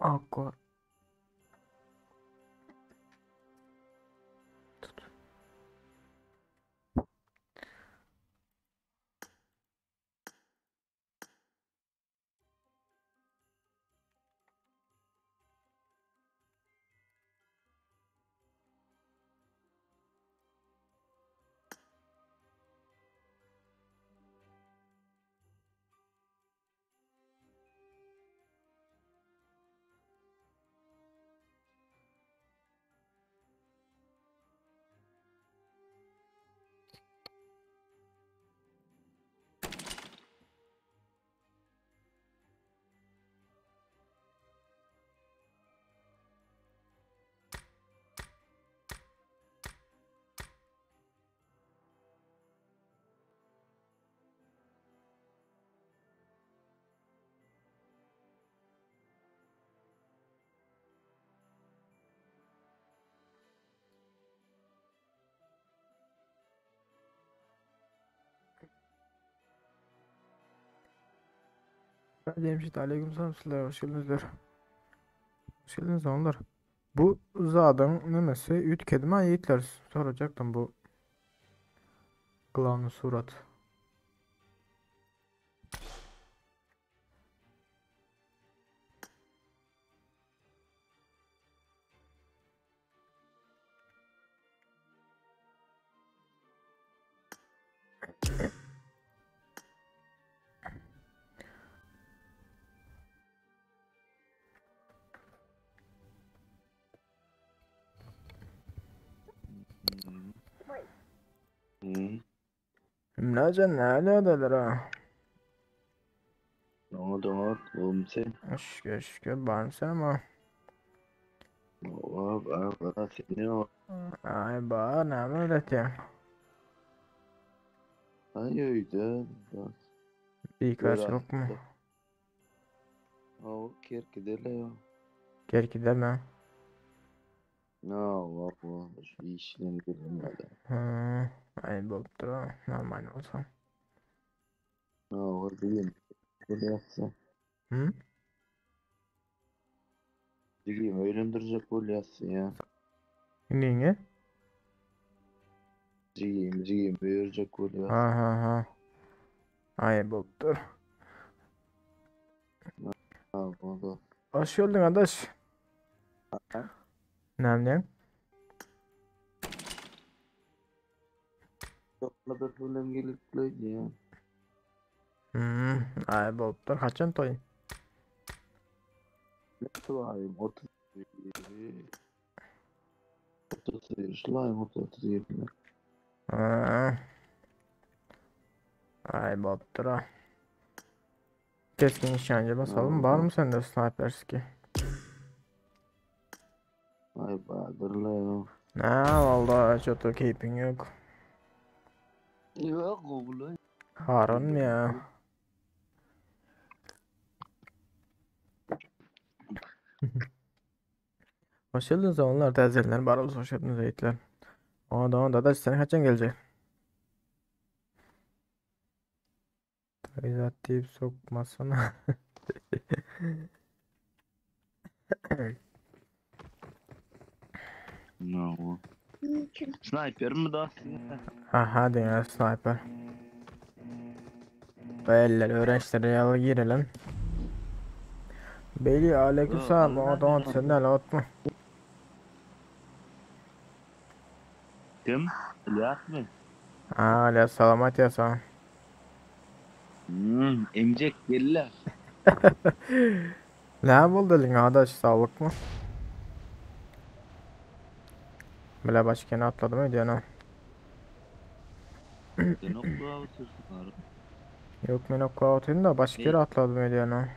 Akkor. Tut. Cemşit aleyküm selam hoş geldinizler. Hoş geldiniz onlar. Bu zadyň nemesi üýtgedimi ýigitler sorajakdym bu glawny surat. Hümlecan näledeler ha? Doňa doňa gowumsy. Şükür şükür barmy sen ama. Owa bar bar seni o. Ay bar näme öwretýäň? Ay öýde. Bikarçylykmy? Hawa kerkidele ya. Kerkideme. No, wa şu işden gelmedi. Hı, ay bolupdyr ha, normal bolsa. No, diýim. Bolýarsa. Hı? Diýim öýlendirjek bolýarsa ya. Neňe? Jigim, jigim öýerjek bolýar. Ha ha ha. Ay bolupdyr. Ha, boldy. Hoş geldin adaş. Näme diýeň? Ýokla bir bilen gelip ya. Hmm, ay bolupdyr. Haçan toý? Ne tuayım 30 31 şulayım 31. Ha. Ay bolupdyr ha. Keskin nişancı basalım. Var mı sende sniper ski? Ay Bahadırla ya. Ne vallahi çok da keyfin yok. Yok oğlum. Harun ya. Hoş geldiniz onlar teyzeler. Var olsun hoş geldiniz yiğitler. Ona da ona da sen kaçan gelecek? Teyzat deyip sokmasana. No. Sniper mi da? Aha diňe sniper. Bu eller öğrençlere yalı girelim. Beyli aleykümselam. Yo, O da sen de atma. Kim? İlyas mı? Hala salamat ya sana. Emcek gelirler. Ne buldu elin adaş sağlık mı? Bile başka ne atladım ödüyor ha. Sen okluğa otursun abi. Yok men okla atayım da başka yere atladım ödüyor ha.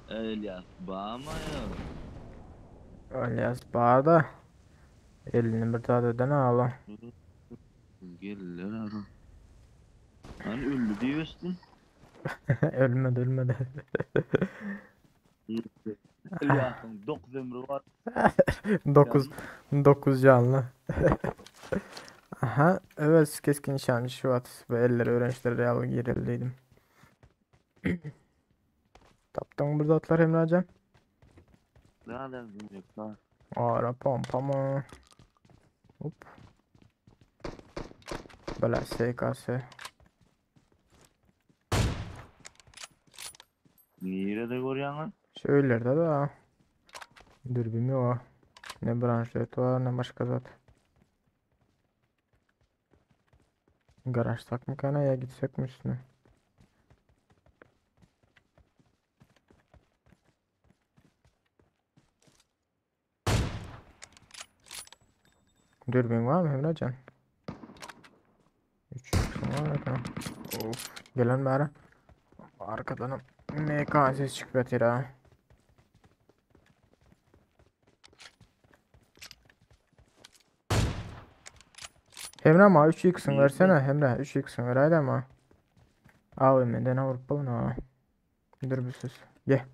İlyas bağırma ya. Alias barda. Elini bir daha öden ala. Gelirler abi. Hani öldü diyorsun. Ölmedi ölmedi. İlyas'ın 9 ömrü var. 9 9 canlı. Aha evet keskin nişancı şu at ve elleri öğrencilere yalı girildiydim. Tapdyň bir zatlar Emrajan? Nereden yok lan? Ara pompa mı? Hop. Bela SKS. Nerede görüyorsun? Şöylerde de. Dürbün yok. Ne branşlet var ne başka zat. Garaj mı kana ya gitsek mi üstüne? Dürbün var mı Emrecan? 3 var tamam. Of gelen bari. Arkadan MK ses çıkıyor ha. Emre ama 3x'in versene Emre 3x'in ver haydi ama. AVM'den Avrupa ha. Dur bir ses. Gel.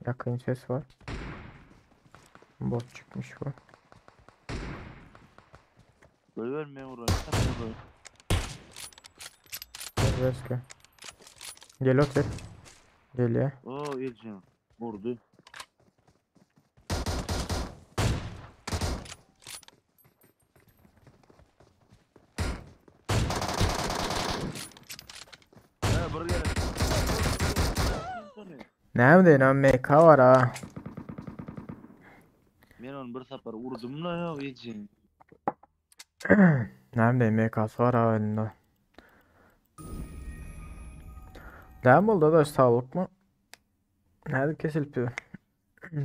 Yakın ses var. Bot çıkmış bu. Görmüyor orayı. Reske. Gel otur. Geliyor. Oo Elcan. Vurdu. Ha buraya gel. Nerede lan MK var ha. Men onu bir sapar vurdum la ya Elcan. Nerede MK'sı var ha elinde. Devam oldu da sağlık mı? Nerede kesilip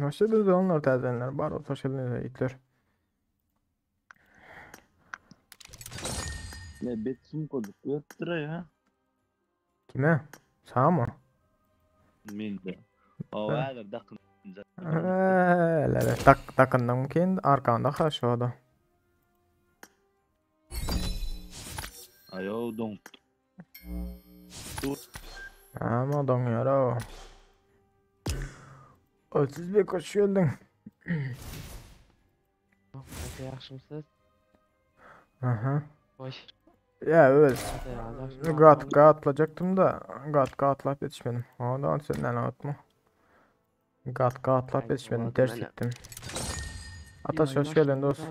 Hoş geldiniz onlar tazenler. Bar hoş geldiniz yiğitler. Ne betsim koyduk. Öptüre ya. Kime? Sağ mı? Men de. O häzir dakın. Öyle tak takından mı kendi arkanda karşıda. Ayo don. Ama donuyor o. 31 hoş geldin. Aka yaxshimisiz? Aha. Xo'sh. Ya evet. Aka, Gatka atlayacaktım da Gatka atlayıp yetişmedim. Ondan senden atma. Gatka atlayıp Ay, yetişmedim. vallahi Ters ben- gittim. Ataş hoş geldin dost.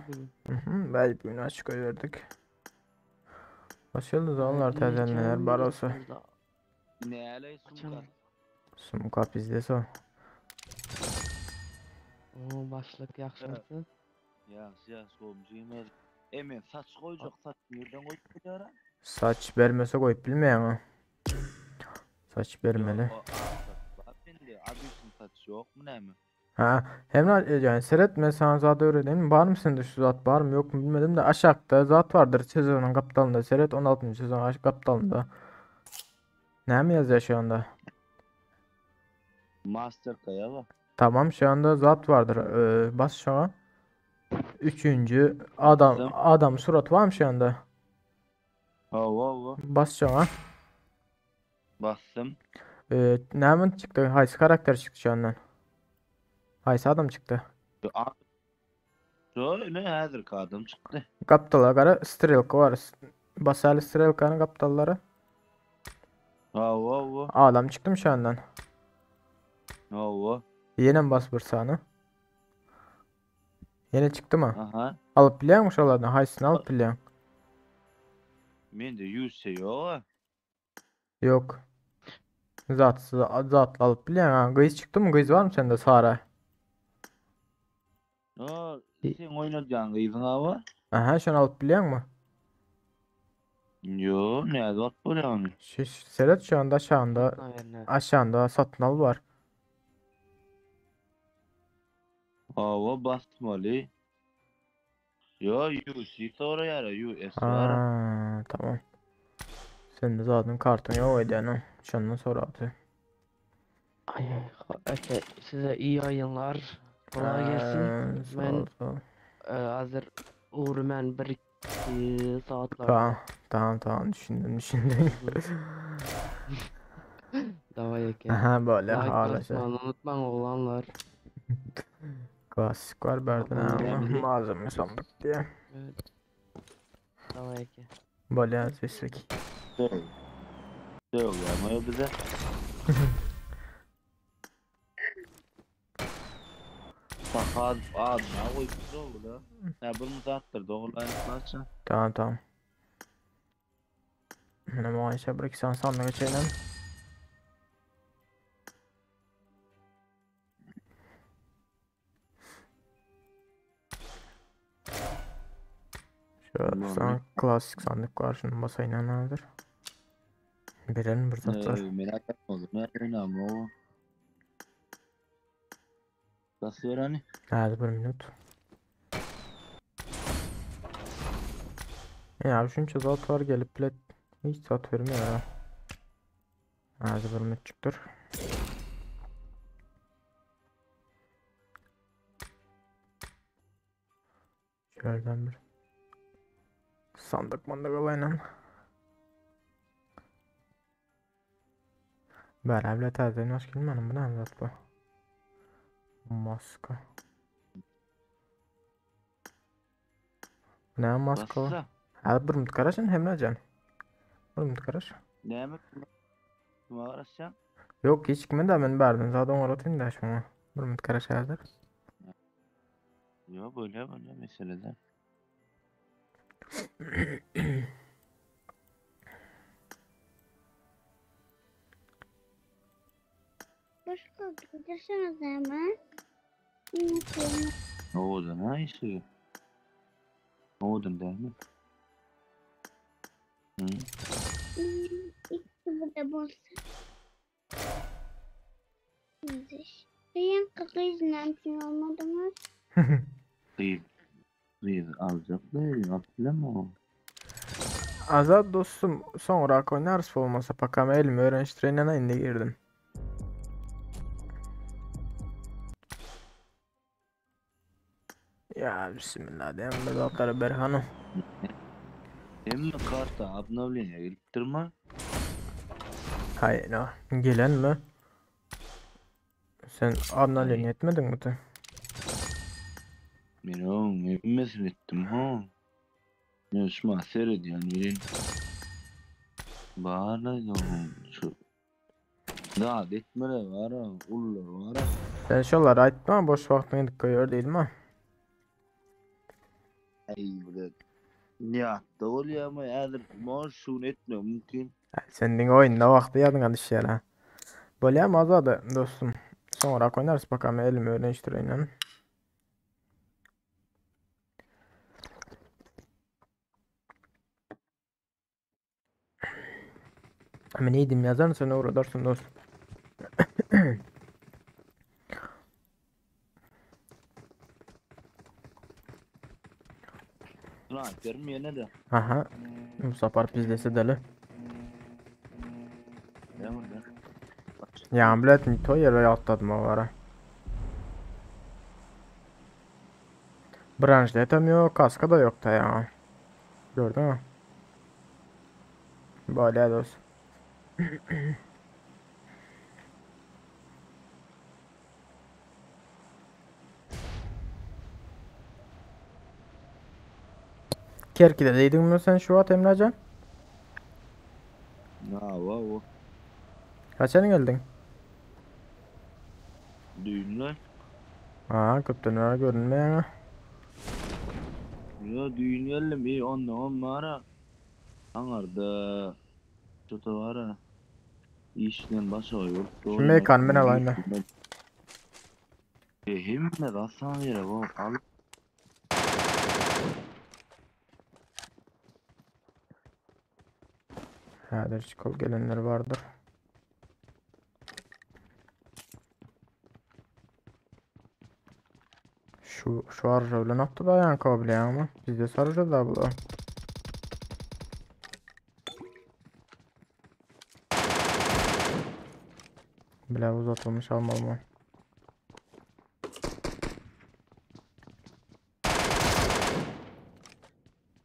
Hı hı, belki bugün açık verdik. Hoş geldiniz onlar tezenler barosu. Ne alay sumka. Sumka bizde so. Oo, başlık yaxshimisiz? Ya ya komşum. Emen saç koyacak saç nereden koyup gidiyor? Saç vermese koyup bilmeyen ha. Saç vermeli. Abisinin saç yok mu ne mi? Ha, Emrah yani seyretme sana zat öğreneyim. Var mı sende şu zat var mı yok mu bilmedim de aşağıda zat vardır sezonun kaptalında seyret 16. sezon aş kaptalında. Ne mi yazıyor şu anda? Master kaya var. Tamam şu anda zat vardır. Bas şu an. Üçüncü adam Bastım. adam surat var mı şu anda? Hava hava. Bas şu an. Bastım. Ne mi çıktı? Haysi karakter çıktı şu andan. Haysi adam çıktı. Şöyle hazır kadın çıktı. Kaptala gara Strelka var. Basarlı Strelka'nın kaptalları. Hava hava. Adam çıktı mı şu andan? Hava. Yine bas bırsağını. Yeni çıktı mı? Aha. Alıp biliyor musun şuralardan? Haysını alıp biliyorsun. Men de yüzse yok. Yok. Zat, zatla alıp biliyorsun ha. Kız çıktı mı? Kız var mı sende Sara? Aa, sen oynayacağın kızın hava. Aha şunu alıp biliyor musun? Yo, ne bak bu yani. Şu, seyret şu anda aşağında aşağında satın al var. Hava basmalı. Yo, UC sonra yara, US var. Ha, tamam. Sen de zaten kartın yok idi yani. Şundan sonra atı. Ay, aka, size iyi yayınlar. Kolay gelsin. Sağ Ben ol, sağ ol. hazır uğru men bir iki saatlar. Tamam, tamam, tamam düşündüm, düşündüm. Davay aka. Aha böyle Like hala şey. basmayı unutmayın oğlanlar. Klasik var berdin ama malzeme sandık diye. Evet. Davay aka. Böyle seslik. Evet. Sögýäň o bize. Sakat adyna goýupdyr ogla. Ýa bir zatdyr dogry parça. Tamam tamam. Mine muayişe bir iki sany sandyk geçelim. Şu san klasik sandık var. Şunu basayım nedir? Bilelim bir zatlar. Merak etme. Ne önemli o. Nasıl öğreni? Hadi bir minut. Ya şunça zat var gelip bile hiç zat vermiyor ya. Hadi bir minut çıktır. Şuradan bir sandık mandık alayım. Beraber täzeden baş gelmedim bu ne zat bu? Maska. Ne maska? Bassa. Hadi bir minut karaşın Emrecan. Bir minut karaş. Ne mi? Kime uğraşacaksın? Yok hiç kime de ben verdim. Zaten uğratayım da şuna. Bir minut karaş hazır. Yok böyle böyle meselede. Hoş bulduk. Görüşürüz hemen. Unutmayın. Ne oldu ne işi? Ne oldu değil mi? Hı? İkisi burada bolsa. Benim kızım için olmadı mı? Kıyı. Kıyı alacak değil. Abdülem o. Azat dostum sonra oynarız olmasa pakam elimi öğreniştireyle indi girdim. Ya bismillah diyeyim be zatları berhanım. Hem karta обновление gelipdirmi? Hayır no. Gelen mi? Sen abnaleni etmedin mi te? Men oň hemmesini ettim ha. Men şuma seredýän bilen. Barlaý şu. Da etmele var ha, ullar var ha. Sen şolar aýtma boş wagtyňy edip goýar değil mi? Ay bre. Ya da bolýar ama häzir mor şuny etme mümkin. Sen diňe oýunda wagty ýadyňa düşýär ha. Bolýar azady dostum. Soňra oýnarys bakalım elimi öğreniştireýin. Men iyiydim yazarın sen uğradarsın dostum. Lan görüm ýene de. Aha. Bu sapar pizlese deli. Ne burada? Ya bilet mi toy ýere atladım o ara. Branşletem yok, kaska da yok da ya. Gördün mü? Böyle dost. Kerki'de deydin mi sen şu at Emrecan? Na va o. Kaçan geldin? Düğünler. Ha, köpten görünmeyen ha. Yo düğün geldim iyi ondan on mara. Angarda. Çota var ha. İşten başa yok. Şu mekan men alayım da. E hemme rastan yere bu al. Hädir çikol gelenler vardır. Şu şu arja bilen atdy da ýan kabul ama bizde sarıja da bu. Bile uzatılmış almalı mı?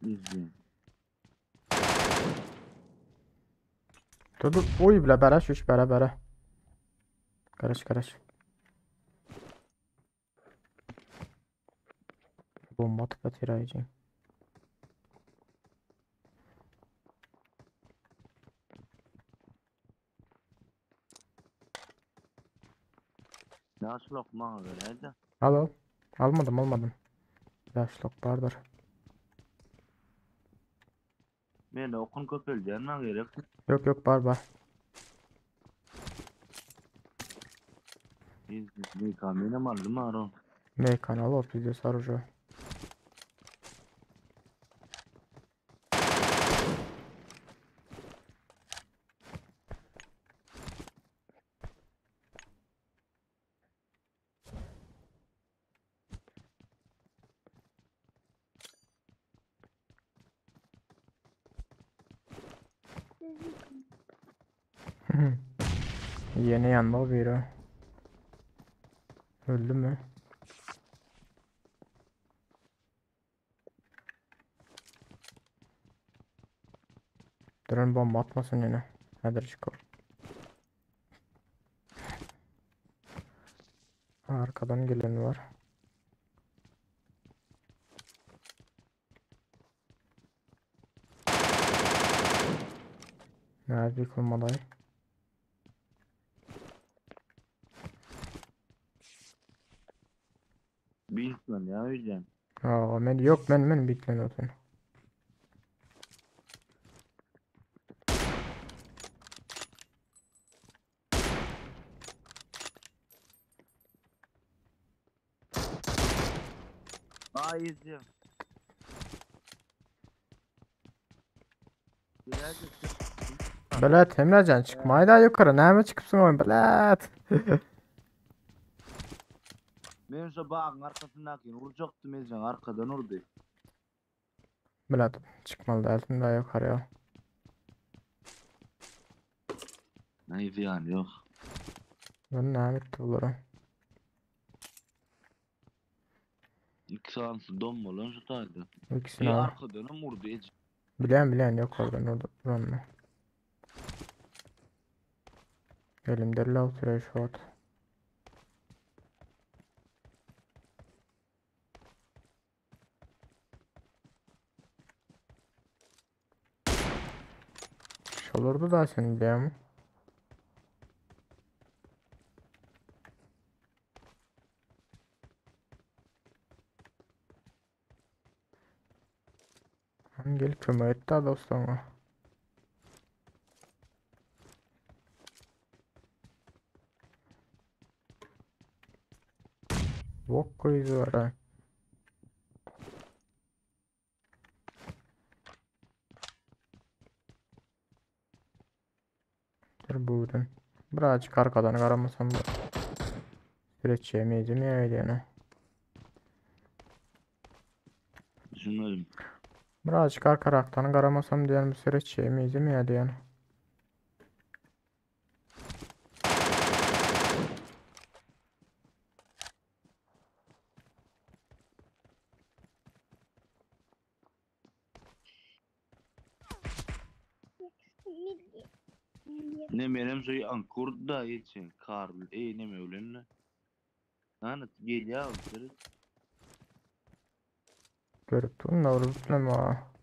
İzleyin. Dur dur. Oy bile bere şuş bere bere. Karış karış. Bomba atıp atırayacağım. Ýaşlok maňa beräýdä. Al al. Almadym almadym. Ýaşlok bardyr. Mende okun köpeldýän maňa gerek. Ýok ýok bar bar. Meka menem aldym aro. Mekan al o pizde sarıcı. Yeni yanma biri. Öldü mü? Drone bomba atmasın yine. Hadi çıkalım. Arkadan gelen var. Nerede yıkılmaday? Bilmem ya öyle. Aa, men yok men men bitlen otun. Ay izliyorum. Belet Emrecan çıkmayı da yukarı. Näme çykypsyň oýun belet? Men şu bağın arkasındaki vuracaktım Ezcan arkadan vurdu. Belet çykmaly dälsin da yukarı. Ne yani yok. Ben näme etdi bulara? İki sansı don mu lan şu tayda? İkisini Bir al. arkadan vurdu Ezcan. Bilen bilen yok oradan orada buranın. Elimde lav türe şu at. Olurdu da sen biliyor Gel kömek et daha dostum. Bok koyucu var ha. Dur buyurun. Birazcık arkadan karamasam da. Süreç yemeyeceğim ya öyle yani. Düşünmedim. Birazcık arkadan karamasam diyen bir süreç yemeyeceğim ya diyen. Ne benim suyu ankur da için kar ey ne mevlenle. Hani gel ya sırı. Görüp durun da vurup ama.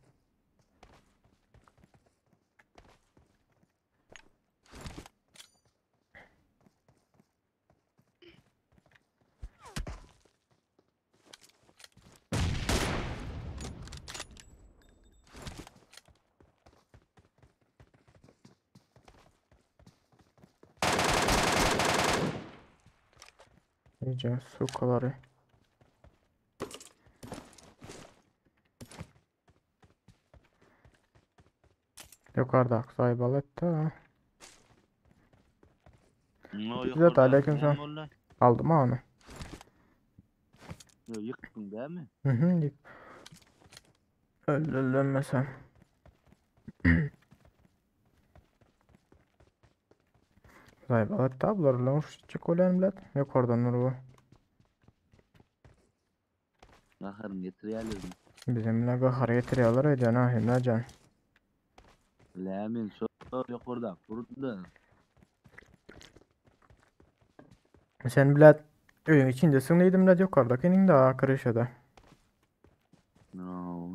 İyice sukaları. Yukarıda sahibi etti. No, Güzel, aleyküm selam. Aldım ha onu. Yo, yıktın değil mi? Hı hı. yık- Öldürülmesem. Sahibi etti ablar lan şu çık bilet. Yukarıdan bu. Bakarım getirelim. Bizimle gahar getiriyorlar öyle ha Emrecan. Lemin şu yukarıda kurdu. Sen bilet öyün içinde sınıydım bilet yukarıdakinin de kırışıda. No.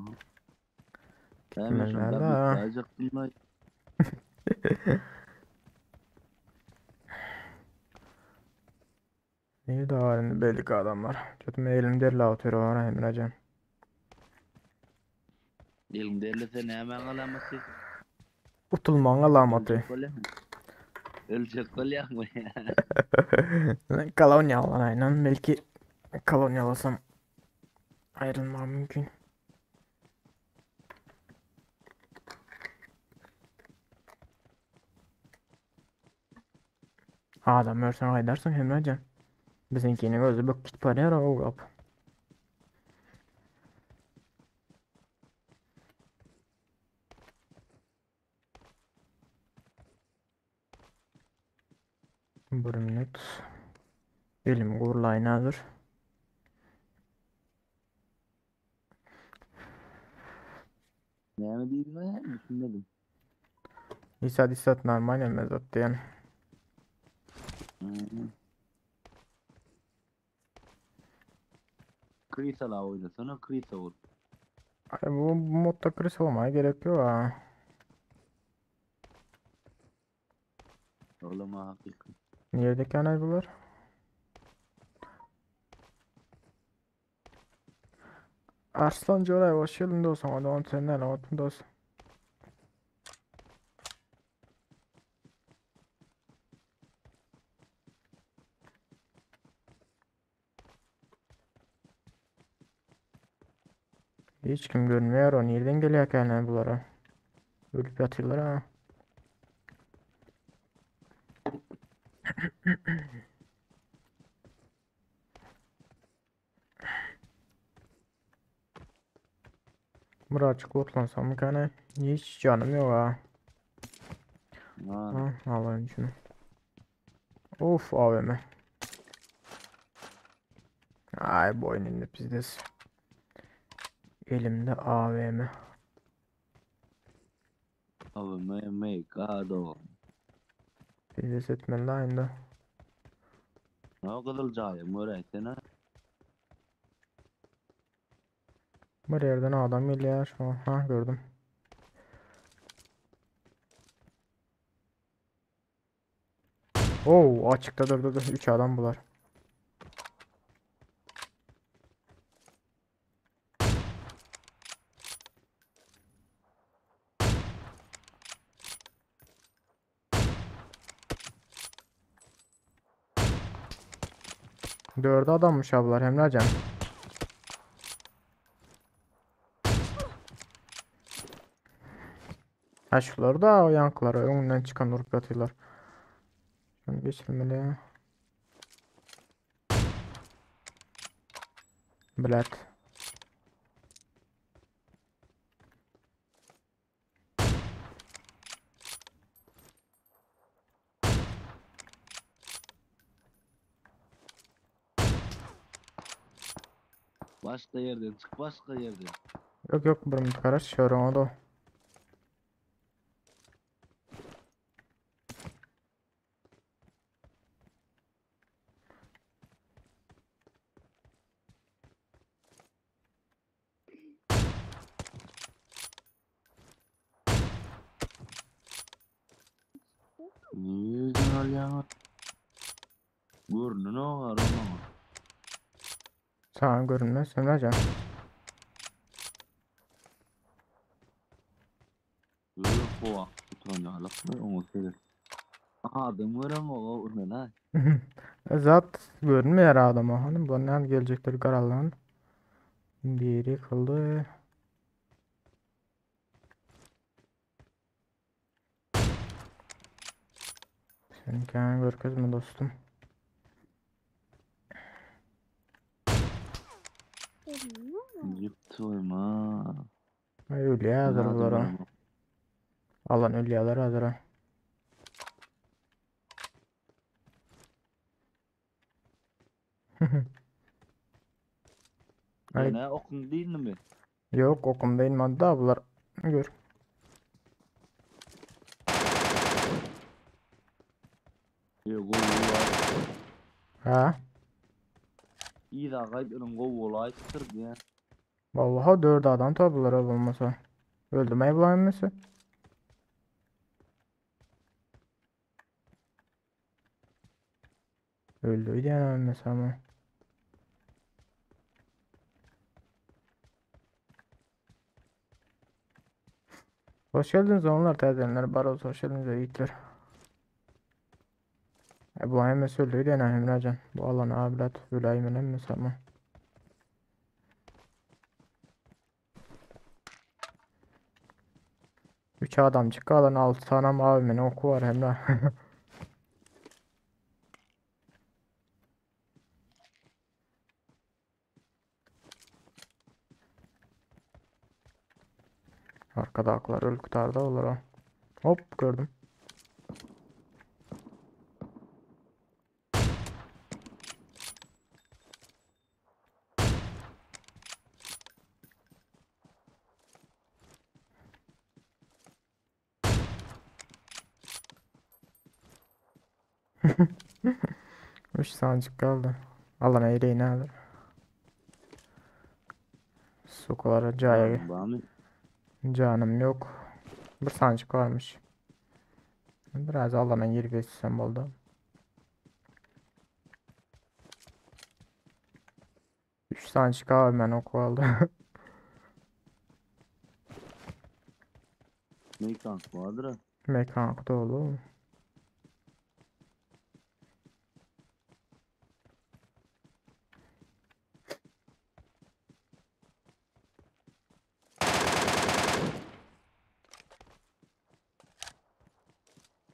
Lemin Gitmezler şunda de. bir kayacaktım lan. Nirde var indi belli adamlar. Kötüm elim derli otyr ora Emrecan. Eliň derlese nämäň alamaty? Utulmaň alamaty. Öljek bolýaňmy? Öljek bolýaňmy? Koloniya alan aynen. Belki koloniya alasam ayrılmam mümkün. Adam örsen aydarsın Emrecan. Bizimkinin özü bök git barýar o gap. Bir minut. Elim gurlaýyn hazır. Näme diýdiň Düşünmedim. İsat isat normal emez diýen. Hmm. Krisala oýnasana, Krisa bol. Ay, bu, bu modda kriz olmaya gerek yok ha. Oglama hakyky. Niredeki anay bular? Arslan Joray hoş geldin dostum. Hadi on senden olsun dostum. Hiç kim görünmüyor o. Nereden geliyor ki yani bulara? Ölüp yatıyorlar ha. Birazcık otlansam mı kana? Hiç canım yok ha. Ha. Ha, alayım şunu. Of AVM. Ay bu oyun indi bizdes. Elimde AVM. Abi me me gado. Bizdes etmeli aynı. Ne kadar jaýym göräýsene. Bir yerden adam geliyor. Aha gördüm. Oo açıkta dur dur dur. 3 adam bular. Dördü adammış abiler Emrecan. Ha şuları da o yankıları önünden çıkan vurup yatıyorlar. Şunu geçirmeli. Bilet. Başka yerden çık başka yerden. Yok yok bir karaş şöyle o da. Nereden alýaň? Görünün o var ama. Sana görünmez Emrecan. Görün kowa utanýarlyk mı oňa seret. Adam görem o urnan ha. Zat görünmüyor adama. Hani bunlar nereden gelecekler karalan. Biri kıldı. Sen kendini görkezme dostum. Görünmüyor mu? Ýykdyma. Ay ölüyor hazır Adam bunlara. görem. Alan ölüyorlar hazır. ha. Ay Ýene okun diýinmi? yok okum değil madde bunlar. Gör. Ýok, gowy var. Ha. İyi gaýyp onuň gowy bolaýypdyr diýä. Vallahi dört adam tabiler olmasa. Öldü mü bulan? Öldü öýdýän ölmese ama. Hoş geldiniz onlar täzelenler bar olsa hoş geldiniz yiğitler. E bu hemmesi öldü öýdýän Emrecan. Bu alan abilat öläýmen hemmesi ama. Üç adamcık kalan 6 tane mavi oku var Emre. Arkada aklar öl kurtardı olur o. Hop gördüm. Üç tanecik kaldı. Alan eğri ne Sukulara caya Bamy? canım yok. Bir sancık varmış. Biraz alana yer geçsem oldu. 3 sancık abi ben oku aldı. Mekan vardyr. Mekan dolu.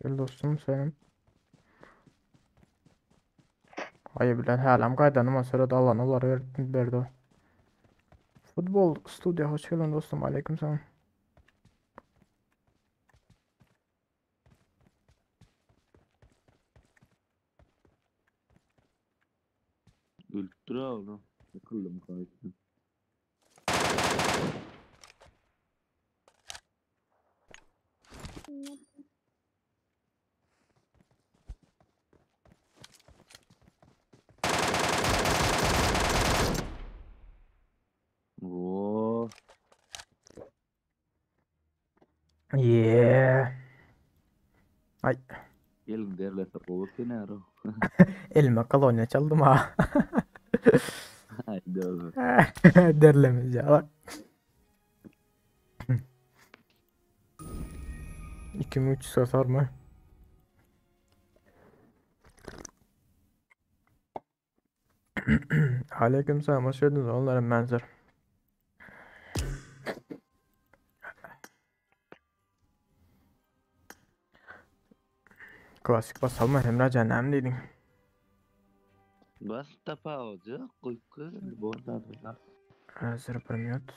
Gel dostum senin. Hayır bilen hälem qaydanım sonra alan olar verdi. Futbol studiyo hoş geldin dostum. Aleykümselam. Ölüpdir oğlum. Yıkıldım kayıttım. Oo, Yeah. Ay gelin derlese gowy kenara. elime kolonya çaldım ha. Haydi oğlum. Derlemez ya bak. 2 mi 3 satar mı? Aleykümselam hoş geldiniz onların benzer. Klasik basalım mı Emre Can ne dedin? Bas tapawja, goýup gör, borda da. Hazır bir minut.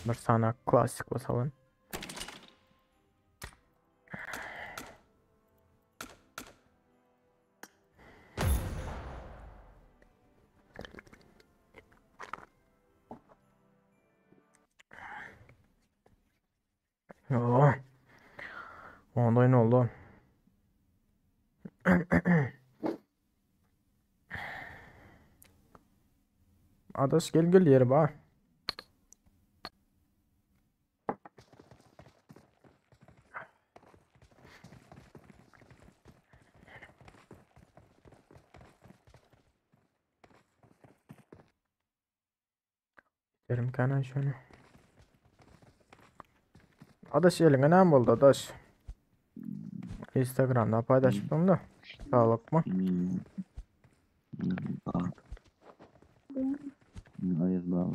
Bir sana klasik basalım. Oh. Onda ne oldu? Adaş gel gel yeri bak. Derim kana şunu. Adaş eline ne oldu adaş? Instagram'da paylaştım da. Sağlık mı? Hmm. Hmm. Ah. Hmm, Hayır baba.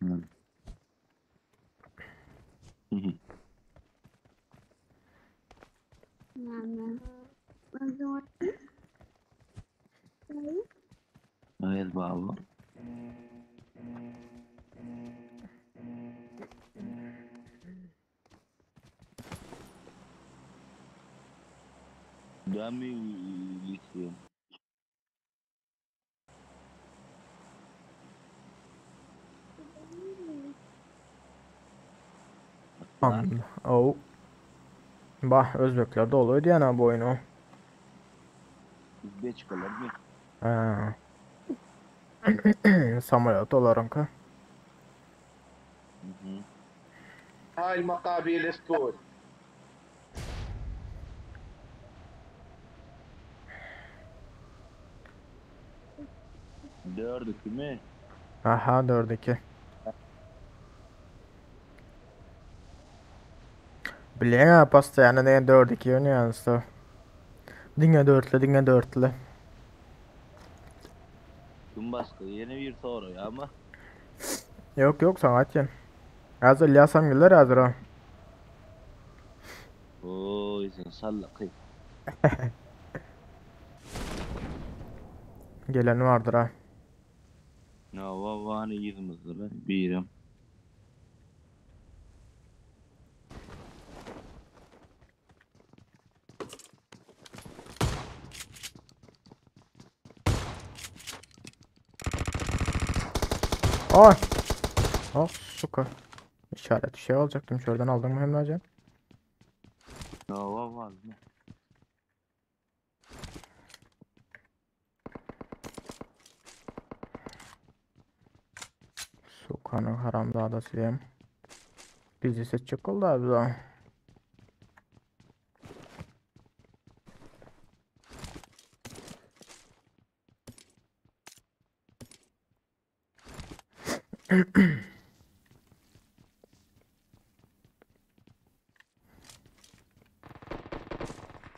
Hmm. Hmm. Hayır baba. Dami lise. Oh. Bah, özbekler dolu ödýän ha bu oýunu. Uzbekçikalar mi? Ha. Samolyot olaryňky. Mhm. هاي المقابل اسطول Dördük mi? Aha 4-2. Bilýän ha постоянно diňe 4-2 oýnaýarys da. Diňe 4-li, diňe 4-li. Kim başga ýene bir soraýar ama. Yok yok sana aýtýan. Hazır Ilyasam geler hazır ha. Oy sen sallaky. Gelen vardır ha. Ne vany ýüzümizde be birim. Ay. Oh suka. İşaret şey alacaktım. Şuradan aldım mı Emrecan? Ne var mı? Sukanın haramzadası diyeyim. Bizi seçecek oldu abi daha.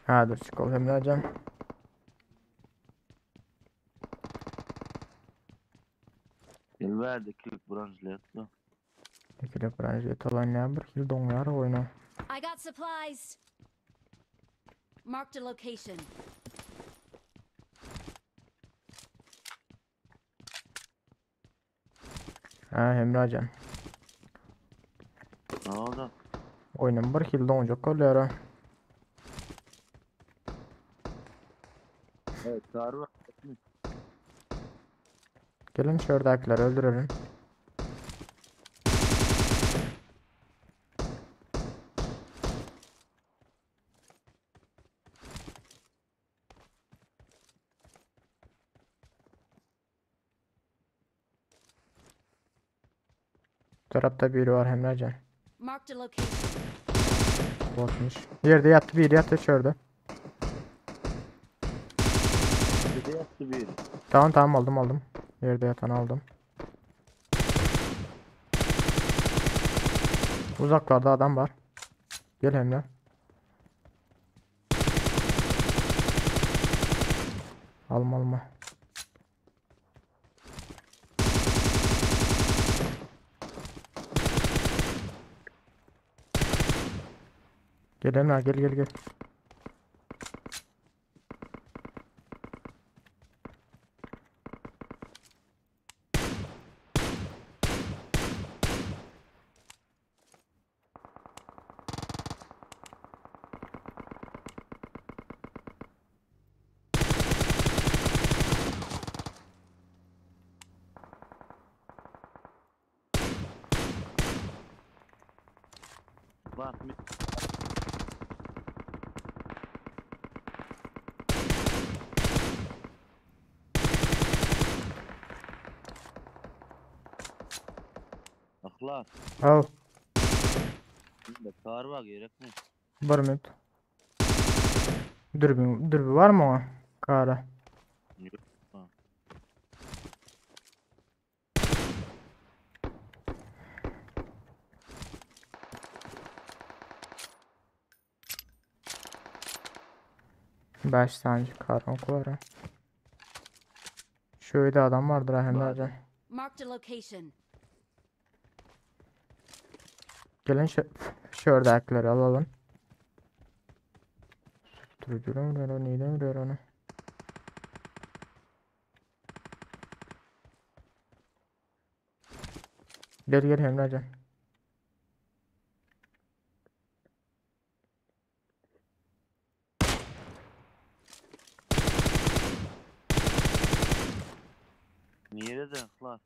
Ha dur çıkalım Emrecan. Gel verdi klik branşletdi. İkili branşlet olan ne bir kill doňýar oýna. I got supplies. Marked a location. Ha Emrecan. Ne oldu? Oýnum bir kill doňjak bolýar. ha. Evet kar var. Gelin şuradakileri öldürelim. Bu tarafta biri var Emrecan. Marked a location. Botmuş. Yerde yattı biri yattı şurada. Bir de yaptı bir. Tamam tamam aldım aldım. Yerde yatanı aldım. Uzaklarda adam var. Gel Emre. Alma alma. Gel Emre gel gel gel. Bak mi? Aklar. Al. Şimdi kar var gerek mi? Bir minut. Dürbün, dürbü var mı ona? Kara. Yok. Ha. Beş tane karan var. ha. Şöyle adam vardır ha Var. Emrecan. Marked a location. Gelin şu şuradakileri alalım. Sürtürücüyle vuruyor onu, neyden vuruyor onu? Gel gel Emrecan. Niye de aklar?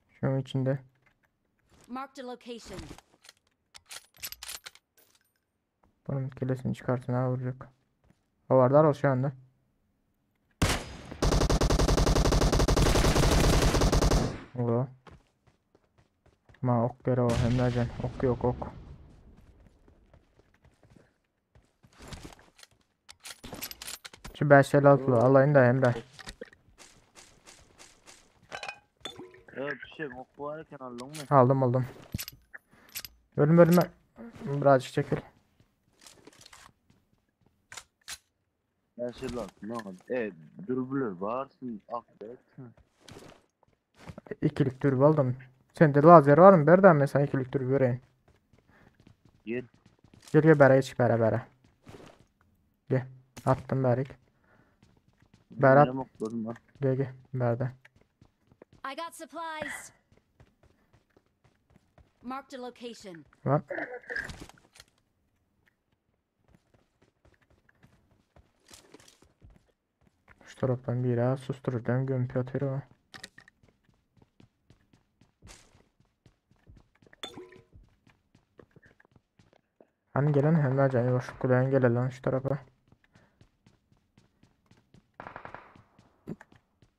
Şunun içinde. Marked a location. Bunun kellesini çıkarsın ha vuracak. Haberdar ol şu anda. Ola. Ma ok gere o Emrecan. Ok yok ok. Şu 556 alayım da Emre. Evet bir şey ok varken aldın mı? Aldım aldım. Ölüm ölüme. Birazcık çekil. Her şey lazım. Lan. E dürbüler varsın. Ak et. İkilik dürbü aldım. Sende lazer var mı? Berden ben sana ikilik dürbü vereyim. Gel. Gel gel bere geç bere bere. Gel. Attım berik. Berat. Benim oklarım var. Gel gel. Berde. I got supplies. Marked a location. Lan. Şu taraftan bir ha susturucudan gömüp atıyor o. Hani gelen hem de acayip şu kuleye gel lan şu tarafa.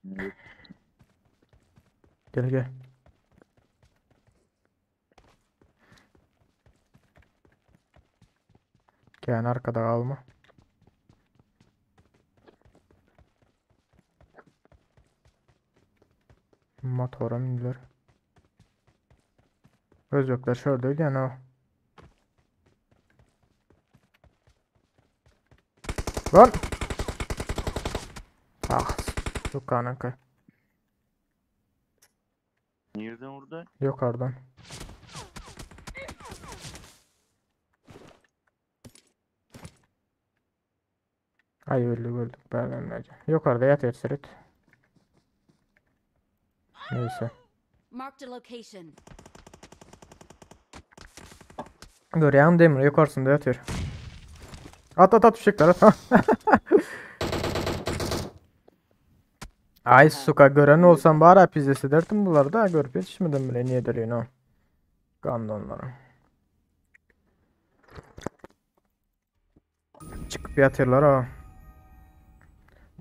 Evet. Gel gel. Gel arkada kalma. Motora bindiler. Özbekler şuradaydı yani o. Lan! Ah, Lukan'ın Nereden orada? Yukarıdan. Ay öldük öldük ben ölmeyeceğim. Yukarıda yat Sırıt. Neyse. Marked a location. Görüyorum demir yukarısında yatıyor. At at at fişekler at. Ay suka gören olsam bari pizzesi derdim bunları da görüp yetişmedim bile niye deliyorsun o. Kandı onlara. Çıkıp yatıyorlar ha.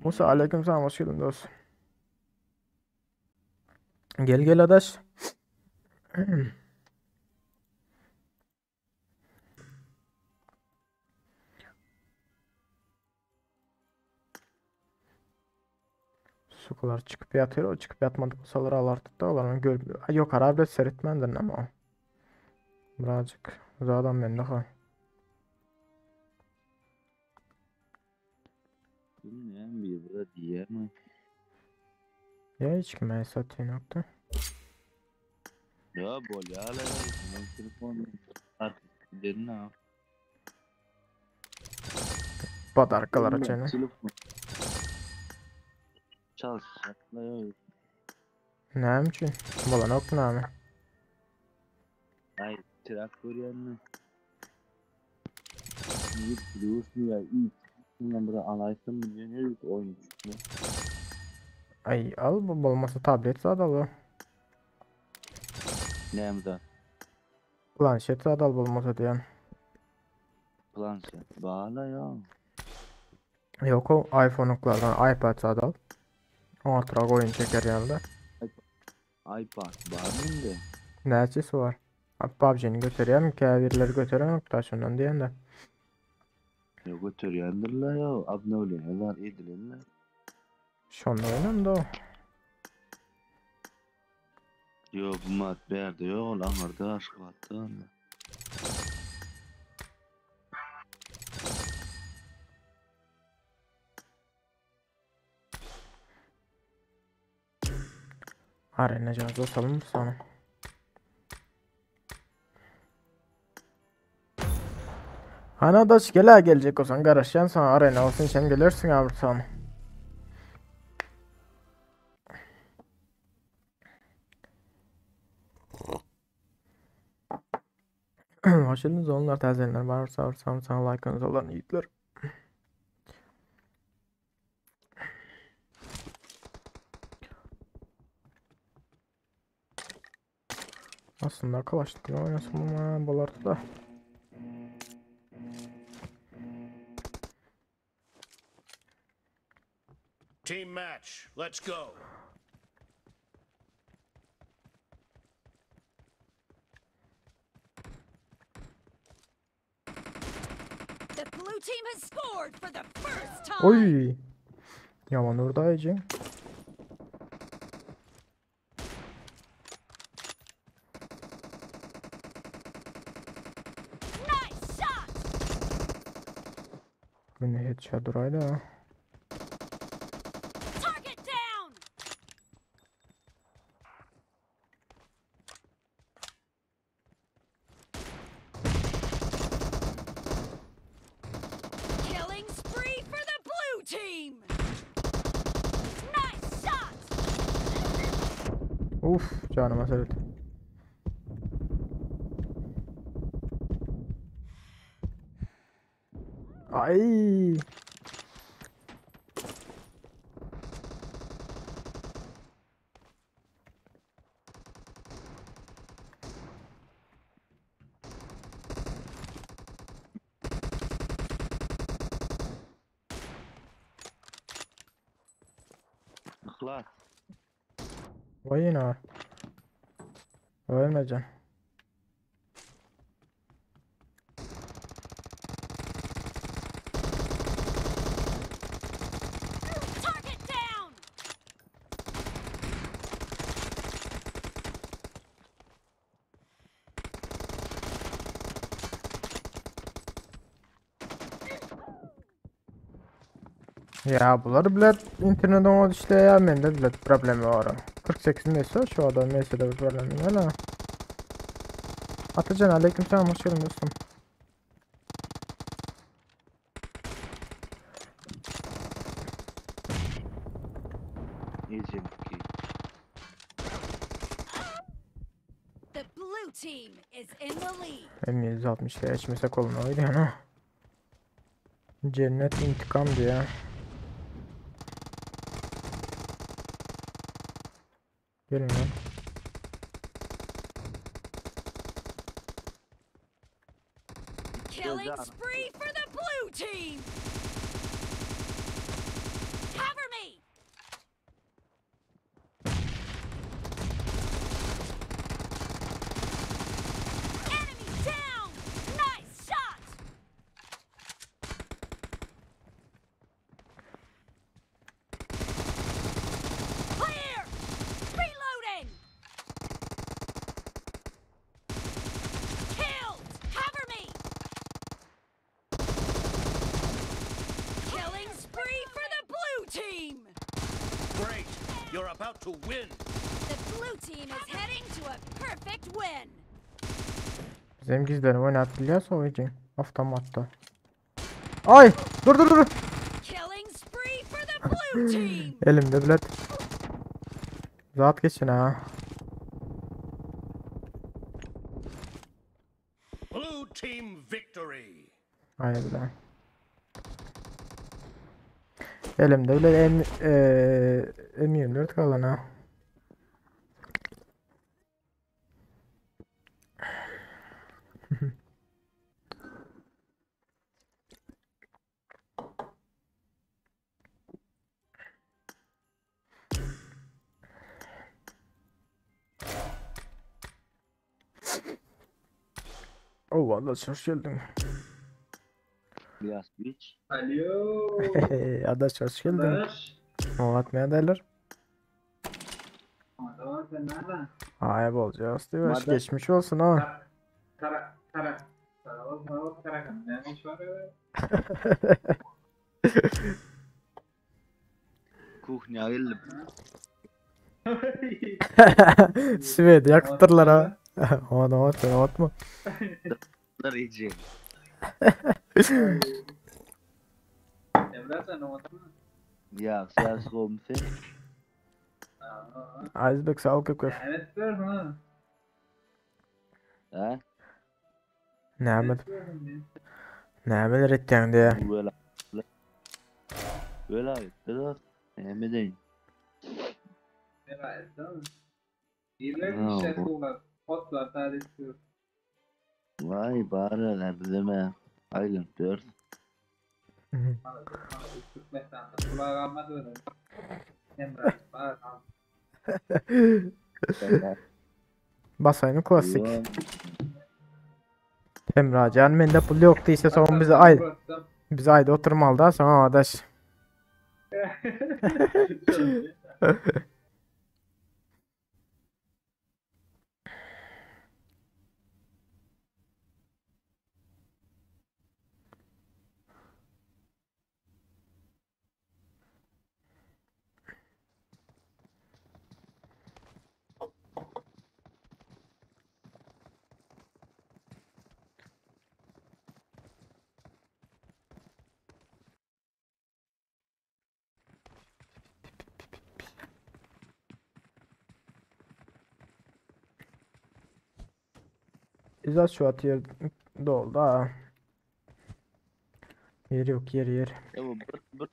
Musa aleyküm selam hoş geldin dostum. Gel gel adaş. Sukalar çıkıp yatıyor. O çıkıp yatmadık olsalar alardı da olanı görmüyor. Ay Yok herhalde seyretmendin ama o. Birazcık uzadan ben daha. Bilmiyorum bir burada diye mi? Ya hiç kime satıyor nokta. Ya bol ya la ya. Ben telefonu artık derin ha. Badarkalar açayım. Telefon. Çalışacaklar ya. Ne için? Bolan ok name. Ay traktör yanına. Bir biliyorsun ya ilk. Bundan burada alaysın mı diye ne yok oyun çıkıyor. Ay al bu olmasa tablet zat al. Ne mi da? Planşet zat al olmasa diyen. Planşet. Bağla ya. Yok o iPhone'luklardan iPad zat al. Oturak oyun çeker yanında. iPad var mı da? Nəçisi var? Abi PUBG'ni götürüyorum ki birileri götürüyorum da şundan diyen de. Ya götürüyorlar ya. Abone edilenler. Şonda oynam da o. Yo bu mat berdi yo lan orada aşk battı. Arena cihazı atalım mı sana? Ana da gele gelecek olsan garaşyan sana arena olsun sen gelirsin abi sana. Hoş geldiniz onlar tazelenler varsa varsa sana like'ınız olan yiğitler. Aslında arkadaşlar oynasam ama bulardı da. Let's go. The blue team has scored for the first time. Oy. Yaman urdu ayıcı. Nice shot. Bunu headshot duraydı ha. Target down. Killing spree for the blue team. Nice shot. Uf canıma seret. Ay. Yhlas. Vay yine. Vay Emrecan. Target down. Ya bular bilet internet oňa işleýär, mende bilet problemi bar. 48 MS şu adam MS'de bir problemi var ha. Atacan aleykümselam hoş geldin dostum. Ejem ki. The blue team is in the lead. M160 ile içmesek olmalıydı yani. Cennet intikam diye. Gelin lan. Killing done. spree for the blue team. Cover me. Enemy down. Nice shot. Clear. Reloading. Killed. Cover me. Killing spree for the blue team! Great. You're about to win. The blue team is heading to a perfect win. Bizim gizlerini oynatabiliyorsa o için. Avtomatda. Ay! Dur dur dur. Killing spree for the blue team! Elimde bilet. Rahat geçin ha. Blue team victory. Hayır bile. Elimde bile M, M24 kalan ha. Oh vallahi hoş geldin. Biraz bitch. Alo. Adaş hoş geldin. Adaş. Anlatmaya derler. Tamam sen nereden? Ayıp olacağız değil mi? Madem- Geçmiş olsun ha. Tara tara. Sağ ol sağ ol Karakan. Ne iş var öyle? Kuhnya geldim. Svedi yakıttırlar ha. Aman aman sen atma. Bunlar ejem. Emre sen unuttun mu? Ya sen komse. Azbek sağ ol kökök. Evet diyorum ha. Ha? Näme Diyorum ya. näme etýäň diye. Böyle. Böyle ayıptır. Ne deyin? Evet değil mi? Yine Ha, bir şey bu- var. Otlar tarih diyor. Vay bari deme. Aylım dört. Kulağı almadı öyle. Emre. Bar. Basaýyn klassik. Emrajan mende pul ýok diýse soň bizi aý bizi aýda oturmaly da soň adaş. Güzel şu at yer doldu ha. Yer yok yer yer. Ya bu bir, bir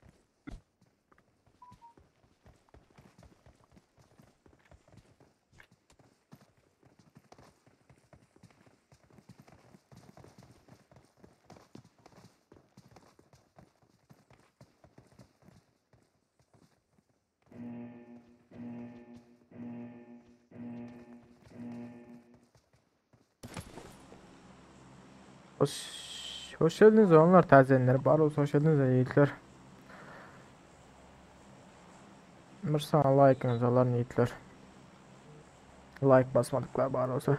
Hoş, hoş geldiniz onlar tazenler. Bar olsun hoş geldiniz yiğitler. Bir sana like'ınız alan yiğitler. Like basmadıklar bar olsa.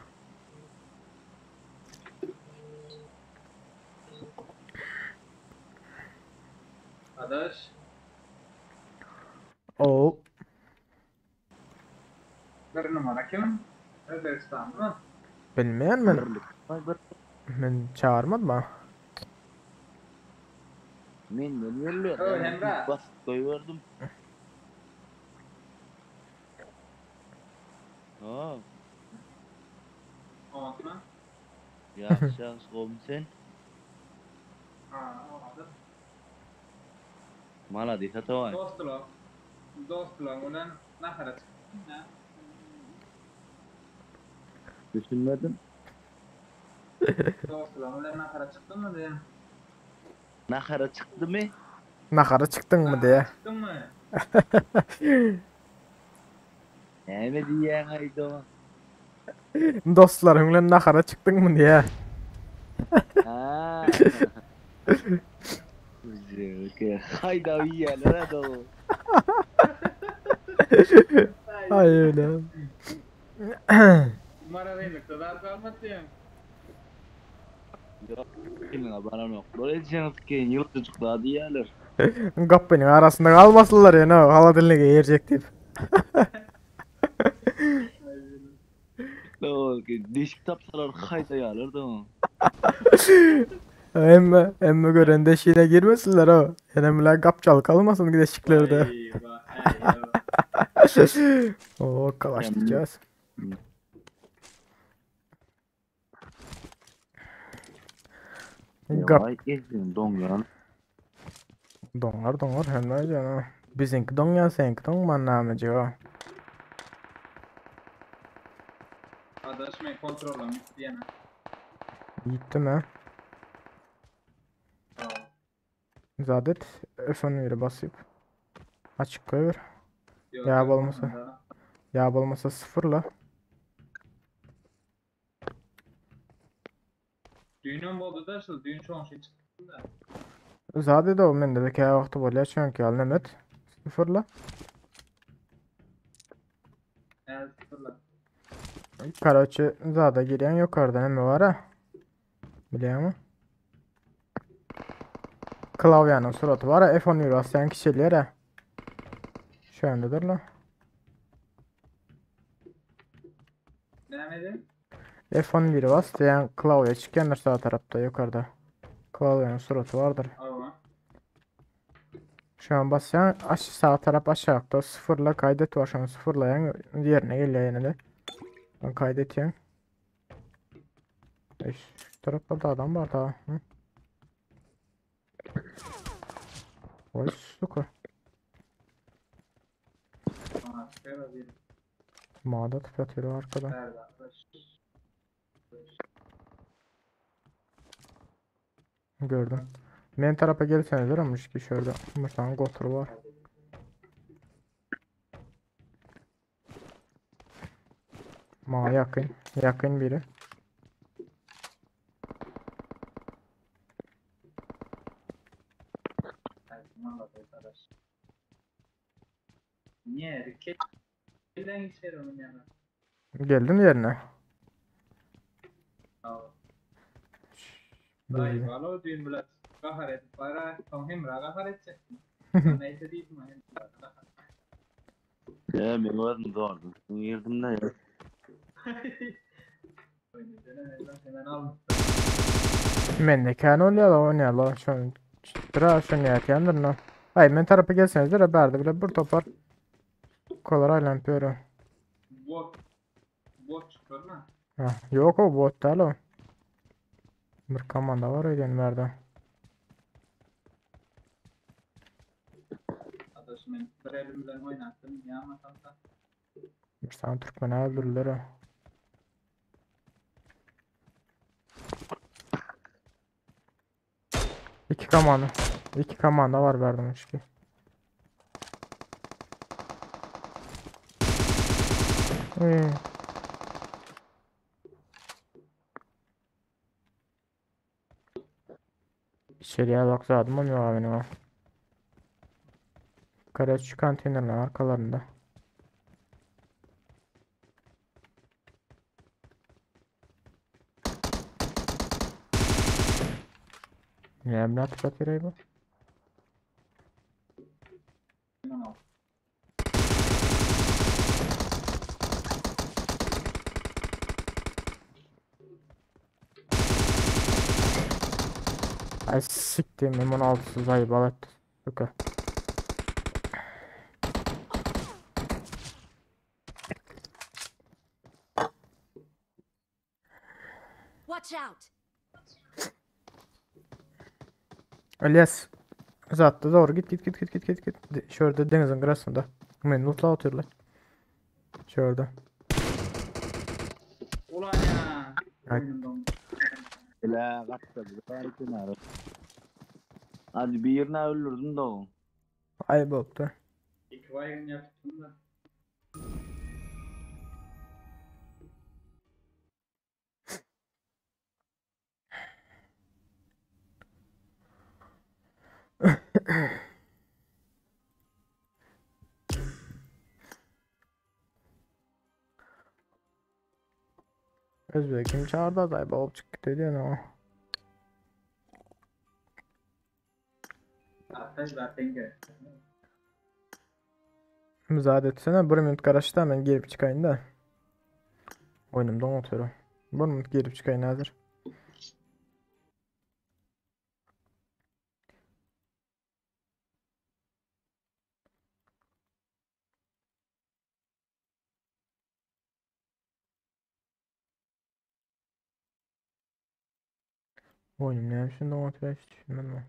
Adaş. Oo. Bir numara kim? Özbekistan mı? Bilmeyen mi? birlik. Ay bir Men çağırmadı mı? Menden ýörler. Ö, Emre. Basyp goýberdim. Ha, Olmadı mı? ýagşy ýagşy gowmy sen? Ha, olmadı. Malady sataway. Dostlar. Dostlar bilen nahara çıktım ya. Düşünmedim. Dostlar bilen nahara çıktın mı diye. Nahara çykdy my? Nahara çykdyň mı diye. Çıktın mı? Näme diýýäň aýda? Dostlaryň bilen nahara çykdyň mı diye. Ha. Okey. Hayda iýýärler hadi o. Ay öyle. Maravillikde zat kalmadı diye. Kimin baranok. Böyle edeceğiniz ki ýyldyjyk da diýýärler. Gapynyň arasynda kalmasynlar ýene haladilnige ýerjek diýip. Okey. Deşik tapsalar hayda ýalar da. Emme emme gören deşiğine girmesinler o. Ýene bilen gapçal kalmasın deşiklerde. Eyvah, eyvah. Oo kalaşlayacağız. Gap Vay gezdim doňlan. doňar doňar hem jana. Biziňki doňýan seňki doňman namejik o. Adaş men kontrolüm diýene. Ýitdi mi? Zadet F11'e basıp açık koyuver. Yok, Ya yok, bolmasa. onda. Ya bolmasa sıfırla. Düğünüm boldy da şu düğün çoğun şey çıktı da. Zadet o mende de käy wagty bolýar çünki al nemet sıfırla. Evet sıfırla. Karaçı zada girýän ýokarda neme var ha? Bilýärmi? Klavyanyň suraty var ha F11 basýan kişiler ha. Şu ýandadyr la. Näme edin? F11 bas diýen klavye çykýandyr sağ tarapda ýokarda. Klavyanyň suraty bardyr. Awa. Şu an basýan aş sağ tarap aşağıda sıfırla kaydet var şu an sıfırlayan yerine geliyor yine de. Ben kaydetýän. Eş, şu tarafta da adam var daha. Hı? Oy suka. Aha, çıkıyor bir. Mağda tıp atıyor arkadan. Nerede adaş? Gördüm. Men tarapa gelseniz ama ki şurada bir tane gotur var. Maňa ýakyn. Ýakyn biri. Geldim ýerine. Daýy balo düýn bilen gahar edip bara, soň Hemra gahar etjek. Näýse diýdim Hemra gahar. Ya men özüm zordan girdim de ya. Men de kän bolýar oýnaýarlar şony. Biraz şony ýatýandyr no. Aý men tarapa gelseňizler bärde bile bir topar kolar aýlanyp ýör. Bot. Bot çykarma. Ha, ýok o bot däl o. Bir komanda bar öýden bärde. Adaş men bir elim bilen oýnatdym, ýamasam da. Bir sany türkmen öldürdüler o. İki komanda. İki komanda var verdim işte. Hmm. İçeriye baksadım ama yok benim o. Kara şu konteynerlerin arkalarında. Ne atıp atıyor bu? Ay siktim M16'sız ay balat. Suka. Watch out! Elias uzattı doğru git git git git git git git. De- Şurada denizin kırasında. Men lootla atıyorlar. Şurada. Ulan ya. Ay. Oyunum dondu. La kaçtı bir kenara. Hadi bir yerine öldürdüm de o. Ayıp oldu. İki baygın yaptım da. Özbek kim çağırdı da ayıp olup çıktı dedi o. Ateş zaten gel. Müsaade etsene bir minut garaşda men girip çıkayın da. Oyunumdan oturuyorum. Bir minut girip çıkayın hazır. Oyunum ne şimdi oturuyor hiç düşünmedim ben.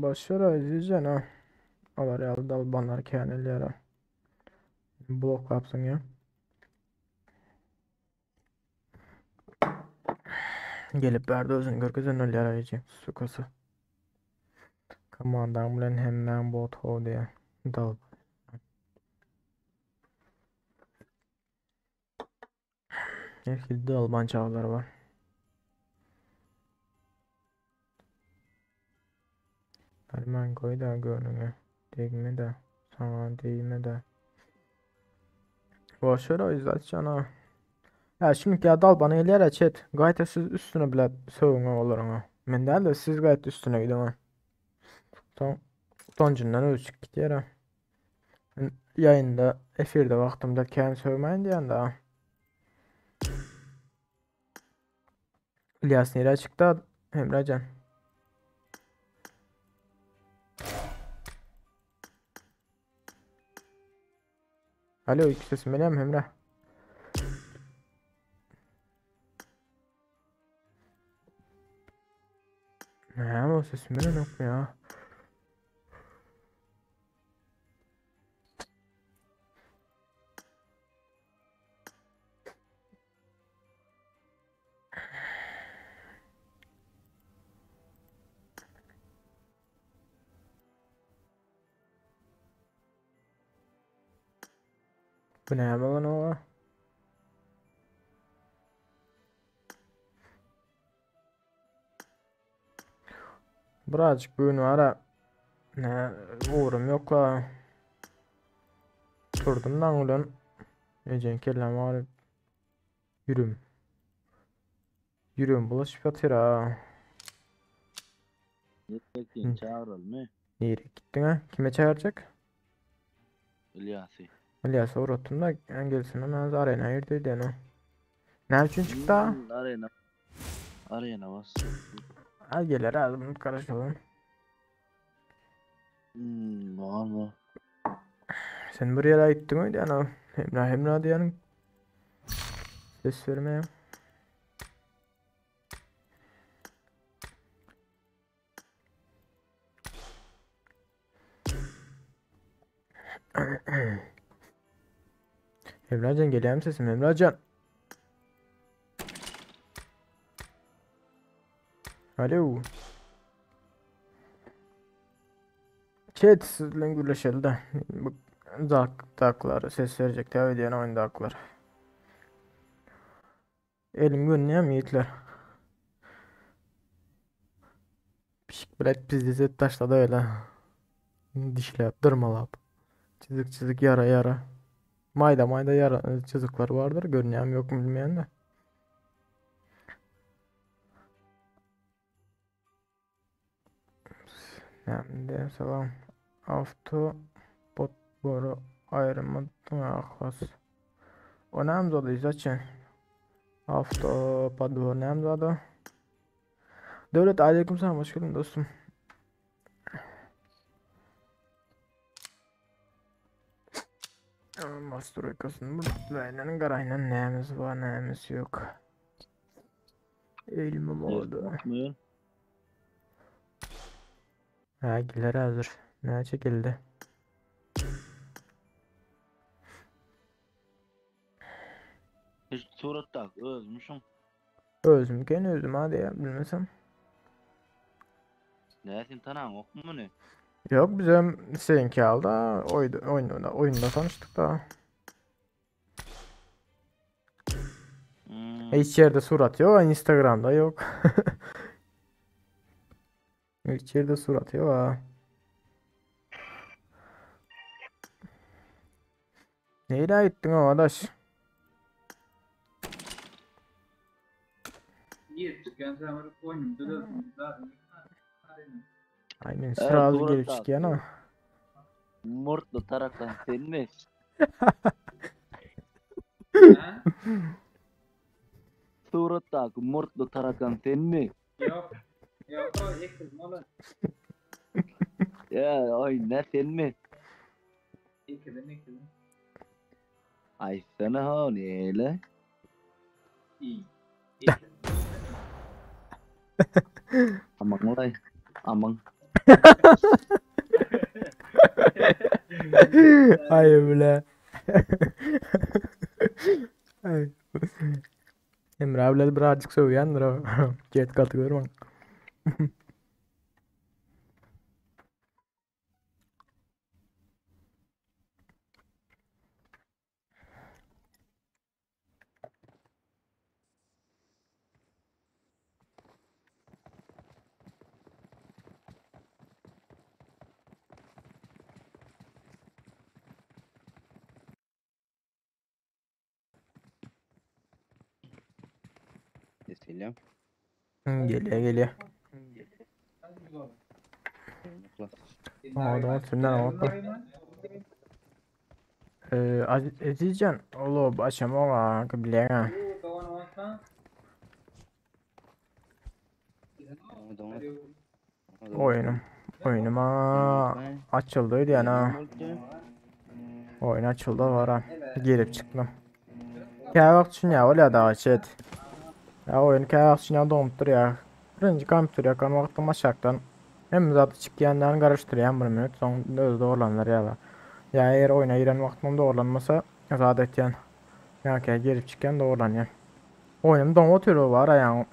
Başara izleyeceksin ha. Alar ýaly dalbanlar kän elýär. Bloklapsyň ya. Gelip berdi özüni görkezen ölýär aýjy. Sukasy. Komandan bilen hemmäň bot ho diýe. Dal. Herkese dalban çağları var. Ermen koy da göwnüňe. Degme de. Sana değme de. Boşver izletcan ha. Ya şimdi ya dal bana elýär chat. Gaýta siz üstüne bile sögüňe olaryň. Men däl de siz gaýta üstüne gidin ha. Soň utancından özi çykyp gidýär ha. Men Ýayynda efirde wagtymda kän sögmäýin diýen de. İlyas nirä çykdy Emrecan? Alo iki sesim geliyor mu Emre? Näme o sesim bilenokmy ya? Bu näme bolan owa? Birazcık bu gün var ha. Ne uğrum yok la. Durdum lan ulan. Ecen kellem ağrıyor. Yürüm. Ýüregim bulaşyp ýatyr ha. Ýetjek çagyralmy? Nirä gitdiň ha? Kime çagyrjak? Ylýasy. Ylýasy ugratdym da, gelsin ona arena girdi öýdýän o. Näme üçin çykdy ha? Arena. Arena bas. Ha geler ha, garaşalım. Hmm, valla. Sen bir ýere gitdiň öýdýän o. Hemra Hemra diýýäniň. Ses bermeýär. Emracan geliyor sesim Emracan? Alo. Chat sizle gürleşeli de. Bu daklar ses verecek devam ediyor oyunda haklar. Elim görünýärmi ýigitler? Pişik bilet pizdesi taşlady öyle. Dişläp, dyrmalap. Çyzyk çyzyk ýara ýara. Maýda maýda ýara çyzyklar bardyr, görünýärmi ýokmy bilmeýän de. Näme salam. Avto bot boru aýrymy ahlas. O näme zady zaçen? Avto podbor näme zady? Döwlet aleyküm selam hoş geldin dostum. Masturikasını bu Leylan'ın garayla neyimiz var neyimiz yok. Elim oldu. Ha gelir hazır. Ne çekildi? Hiç suratda özmüşüm. Özüm gene özüm hadi ya bilmesem. Ne sen tanan ok mu ne? Yok bizim seninki aldı. Oydu, oyunda, oyunda tanıştık da. Hmm. Hiç yerde surat yok. Instagram'da yok. Hiç yerde surat yok ha. Neyle gittin o adaş? Girip çıkyan sen bir oyunumda da zaten. Ay men sразу gelip surat çykýan ha. Murtlu tarakan sen mi? Ha? Suratda murtlu tarakan sen mi? Yok. Yok o ekildim oğlum. Ya oy ne sen mi? Ekildim ekildim. Ay sana ha neyle? İyi. Ekildim. Aman olay. Aman. Ay bile. Ay. Emre abiler birazcık sövýändir o. Jet gaty görmäň. Selam. Geliyor geliyor. Aa, da senden avaklar. Ee, Azizcan, oğlum açam ola bilýän. Oýunum. Oýunum ha açyldy öýdýän ha. Oyun açıldı var ha. Girip çıktım. Käwagt düşünýär bolýar dagy chat. Ya oyun käwagt düşünýär doňup durýar. Birinji kompýuter ýakan wagtym aşakdan hemme zady çykýandan garaşdyrýan bir minut soň özi dogrulandyr ýa-da. Ýa eger oýna giren wagtym dogrulanmasa zat etýän. Ýa-da girip çykýan dogrulanýar. Oýnum doňup otyr o bar aýaň.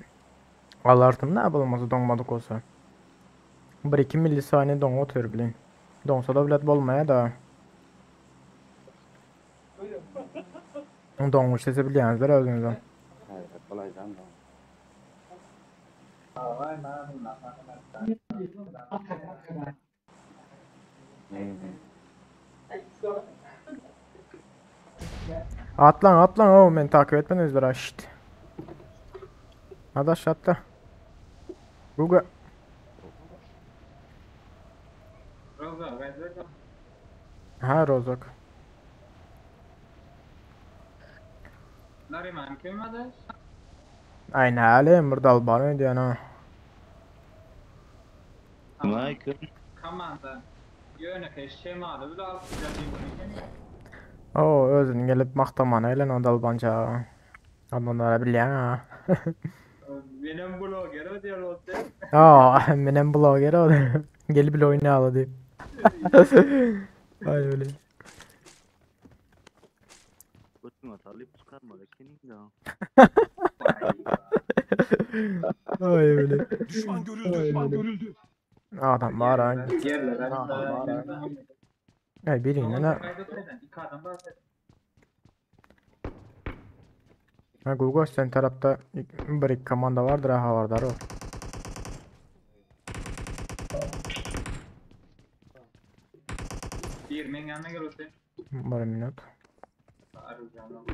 Alartym da bolmasa doňmadyk bolsa. 1-2 millisaniýe doňup otyr bilin. Doňsa da bilet bolmaýar da. Doňmuş sesi bilýäňizler özüňizem. Atlaň atlaň o meni takip etmediňizler ha şit. Adaş atla. Guga. Ha Rozok. Nariman kim adaş? Ay näle bir dalban öýdýän ha. Vay kim? Komanda. Ýönekeý şemaly bile alyp gider diýip. O özüni gelip magtamana gelen o dalbança. Adamlara bilýän ha. Menem bloger o diýer boldy. Aa, menem bloger o. Gelip bile oýnaly diýip. Ay öyle. Götüňe salyp çykarmaly ekeniň da. Ay öyle. Düşman görüldü. Düşman görüldü. Adam var ha. Yerler. Ay birinden ha. İki adam var. Ha Google sen tarapta bir iki komanda vardır ha havardar o. Bir men ýanyna gel olsa. Bir minut. Arayacağım.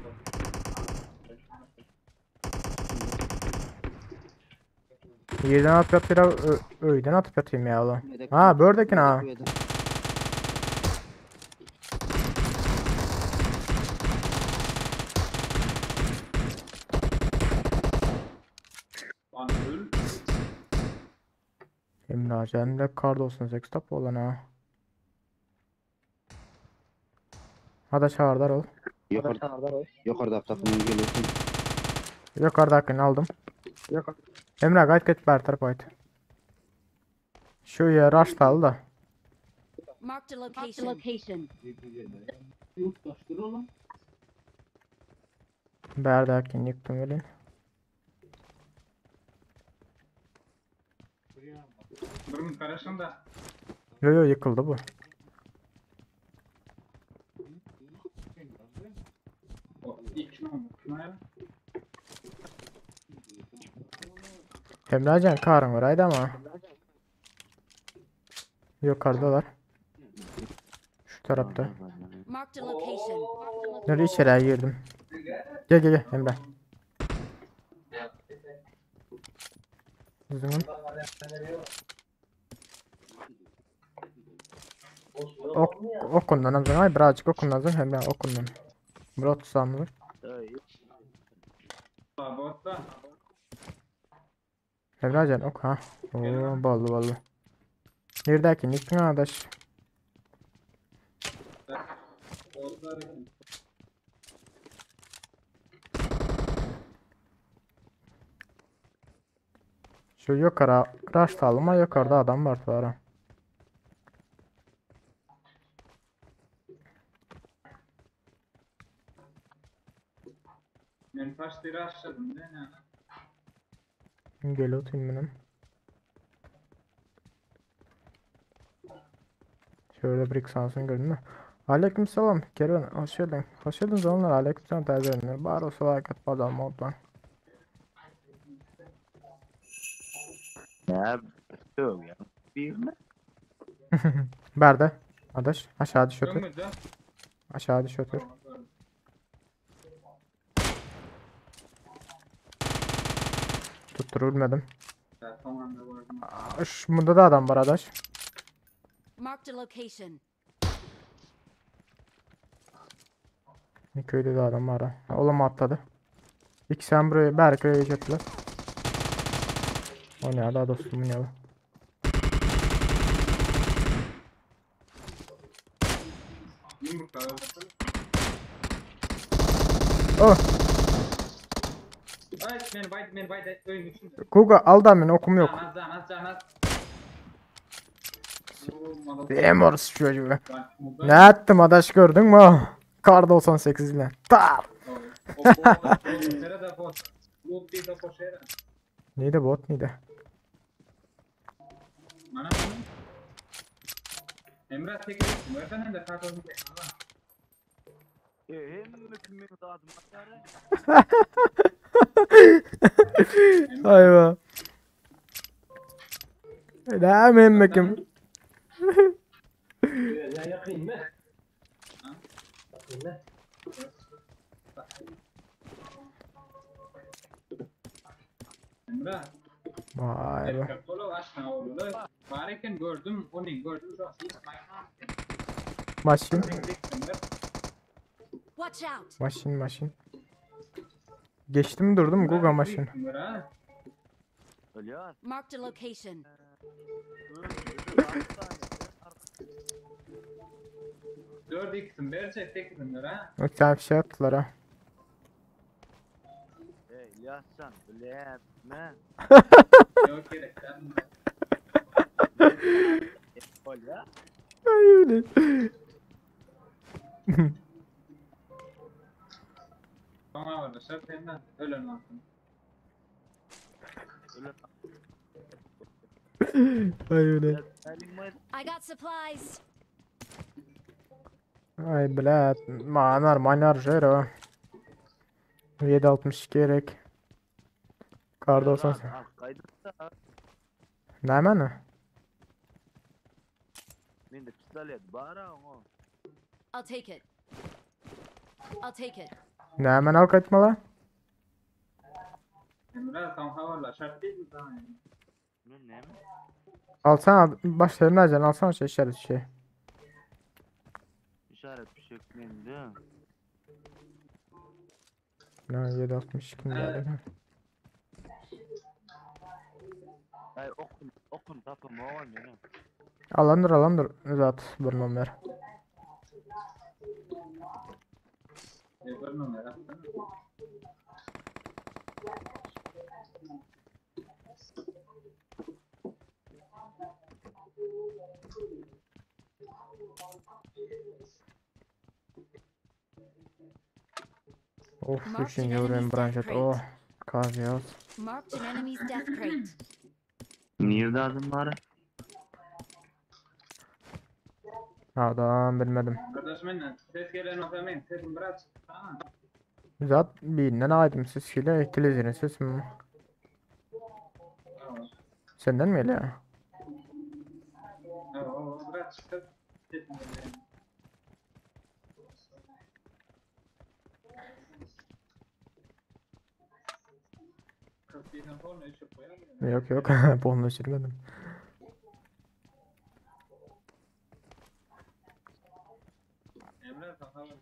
Yerden atıp yatıyor öýden atıp yatayım ya oğlum. Ha bördekini ha. Lan öl. Emre de kar 98 top olan ha. Hadi çağırdar ol. Yukarıda takımın geliyorsun. Yukarıdakini aldım. Emre gayet git ber taraf ait. Şu yer rush da al da. Marked a location. location. Berdakini yıktım öyle. Burun karaşın da. Yo yo yıkıldı bu. O ilk ne oldu? Ne? Emrecan karın var haydi ama. Yukarıdalar. Şu tarafta. Marked a location. Nereye içeriye girdim. Gel gel gel Emre. Düzgün. Ok, okundan amca. Ay birazcık okundan amca. Emre okundan. Murat tutamlı. Botta. Emrecan ok ha. Oo ballı ballı. Neredeki nikin arkadaş? Şu yukarı rush alma yukarıda adam var sonra. Men taş aşladım ne ne? Gel oturayım benim. Şöyle bir sansın gördün mü? Aleykümselam Kervan hoş geldin. Hoş geldiniz onlar aleykümselam taze Bar olsa like at badal modlan. Ya yok ya. Bir mi? Berde. Adaş aşağı düş otur. Dönmedi. Aşağı düş otur. Tuttur ölmedim. Son anda gördüm. Aa, Şu, bunda da adam var adaş. Marked a location. Ne köyde de adam var ha. Ha, Oğlum atladı. İki sen buraya Berkay'a geçettiler. O ne daha dostum bu ne bu? Yumrukla öldürdüm. Oh! Ay men bay men bay öýüň içinde. Guga al da meni okum yok. Can az can az can az. Dem orası çocuğu. Ne ettim adaş gördün mü? Kar 98 ile. Tar. Neydi bot neydi? Mana bunu. Emrah tek ettim. Versen de kalk oğlum. E hemme kim meni zadymy atýar. Ayva. Ne hemme kim? Ya yakın mı? Yakın mı? Emrah. Vay be. Erkek kolu aşna oğlu. Varken gördüm onu gördüm. Maşin. Watch out! Maşin maşin. Geçtim durdum Guga maşin. Ölýär. Marked a location. Dört iksim verecek tekizim ver ha. Bir tane bir şey attılar ha. Ey İlyascan biletme. Yok gerek. sen- Bolýar. Ay öyle. Tamam arkadaşlar senden ölen olsun. Ay öyle. I got supplies. Ay bilet. Manar manar jero. 7.62 gerek. Kar 98. Gaýdyp Näme ne? Mende pistolet bar ha. I'll take it. I'll take it. Näme al kaçmalı? Emrah tam havarla şart değil mi sana yani? Men näme? Alsana başlarına Emrecan alsana şey işaret şey. İşaret pişek mende. Ne 7.62 mi geldi? Ay okun okun tapym owan meni. Alandır alandır zat bir nomer. E, bir numara atsana. Of Marked üçüncü an vuruyorum enemy's branş death at. Oh. crate. Kavyaz. Marked an enemy's death crate. Nirde adım var? Adam bilmedim. Kardeşim benden ses gelen olsa men sesim biraz çıktı ha. Zat birinden aydım ses ile televizyonun sesi mi? Tamam. Senden mi geliyor? Tamam, o biraz çıktı. Sesim geliyor. Kırk birden sonra üç koyar mı? Yok yok. Bomba sürmedim. Emre sen haber.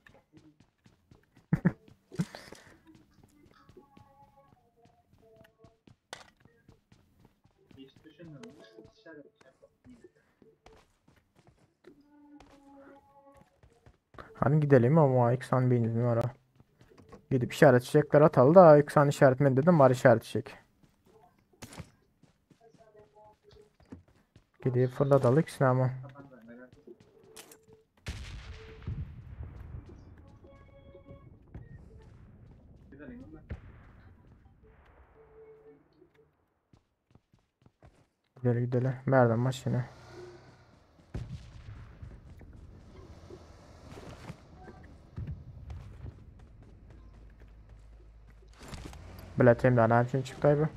Hiç düşünmüyorum. Dışarı bir şey yapalım. Hani gidelim ama İksan benzin var ha. Gidip işaret çiçekler atalı da İksan işaret dedim var işaret çiçek. Gidip fırlatalım ikisini ama. Kapandı, merak etme. Gidelim ama. Gidelim gidelim. Nereden maşine? Bilet hem de ne için çıktı abi?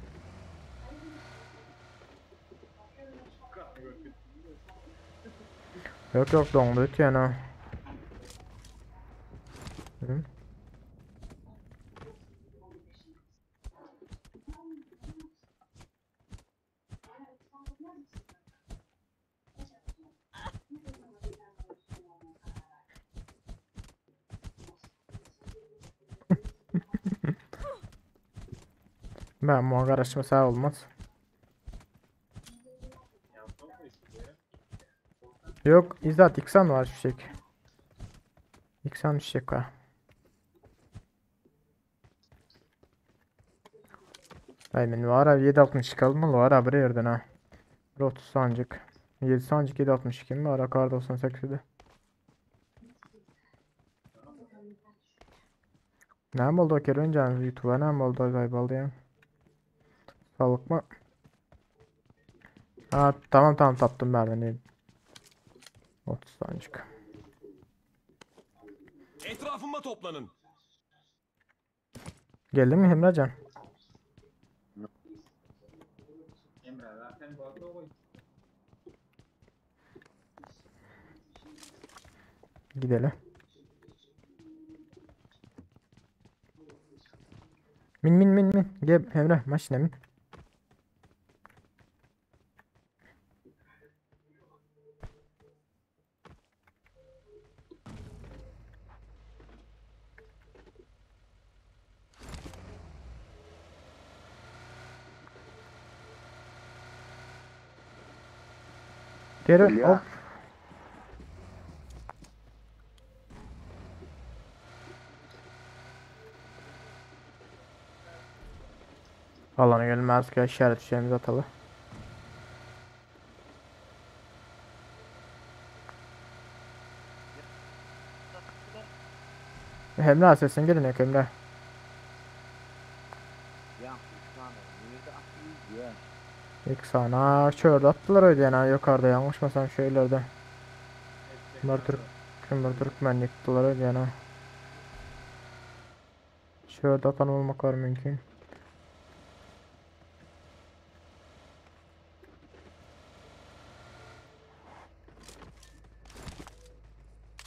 Yok yok dondu ötüyor ha. Hı? Ben muha garaşma olmaz. Yok İzzat İksan var fişek. İksan fişek var. Ay men var abi 7.62 almalı var abi bir yerden ha. Bir 30 sancık. 7 sancık 7.62 mi var? Kar 98'de. Näme boldy Kerwenjan YouTube'a näme boldy gaýboldy ya. Saglyk mı? Ha tamam tamam tapdym bärden. 30 sancık. Etrafıma toplanın. Geldi mi Emrecan? Emre zaten boldy goý. Gidelim. Min min min min. Gel Emre maşına min. Geri Ya. hop. Alana gelmez ki işaret şeyimizi atalı. Emre sesin gelin yok Emre. Ya üç tane. Nerede atıyoruz ya? İlk sana şöyle attılar öyle yani yukarıda yanlışmasam şeylerde. Bunlar Türk, bunlar Türkmen yıktılar öyle yani. Şöyle atan olmak var mümkün.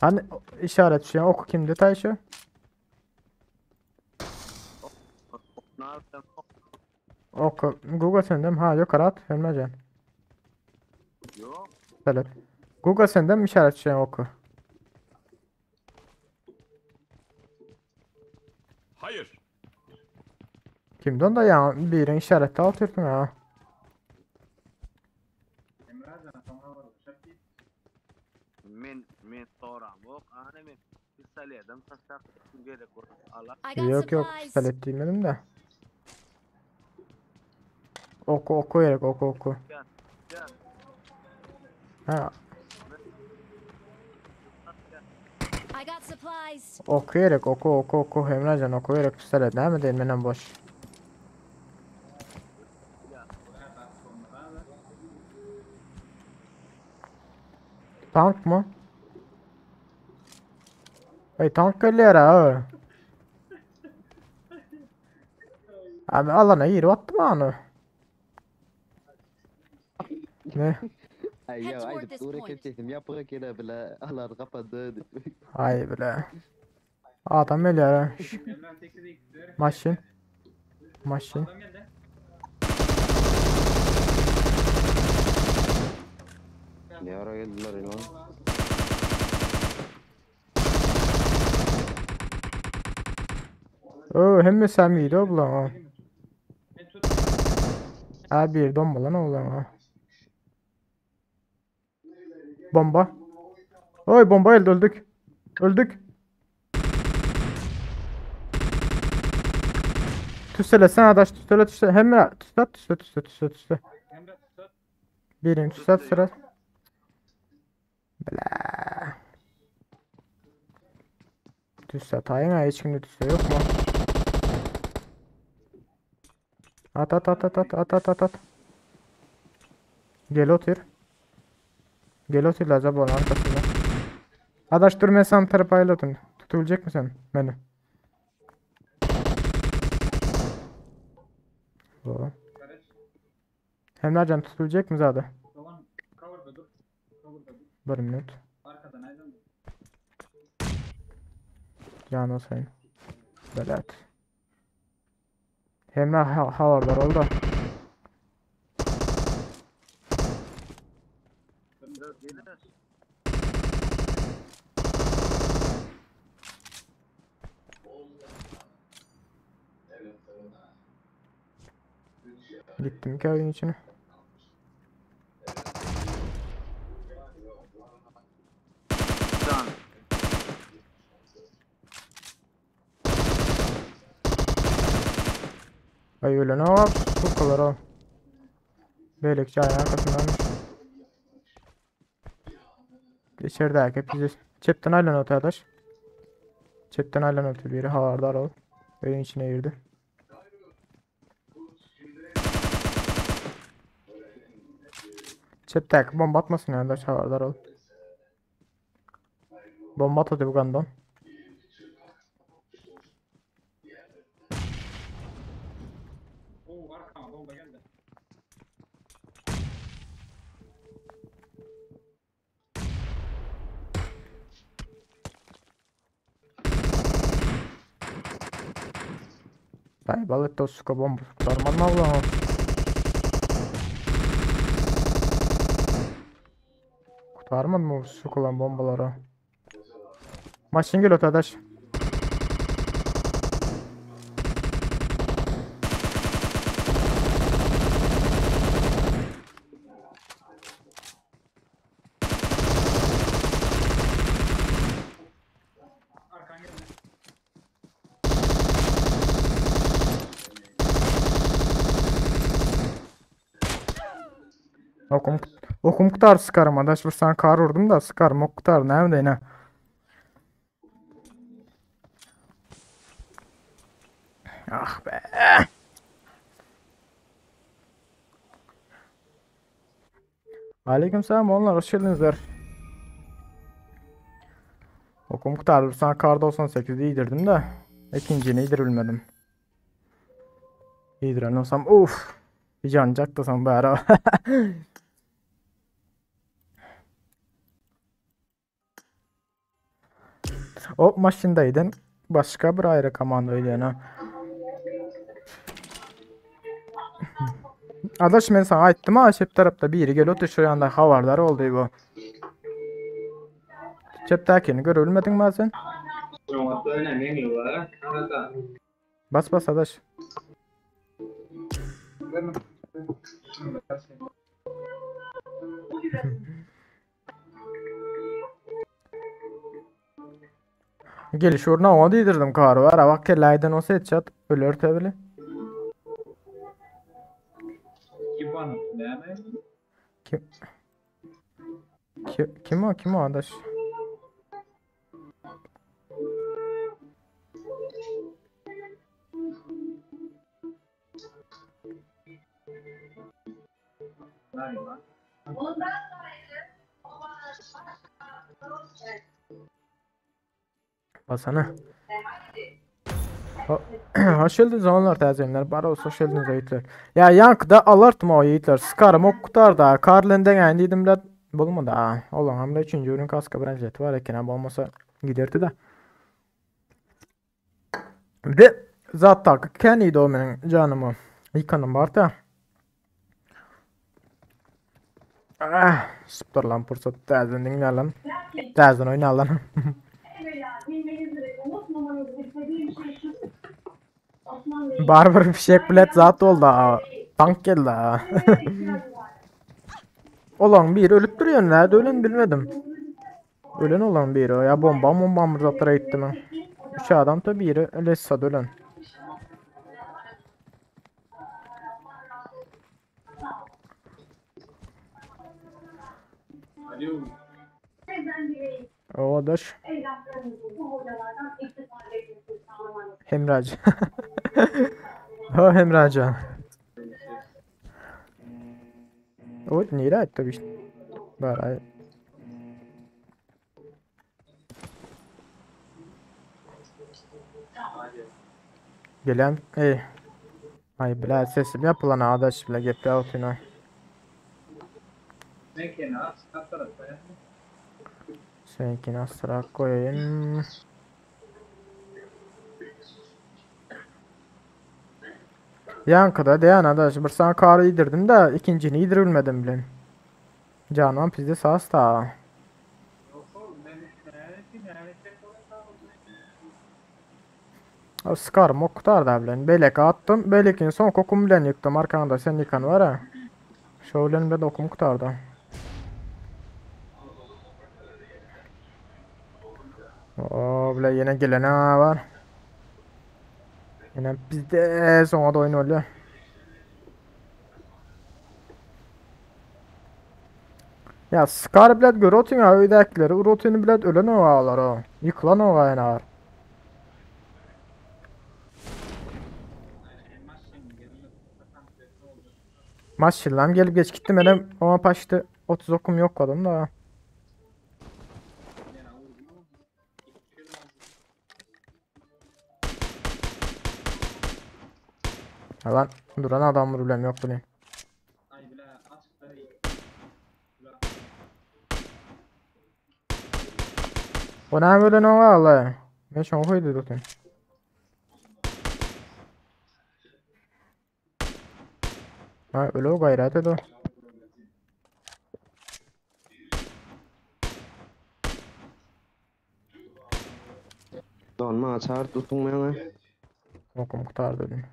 Hani işaret şey oku kimde Tayşo? Ne yapacağım? Oku Google sende mi? Ha yukarı at Emrecan. Yok. Evet. Google sende mi işaret şey oku? Hayır. Kimden onda ya birin işareti atıyorsun ha. Emre soňra bir şart diýip. Men men soram yok. Ana men pistoletim taşlap gerek bolup ala. I got Yok yok supplies. pistolet diýmedim de. Oku oku gerek oku oku. Gel. Gel. Ha I got supplies. oku gerek oku oku oku Emrecan oku gerek pistolet näme diýen menen boş. Tank mı? Hey tank gelýär ha. Abi alana girip atdym onu. Ne? Ay Head ya toward aýdyp this dur point. sesim ýapyga kele bile alar kapadı. Ay bile. Adam gelýär ha. Emre 8 x Maşyn. Maşyn. Adam geldi. Ne ara geldiler ya? Oo hemme sen miydi o bulan ha. Men tut. Ha bir don lan oğlum ha. Bomba. Oy bomba geldi öldük. Öldük. Tüsele sen adaş tüsele tüsele. Hemre tüsle tüsle tüsle tüsle tüsle. Emre tut. Birini tüsle tüsle. Bla. Tüsle tayın ha hiç kimde tüsle yok mu? At at at at at at at at at. Gel otur. Gel otur la zabolun arkasında. Adaş dur men sana taraf aýladym. Tutabiljek mi sen meni? O. Karış. Emrecan tutabiljek mi zade? Dogan coverda dur. Coverda dur. Bir minut. Arkadan aýdan. Can olsayın. Belat. Emre ha havardar oldu. Gelir. Gittim ki oyun içine. Can. Ay öyle ne var? Sukalar o. Beýleki jaýyň arkasyndanmyş. İçeridäki pizdes. Çepden aýlan öte adaş. Çepden aýlan öte biri habardar ol. Öýüň içine girdi. Çepdäki bomba atmasyn adaş habardar ol. Bomba atady bu gandon. Oo arkama bomba geldi. Daj, balet to suka bomba tutarman Allah. Kurtarmadı mı bu sukulan bombaları? Maşın gel ötedaş. Arkan geldi. Okum, okum kutar sıkarım adaş. Bir sana kar vurdum da sıkarım ok kutar. Nerede yine? Ah be. Aleykümselam onlar hoş geldinizler. Okum kutar. Bir sana kar 98 iydirdim de. İkincini iydirilmedim. İydiren olsam uf. Bir cancak da sen bari. O maşındaydın. Başka bir ayrı komandoydu yani. Adaş men sana aýtdym ha, çep tarapda biri gel otur şu ýanda habarlar oldy bu. Çepdäkini görülmediň mi sen? Bas bas adaş. Geliş uğruna ona diýdirdim kary var. Bak kelläýden olsa headshot öler täbili. Ivan näme? Kim? Kim, kim o? Kim o adaş? Lan. Basana. Hoş geldiniz onlar təzəyenlər. Bar olsa hoş geldiniz yiğitler. Ya yankıda alert o yiğitler. Sıkarım ok kutar da. Karlenden yani dedim de bulmadı ha. Olan hem de üçüncü ürün kaska branşeti var eken abi olmasa giderdi de. Bir de zat takı keniydi o benim canımı. Yıkanım var da. Ah, süper lan fırsat. Təzən dinle lan. Təzən oyna lan. Barbar fişek bilet zat oldu ha. Tank geldi ha. Olan bir ölüp duruyor nerede ölen bilmedim. Ölen olan biri o ya bomba bomba mı zatlara gitti mi? Üç adam da biri Lessa'da ölen. Alo. O daş. Hemracı. Ha Hemracı. O nere aýtdy bir Bar ay. Gelen ey. Ay bile sesim yapılan adaş bile gepli altına. Seninkini astırak koyayım. Yankıda diyen adaş bir sana karı yedirdim de ikincini yedirilmedim bilen. Canan pizde sas da. Sıkarım o kutar da bilen. Belek attım. Belekin son kokum bilen yıktım. Arkanda sen yıkan var ha. Şöyle de okum kutardı. Oo bile yine gelen ha var. Yine bizde sonra da oyun oluyor. Ya Scar bilet gör otun ya öýdäkileri urutyny bilet ölen ogalar o. Ýykylan oga ýene ar. Maşyllam gelip geç gitdi menem oňa paşdy 30 okum yok adam da. Lan duran adam problem yok bileyim. O näme bilen oňa Allah. Men şoňa hoýdy durtun. Ha öle o gaýrat edi. Donma açar tutun bana. Okum gutar dedim.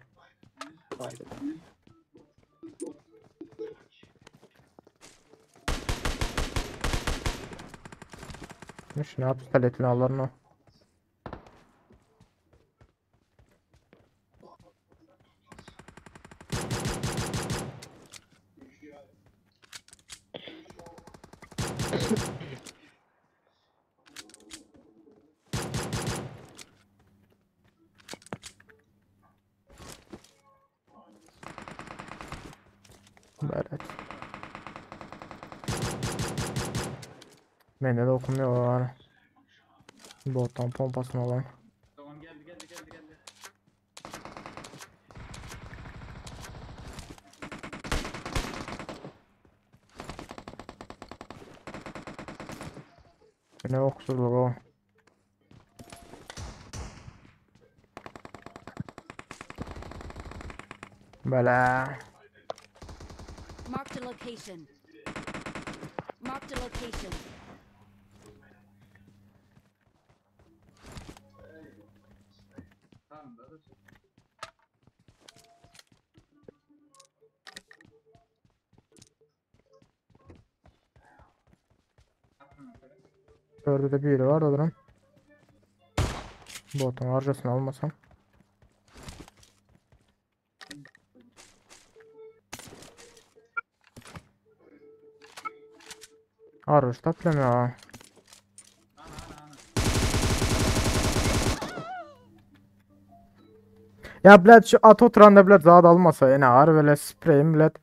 Ne pistoletini alır o? Evet. Mende de okumuyor var. Bottan pompasını alalım. Tamam geldi geldi geldi geldi. Ne oksuzluk o. Bela. Marked a location. Marked a location. Tamam da da Dördü de biri var da durum. Botun harcasını almasam. Arış taplem ya. Ya bilet şu at oturan da bilet zat almasa ene ağır böyle spreyim bilet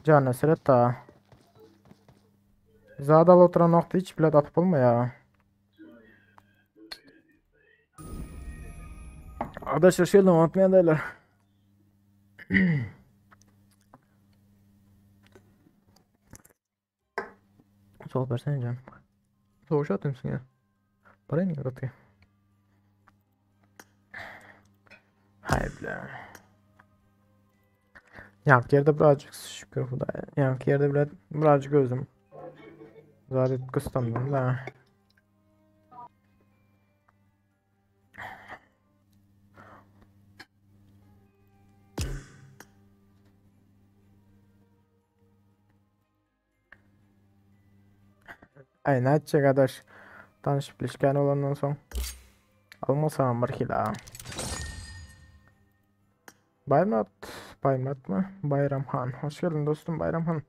canı seret da. Zat al oturan nokta hiç bilet atıp olma ya. Arkadaşlar şöyle unutmayan derler. Sol versene canım. Soğuşa atıyorsun ya. Parayı niye atıyor? Hayır bile. Yankı yerde birazcık şükür bu da. Yankı yerde bile birazcık özüm. Zaten kıskandım da. Ay ne edecek arkadaş? Tanışıp ilişkin olandan son. Almasam bir kilo. Baymat. Baymat mı? Bayramhan. Hoş geldin dostum Bayramhan.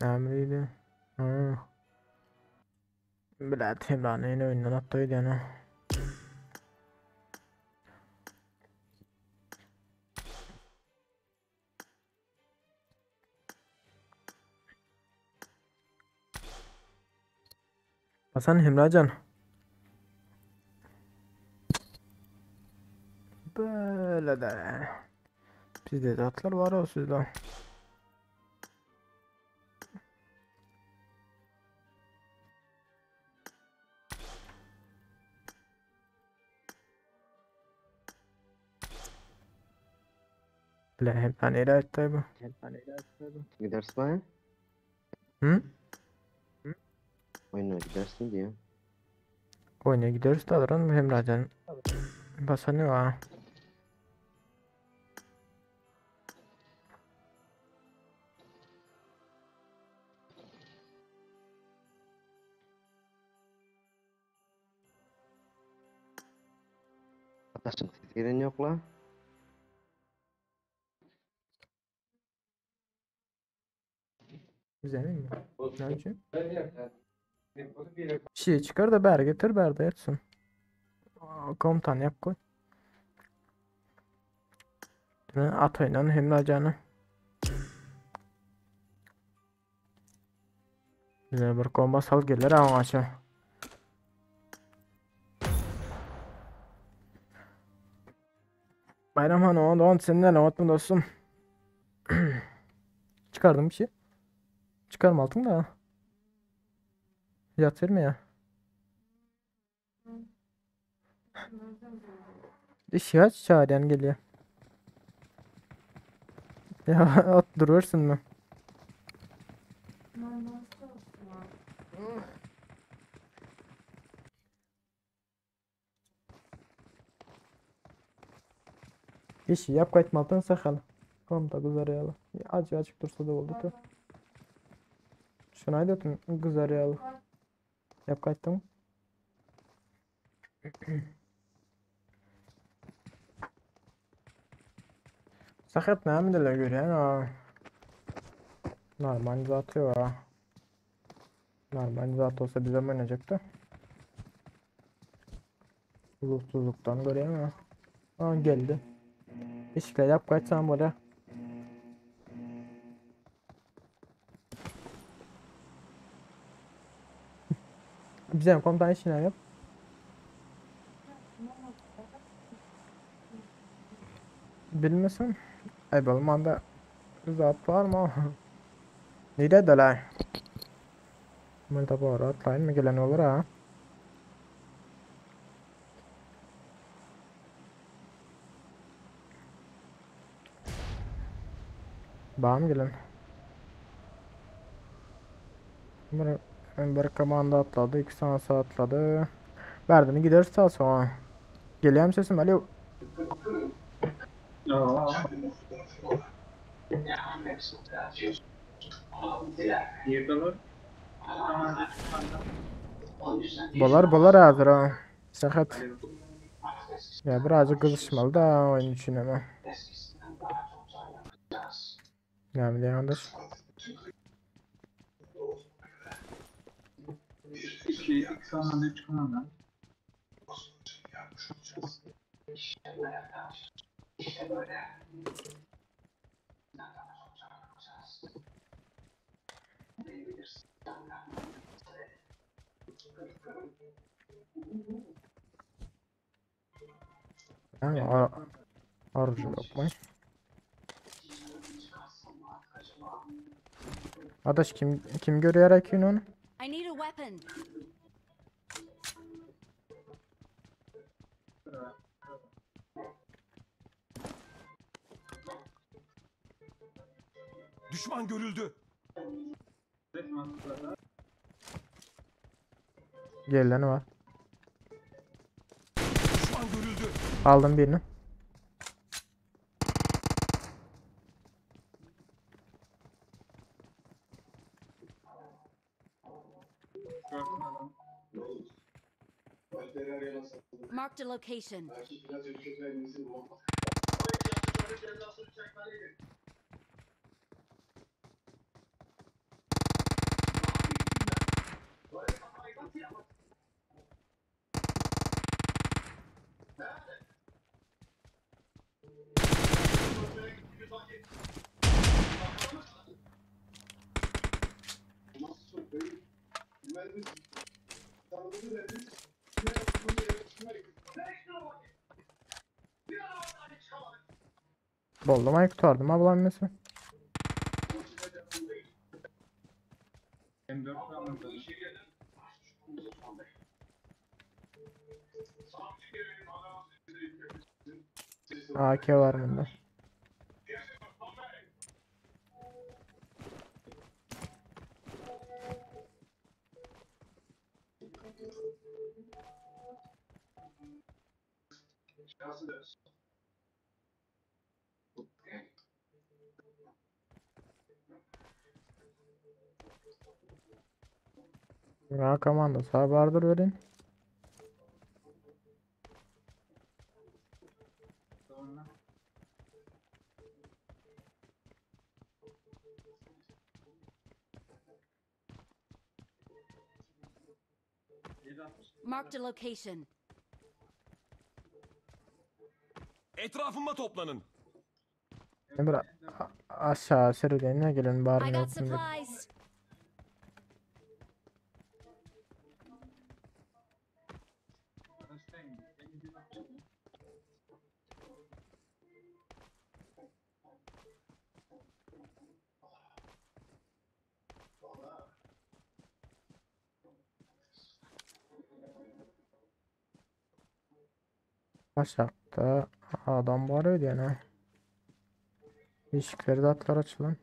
Emriydi. Ha. Bilet Hemra'nın yine oyundan attıydı yani. Hasan Hemracan. Böyle de. Bizde de atlar var o sizde. Bile hem nereye etti bu? Gidersin bana. Hı? Oyuna gidersin diyor. Oyuna gideriz de alırım Hemracan. Basanı var. Daşyň sesi gelen ýok la. Bize mi? Ne üçin? Şey çıkar da beri getir beri de yatsın. Komutan yap koy. At oynan hem acanı. Bize bir komba sal gelir ama aça. Bayram Han on on senden atma dostum. Çıkardım bir şey. Çıkarma altın da. Yat verme ya. İşi aç çağıran geliyor. Ya at duruyorsun mu? İşi yap kaçmaltın sakal. Komda kızarıyorlar. Acı açık dursa da oldu da. Şuna aydatın kızarıyorlar. Yap kaçtım. Sakat ne mi de görüyor ha? Normal zatı var. Normal zat olsa bize mi oynayacaktı? Ruhsuzluktan görüyor ama. Aa geldi. İşte yap kaçsam böyle. Bize komutan işine yap. Bilmesin. Ay balmanda zat var mı? Nerede lan? Burada bu ara atlayın mı gelen olur ha? Bam gelen. Bir, bir komanda atladı, iki sansı atladı. Verdiğini gideriz sağ sonra. Geliyor mu sesim? Alo. Girdiler. Bolar bolar hazır ha. Sakat. Ya birazcık kızışmalı da oyun için ama. Ne bileyim 2, 2 komanda, 3 komanda. Yani orucu yok mu? Adaş kim kim görüyor IQ'nu onu? I need a weapon. Düşman görüldü. Geleni var. Düşman görüldü. Aldım birini. Marked a location. Buldum ay kurtardım ablam mesela. M4 komanda. AK var bunda. Ya komanda sağ vardır verin. Marked a location. Etrafıma toplanın. Bir aşağı seredeyim gelen bar I mı got yok mu? supplies. Aşağıda adam var öyle yani. Işıkları da atlar açılan.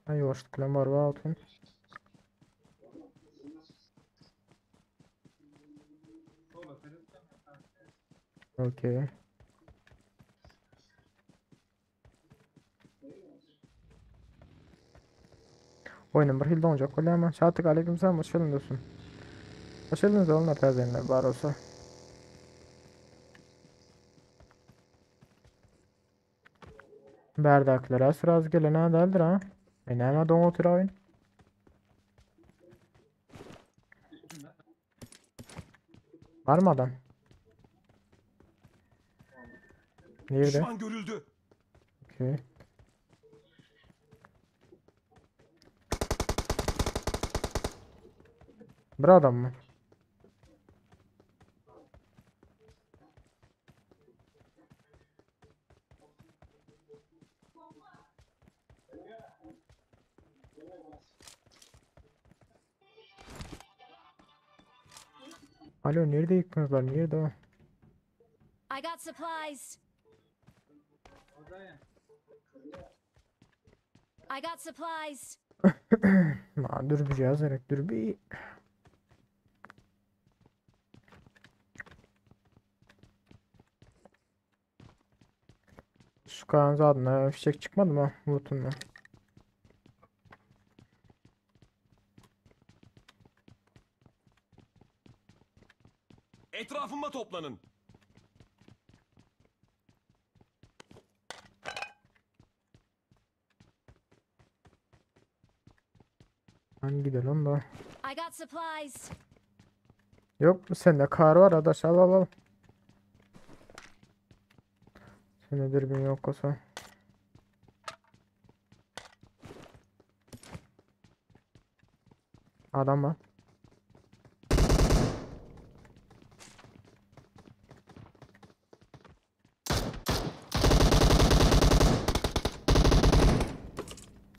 Ay yoşluk bilen var var altın. Okey. Oyunun bir hilde olacak öyle ama. Şatık aleykümselam hoş geldin dostum. Hoş geldiniz oğlum tazenler var olsa. Berdaklara sıraz gelen ha deldir ha. E näme doň otur oyun? Var mı adam? Nerede? Düşman görüldü. Okey. Bir adam mı? Alo nerede yıktınızlar? Nerede o? I got supplies. I got supplies. Ma dürbü yazarak dürbü. Şu adına fişek çıkmadı mı? Unutun mu? Etrafıma toplanın. Hangi gidelim da? I got supplies. Yok sende kar var adaş al al al. Sende dürbün yok olsa. Adam var.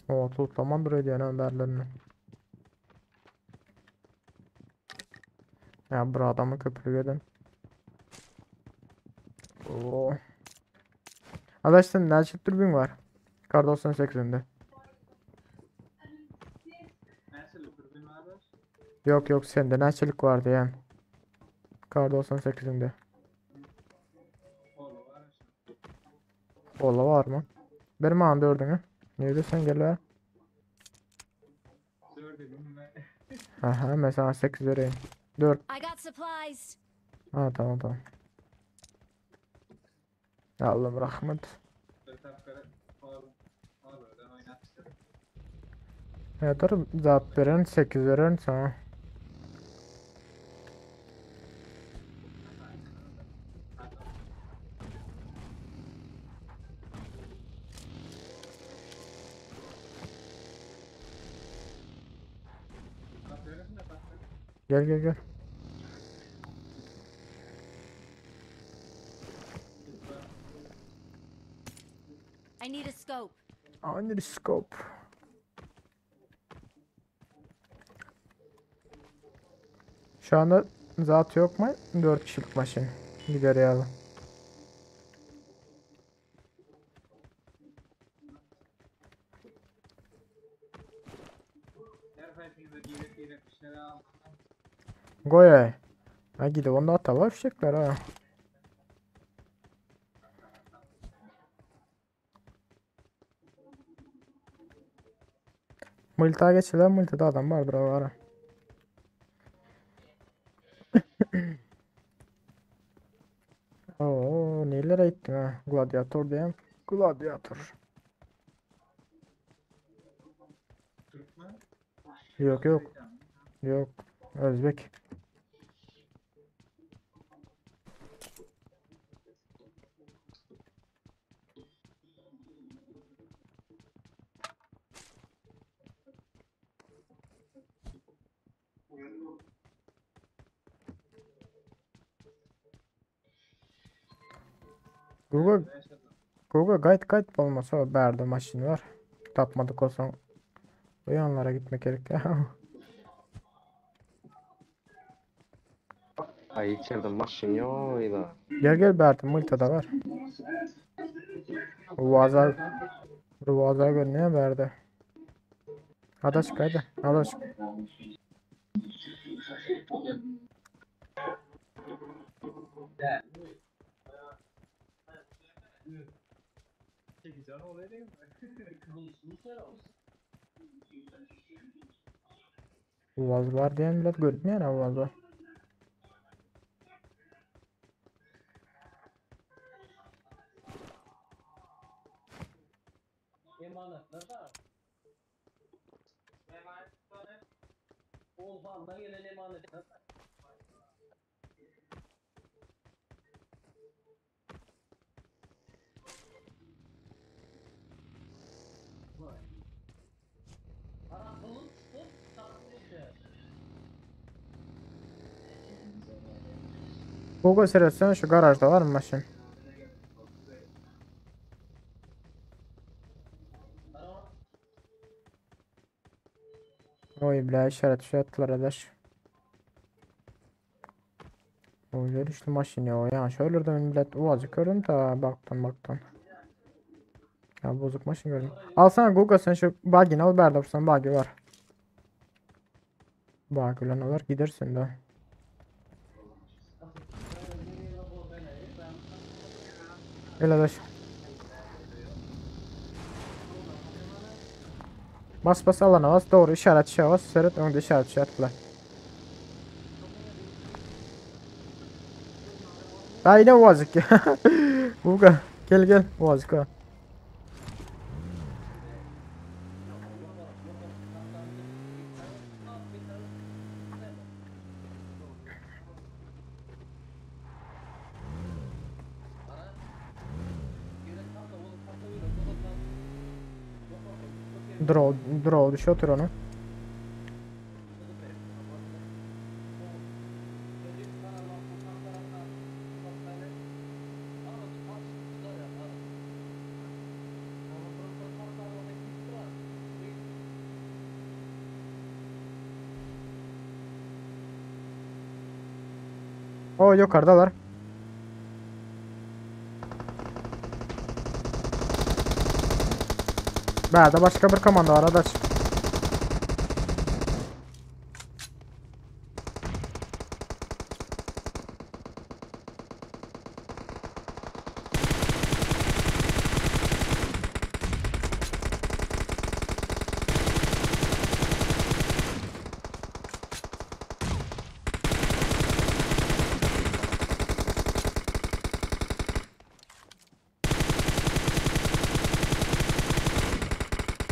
O tutlamandır öyle yani haberlerini. Ya bir adamı köprüye edin. Oo. Adaş sen näçe dürbün var? Kar 98'inde. Yok yok sende näçelik vardı yani. Kar 98'inde. Ola var mı? Benim ağam dördünü. Nerede sen gel ver. Aha mesela 8 vereyim. 4. I got supplies. Ha tamam tamam. Allah'ım rahmet. Ya dur zat veren 8 veren sana. Gel gel gel. I need a scope. I need a scope. Şu anda zat yok mu? 4 kişilik maşın. Gider ya. Goy. Ha gidip onda atalım fişekler ha. Multi'ye geçelim. Multi'de adam vardır o ara. Oo, neler. Nirä gitdiň ha? Gladiator diýen. Gladiator. Türkmen. Yok yok. Yok. Özbek. Google Google gayet gayet bolmasa bärde maşyn bar. Tapmadyk bolsaň bu ýanlara gitmek gerek. Ay içeride maşyn yok ýa. Gel gel bärde multada bar. Vaza Vaza görünýär bärde. Adaşyk haydi. Adaşyk. Vaz bar diýen bilet görünmeýär ha vaza. Google seretsen şu garajda var mı maşyn? Oy bile işaret şu attılar adaş. Oy görüşlü maşyn ya ya şöyle de millet uvazı gördüm da baktım baktım. Ya bozuk maşyn gördüm. Alsana Google sen şu buggy'ni al berde sen buggy var. Buggy lan alır gidersin de. Gel adaş. Bas bas alana bas doğru işaret şey bas seret önde işaret şey atla. Daha yine uvazık ya. Google gel gel uvazık ha. Draw, draw düşüyor otur onu. O yukarıdalar. Bärde başka bir komanda var adaş.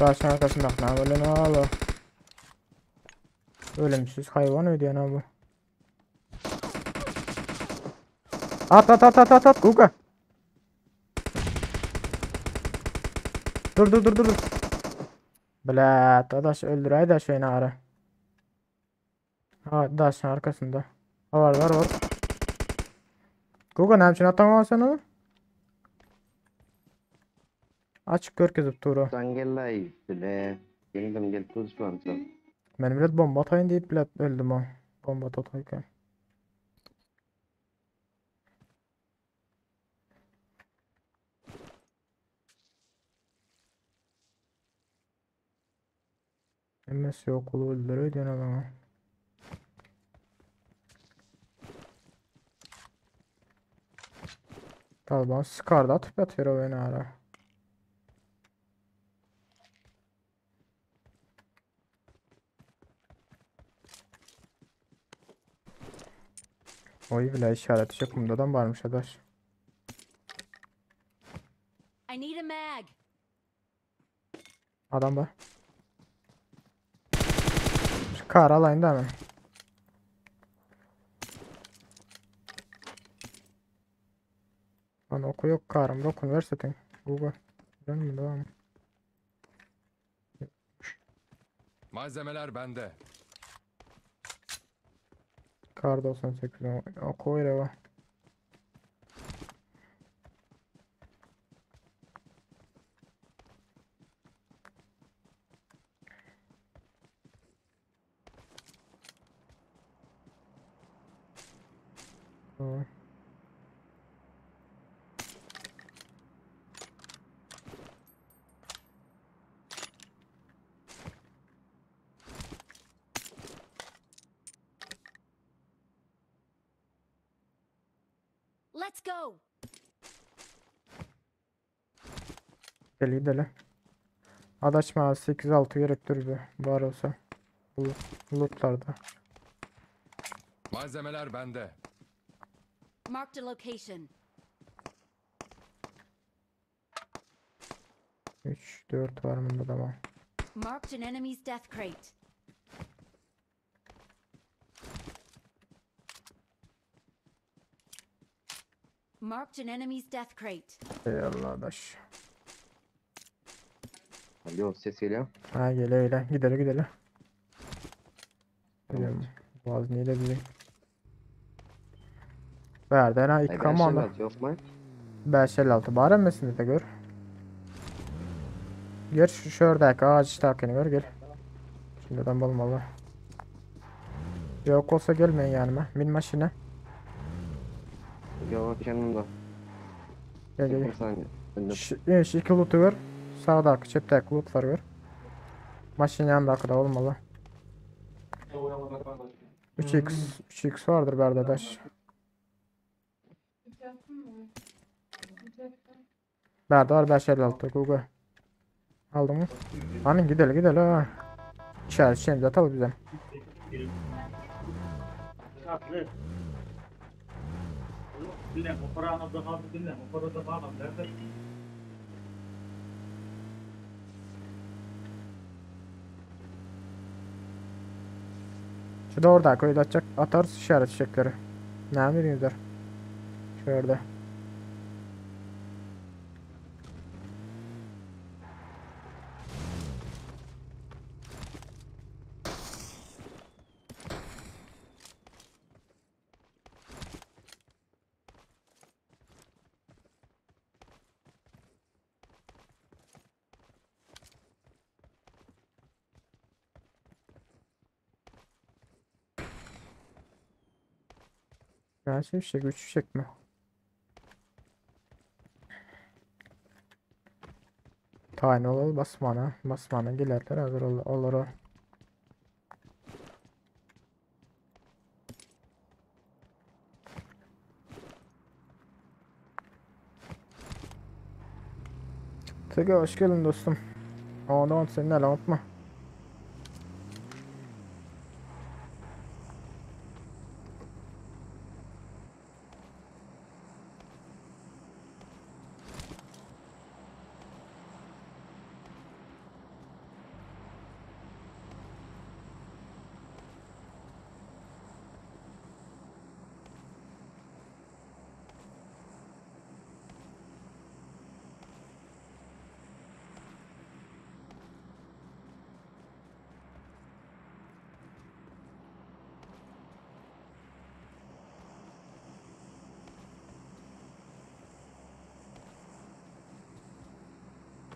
Daşın arkasında ne böyle ne oğlu? Ölümsüz hayvan ödüyor ne bu? At at at at at at Guga. Dur dur dur dur dur. Blet adaş öldürey de şeyini ara. Ha daşın arkasında. Ha, var var var. Guga ne için atamam sen onu? Açık görkezip duru. Sen gel la bile. Geldim gel tuz şu an sen. Men bilet bomba atayın deyip bilet öldüm o. Bomba atayken. MS yok okulu öldürüyor diyen adamı. Taliban Scar'da atıp yatıyor o beni ara. Oy bile işaret çakımdadan varmış adaş. I need a mag. Adam bar. Şu kar alayım da ben. Lan oku yok karım. Dokun versetin. Google. Dön mü devam. Malzemeler bende. Kar 98 oku öyle var. Tamam. Let's go. Deli deli. Adaşma 8-6 gerektir bir var olsa. Lootlarda. Malzemeler bende. Marked a location. 3 4 var bunda da var. Marked an enemy's death crate. Marked an enemy's death crate. Ey Allah adaş. Alo ses geliyor. Ha gele öyle. Gidelim gidelim. Gidelim. Boğaz niye de bizim. Verdi ha Ay iki ben komanda. şey yok mu? 556 bari mesini de gör. Gör şu şuradaki ağaç takını gör gel. Şimdiden bulmalı. Yok olsa gelmeyin yanıma. Bin maşına. Yok yanımda. Gel gel. Bir gel. saniye. Önde. Şu iki loot'u gör. Sağdaki çepteki loot var gör. Maşın yanındaki da olmalı. 3x 3x vardır berdadaş. Berde var 556 Google. Aldın mı? Hani gidelim gidelim ha. İçeri şimdi atalım bize. Şu da orada koydu atacak atarız işaret çiçekleri. Ne yapıyorsunuz? Şurada. Kaç fişek? 3 fişek mi? Tayin olalı basmana. Basmana gelerler hazır ol olur o. Tege hoş geldin dostum. Onu senin hele unutma.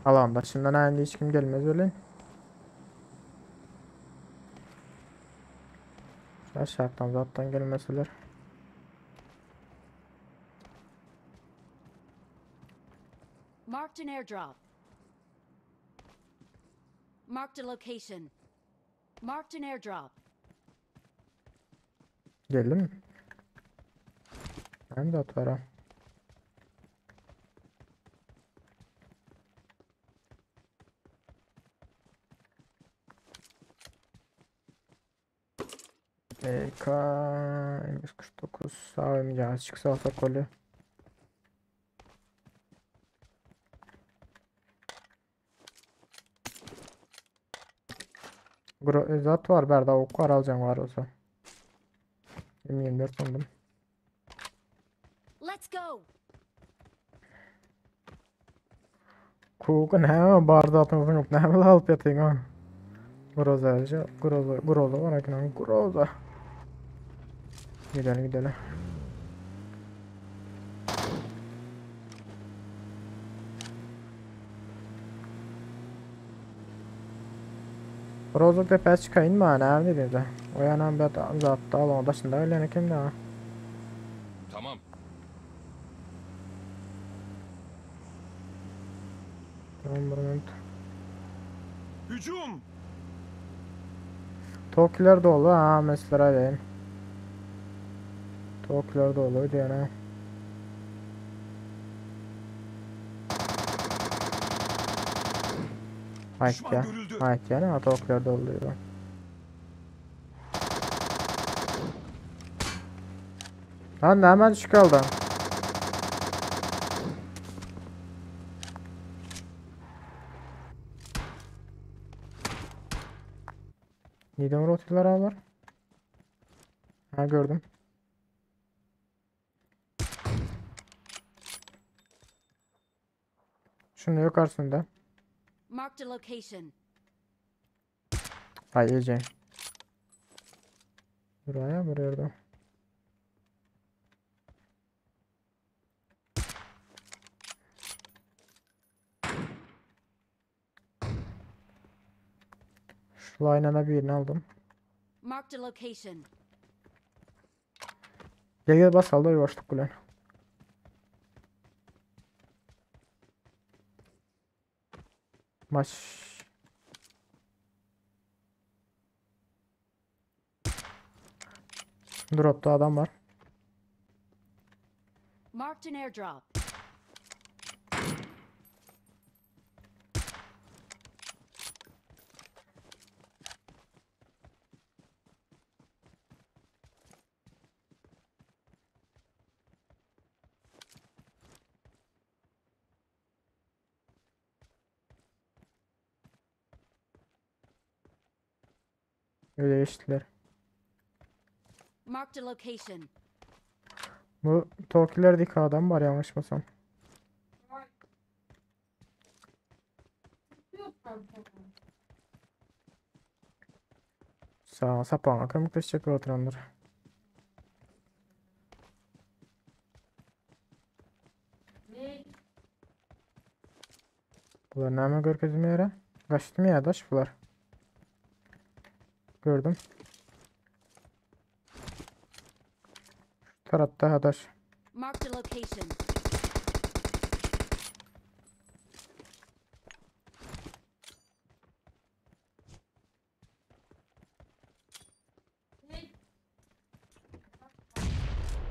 Alan başından aynı hiç kim gelmez öyle. Aşağıdan zaten gelmeseler. Marked an airdrop. Marked a location. Marked an airdrop. Geldi mi? Ben de atarım. EK M149 sağ ya çıksa alsak golü. Zat var bärde ok var aljaň bar bolsa. M24 sandım. Let's go. Kuka näme bar zatyňy zyňyp näme alyp ýatyň ha. Groza, groza, groza bar eken, groza. Gidelim gidelim. Groza depä çykaýyn ma, näme diýdiňiz? O ýanam bir zatda alon daşynda ölen eken da. Tamam. Tamam bir minut. Hücum. Tokiler dolu ha mesela aýdaýyn. Tokiler dolu diýen ha. Düşman Aýtýa. görüldü. Aýtýa ne tokiler dolu diýip. Lan hemen düşük kaldı. Neden rotiler var? Ha gördüm. Şunu yukarısında. Marked a location. Hay iyice. Buraya buraya da. Şu line'ına birini aldım. Marked a location. Gel gel bas aldı başlık bilen. Maç. Drop'ta adam var. Marked an airdrop. Öyle geçtiler. Marked a location. Bu Tokilerdeki adam var yanlışmasam. Sağ sapağına kömükleşecek oturanlar. Bular näme görkezme ýere? Gaçdymy ýa daş bular? Gördüm. Şu tarapta adaş. Marked a location.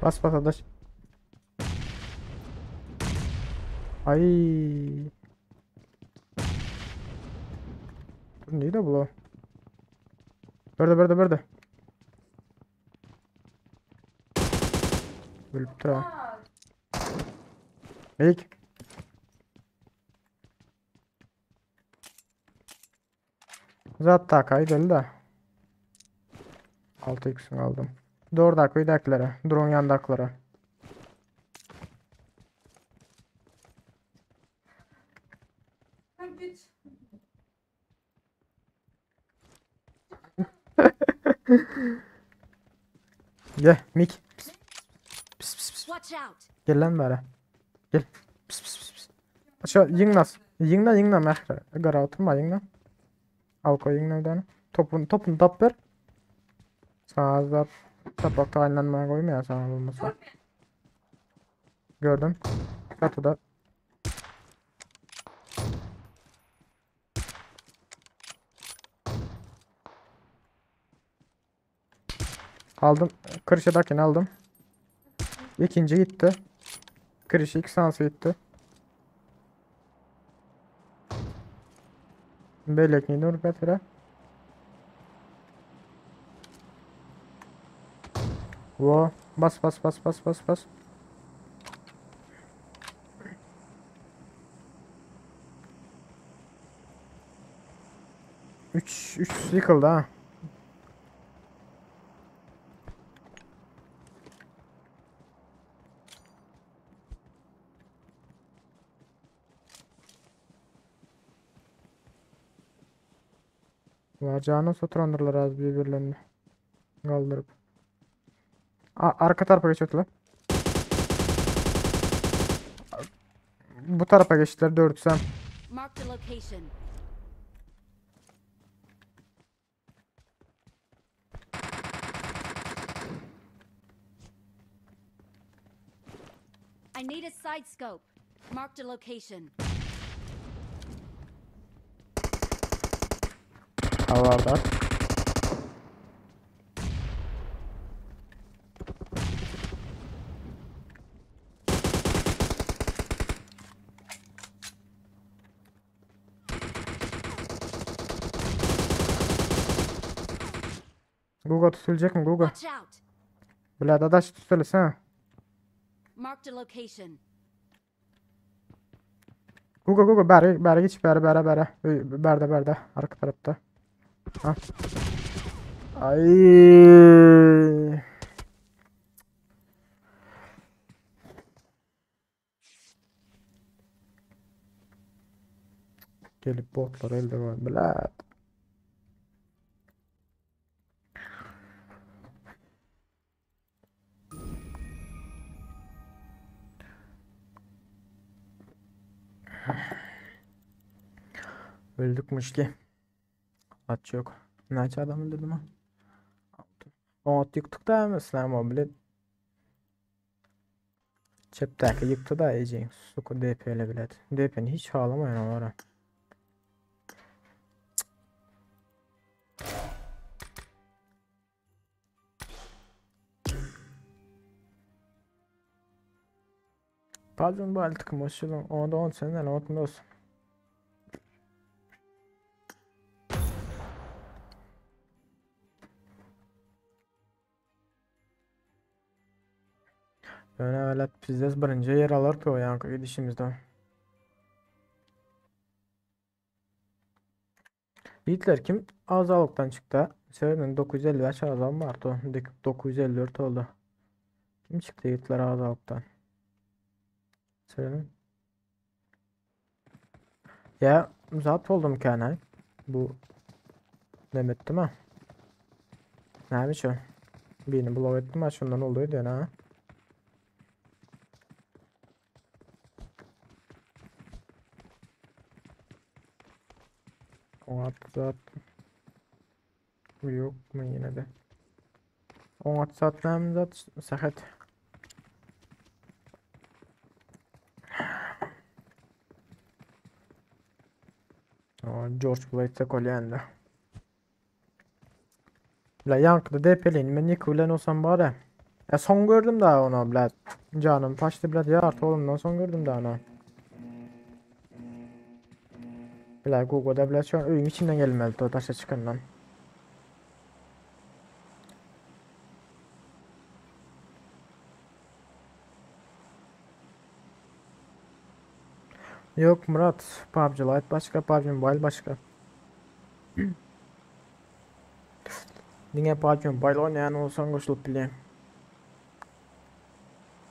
Bas bas adaş. Ay. Dur neydi bu? Berde berde berde. Ölüp ha. Melik. Zat takaydı da. 6x'ini aldım. 4 dakika Drone yandaklara. Gel Mik. Pis, pis, pis, pis. Watch out. Gel lan bari. Gel. Pis pis pis pis. Aşağı yingnas. Yingna yingna mehre. Gara oturma yingna. Al koy yingna bir tane. Topun topun tap ver. Sana az daha tapak tayinlenmeye koyayım ya sana olmasa. Gördüm. Çatıda. Aldım. Kırşadakini aldım. İkinci gitti. Kırışı iki sansı gitti. Belek nur betere. Wo bas bas bas bas bas bas. 3 3 ýykyldy ha. Var canı soturandyrlar az birbirlerini. Kaldırıp. A arka tarafa geçiyorlar. Bu tarafa geçtiler dörtsem. Marked a location. I need a side scope. Marked a location. Havarlar. Google tutuljak mi Google? Watch out! Bile dadaş tutulsa. Marked a location. Google Google beri beri geç beri beri beri. Berde berde arka tarafta. Ha. Ay. Gelip botlar elde var. Bile. Öldük müşki. Aç yok. Näçe adam öldürdüm ha? Ot ýykdyk da mesela mobile. Çepdäki ýykdy da ejeň. Suku DP ile bilet. DP'ni hiç ağlamayın onlara. Pardon bu artık moşulun. Onda 10 sene ne olsun. Öne velat pizdes birinci yer alır ki o yankı gidişimizde. Yiğitler kim azalıktan çıktı? Söyledim 955 azam vardı. 954 oldu. Kim çıktı yiğitler azalıktan? Söyledim. Ya zat oldum ki Bu Demet değil mi? Neymiş o? Birini blok ettim ha şundan oluyor diyor ha. 16 saat yok mu yine de? 16 saat näme zat sahat. George Floyd'e kolyendi. Bile yankıda DP'leyin men ýyky bilen olsam bari. Ya son gördüm daha onu bile. Canım paçtı bile ya artık oğlumdan son gördüm daha onu. Bile Google'da bile şu an öýüň içinden gelmeli to taşa çıkandan. Yok Murat, PUBG Lite başka, PUBG Mobile başka. Diňe PUBG Mobile oynayan olsan goşulyp bilýän.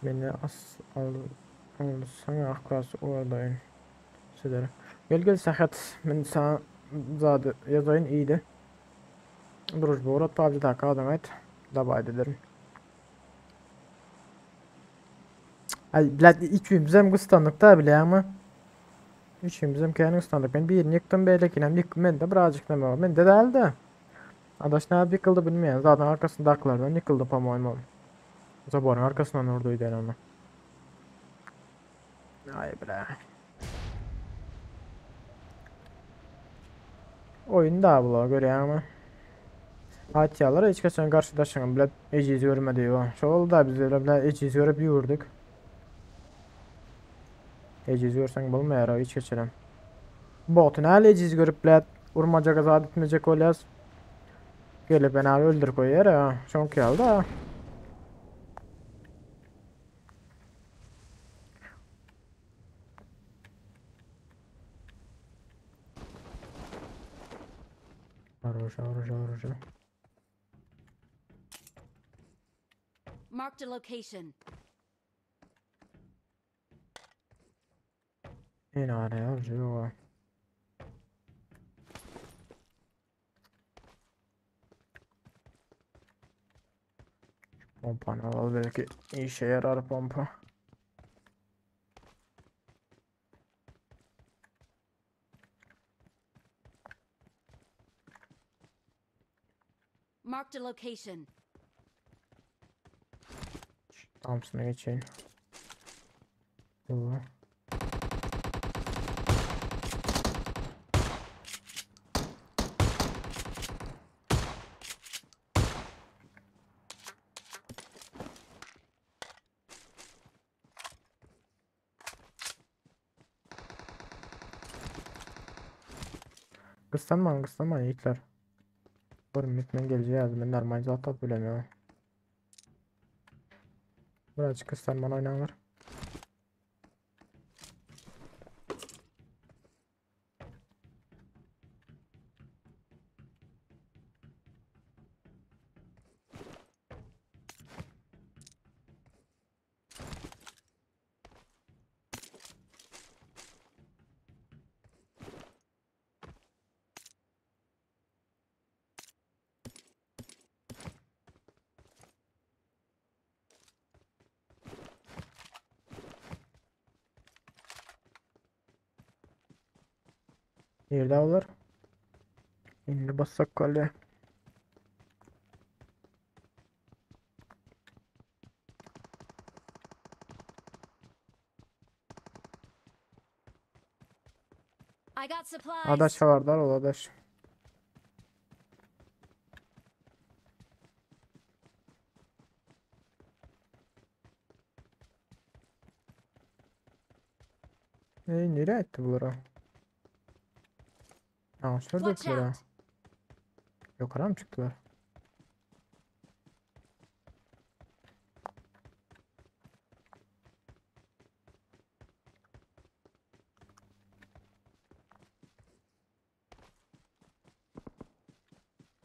Meni as al alsaň aklas oradayın. Sizlere. Gel gel Sahat, men sana zady ýazaýyn iydi. Družba uğrat PUBG'da adyňy aýt. Dabay ederim. Ay bilet üçümüzem gystandyk da bilýäňmi? Üçümüzem kän gystandyk. Men birini ýykdym beýlekinem ýyk men de birazjyk neme var. Men de däldi. Adaş nädip ýykyldy bilmeýän. Zaten arkasyndakylardan ýykyldy po-moýmu. Zaboryň arkasyndan urduydy onu. Ay bre. Oyun da bula görýäňmi? Atýalar hiç kaçan garşydaşyň bilen ejiz görmedi o. Şol da biz öyle bilen ejiz görüp ýürdük. Ejiz görseň bolmaýar o hiç geçirem. Botun hal ejiz görüp bilen urmacak azat etmeyecek olyas. Gelip ben abi öldür koyar ya. Çok geldi ha. Oruşa, oruşa, oruşa. Marked a location. Yine araya yok. Pompanı al belki işe yarar pompa. Marked a location. Thompson'a geçeyim. Bu. Kıslanmayın, kıslanmayın yiğitler. Varım bitmen geleceği yazdım. Ben normal zaten bilemiyorum. Birazcık kıslanman oynanır. Nerede olar? Indi bassak kale. I got supplies. Adaş var ol adaş. Ey nereye etti bulara? Aa, Watch şuradakiler ha. out. Yukarı mı çıktılar?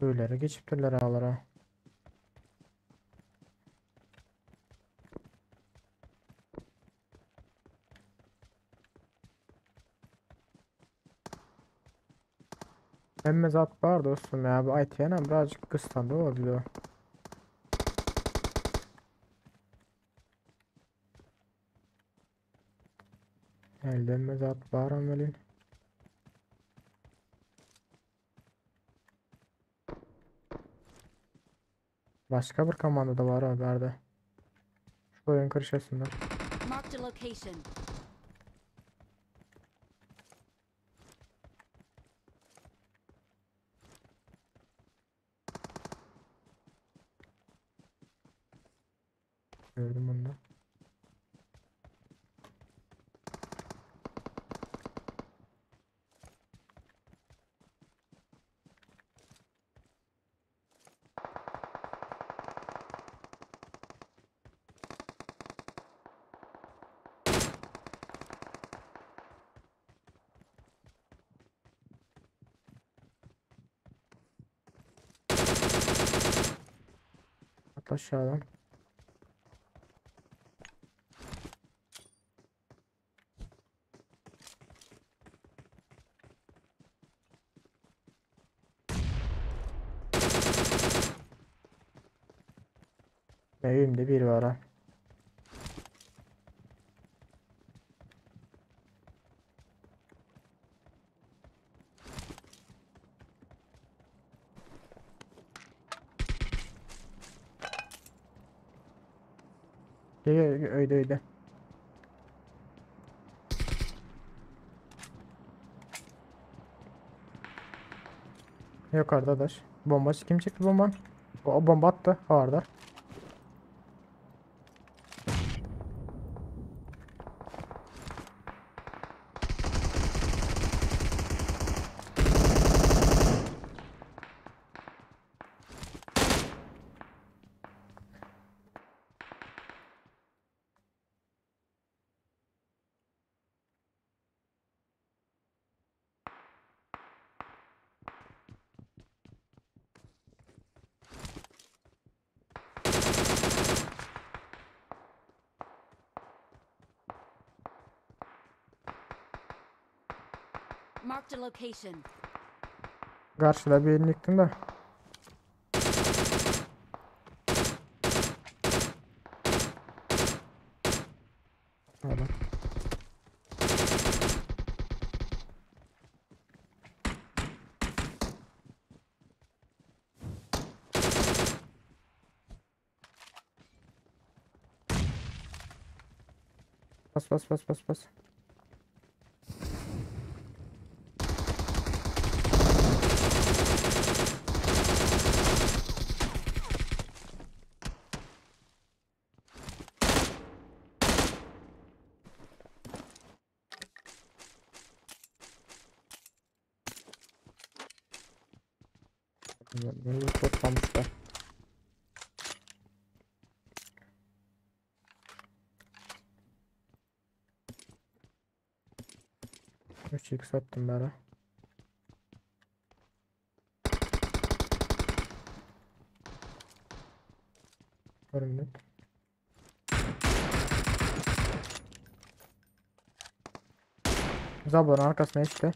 Öylere geçipdirler ağlara. Hemme zat bar dostum ya. Bu ITN'em birazcık kıslandı olabilir. Elde hemme zat bar amelin. Başka bir komanda da var haberde. Şu oyun kırışasında. Marked a location. Gördüm bunu da. Atla aşağıdan. Evimde bir var ha. Gel gel gel, öyle öyle. Yukarıda daş. Bomba kim çekti bomba? O bomba attı. Vardır. Marked a location. Garşyda birini ýykdym da. Adam. Bas bas bas bas bas. Bunu toplamışlar. 3x attım bana. Bir minut. Zaborun arkasına işte.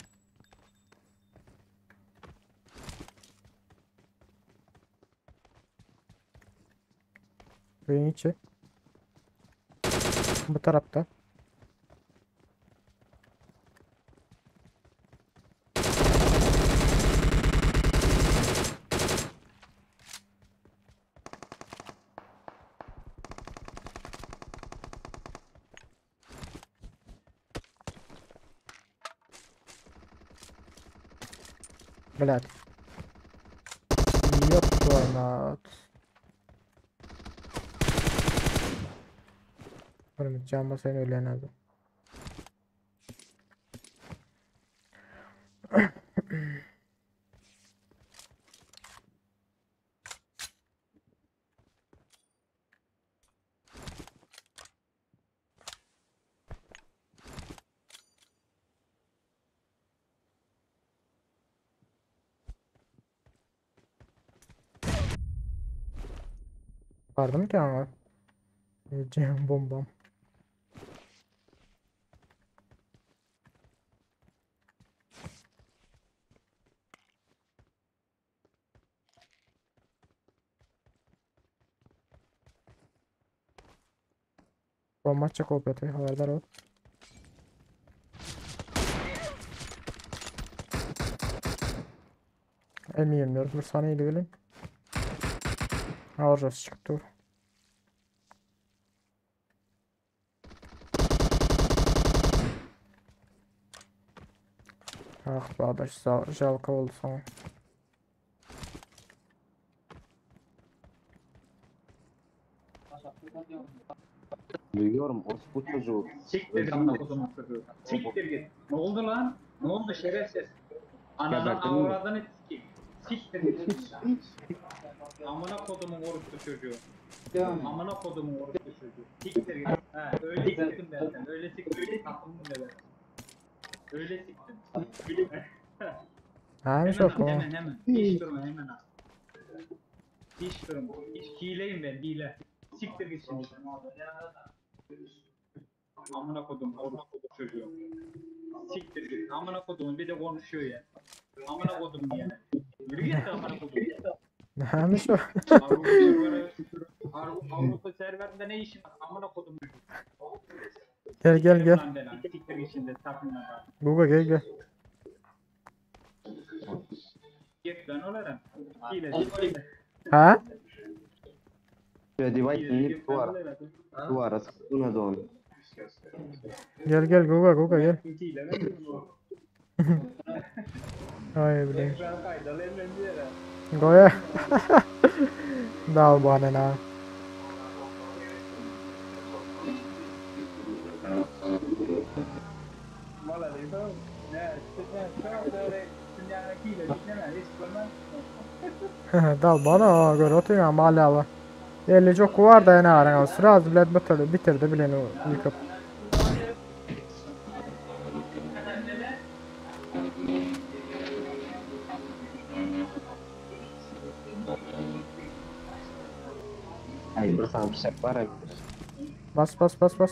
Köyün içi. Bu tarafta. Блядь. Ёб твою мать. Bir can basayım ölen abi. Vardı mı ki ama? Cem bombam. Bomba atacak o haberdar ol. M24 bir saniye bilin. Orası çıktı. Ah Bağdaş jalka oldu sana. Duyuyorum orospu çocuğu. Siktir git amına kodumun çocuğu. Siktir git. Ne oldu lan? Ne oldu şerefsiz? Ananı Gebertin mi? avradını sikeyim. Siktir git. Amına kodumun orospu çocuğu. Amına kodumun orospu çocuğu. Siktir git. He, öyle siktim ben seni. Öyle siktim. Öyle takımım ben. Öyle siktim. Öyle. Neymiş Hemen o at, konu? hemen hemen. Hiç durma hemen at. Hiç durma. Hiç hileyim ben hile. Siktir git şimdi. Amına kodum, orospu çocuğu. Siktir git. Amına kodum bir de konuşuyor ya. Amına kodum ya. Yürü git amına kodum. Neymiş o? Avrupa serveri, Avrupa serverinde ne işin var? Amına kodum. Gel gel gel. Lan belanı. Siktir git şimdi sakın lan. Google gel gel. Git lan olarım. Hile. Hile. Ha? Divide Hile. inip duvara. Duvara sıktın da onu. Gel gel Google Google gel. Hile. Ay bileyim. Ekran kaydalı emre bir yere. Goya. Dal bana na. Valla diyor. Ne? Ne? Ne? Dünyadaki hile. Ne? Hiç görmez. Dal bana gör oturuyor ama hala var. 50 çok var da ne aran Sraz bilet bitirdi, bitirdi bileni yıkıp. Ay bir sana bıçak var ya. Bas bas bas bas.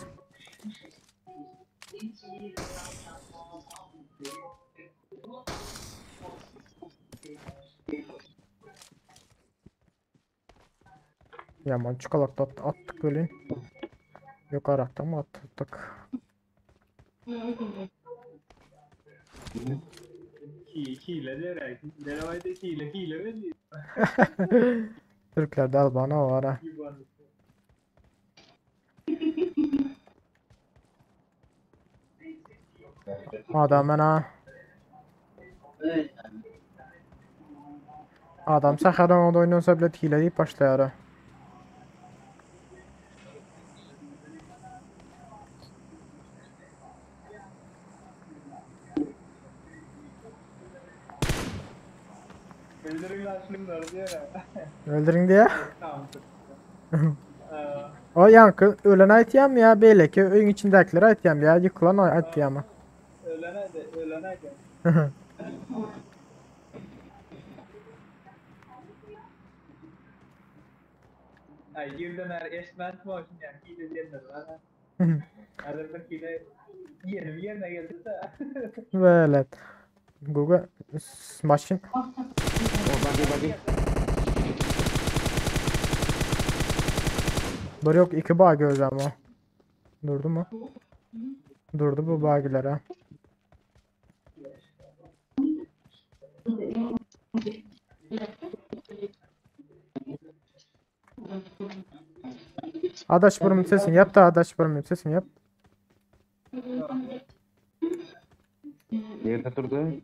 Ýaman çukalakda atdyk welin. Ýokarakdan mı atdyk? Hile derek. Derebayda hile hile mi? Türklerde Albana var ha. Adam ha. Adam sahadan onda oynansa bile hile deyip başlayar ha. Öldürün lan şunları diyor ya. Öldürün diye. Tamam. O yankı ölen aytýam ya beýleki öýüň içindäkileri aytýam ya ýykylan aytýam. Ölene de ölene de. Ay girden er eşment mi olsun yani hile diyenler var. Hazır bir hile yerim yerine geldi de. Böyle. Google maşyn. O bagi bagi. Bir yok iki bağ göz ama. Durdu mu? Durdu bu bagilere. Adaş burum sesini yap da adaş burum sesini yap. Nerede durdu?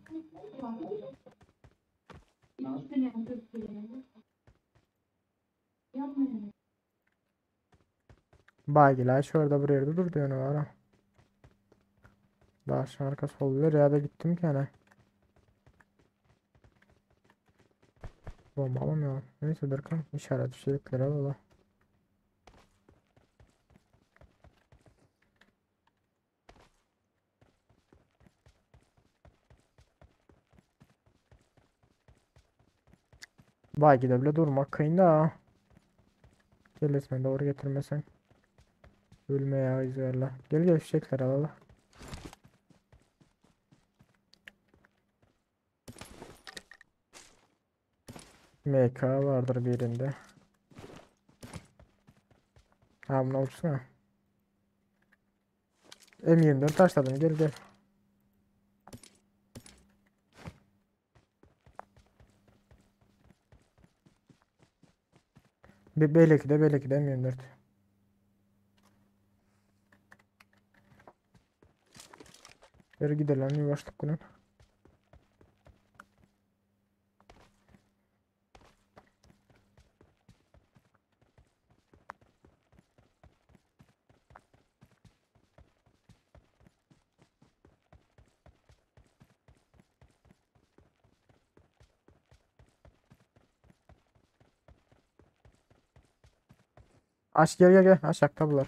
Bagiler şurada bir yerde durdu yani var ha. Daha arkası oldular ya da gittim ki hani. Bomba alamıyorum. Neyse Berkan işaret fişekleri al Vay bile durmak kıyın da. Gel doğru getirmesen. Ölme ya izlerle. Gel gel fişekler al al. MK vardır birinde. Ha bunu olsun ha. M24 taşladım gel gel. Bir belki de belki de M24. Beri gidelim yavaşlık bunun. Aç gel gel gel aşağıda bular.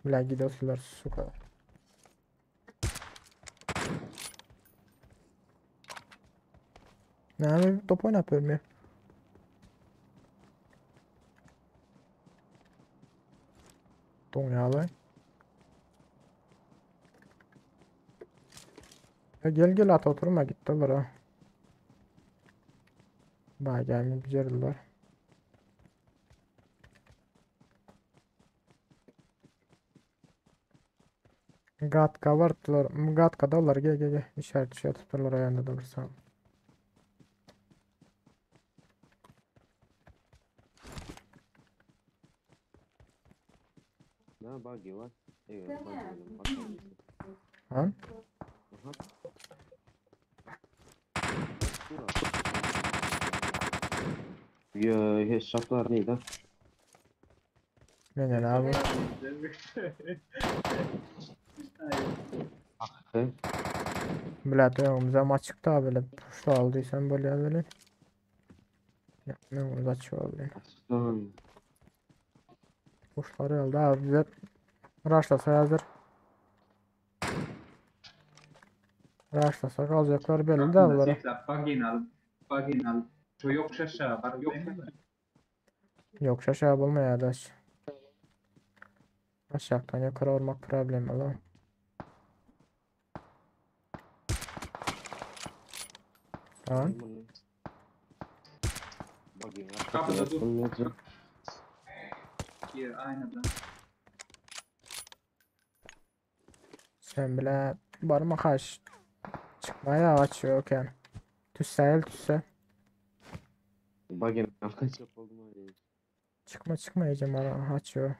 Bile gidiyorlar su kadar. Ne top oynatıyorum ya. Donýaly. Ya gel gel at oturma gittiler ha. Bay gelme becerdiler. Gatka vardılar. Gatka dalar gel gel gel. İşaret şey tuturlar ayağında da bir Ne buggy var? Evet buggy var. Ha? Aha. Ya hesaplar neydi? Ne abi? He? Bilet öňümüze açık da böyle puşla aldıysan böyle böyle. Ya önümüz açık oldu. Aslan. Kuşları aldı abi bize Raşlasa hazır. Raşlasa kalacaklar belli de bunlara. Buggy'ni al. Buggy'ni al. Şu yokuş aşağı var. Yok. Yokuş aşağı bulmaya adaş. Aşağıdan yukarı olmak problemi lan. Tamam. Kapıda dur. Gir aynadan. Sen bile barma kaç. Çıkmaya ağaç yok yani. Tüsse el tüsse. Bagin kaçıp oldum öyle. Çıkma çıkma iyice bana aç yok.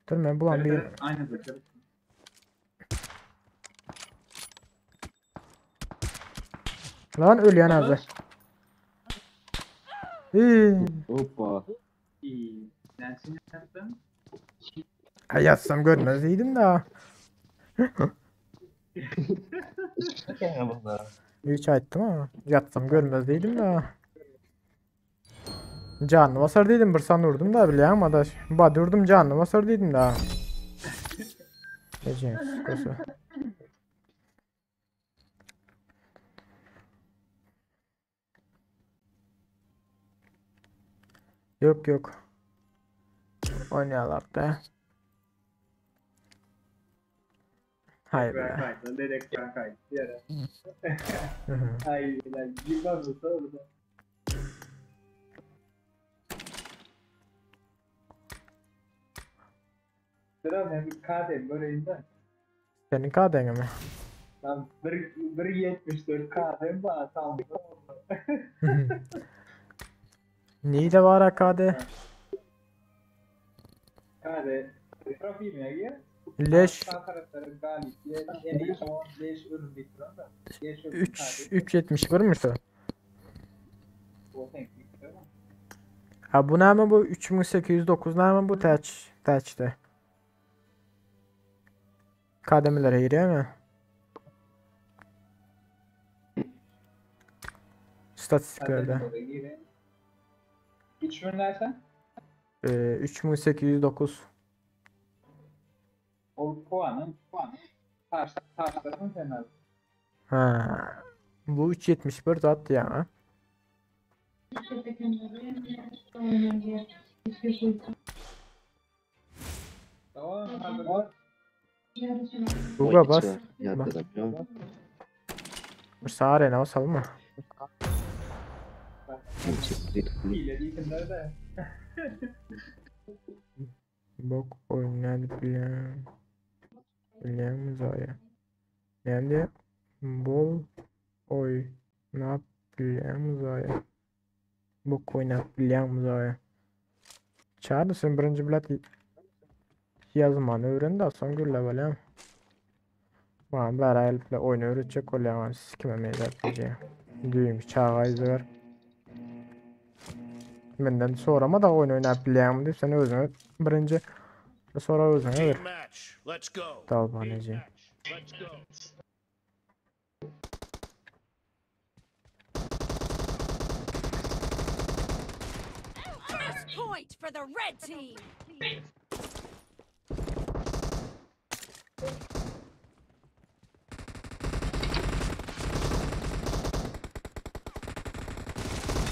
Dur ben bulan Evet, bir evet, aynada. Evet. Lan ölüyen hazır. Iiii. Hoppa. İyi. Sen şimdi yaptın. Ay yatsam görmez iyiydim de. Hiç aytdım ama yatsam görmez değilim de. Canlı basar değilim bir san vurdum da bileyim adaş. Ba durdum canlı basar değilim da. Ecem sıkısı. Yok yok. Oynuyorlar da. Hayır Ekran be. kaydı. Led ekran kaydı. Yere. Hı hı. Ay lan girmez mi sonra? Sıra ben bir KD böreğinden. Senin KD'n mi? Lan 1.74 KD bana tam. Neyi de var AKD? KD profil mi ya? Leş Sağ taraftarı galip. Yani 15 ürün bitiren de. 3 3.71 mi şu? Ha bu ne mi bu 3809 ne mi bu touch touch'te. Kademelere giriyor mi? İstatistiklerde. 3000 dersen 3809. o puanın puanı karşı karşı tarafın fena. Ha. Bu 3.71 zat ya. Tamam hadi. Buga bas. Yatırım. Sağ ne basalım mı? Hile değilsinler de. Bok oynadı bilen. Bilen muzaya. Yani bol oynap bilen muzaya. Bok oynap bilen muzaya. Çağrı sen birinci bilet yazmanı öğren de son gülle böyle. Bana bari elple oyunu öğretecek oluyor siz kime meydan diyeceğim. Düğüm çağa izler. Menden sorama da oyun oynayıp bilýän diýip sen özüňe birinci sonra özüňe ver. Team match. Let's go. Dalbaneci. Let's go. First point for the red team.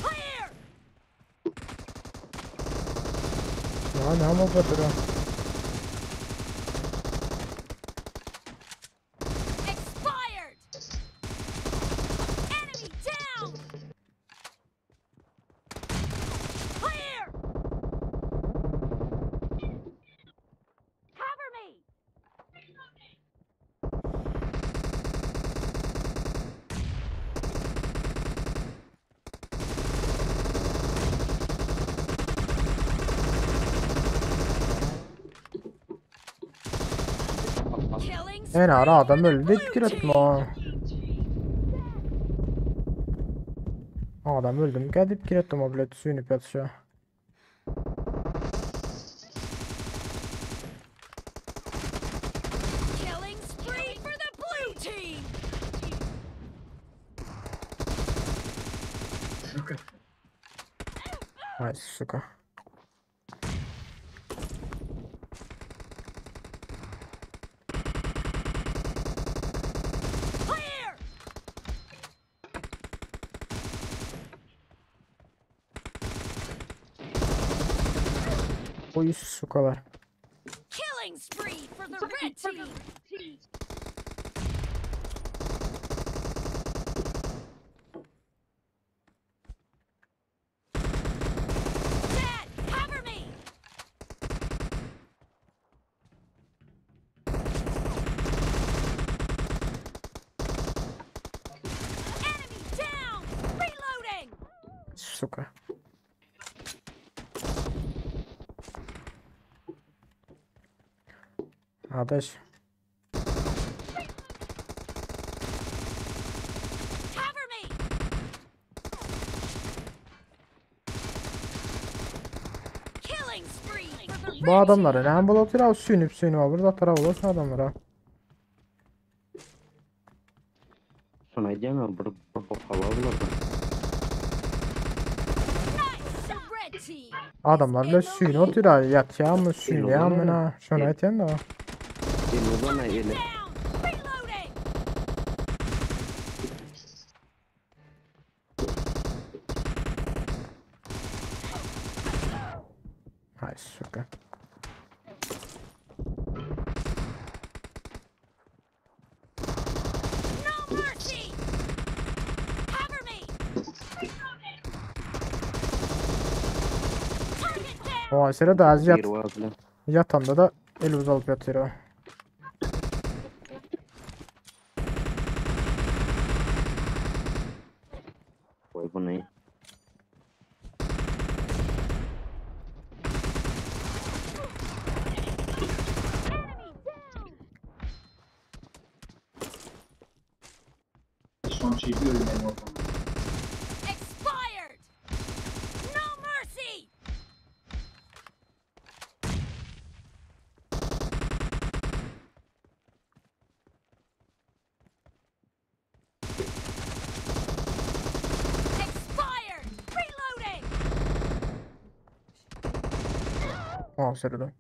Clear! Ya ne ama batıra. Expired! Enemy down! Clear! Cover me! Killing En spree ara adam for the öldü blue fikir etme team. ha. Adam öldüm gelip fikir ettim o bilet suyunu yatışa. Killing spree for the blue team. Ay suka. Clear! O yüz sukalar. Killing spree for the red team. Suka. Adaş. Cover me! Killing spree for the Bu red adamlara team. näme bolup otyr? Aw süýnüp süýnüp bir zatlara bolarsa adamlara. Şunu aýdýan bir bir bokala bular. Nice! The red team. Adamlar bile süýnüp otyr ha. Ýatýarmy, süýnýärmi na? Şony aýtýan da. Eli uzana eli. Down! Reloading! Hay suka. No mercy! Cover me! Reloading! Target down! O sere de az yat. Bir var bilen. Yatanda da el uzalıp ýatyr o. Koy bunu. Enemy down! Son şey bir ölüm ortamda. Expired! No mercy! Expired! Reloading! O sere de.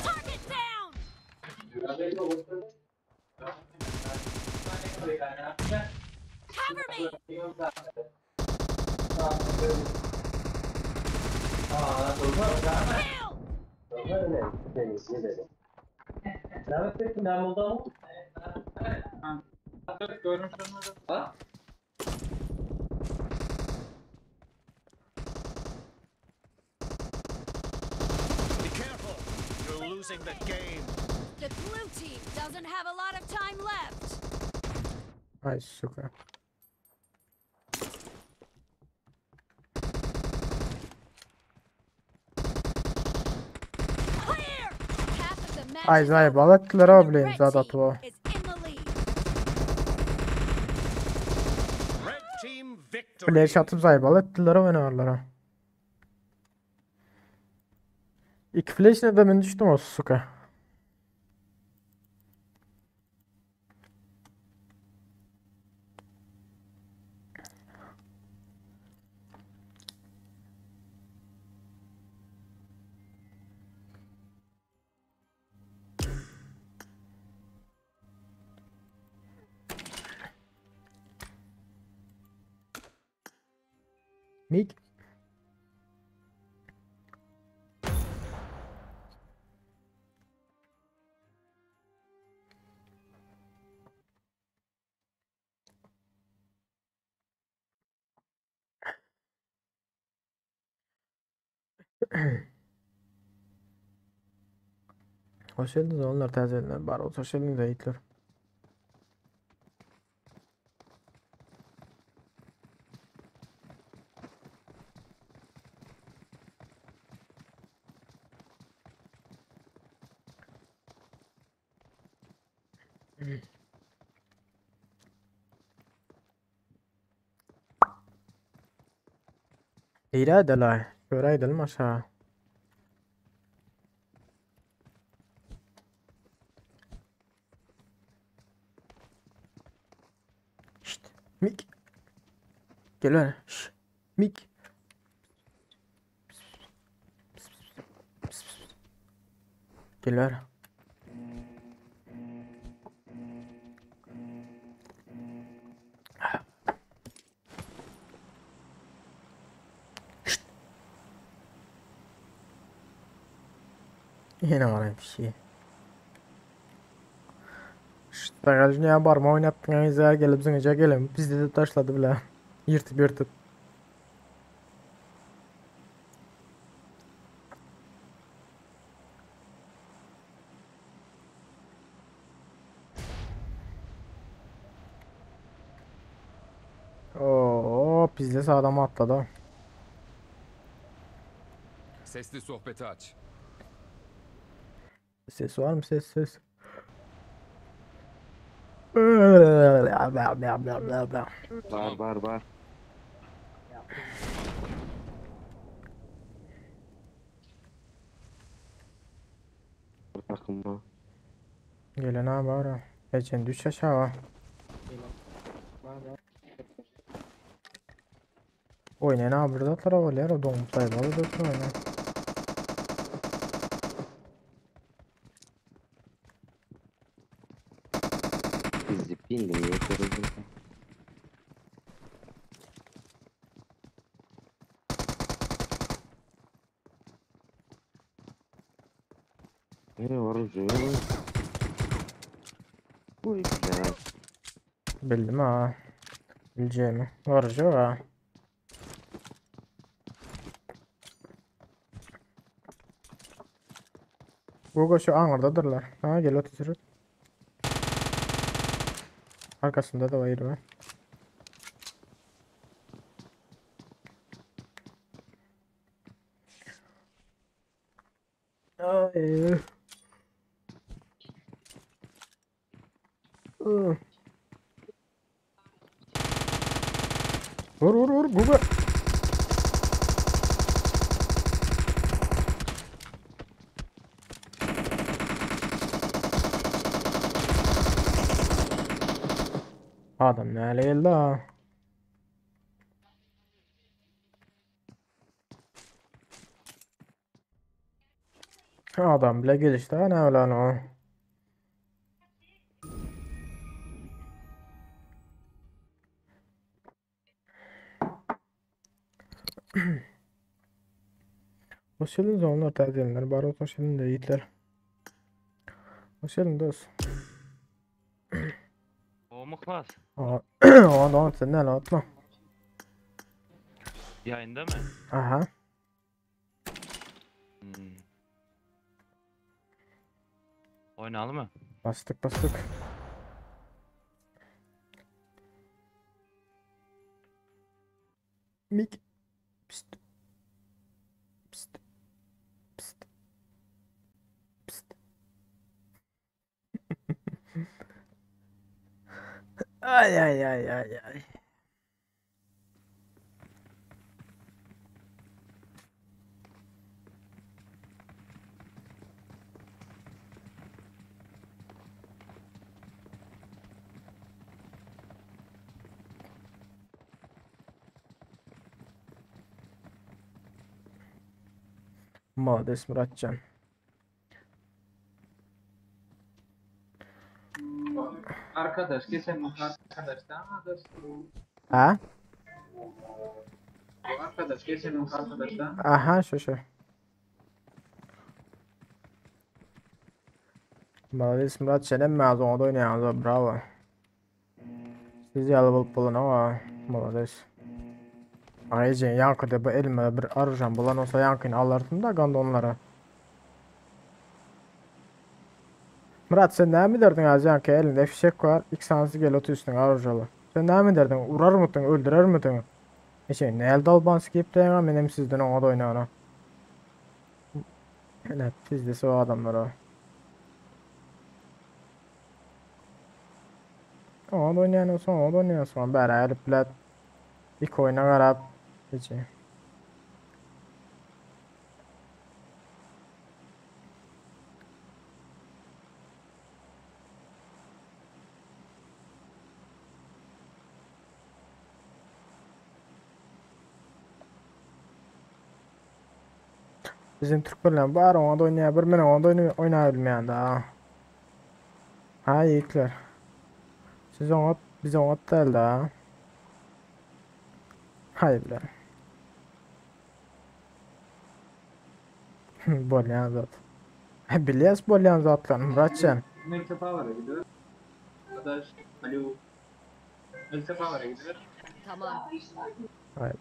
Target down! Cover me! Kill! Görmüş onları. Be careful. You're losing the game. The blue team doesn't have a lot of time left. Hay suka. Clear! Half of the match Ay is zaý over, balatdylar and ha the bilen red zat team atyp o. is in the lead. Red team victory. Flash atyp zaý balatdylar o oýnarlara. İki flash ne de men düşdüm o suka. Mik. Hoş geldiniz onlar täzelenler bar. Hoş geldiniz eýitler. Eýrädelay. Göräýdelim aşağı. Şşt. Mik. Gel öyle. Şşt. Mik. Gel öyle. Ýene var bir şey. Şşt. Bagajını barma oynatdın izä gelip zıňyja gelip bizde de taşlady bile. Ýyrtyp ýyrtyp. Bizde adam atladı. Sesli sohbeti aç. Ses var mı? Ses ses. Bar bar bar. Takımda. Gelen abi var. Geçen düş aşağı. Oynayan abi burada taraf oluyor. O donmuş saymalı da oynayan. Bizi bilmiyor. Ne var ucu? Bu güzel. Bildim ha. Bileceğimi. Var ha. Google şu anırdadırlar. Ha gel otur. Arkasında da var yeri var. Ay. Vur vur vur Google. Adam näle geldi ha? Adam bile gelişti ha ne lan o? Hoş geldiniz onlar tercihler. Barot hoş geldin de yiğitler. Hoş geldin dost. O muklas. Aa, o da sen ne atma. Yayında mı? Aha. Hmm. Oynayalım mı? Bastık bastık. Mik. Pst. Pst. Pst. Pst. Ay ay ay ay ay. Mades Muratcan. Arkadaş geçen arkadaş da arkadaş. Ha? Bu arkadaş geçen arkadaş da. Aha şu şu. Mades Muratcan emme az onu da oynayan bravo. Siz yalı bulup bulun ama Mades. Ayrıca yankıda bu elime bir arıcan bulan olsa yankını alırdım da gandonlara. Murat sen ne mi derdin az yankı elinde fişek var. İlk sansı gel otu üstüne arıcalı. Sen ne mi derdin? Urar mıydın? Öldürer miydin? Şey ne elde alban sikip de benim sizden ona da oynayana. Evet sizdesi o adamlar o. Ona da oynayan olsun, ona da oynayan olsun. Beraber plat. İlk oyuna karab. Hiç. Bizim Türk bilen bar ona da oynayabilir, men ona da oynayabilmeyen daha. Ha yiğitler. Siz ona, biz ona değil daha. Hayır bile. Bolyan zat. Bilýäs bolyan zatlar Muratcan. Mektep avara gidiyor. Arkadaş, alo. Mektep avara gidiyor. Tamam. Hayır.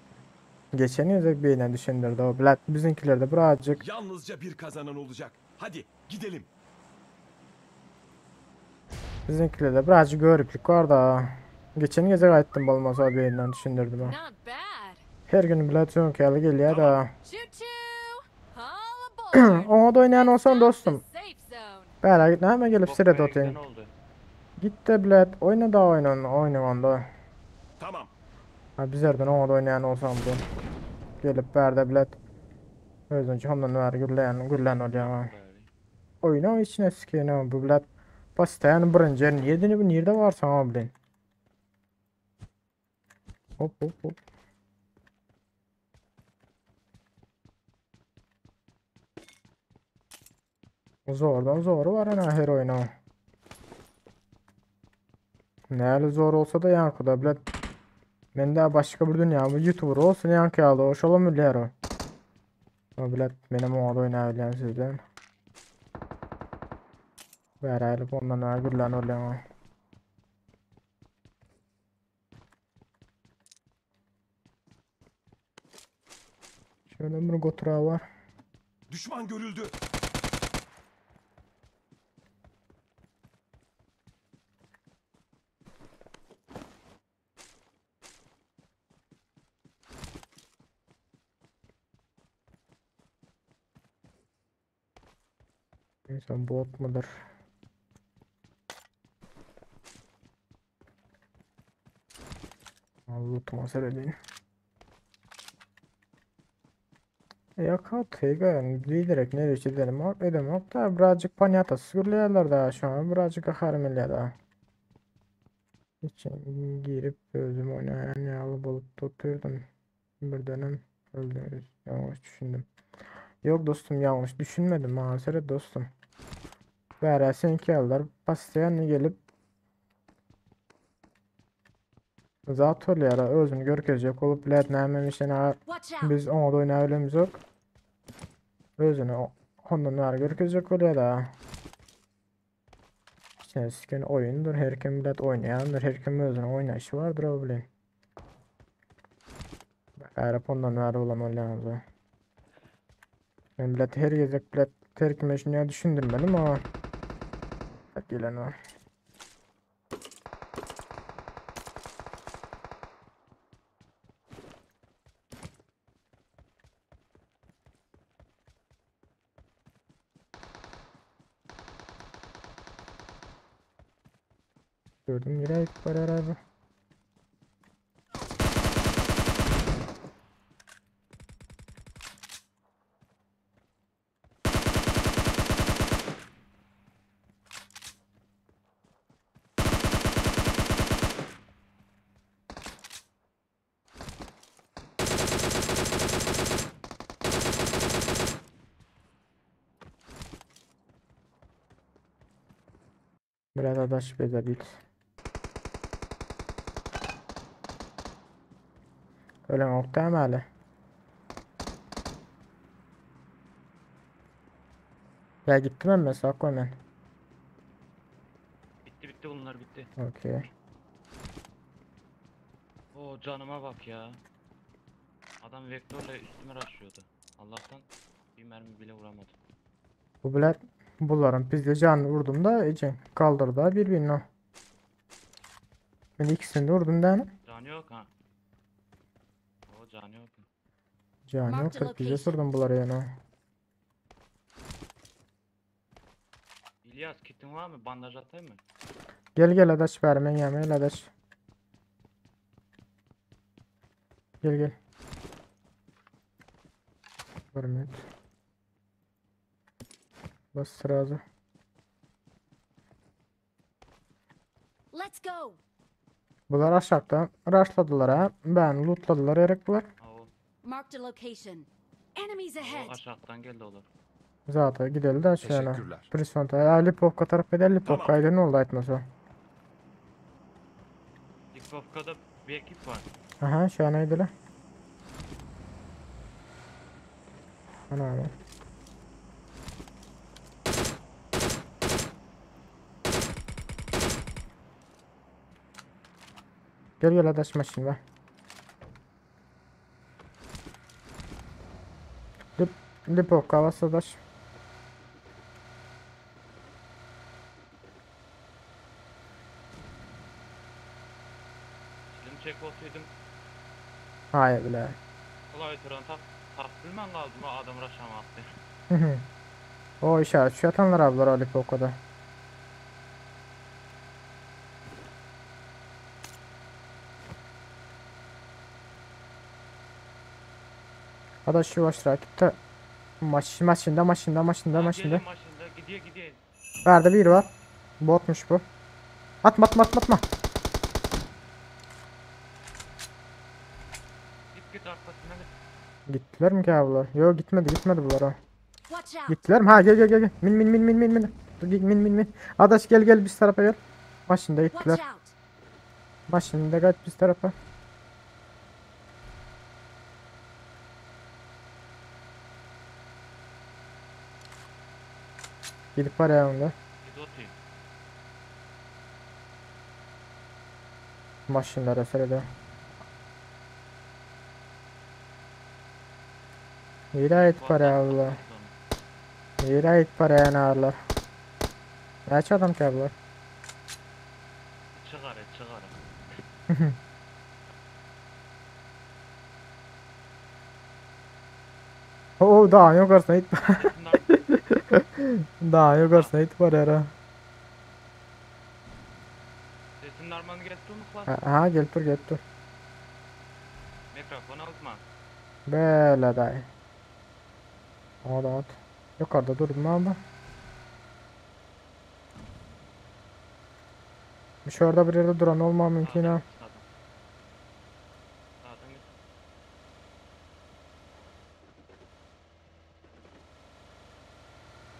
Geçen yıl beýnen düşündürdü o. Bilet bizimkilerde birazcık Yalnızca bir kazanan olacak. Hadi gidelim. Bizimkilerde birazcık görüplük var da. Geçen gece qayıtdım bolmasa beýinden düşündürdü ben. Not bad. Her gün bilet öňki ýaly gelýär da. Choo-choo! All aboard! Oňa da oýnaýan It's bolsaň time to dostum. safe zone. Bära git näme gelip Bok seret bäri otyryn. giden oldy. Git de bilet oýna da oýnan oýnuň onda. Tamam. Ha bizlerden oňa da oýnaýan bolsaň bu. Gelip bärde bilet özüňçe ondan bäri gürleýän gürlän bolýaň. Bäri. Oýnuň içine sikýän bu bilet. Postoýan birinji ýer nirde bu nirde barsaň o bilen. Hop hop hop. Zordan zoru var ana her oyuna. Näli zor olsa da yankıda bilet. Men de başka bir dünya bu YouTuber olsun yankı aldı. O şolam bilýär o. O bilet benim o oynayabilýän sizden. Bäräýlip ondan ha gürlän bolýan o. Şöyle bir gotura var. Düşman görüldü. İnsan bot mudur? Allah seredin. Yakat yani bilerek nereye gidelim hak edem hak da birazcık panyatası gürleýärler daha şu an birazcık akarim da. İçin girip özüm oynayan yağlı bulup tutuyordum. Bir dönem öldü. Yanlış düşündüm. Yok dostum yanlış düşünmedim maalesef dostum. Bära seninki aldılar. Pastayan gelip Zat ýara özüni görkezjek bolup bilet nämemiş ýa Watch out! biz oňa da oýnaýalymyz ýok. Özüni ondan bäri görkezjek bolýar da. İşte siken oyundur. Her kim bilet oynayandır. Her kim özüne oynayışı vardır o bilen. Bak Arap ondan bäri bolan bolýar. Men bilet her gezek bilet her kime şunu düşündürmedim ama. Bak gelen var. Gördüm yere var herhalde. Biraz adaş bezebil. Ölen okta emeli. Ya gittim ben mesela koy ben. Bitti bitti bunlar bitti. Okey. O canıma bak ya. Adam vektörle üstüme rushlıyordu. Allah'tan bir mermi bile vuramadım. Bu bilet bunların pizde canını vurdum da Ece kaldırdı birbirini. Ben ikisini de vurdum da. Canı yok ha. O canı yok. Canı Marked yoktur pizde location. sordum bunları yani. İlyas kitin var mı? Bandaj atayım mı? Gel gel adaş vermen gelme adaş. Gel gel. Bir minut. Bas sразу. Let's go! Bular aşağıdan rushladılar ha. Ben lootladılar erek bular. Ha o, Marked a location. Enemies o ahead! aşağıdan geldi olur. Zaten gidelim de aşağına. Teşekkürler. Prisonta. Ya Lipovka taraf eder Lipovka'ydı ne oldu aytmasa. Lipovka'da bir ekip var. Aha şu an gidelim. Ana abi. Gel gel adaş maşın var. Lip, Lipovka bas adaş. Çilim çek olsaydım Hayır bile. Klawiaturany tap tapyp bilmän galdym o adam raşamakdy. O işaret şu ýatanlar ablar Alipokada. Adaş şu başra gitti. Maş maşında maşında maşında Ha, maşında. gelin maşynda gidýär gidýär. Bärde biri bar. Botmuş bu. Atma atma atma atma. Git git arkasına git. Gittiler mi ki ablar? Yok gitmedi gitmedi bunlar ha. Watch out! Gittiler mi? Ha gel gel gel gel. Min min min min min min. Dur, git, Min min min. Adaş gel gel biz tarafa gel. Maşında Watch gittiler. out! Maşında kaç biz tarafa. Gidip var ya onda. Git otur. Maşınlara sırada. Nereye it para abla? Nereye it para yanarlar? Näçe adam ki abla? Çygara çygara. Oo daha yukarısına it Daha yukarısına it var yara. Sesin narmany gelip durmy klas? Ha gelip dur gelip dur. Mikrofon alma. Böyle dayı. At at. Yukarıda durdum ama. Şurada bir yerde duran olma mümkün ha. Sağdan git.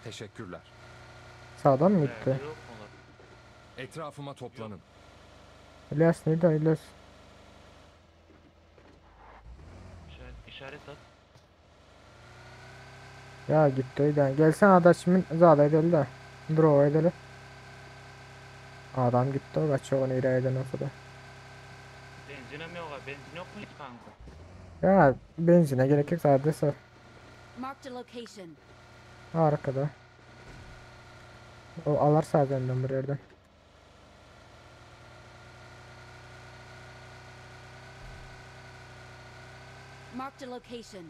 Teşekkürler. Sağdan mı gitti? Yok mu olur? Etrafıma toplanın. İlyas neydi o İlyas? İşaret, işaret at. Ya gitti öyle. Gelsen adaşımın zada edelim de. Draw edelim. Adam gitti o kaçıyor onu ileri eden olsa da. Benzine mi yok? Benzin yok mu hiç kanka? Ya benzine gerek yok sadece sar. Marked a location. Arkada. O alar sadece bir yerden. Marked a location.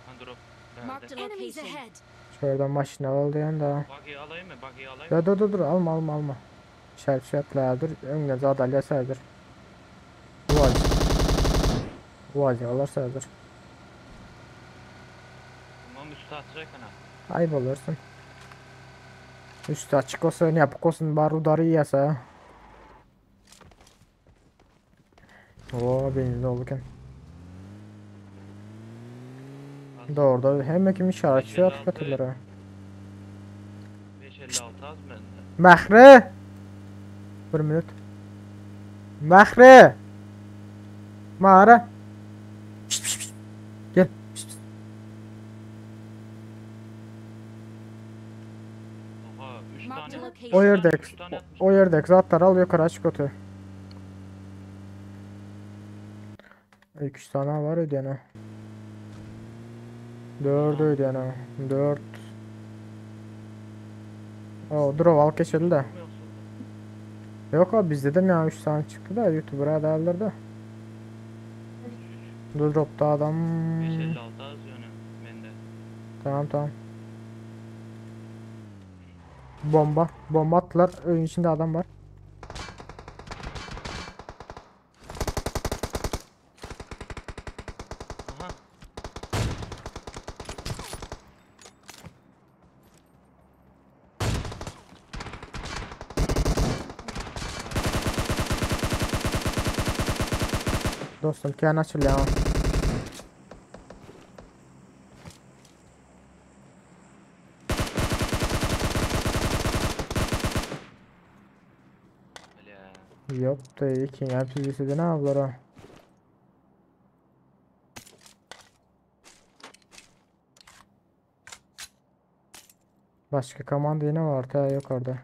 Ha drop. Marked Nerede? a Enemies location. ahead. Şuradan maşina aldı yani da. Buggy'yi alayım mı? Buggy'yi alayım mı? Ya dur dur dur alma alma alma. İşaret şartlar dur. Öňden zat alýar dur. Vay. Vay alarsa dur. Tamam üstü atacak ana. Ayıp olursun. Üstü açık olsun yapık olsun bari udarı yiyese. Oo benzin olurken. Doğru doğru. Hem kim işaret şu 556 atıyorlar ha. 556 az bende. Mahre! Bir minut. Mahre! Mağara. Pişt, pişt, pişt. Gel. Pişt, pişt. Oha 3 Marked a tane. location. O yerde Üç tane atmış. o yerde zatlar al yukarı açık otu. 2 tane var ödeyene. 4 ödeyene. 4. O drop al geçildi de. Yok abi bizde de mi ya 3 tane çıktı da YouTuber'a derler de. Dur dropta adam. 556 az yani bende. Tamam tamam. Bomba. Bomba attılar. Öyün içinde adam var. Aha. Dostum kendi açıl ya. Öyle. Yok da iyi ki ya siz de ne yaptılar ha? Başka komanda yine var ta yok orada.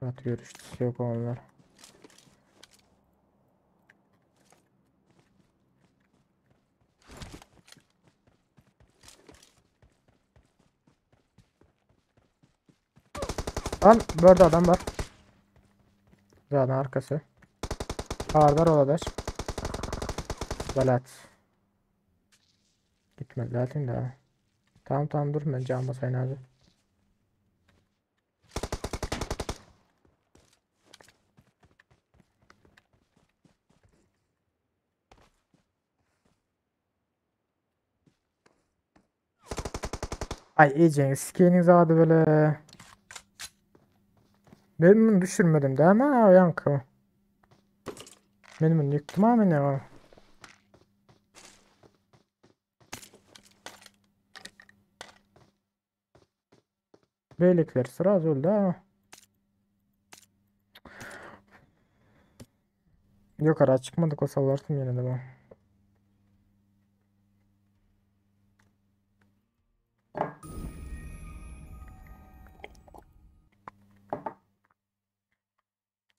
Evet görüştüsü yok onlar. Lan börde adam var. Zaten arkası. Ardar oladaş. Balat. Gitmedi zaten de. Tamam tamam dur ben can basayım abi. Ay iyice sikeyiniz adı böyle. Ben bunu düşürmedim değil mi? Yankı. Ben bunu yıktım ama ne var? Beylikler sıra öldü ha. Yok ara çıkmadık o sallarsın yine de bu.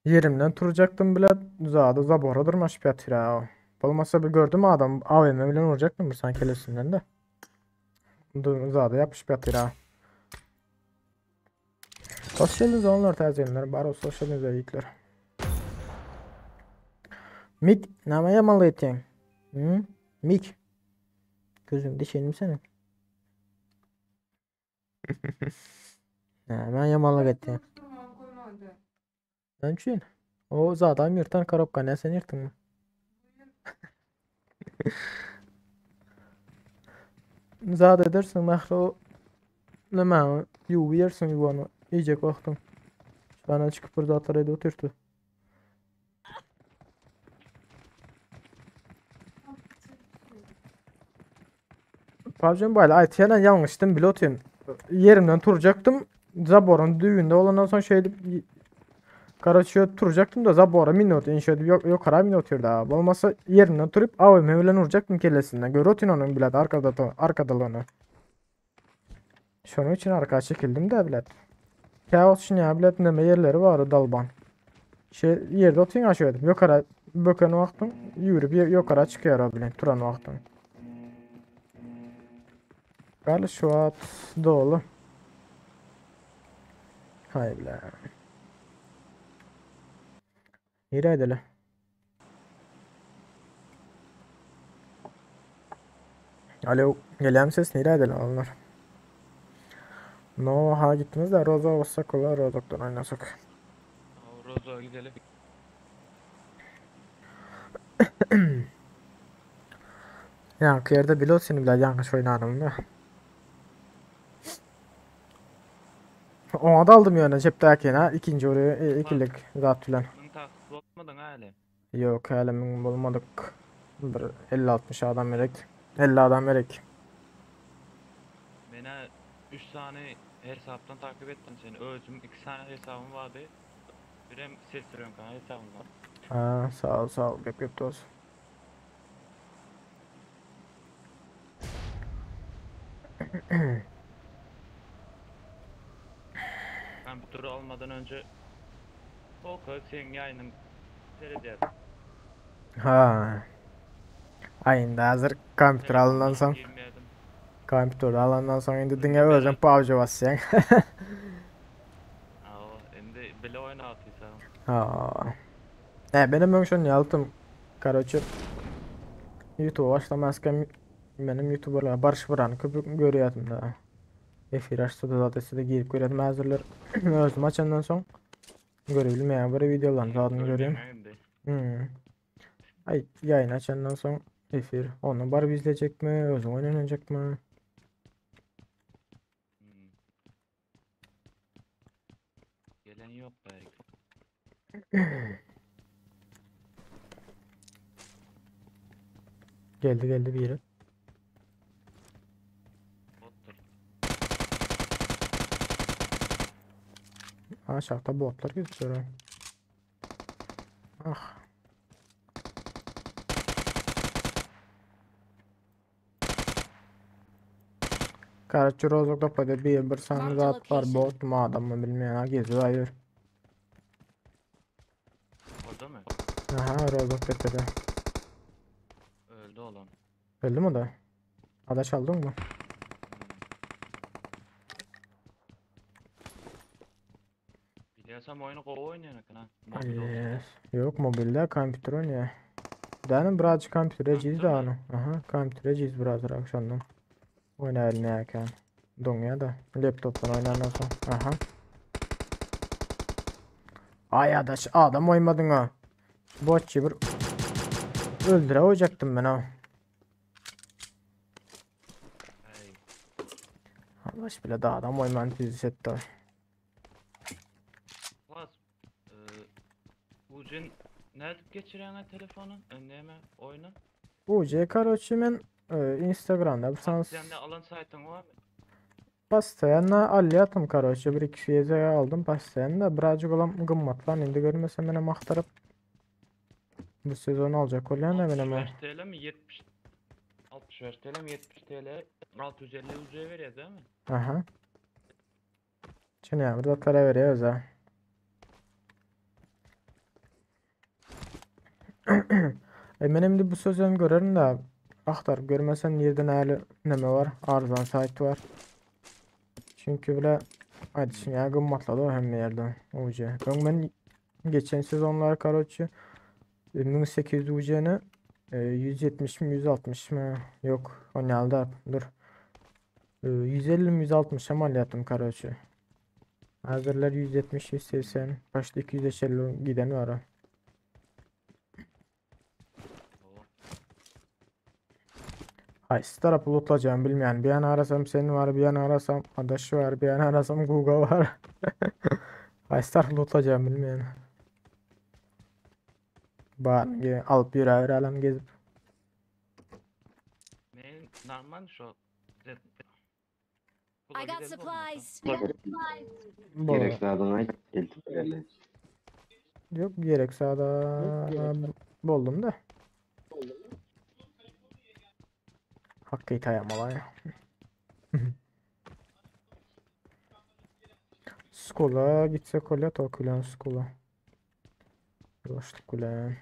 Yerimden turacaktım bile zada zabora durmaş bir ya. Olmasa bir gördüm adam AVM bile vuracaktım bu sanki kelesinden de. Dur zada yapış bir ya. Hoş geldiniz onlar tercihler. Bari olsa hoş geldiniz yiğitler. Mik, name yamalı ettin? Hı? Mik. Gözüm dişenim senin. Hemen yamalık ettin. Ben üçün. O zaten yırtan karapka ne sen yırtın mı? Zat edersin mahro neme yuv yersin yuvanı iyice baktım. Bana çıkıp burada ataraydı oturtu. PUBG Mobile ay tiyenen yanlıştım bile oturuyorum. Yerimden turacaktım. Zabor'un düğünde olandan sonra şey Karaçıya turacaktım da Zabor'a minot inşa edip yok yok kara minot da. Olmasa yerimden turup AVM bilen vuracaktım kellesinden. Gör otin onun bile arkada arkadalığını. Şunun için arkaya çekildim de bilet. Kaos için ya bilet neme yerleri var dalban. Şey yerde otin aşağı edip yukarı böken vaxtın yürüyüp yukarı çıkıyor o bilen turan vaxtın. Galiba şu at dolu. Hay bile. Nereye edelim? Alo, gelen ses nereye edelim onlar? No, ha gittiniz de Roza olsak ola Rozok'tan oynasak. Rozo'ya gidelim. Yankı yerde bile olsun bile yanlış oynarım da. Ona da aldım yani cepteki ha ikinci oraya e, ikilik zat filan. Olmadın ha hele. Yok hele min bulmadık. Bir 50-60 adam gerek. 50 adam gerek. Beni 3 tane hesaptan takip ettim seni. Özüm 2 tane hesabım vardı. Birem ses sürüyorum kanka hesabımdan. Ha, sağ ol sağ ol. Gep gep olsun. Ben bu turu almadan önce o kadar senin yayının seyrederdim. Ha. Ayında hazır kompüter alından soň Girmeyedim. kompüter alandan soň indi diňe özüň PUBG basýaň. Aa, indi bile oynatıysa. Ha. E benim öň şony ýaltym. Короче, YouTube başlamazken benim YouTuberlar Barış Buran'ı köp görýärdim da. Efir açsa da zaten de girip görýärdim. Hazırlar özüm açandan soň görebilmeýän bir videolarını zaten görýän. Indi. Hmm. Ay yayın açandan soň efir onu baryp izleyecek mi, özüň oynanacak mı? Hmm. Gelen yok belki. Geldi geldi bir yere. Bottur. Aşağıda botlar gözüküyor. Ah. Karaçı Rozok topladı bir sany Marked a zat var location. bot mu adam mı bilmeyen ha geziyor hayır. Orada mı? Aha Rozok tepede. Öldü olan. Öldü mü da? Adaş aldın mı? Oýnasam oýny gowy oýnaýan eken ha. Mobil bolsa. Yes. Ýok, mobilde kompýuter oýnaýar. Dänim birazjyk kompýuter ejiz Kompýutermi? dänim. Aha, kompýuter ejiz birazrak şondan. Oýnaýar eken. Doňýar da. Laptopdan oýnandan soň. Aha. Ay adaş adam oýmadyň ha. Botçy bir öldüre goýjakdym men ha. Hey. Allah bile da adam oýman tüzüş etdi. Klas. E, Ucun nädip geçirýäň telefonu? Näme oýny? UC karoçi men e, Instagramda bir sans Sen de alan saýtyň barmy? Pastaýanna alýatym karoçi bir iki gezek aldım pastaýanna birazcık olan gymmatlan indi görmesem menem aktaryp bu sezon alacak bolýan da menem 65 TL mi 70 65 TL mi 70 TL 650 UC veriyor değil mi? Aha. Çyn ýa bir zatlara berýär özä. E men indi bu sözüm görerin de aktaryp görmesem nirden äli neme var arzan sayt var. Çünkü bile aýdyşym ýa gymmatlady o hemme ýerden UC. Öň men geçen sezonlar karoçi 1800 UC'ni e, 170 mi 160 mı yok o ne aldı dur. E, 150 mi 160 mı alyattım karoçi. Hazırlar 170 180 başta 250 giden var ha. Oo. Haýsy tarapy lootlayacağım bilmeyen. Bir yana arasam senin var, bir yana arasam adaşı var, bir yana arasam Google var. Haýsy tarapy lootlayacağım bilmeyen. Bar, alıp ýöräber alem gezip. Men normal şu Z I got Kula gidelim olmasa. supplies. Bolar. Gerek zadyň aýt, eltip bereli. Yok gerek sağda buldum da. Hakkı tayamalar ya. Skola gitse kola tokulan skola. Başlık kule.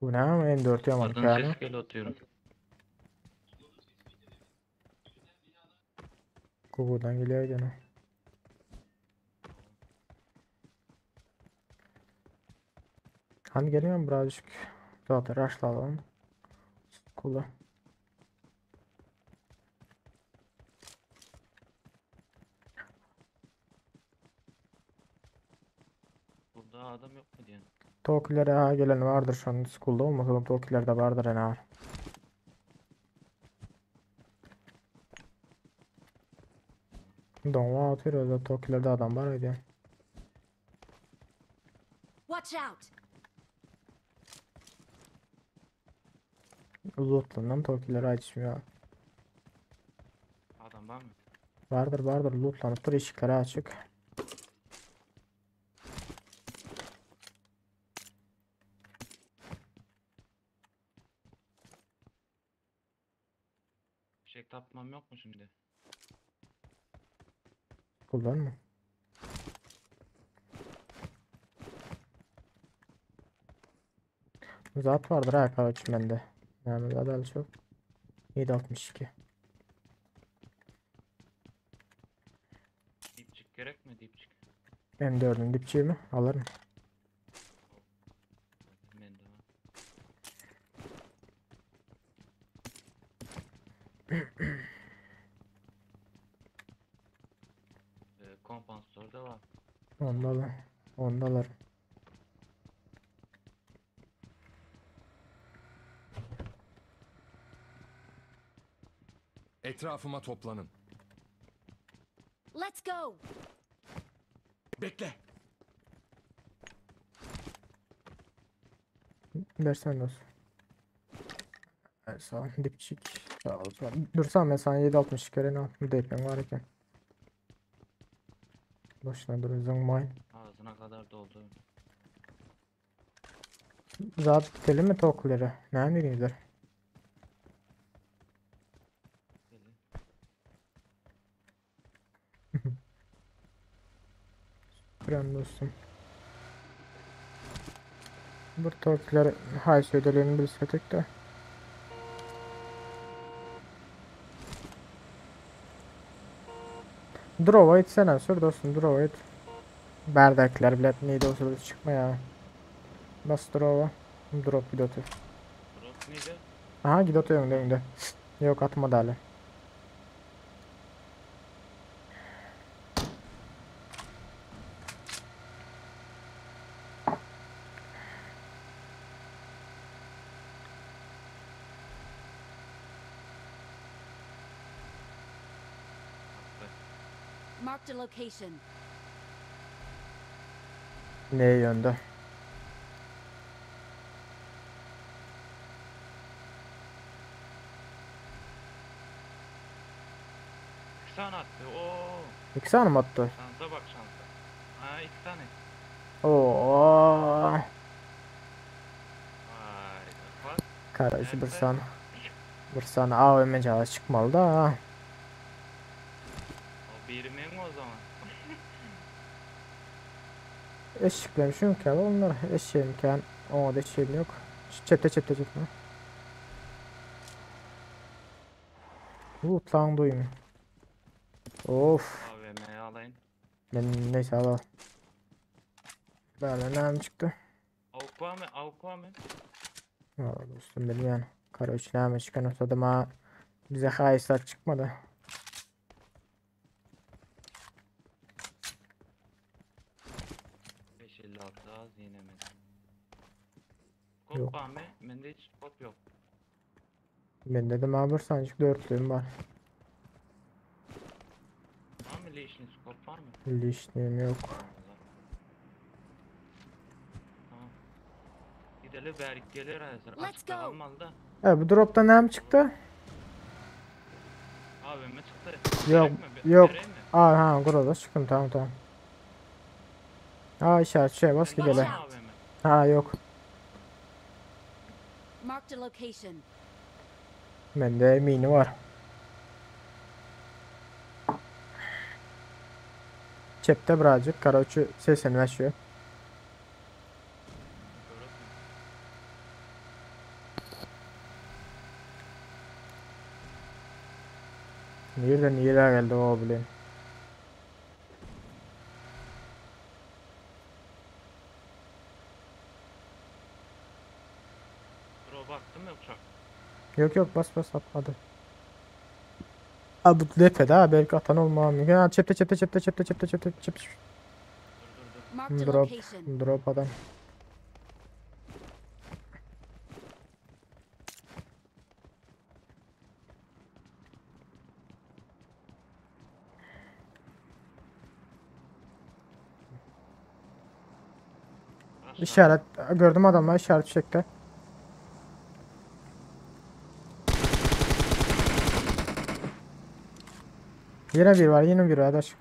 Bu ne ama M4 yaman Adın yani. ses geliyor atıyorum. Google'dan geliyor gene. Hani geliyor mu birazcık? Zaten rushlayalım. Kula. Burada adam yok mu diyen. Tokilere ha gelen vardır şu an school'da olmasa da Tokilerde vardır en ağır. Donva atıyor da Tokilerde adam var öyle. Watch out. Lootlandan Tokilere açmıyor. Adam var mı? Vardır vardır lootlanıp dur ışıkları açık. Fişek tapmam yok mu şimdi? Kullan mı? Zat vardır ha kavuç bende. Yani zaten çok. 7.62. Dipçik gerek mi dipçik? M4'ün dipçiği mi? Alırım. Ben de var. Ee, kompansatör de var. Onda alırım. Onda alırım. Etrafıma toplanın. Let's go. Bekle. Versen dostum. Evet, sağ ol. Dipçik. Sağ ol. Sağ ol. Dursam ben sana 7.62 kere ne al. DP'm var iken. Boşuna dur zıngmayın. Ağzına kadar doldu. Zat bitelim mi tokları? Ne bileyim Deli. Krem dostum. Bu toklar hay söylediğini bilseydik de. Drowa gitsene sür dostum drowa git. Bärdäkiler bilet neydi olsa da çykma ya. Bas drowa. Drop gidip otur. Drop neydi? Aha gidip otur öňde öňde. Yok atmadı hala. Marked a location. Ne yönde? İki tane attı. Oo. İki tane mi attı? Şansa bak şansa. Ha iki tane. Oo. Vay. Bak. Kardeşim bir saniye. Bir saniye AVM cihazı çıkmalı da. ha. O biri mi o zaman? Eşiklemişim ki onlar eşeğim ki o da eşeğim yok. Çepte çepte çepte. Lootlan duyum. Of. AVM'yi alayım. Ben neyse al al. Böyle ne çıktı? Avuk var mı? Avuk var mı? Vallahi dostum bilmiyorum. Kara üç neme çıkan olsa ha bize haisat çıkmadı. 556 az yine mi? Yok. Kop var mı? Bende hiç kop yok. Ben dedim abi bir sancık dörtlüğüm var. Var mı leşin skop var mı? Lişliğim yok. Tamam. Gidelim Berk gelir hazır. Let's Açıkta go. kalmalı da. E bu dropta ne çıktı? AVM çıktı. Yok, Gerek mi? Be- yok. vereyim mi? Aa ha burada çıktım tamam tamam. Aa işaret şey bas Bende var gidelim. mı AVM? Ha yok. Marked a location. Bende mini var. Çepte birazcık karaoke sesini açıyor. Nereden nereye geldi o bileyim. Drop attı mı uçak? Yok yok bas bas atmadı. Abi bu lepede ha belki atan olmam mümkün. Ha çepte çepte çepte çepte çepte çepte çep. Dur dur dur. Marked a Drop location. drop adam. Aşağı. İşaret gördüm adamlar işaret çekti. Yine bir var yine bir var adaş.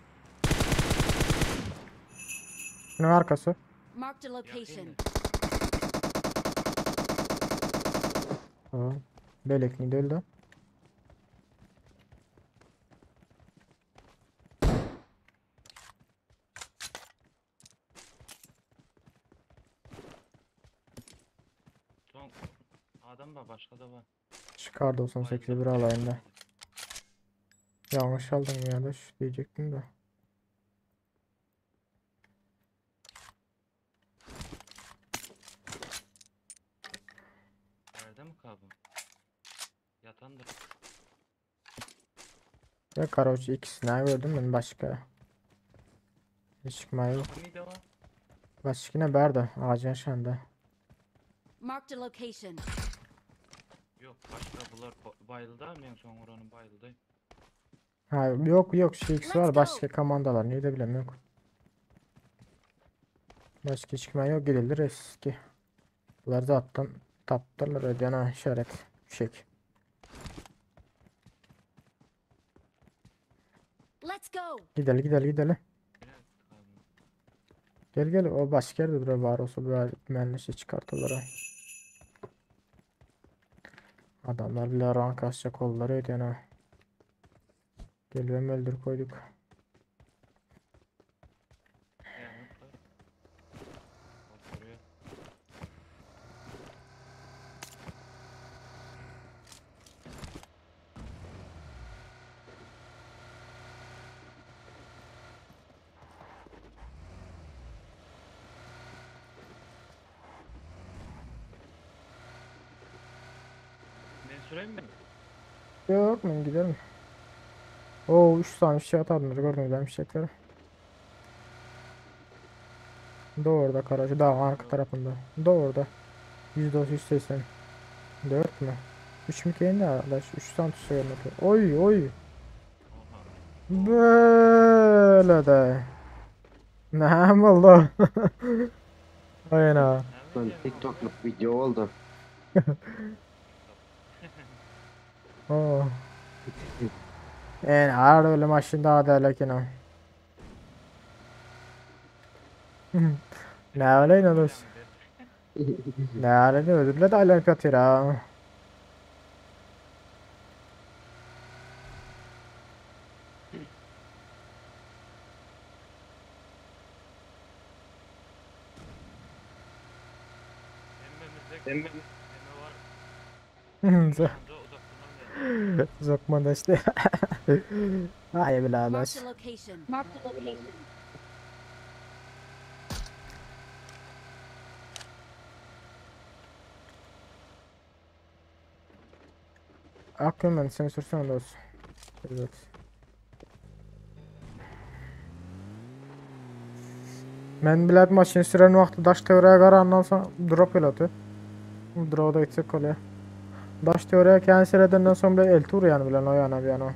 Şunun arkası. Marked a location. Tamam. Belekni de öldü. Son adam var başka da var. Çıkar 98 bir alayında. Yanlış aldım ya da şu diyecektim de. Nerede mi kaldı? Yatandır. Ve Karaoke ikisini gördüm ben başka. Hiç çıkma yok. Neydi o? Başka ne berdi ağacın aşağında. Marked a location. Yok başka bunlar bayıldı mı en son oranın bayıldı. Ha yok yok şu ikisi var Let's başka go. komandalar niye de bilemiyorum yok. Başka çıkma yok gidilir eski. Bunlar zaten taptırlar ödeyen ha işaret fişek. Let's go. Gidelim gidelim gidelim. Gel gel o başka yerde duruyor var olsa böyle mühendisi çıkartırlar ha. Adamlar bile rank asacak kolları ödeyen ha. Geliyorum öldür koyduk. Süreyim mi? Yok ben giderim. Oo 3 tane fişek atardım gördünüz ben fişekleri. Doğruda karajı daha arka tarafında. Doğruda. 190 180. 4 mü? 3 mü ki ne arkadaş? 3 tane tutuyor. Oy oy. Böyle de. Ne oldu? Aynen. Lan TikTok'luk video oldu. Oo. En ağır öyle maşın daha da lakin o. Ne öyle ne dost? Ne öyle ödülle de alarm atıyor ha. Hemmemizde hemme var. Anca uzaktan geldi. Zokman da işte. Ay birader. Marked a location. Marked a location. Aklıma sen sürsene dost. Evet. Men bilet maşını süren vakti daş teoriye garandan sonra drop elati. Drop'a gitsek kolay. Daş teoriye cancel edenden sonra bile el tur yani bilen o yana bir yana.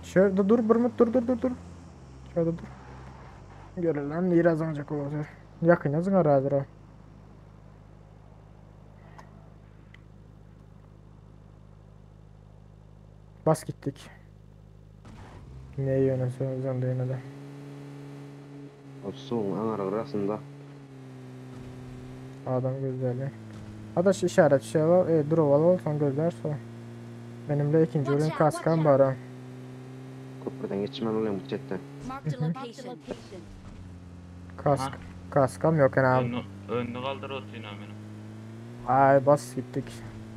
Şöyle dur bir dur dur dur dur. Şöyle dur. Görülen biraz ancak olacak. Yakın yazın aradır o. Bas gittik. Ne yöne söyleyeceğim de yine de. O suyun anar arasında. Adam gözlerli. Adaş işaret şey var. E, drop al son gözler son. Benimle ikinci oyun kaskam var ha. Köprüden geçmen oluyor bu chatten. Marked a location. Kask. Kaskam yok yani abi. Önünü, önünü kaldır o benim. Ay bas gittik.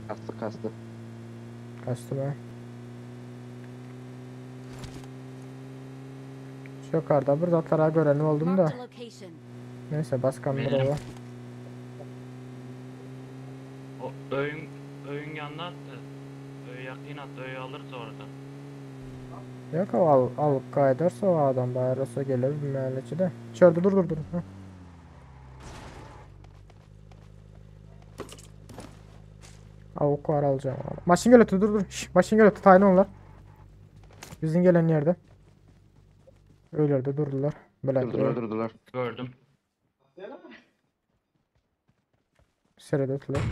Kastı kastı. Kastı be. Şu yukarıda bir zatlara gören oldum da. Neyse baskan Benim. drop'a. O öyün, öyün yanına attı. Öy yakın attı. Öyü alırız orada. Yok o al, al kaydarsa o adam bayarasa gelir bilmem de. Şurada dur dur dur. Heh. Avuk var alacağım. Maşın gel dur dur. Şş, maşın gel tayin onlar. Bizim gelen yerde. Öyle de durdular. Böyle Durdular durdular. Gördüm. Seyredettiler.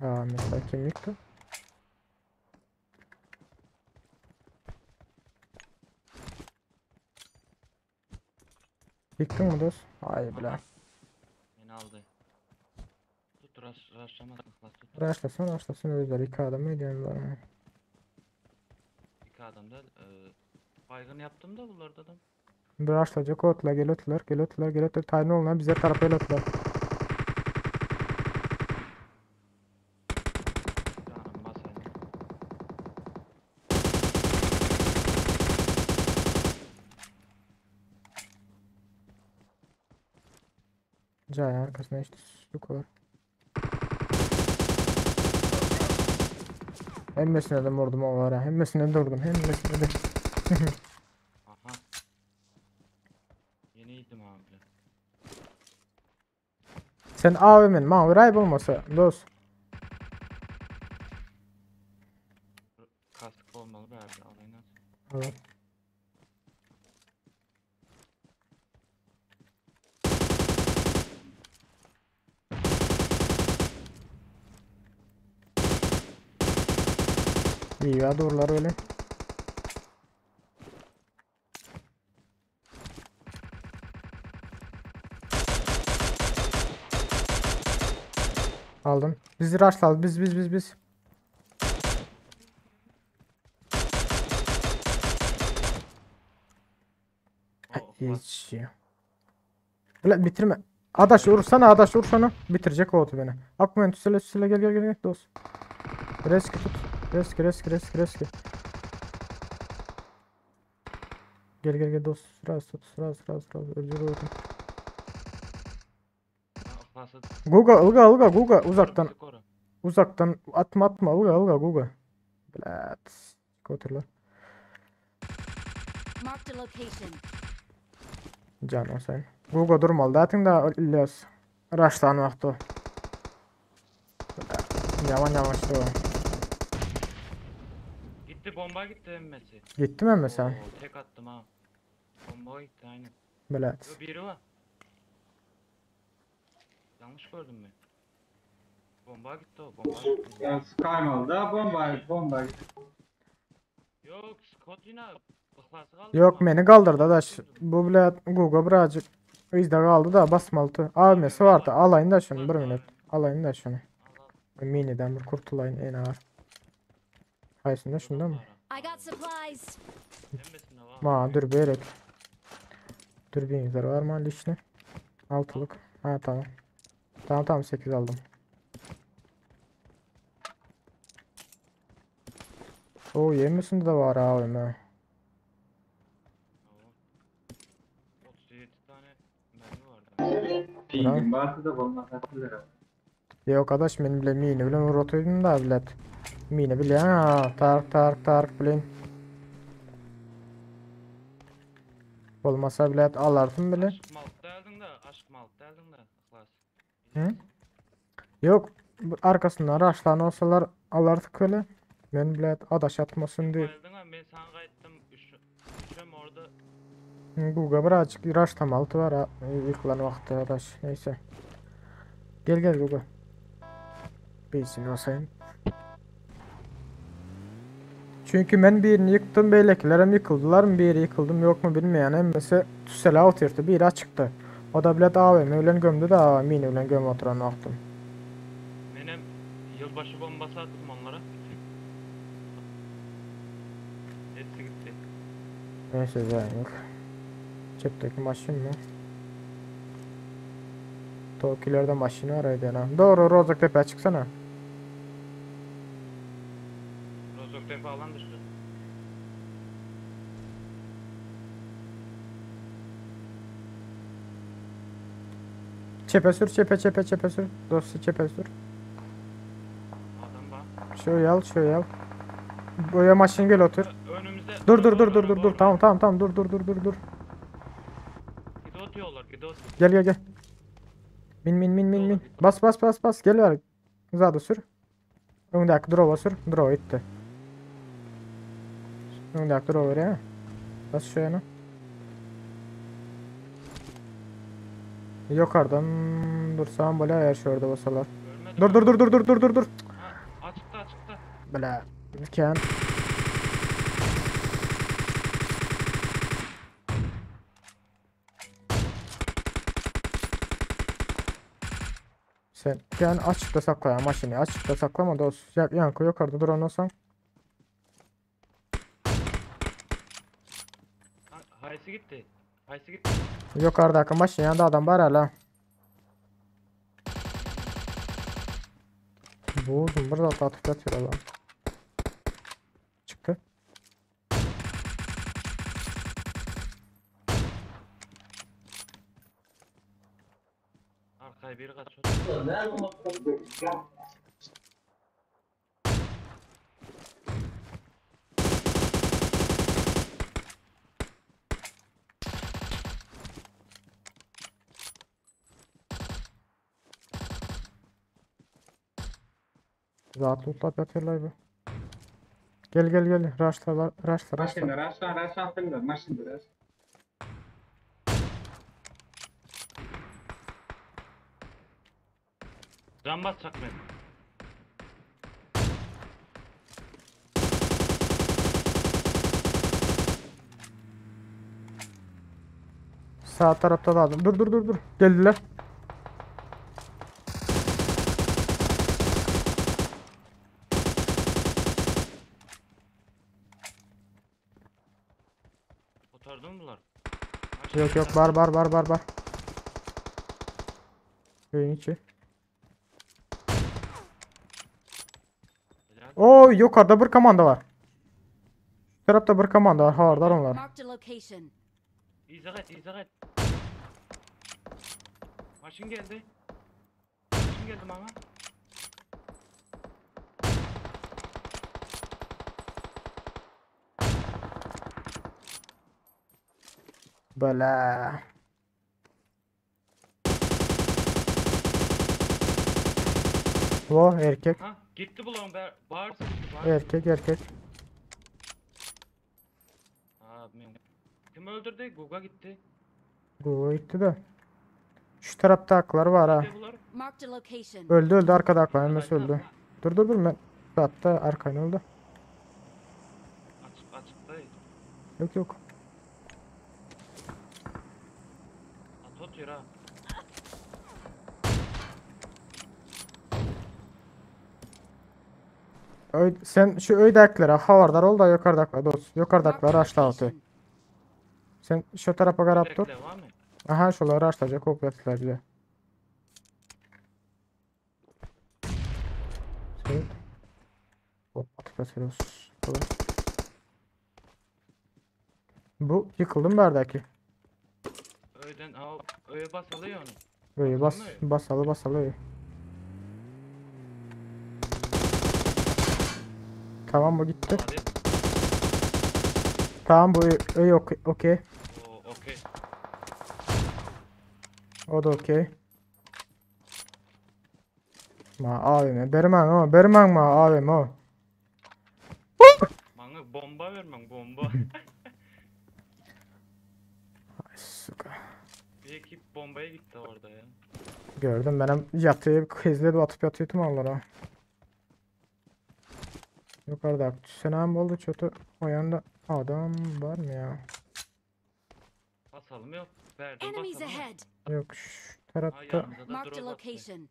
Aa mesela kim yıktı? Yıktın mı dost? Ay bile. Beni aldı. Tut rush, rushlamasın. Tut. Rushlasın rushlasın özler. İki adam mı ediyorum ben? İki adam da e, baygın yaptım da bunlarda da. Rushlayacak otla geliyorlar geliyorlar geliyorlar. Tayin olmayan bize tarafa geliyorlar. Canım bas hadi. Cayın arkasına işte su var. Hemmesine de vurdum o var ha. Hemmesine de vurdum. Hemmesine de. Aha. Yeniydim abi. Sen AVM'nin mavi ray olmasa dost. Kask olmalı be abi. Alayım nasıl? Evet. İyi ya doğrular öyle. Aldım. Bizi rushladı. Biz biz biz biz. Hiç. Ulan bitirme. Adaş vursana adaş vursana. Bitirecek o otu beni. Akmen tüsele tüsele gel gel gel gel dost. Reski tut. Reski reski reski reski. Gel gel gel dost. Sraz sraz sraz sraz. Öldür öldür. Guga ılga ılga Guga uzaktan. Uzaktan atma atma ılga ılga Guga. Blat. Koturlar. Marked a location. Can olsayın. Guga durmaly datyň da İlyas. Raşlan wagty. Yaman yavaştı o. Gitti bomba gitti emmesi. Gitti mi mesela? Oo, tek attım ha. Bomba gitti aynen. Blat. Yo biri var. Yanlış gördüm mü? Bomba gitti o bomba gitti. Ya Skymal'da bomba bomba. Yok Scott yine ıhlas'ı kaldı. Yok meni kaldırdı adaş. Bu bile Guga birazcık izde kaldı da basmalı. AVM'si vardı. Alayım da şunu bir minut. Alayım da şunu. Miniden bir kurtulayım en ağır. Haysında şunda mı? I got supplies. Ma dur berek. Dürbünler var mı lişni? Altılık. Ha tamam. Tamam tamam 8 aldım. O yemişsin de var AVM. 37 tane mermi vardı. Pingim varsa da olmaz lira. Yok adaş benim bile mini bilen uğratıydım da bilet. Mini bile ha tark tark tark bilen. Olmasa bilet alarsın bile. Aşk mal deldin de aşk mal deldin de ıhlas. Hı? Yok arkasından raşlan olsalar alardık öyle. Men bilet adaş atmasın diye. Bayıldın ha ben sana kayıttım. Üçüm orada Guga birazcık raşlamaltı var ha. Yıkılan vakti adaş. Neyse. Gel gel Guga. Bilsin olsayım. Çünkü ben birini yıktım, beylekilerim yıkıldılar mı, biri yıkıldım yok mu bilmeyen emmesi tüsele oturdu, biri açıktı. O da bilet AVM ölen gömdü de mini ölen göm oturan vaxtım. Benim yılbaşı bombası attım onlara. Hepsi gitti. Neyse zaten yok. Cepteki maşın mı? Tokilerde maşını araydı ana. Doğru Rozok Tepe'ye çıksana. Rozok Tepe alan dışı. Çepe sür, çepe çepe çepe sür. Dostu çepe sür. Adam bak. Şöyle al, şöyle al. Buraya maşın gel otur. Önümüzde Dur dur dur dur dur dur. Tamam tamam tamam dur dur dur dur dur. Gidi atıyorlar, gidi atıyor. Gel gel gel. Bin bin bin bin bin. Bas bas bas bas gel ver. Zada sür. Öndeki drova sür. Drova gitti. Öndeki drova oraya. Bas şu yana. Yukarıdan dursam böyle eğer şurada basalar. Dur dur dur dur dur dur dur dur. Ha, açıkta açıkta. Bela. Ken. Sen yani açıkta sakla ya maşini açıkta saklama dost. Ya, yankı yukarıda duran olsan. Ha, haysi gitti. Haysi gitti. Yukarıdaki maşin yanında adam var hala. Bu uzun bir zat atıp yatıyor adam. Çıktı. Arkaya biri kaçıyor. Zat lootlat yatıyorlar bu. Gel gel gel. Rushla rushla rushla. Maşında raşlan raşlan filler maşında raş. Can basacak ben. Sağ tarafta da adam. Dur dur dur dur. Geldiler. Kurtardı mı bunlar? Yok yok var var var var var. Köyün içi. Oo yukarıda bir komanda var. Tarapda bir komanda var, habardar onlar. Marked a location. Yza gaýt, yza gaýt. Maşyn geldi. Maşyn geldi maňa. Bela. Bu erkek. Ha, gitti bulan bar bar bar. Erkek erkek. Ha, men. Kim öldürdü? Guga gitti. Bu gitti de. Şu tarafta aklar var ha. Gitti bular. Marked a location. Öldü öldü arkada aklar hemmesi öldü. Dur dur dur ben. Hatta arkan öldü. Açık açıkta. Yok yok. At otur ha. Öy, sen şu öydakilere havardar ol da yukarıdakiler dost. Marked Yukarıdakiler a açla altı. location. Sen şu tarafa garap dur. Bekle var mı? Aha şuları açlayacak kopyatılar bize. Evet. Hop, atıp atıyoruz. Kolay. Bu yıkıldı mı berdaki? Öğden al. Öğe basalıyor onu. Böyle bas Basalım mı? basalı basalı öyle. Tamam bu gitti. Hadi. Tamam bu öyle okey. Okey. Oo, okey. O da okey. Ma AVM bermen o bermen ma AVM o. Bana bomba vermen bomba. Ay, suka. Bir ekip bombaya gitti orada ya. Gördüm benim yatıyı hızlı atıp yatıyordum onlara. Yukarıda selam oldu çatı o yanda adam var mı ya? Basalım yok. Verdim Enemies basalım. yok. ahead. Yok şu Ha tarafta. yanımıza da Marked a drop attı. location.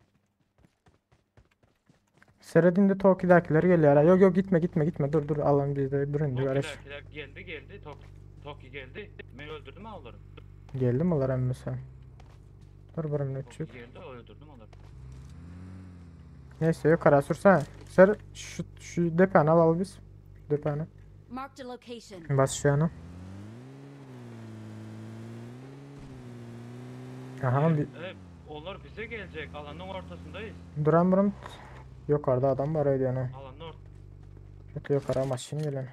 Seredin Toki'dakiler geliyor. Yok yok gitme gitme gitme dur dur alan bizde dur indi araç. Toki'dakiler geldi geldi. Tok Toki geldi. Ben öldürdüm ha onları. Geldi mi onlar emmi sen? Dur bir minute Toki çık. geldi öldürdüm onları. Neyse yukarı sürsene. Ser şu şu depeni al al biz. Depeni. Marked a location. Bas şu yana. Aha bir Evet, onlar bize gelecek. Alanın ortasındayız. duran buram. Yukarıda adam var öyle yani. Alanın ortasındayız. Kötü yukarı maşin gelen.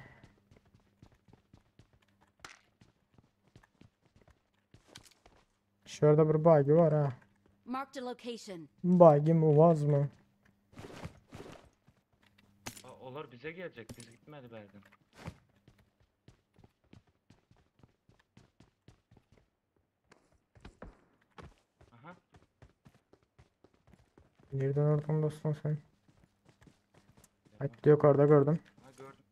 Şurada bir bagi var ha. Marked a location. Bagi mi vaz mı? Onlar bize gelecek. Biz gitmedi belki. Aha. Nereden oradan dostum sen? Hadi yukarıda gördüm. Ha gördüm.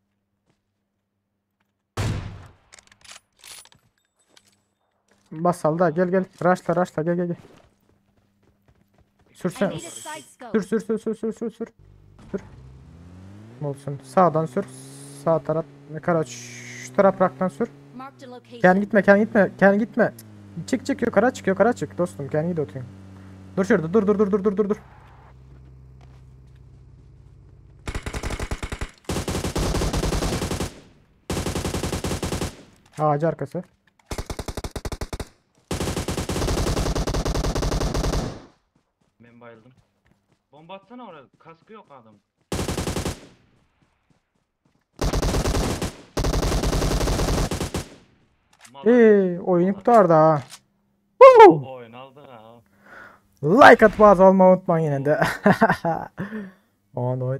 Basal da gel gel. Raşla raşla gel gel gel. Sür I sen. need a side scope. Sür sür sür sür sür sür sür. Sür. Olsun. Sağdan sür. Sağ taraf. Kara şu taraf raktan sür. Marked a location. Kendi gitme, kendi gitme, kendi gitme. Çık çık yukarı çık yukarı çık dostum kendi git oturayım. Dur şurada dur dur dur dur dur dur dur. Ağacı arkası. Ben bayıldım. Bomba atsana oraya. Kaskı yok adam. Mal Ee, oyunu kurtardı ha. Oyun aldı ha. Like atıp abone olmayı unutmayın yine de. Aman oy.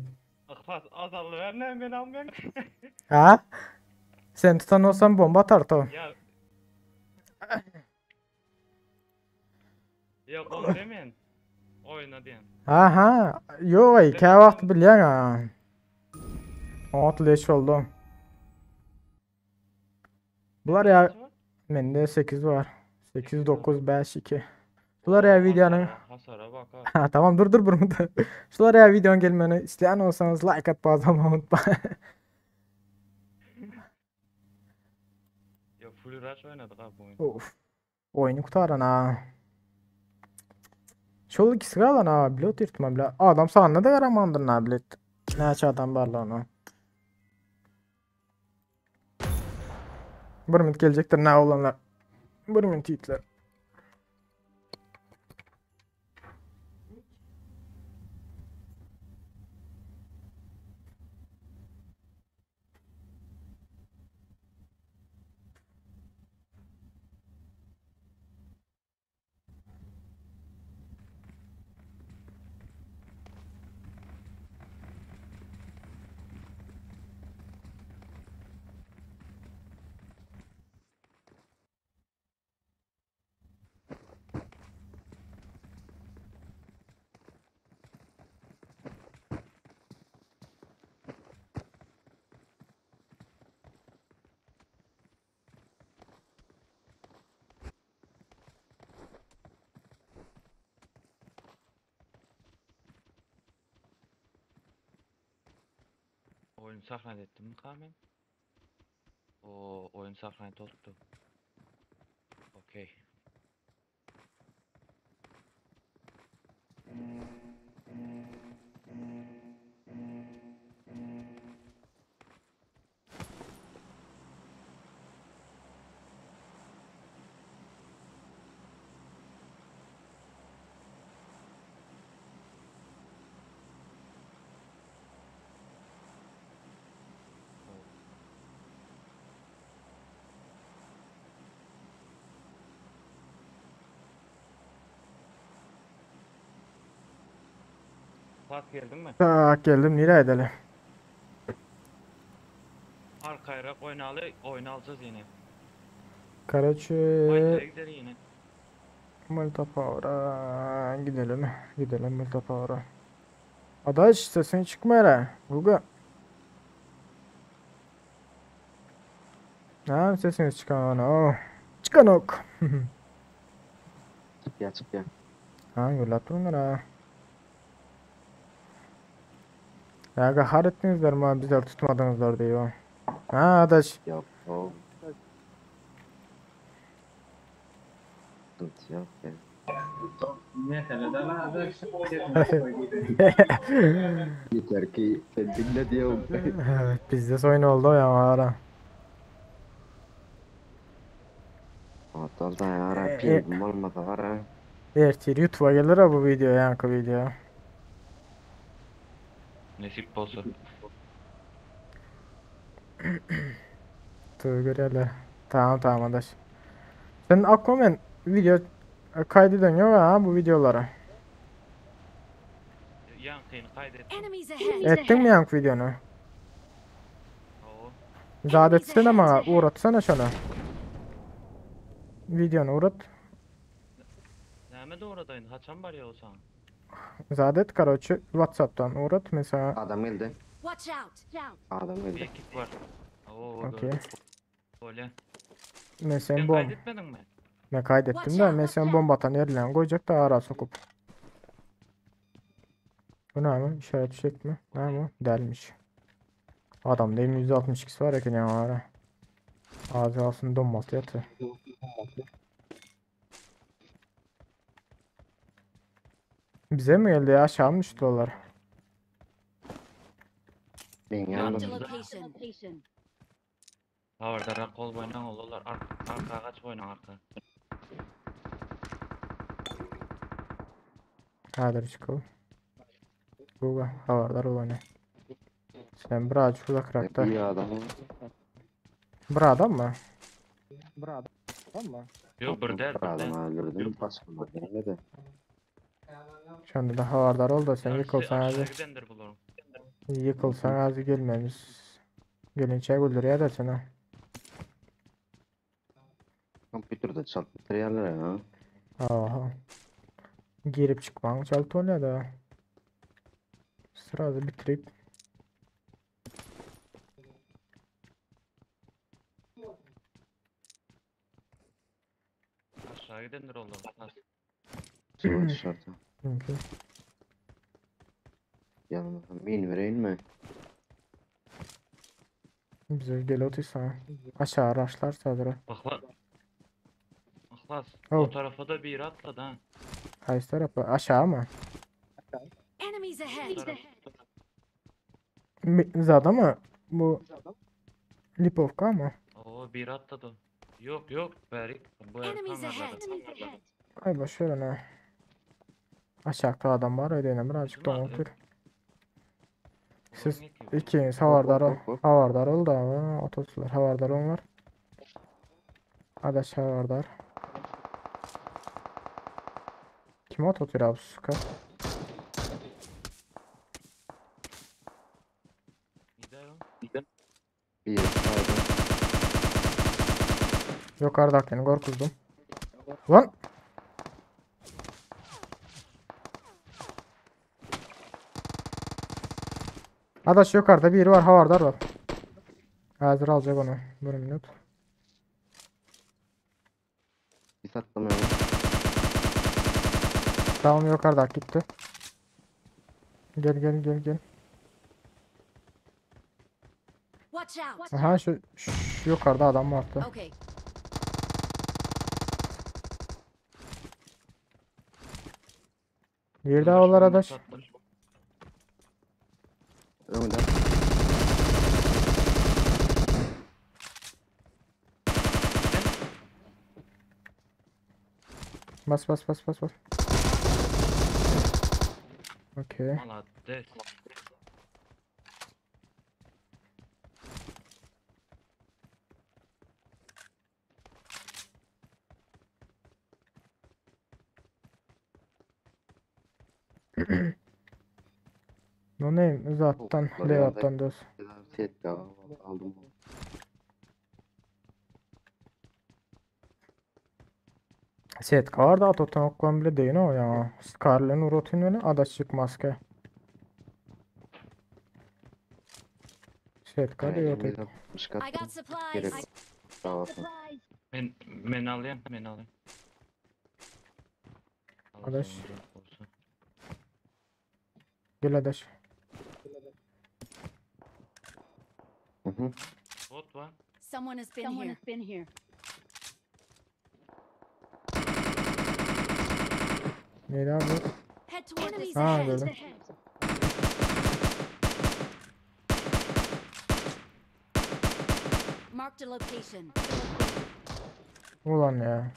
Akfas azaldı ver ne ben almıyorum. Ha? Sen tutan olsan bomba atar tamam. Ya. Yok onu demeyin. Oyna diyen. Aha. Yo ay kâ vaqt bilýän ha. Ot leş oldu. Bular ya Kaç var? mende 8 var. 8 9 5 2. Bular ya videonun Hasara, hasara bak ha. Ha tamam dur dur bunu da. Şular ya videonun gelmeni isteyen olsanız like atıp abone olmayı unutma. Ya full rush oynadık abi bu oyun. Of. Oyunu kurtaran ha. Şol ikisi galan ha. Bilet yırtma bile. Adam sağında da yaramandır na bilet. Näçe adam var lan o. Bir minut gelecektir ne olanlar. Bir minut yiğitler. Oyun sahne ettim mi Kamen? O oyun sahne tuttu. Okey. Pas geldin mi? Tak geldim nereye edelim? Arkayrak oynalı oynalacağız yine. Karaçı Oynaya gider yine. Multi Power'a gidelim. Gidelim Multi Power'a. Adaş sesin çıkma hele. Guga. Ha sesiniz çıkan o. Çıkan ok. Çık ya çık ya. Ha gürlet bunlar ha. Ya gahar ettinizler mi bizler tutmadınızlar diyor. Ha adaş. Yok o. Sıkıntı yok ya. Mesele de lazım. Yeter ki sen dinle diyorum. Evet bizde soyun oldu ya ara. Motor da ya E, pingim olmasa var ha. Evet YouTube'a gelir ha bu video yankı video. Nesip olsa. Tüy görerler. Tamam tamam adaş. Sen Aquaman video kaydediyorsun ha bu videolara. Yankını kaydettim. Enemies ahead. Ettin mi yankı videonu? Oo. Zat etsene bana uğratsana şunu. Videonu uğrat. Näme doğradayın? Haçan var ya o zaman? Zat et karoçi Whatsapp'tan uğrat mesela. Adam geldi. Watch out. Adam Bir geldi. ekip var. Oo, Okey. gördüm. Böyle. Mesela Sen bom. kaydetmedin mi? Ben kaydettim de mesela bomba atan yerlerine koyacak da ara sokup. Bu ne mi? İşaret fişek mi? Ne mi? Delmiş. Adam değil mi? 162'si var ya ara. Ağzı alsın donması yatı. Bize mi geldi ya? Aşağı mı düştü onlar? Ben Marked a yandım. location. Havarda kol boyuna olurlar. Arka, arka kaç boyuna arka. Hadi çıkalım. Bu havardar olanı. Sen birazcık uzakrakta. Bir adam. Bir adam mı? Yok bir der Bir bir der. adam öldürdüm. Başka bir gelmedi. Şu anda da havardar ol da sen Yarısı yıkılsan aşağı az gidendir bulurum. yıkılsan az gelmemiz. Gelince öldürüyor da seni. Kompüterde çarptı yerlere ya. Aha. Girip çıkman çaltı oluyor da. Sırada bitirip. Aşağı gidendir olur. Sonra dışarıda. Mümkün. Yanıma min vereyim mi? Bize gel otuysa. Aşağı araçlar sadece. Bak lan. Aklas. Oh. O tarafa da bir atladı ha. Kayısı tarafı aşağı mı? Enemies ahead. Taraf. Zada mı? Bu Lipovka mı? Oo. Hawa biri atlady. Ýok, ýok, bärik. Bu Enemies ahead. Ay boş ver onu. Aşağıda adam var öyle birazcık Bizim doňup dur. Siz Siz ikiniz havardar ol. Hop, hop, hop. Havardar ol da otoslar. Havardar onlar. Adaş havardar. Kim ot otur abi suka? Bir sağda. Yukarıdakini korkuzdum. Lan! Adaş yukarıda biri var havardar var. Hazır alacak onu. Bir minut. Bir sattım hemen. Tamam yukarıda gitti. Gel gel gel gel. Watch out. Aha şu, şu yukarıda adam vardı. Okay. Bir daha olar adaş. Önde. Bas bas bas bas bas. Okey. Malades. No name uzattan, Olar lewattan dost. Set aldım. Setka var da atotan oklan bile değil o ya. Scarlet'in urotin öyle adaşçık maske. Setka diyor tek. I got supplies. Gerek. Sağ olasın. Men men alayım, men alayım. Allah Adaş. sonunda olsun. Gel adaş. Hı hı. Bot var. Someone has been here. been here. Neydi abi? Head toward this Ha ahead. gördüm. Marked a location. Ulan ya.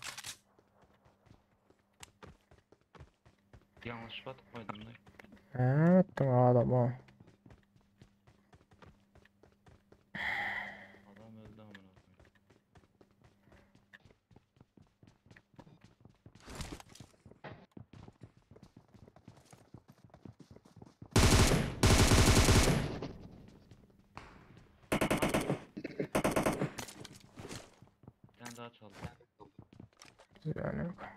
Yanlış bot koydum da. Evet adam o. Adam öldü amına koyayım. Bir tane daha çaldı. Yani yok.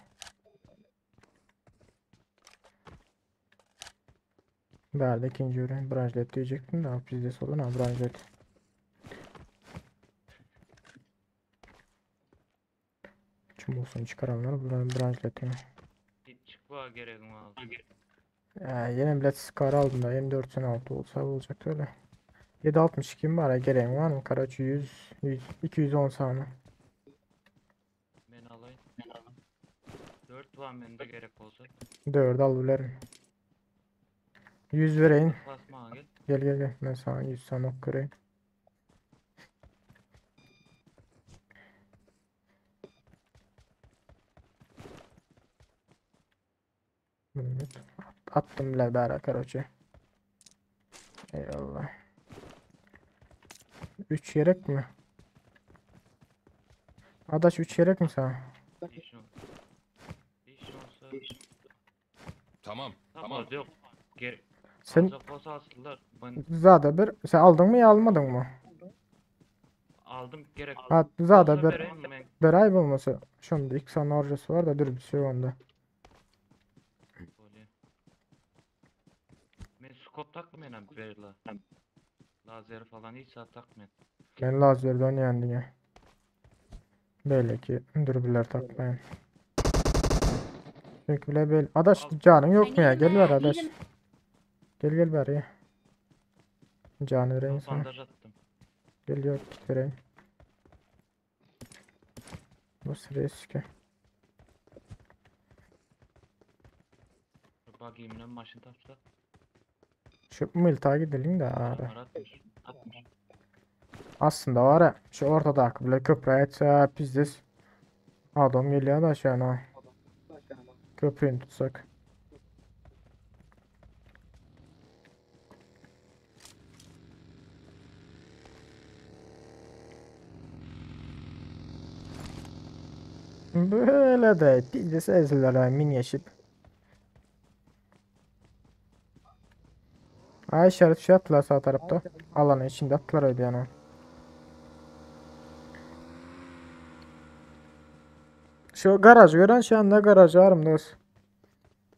Verdi ikinci ürün. Branjlet diyecektim de bizde sorun ha branjlet. Çumulsun çıkaranlar buranın branjletini. Çıkma gereğim aldı. Ee, yine bile Scar aldım da M4'ün olsa olacak öyle. 7.62 var ya gereğin var mı? Karaç 100, 100 210 saniye. Ben alayım. 4 var bende gerek olsa. 4 al bilerim. 100 vereyim. Basma gel. Gel gel gel. Ben sana 100 sana ok vereyim. Evet. Attım bile bari короче. Eyvallah. 3 yerek mi? Adaş 3 yerek mi sana? İş ol. İş olsa. Tamam. Tamam Tamam. yok. Gerek. Sen Alacak olsa alsınlar. Ben zada bir sen aldın mı ya almadın mı? aldım gerek. Ha zada Olsa bir vereyim ben. bir ayıp olmasa şimdi ilk sana orjası var da dur bir şey onda. Böyle. Ben scope takmayın abi böyle. Lazer falan hiç saat takmayın. Ben lazerden yendim ya. Belli ki dürbüler takmayın. Çünkü bile bel. Adaş canın yok mu ya? Gel ver adaş. Gel gel ver ya. Canı vereyim sana. Bandaj attım. Gel yok git vereyim. Bu risk. Bakayım ne maşın tapsa. Şu milta gidelim de ara. Adamlar atmış. Atmış. Aslynda bar ya, şu ortadaky bile köprä etse pizdes. Adam gelýär da şana. Köprüni tutsak. Böyle de pizdes ezilere min yeşip. Ay işaret şey attılar sağ tarafta. Alanın içinde attılar öyle yani. Şu garaj gören şu anda garaj var mı dost?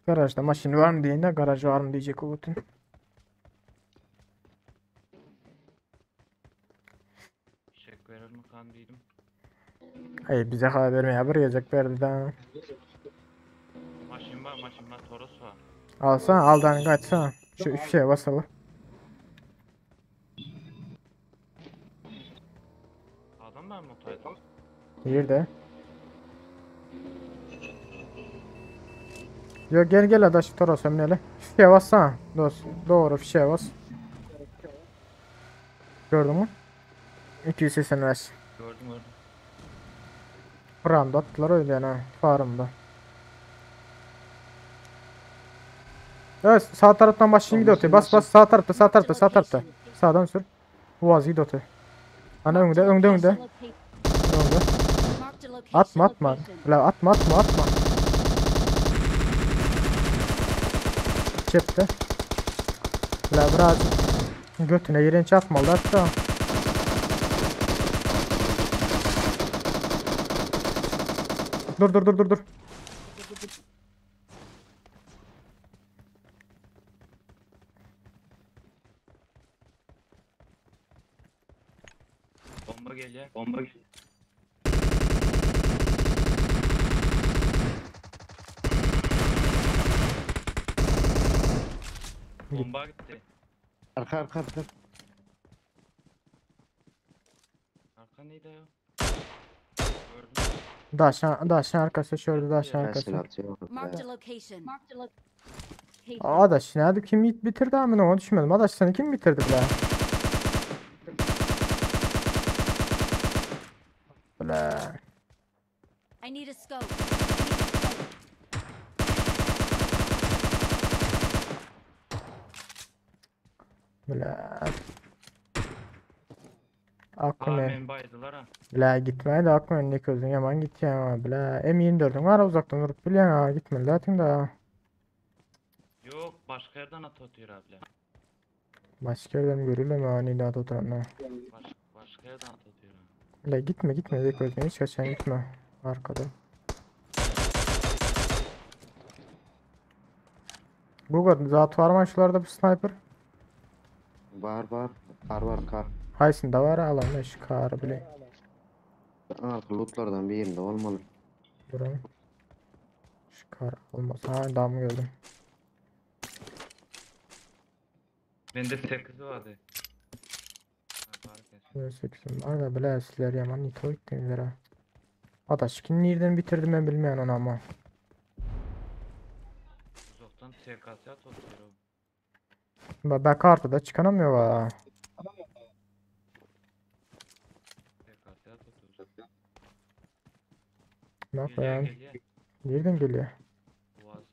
Garajda maşın var mı diyende garaj var mı diyecek o bütün. Şek verir mi kan diýdim. Ay bize haber vermeye bir gelecek verdi daha. Maşyn bar, maşyn bar, Toros bar. Alsana aldan kaçsana. Şu üç şeye basalım. Adam bar mı otaýda? Nerede? Yo gel gel adaş Toros önüne. Fişe bassana dost. Doğru fişe bas. Gördün mü? 285. Gördüm gördüm. Buramda attılar öyle yani farımda. Evet sağ taraftan başlayayım gidiyor öteye. Bas bas sağ tarafta sağ tarafta sağ tarafta. Sağdan sür. Uaz gidiyor öteye. Ana önde önde önde. Önde. Marked a location. Atma atma. La atma atma atma. Cepte. La birazcık götüne girinç atmalı hatta. Dur dur dur dur dur. Bomba gelýär. Bomba gelýär. Bomba gitdi. Arka arka arka. Arka neydi ya? Gördüm. Daşın, daşın arkası şöyle daşın Her arkası. şey atıyor. Marked a location. Marked a location. Adaş nerede kim bitirdi amına onu düşünmedim. Adaş seni kim bitirdi bile? Bile. I need a scope. I need a scope. Bile. Aa Akme. men baydylar ha. Bile gitmeye de akme ne közün yaman git ya. Bile M24'ün var uzaktan vurup bile ya gitme zaten da. Yok başka yerden at atıyor abi. Başka yerden görülür mü ani daha oturanlar. Baş, başka yerden at atıyor. ha. Bile gitme gitme de gözün hiç kaçan gitme. Arkada. Bu kadar zat var mı şuralarda bir sniper? Var var. Kar var kar. Haysında var alan şu kar bile. Arka lootlardan bir yerinde olmalı. Duralım. Şu kar olmaz. Ha daha mı gördüm? Bende 8 vardı. Ha, bari kes. 8 var da bile sizler yaman nito gittiler ha. Adaş kim nereden bitirdim ben bilmeyen onu ama. Uzaktan SKS at atıyor. Ben, ben kartıda çıkanamıyor ha. SKS at atıyor. Ne Geliyor yapayım? geliyor. Nereden geliyor? Boğaz.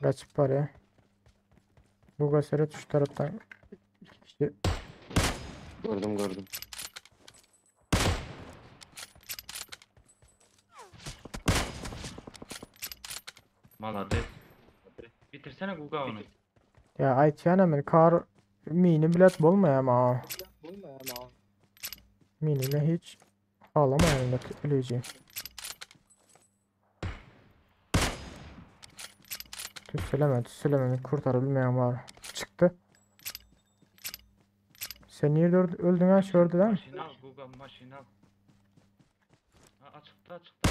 Kaçıp var ya. Bu gösteri şu taraftan iki kişi Gördüm gördüm. Malades. Bitirsene Guga onu. Ya aytyan hemen kar mini bilet bolmaýar ama. Mini ile hiç ağlamayın da öleceğim. Tüsseleme tüsseleme kurtarabilmeyen var. Çıktı. Sen niye öldün ha şu öldü değil mi? Maşını al Guga maşını al. Ha açıkta açıkta.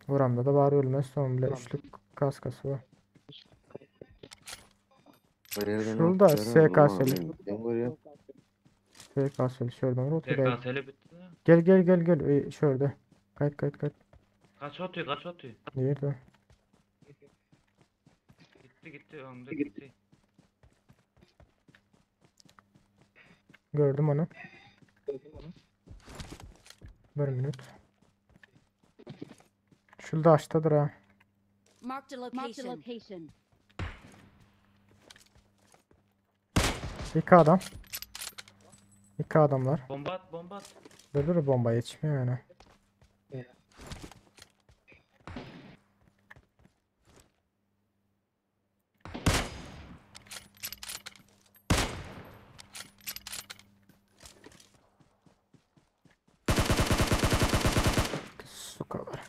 Vuramda da bari ölmez son bile üçlük kaskası var. Bir yerden Şurada atıyor ama SKS'li. ben- Ben görüyorum. SKS'li şuradan rotayı. SKS'li bitti de. Gel gel gel gel şurada. Kayıt kayıt kayıt. Kaç atıyor kaç atıyor. Nerede? Gitti. Gitti gitti öňde gitti. Gördüm onu. Bir minut. Şul daşdadyr ha. Marked a location. İki adam. İki adamlar. Bomba at bomba at. Dur dur bomba yetişmiyor yani. Sukalar.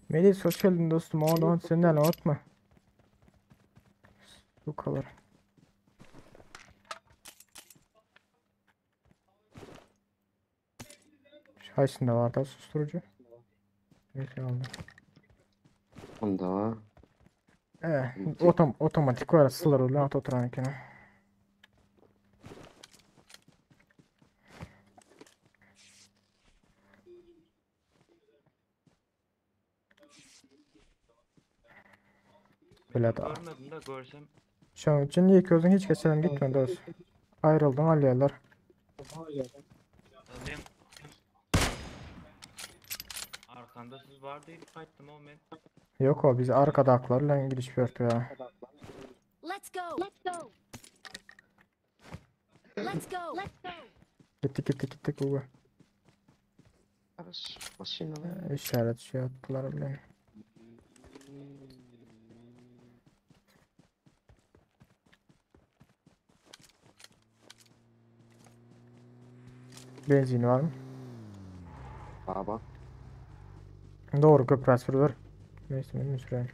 Melis hoş geldin dostum. Aman senden atma. Sukalar. Haýsynda bar da susturucu. Neyse aldım. Onda. Eh, otom otomatik var sılar ulan at oturan ekene. Böyle da. Görmedim de görsem. Şunun için iyi ki özün hiç geçelim gitme dost. Ayrıldın alıyorlar. Ben Arkanda siz var deyip kaçtım o men. Yok o biz arkada aklarla gidiş bir ya. Let's go. Let's go. Let's go. Let's go. Gittik gittik gittik Ugo. Araç maşinalar. İşaret şey attılar bile. Benzin var mı? Baba. Doğru köprü sürülür. Neyse benim süreyim.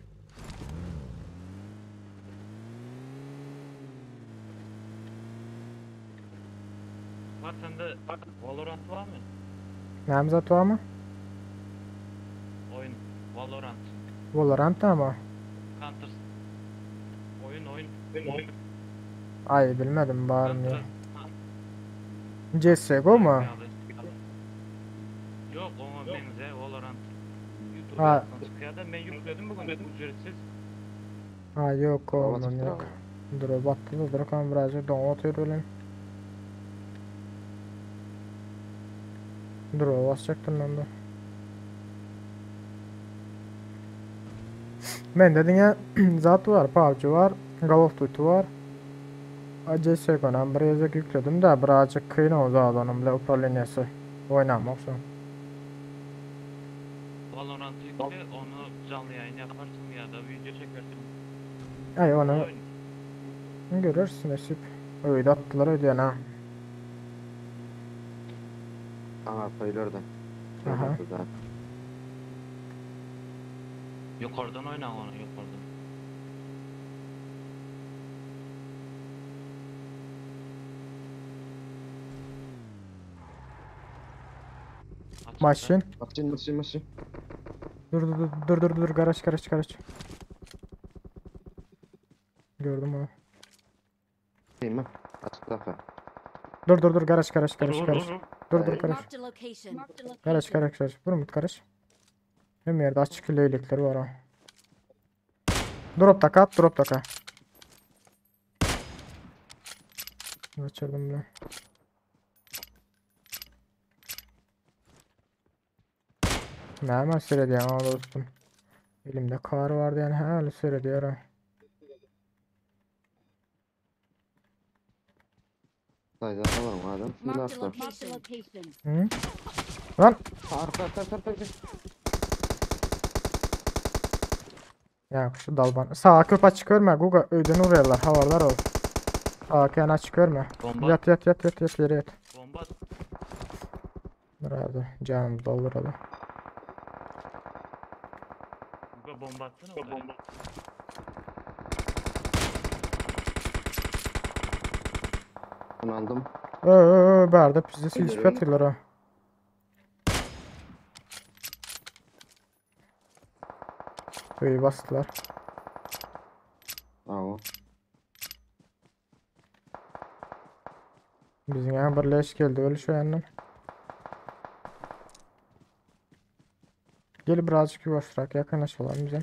Var sende Valorant var mı? Namzat var mı? Oyun Valorant. Valorant ama. Counter Oyun oyun. Oyun. Ay bilmedim var mı ya. Counter CSGO mu? Yok ona benzer Valorant. YouTube'a Ha. çıkıyor da ben yükledim bugün ücretsiz. Ha yok Drop oğlum atıp yok. Drop attı da drop ama birazcık don atıyor öyle. Drop basacaktım ben de. Men dedin ya zat var, PUBG var, Call of Duty var. CSGO'dan bir yazık yükledim de birazcık kıyın oldu adamın bile upravleniýesi. Oynamak son. Valorant'ı yükle onu canlı yayın yaparsın ya da video çekersin. Ay onu Oyun. görürsün nasip. Öyle attılar öyle ha. Aha toylarda. Aha. Toylarda. Yukarıdan oyna onu yukarıdan. Açıkta. Maşin. Maşin maşin maşin. Dur dur dur dur dur dur garaj garaj garaj. Gördüm onu. Değil mi? Açık kafa. Dur dur dur garaj garaj garaj Dur, garaj. dur, dur. Dur dur garaj. Marked a location. Garaj garaj garaj. Vur garaj. Hem yerde açık leylekler var ha. Drop taka at drop taka. Kaçırdım bile. Näme seredýän ha dostum. Elimde kar vardı yani hala seredýär ha. Sayda var adam. Şunu Marked a atla. location. Hı? Lan Arka arka arka arka. Ya şu dalban. Sağa köp açık görme Guga öýden urýarlar habarlar ol. Sağa kän açık görme. Bomba Yat yat yat yat yat yere yat. bomba at. Dur abi canım dolduralım. Guga bomba atsana oraya. Bomba. Bunu aldım. Ö ö ö bärde bizi silişip ýatyrlar ha. Öýi basdylar. Bravo. Bizim ýa bir leş geldi öyle şu ýandan. Gel birazcık yuvaşrak yakınlaşalım bize.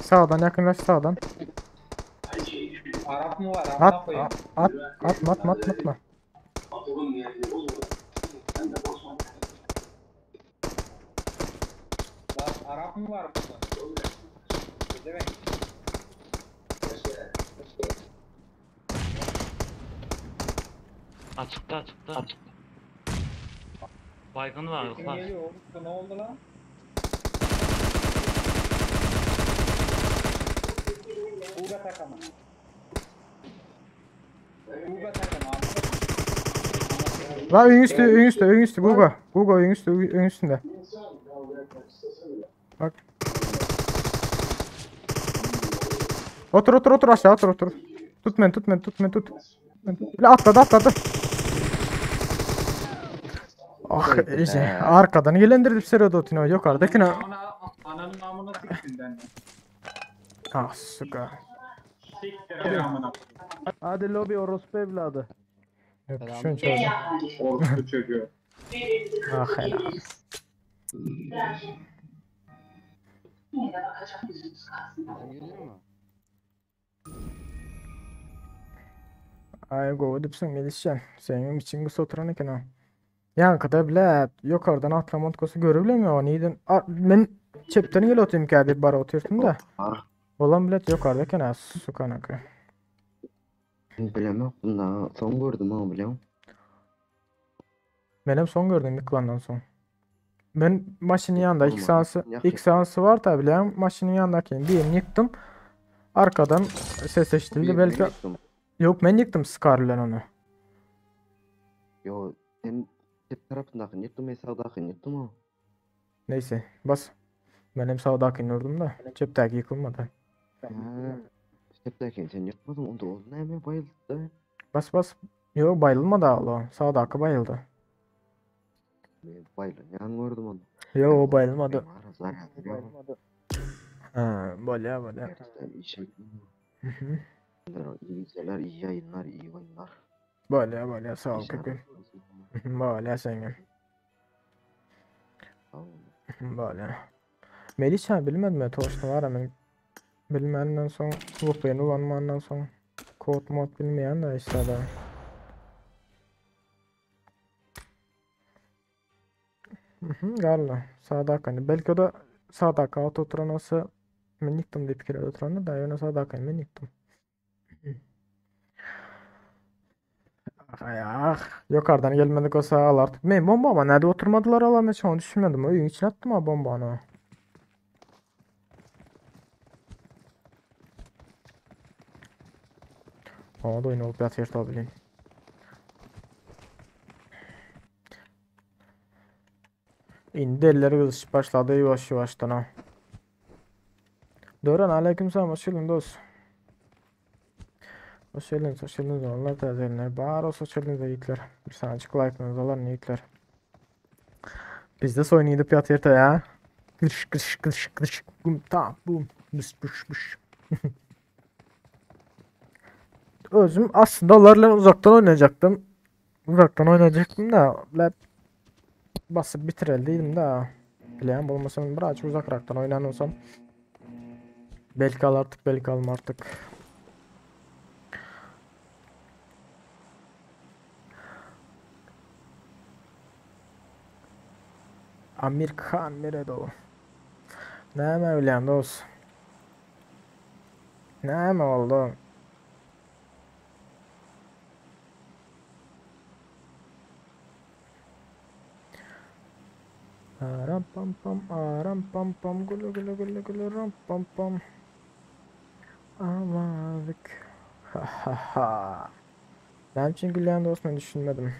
Sağdan yakınlaş sağdan. Arap mı var? Amına At koyayım. at atma atma atma atma. Lan Arap mı var burada? Demek. Açıkta açıkta. Baygın var Sesim Ikhlas. geliyor oğlum. Ne oldu lan? Uga takama. Uga takama. La ön üstü ön üstü ön üstü Guga. Guga ön üstü ön üstünde. Bak. Otur otur otur aşağı otur otur. Tut beni tut beni tut beni tut. La atladı atladı. Ah işte arkadan gelendirdim Serodot'unu yukarıdakine. Amına ananın amına siktin ben. Ah suka. Siktir amına. Hadi lobi orospu evladı. Yok şunu çözdüm. Orospu çocuğu. Ah helal. Geliyor mu? Ay go dipsin gelişen. Senin için bu oturan eken ha. Yankıda bile yukarıdan atlama kosu görebilemiyor. Neyden? Ben çepten gel otayım ki bir bara oturdum da. Ah. Olan bilet yukarıdayken ha sukanakı. Bilemem bunda. Son gördüm ha biliyorum. Benim son gördüğüm yıkılandan son. Ben maşının yanında ilk Olmadı. seansı Yak ilk seansı var tabi biliyorum. Maşının yanındaki birini yıktım. Arkadan ses eşitildi. Bir Belki ben yıktım. yok ben yıktım Scar'la onu. Yo sen çep tarafındakini yıktım ben sağdakini yıktım ha. Neyse bas. Ben hem sağdakini vurdum da cepteki yıkılmadı. Ha. Çeptekini sen yıkmadın onda oldu ne mi bayıldı. Bas bas. Yok bayılmadı Allah. Sağdaki bayıldı. Ben bayıldım yan gördüm onu. Yok o bayılmadı. Benim ara zarar biliyorum. Ha, böyle böyle. Gerçekten iyi şey. Hı hı. İyi geceler, iyi yayınlar, iyi oyunlar. Böyle böyle sağ ol İyi köküm. şarkılar. Böyle sen. Tamam. Böyle. Melisa bilmedim ya toşta var ama bilmenden son VPN ulanmandan son kod mod bilmeyen de işte adam. Hı galiba sağda hani belki o da sağ dakika alt oturan olsa ben yıktım diye fikir oturanı da yana sağ dakika ben yıktım. Ah ah yukarıdan gelmedik o sağ artık. Ben bomba ama nerede oturmadılar Allah hiç onu düşünmedim. Oyun içine attım ha bombanı. Ama da oyun olup yatıyor tabi. İndi eller kızışıp başladı yavaş yavaştan ha. Dören aleykümselam hoş geldin dost. Hoş geldiniz, hoş geldiniz onlar təzəlinlər. Bar olsa hoş geldiniz yiğitler. Bir saniye like'ınız alar yiğitler. Bizde soyun gidip yatıyor ya. Kış kış kış kış. Bum tam bum. Bış bış bış. Özüm aslında onlarla uzaktan oynayacaktım. Uzaktan oynayacaktım da la basıp bitireldiydim de. Bileyen bulmasam birazcık uzakraktan oynayan olsam. Belki al artık belki alma artık. Amir Khan Meredov. Näme bilýän dost? Näme oldu? Aram pam pam aram pam pam gulu gulu gulu gulu ram pam pam. Amadık. Ha ha ha. Näme üçin gülýän dost men düşünmedim.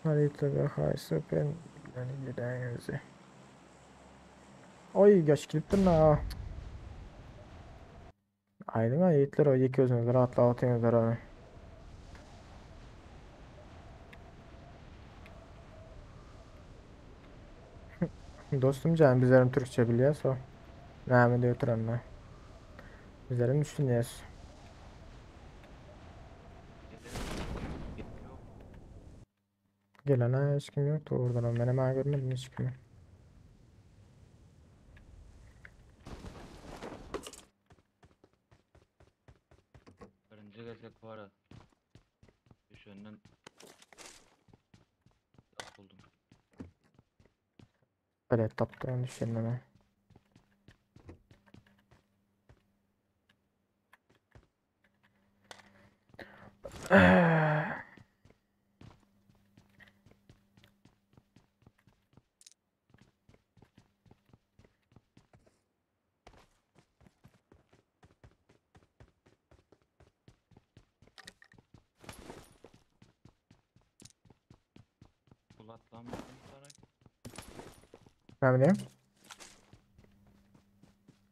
Harita ve haysı ben yani gideğinizi. Oy geç gidipdir na. Aydın ha yiğitler o iki özünüzler rahatla atıyorsunuzlar ha. Dostum canım bizlerim Türkçe biliyor so. Näme diyor oturanlar. Bizlerim düşünüyoruz. Gelene hiç kim yoktu oradan. Ben hemen görmedim hiç kimi. Birinci gezek var ha. Düşenden buldum. Böyle taptı onu düşenleme. Bulatlanmadım saray. Ne bileyim.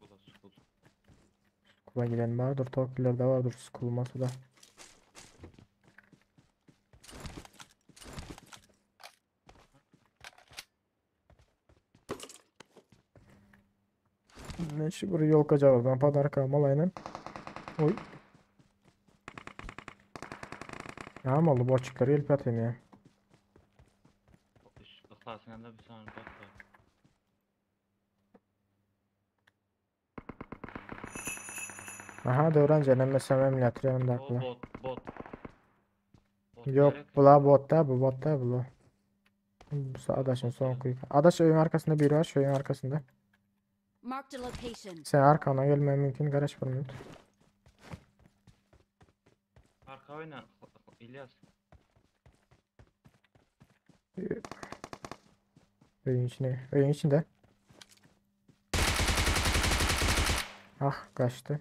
Bula sukul. Kula giden vardır. Torpillerde vardır. Sıkılması da. Ne şu buraya yol kaçardan padarka malayla. Oy. Ne oldu bu açıkları gelip atayım ya. Ihlasın yanında bir saniye bot var. Aha döwran jenem mesela emülatör yanımda O akla. bot bot. Bot Yok gerek. bula bot da bu bot da bu. Bu adaşın son kuyu. Adaş evin arkasında biri var şu evin arkasında. Marked a location. Sen arkana gelme mümkün garaj var mümkün. Arka oyna İlyas. Evin içine, evin içinde. Ah kaçtı.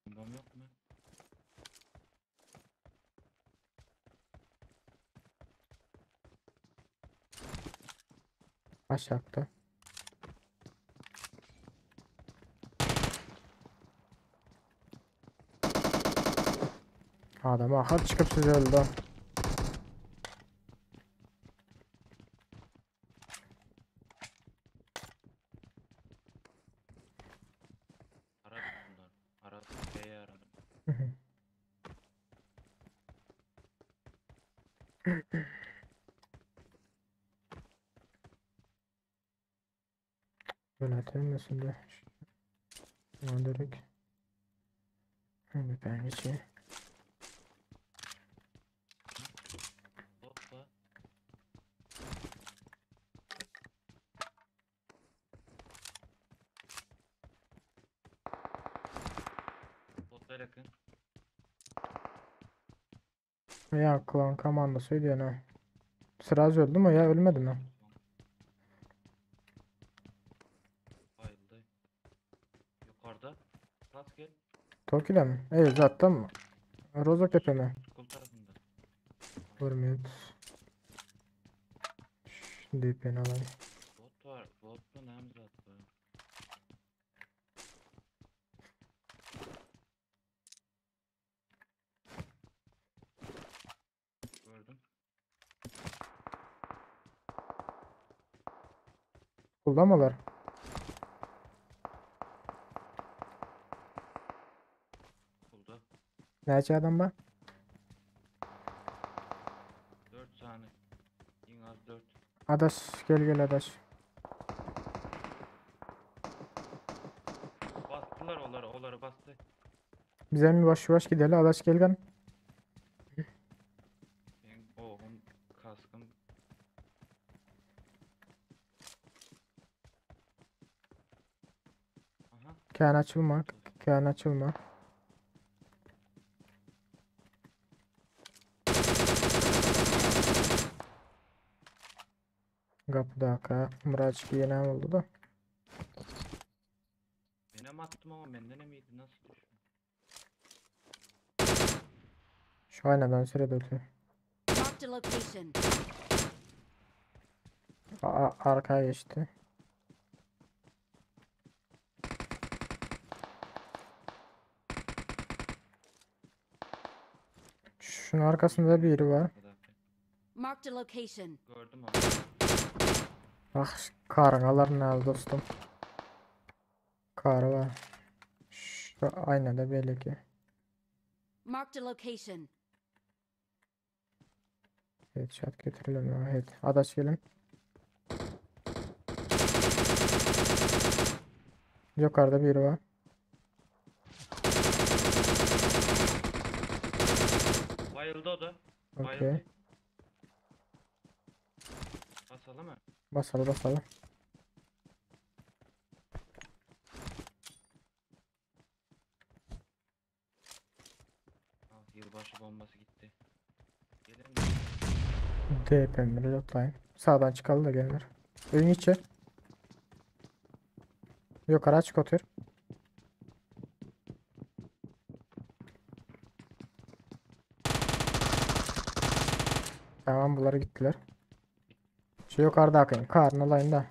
Bombam yok mu? Aşağıda. Adam ahır çıkıp sizi öldü. Arap bunlar. Arap B'yi aradım. Böyle atayım mesela. Direkt. Şimdi ben geçeyim. Bot var. Botlar yakın. Ya klan komandosuydu yani. Sıraz öldü mü ya ölmedi mi? Bayıldı. Yukarıda. Ras gel. Toki'de mi? Evet zaten mı? Rozok Tepe mi? Kul tarafında. Bir minute. Şimdi ben alayım. Bot var. Bot mu ne zat var? Gördüm. Kulda mılar? Kulda. Näçe adam var? 4 tane. En az 4. Adaş gel gel adaş. Bastılar onları, onları bastı. Bize mi baş baş gidelim adaş gel gel. Benim oğlum kaskım. Aha. Kän açılma. Kän açılma. Kapıda Mıraç bir yine oldu da. Benim attım ama benden miydi? Nasıl düştü? Şu aynadan süre ötüyor. Marked a location. Arkaya geçti. Şunun arkasında biri var. Marked a location. Gördüm onu. Ah, karın alaryn ýaly dostum. Kary bar. Şu aýnada belki. Marked a location. Headshot getirilen head. Adaş gelin. Yukarıda biri var. Bayıldı o da. Okey. Bayıldı. Basalım mı? Basalım basalım. Ah yılbaşı bombası gitti. Gelin mi? DP'm reloadlayın. Sağdan çıkalım da gelinler. Öyün içi. Yukarı açık otur. Tamam bunlar gittiler. Şu yukarıda akayım. Karın olayım da.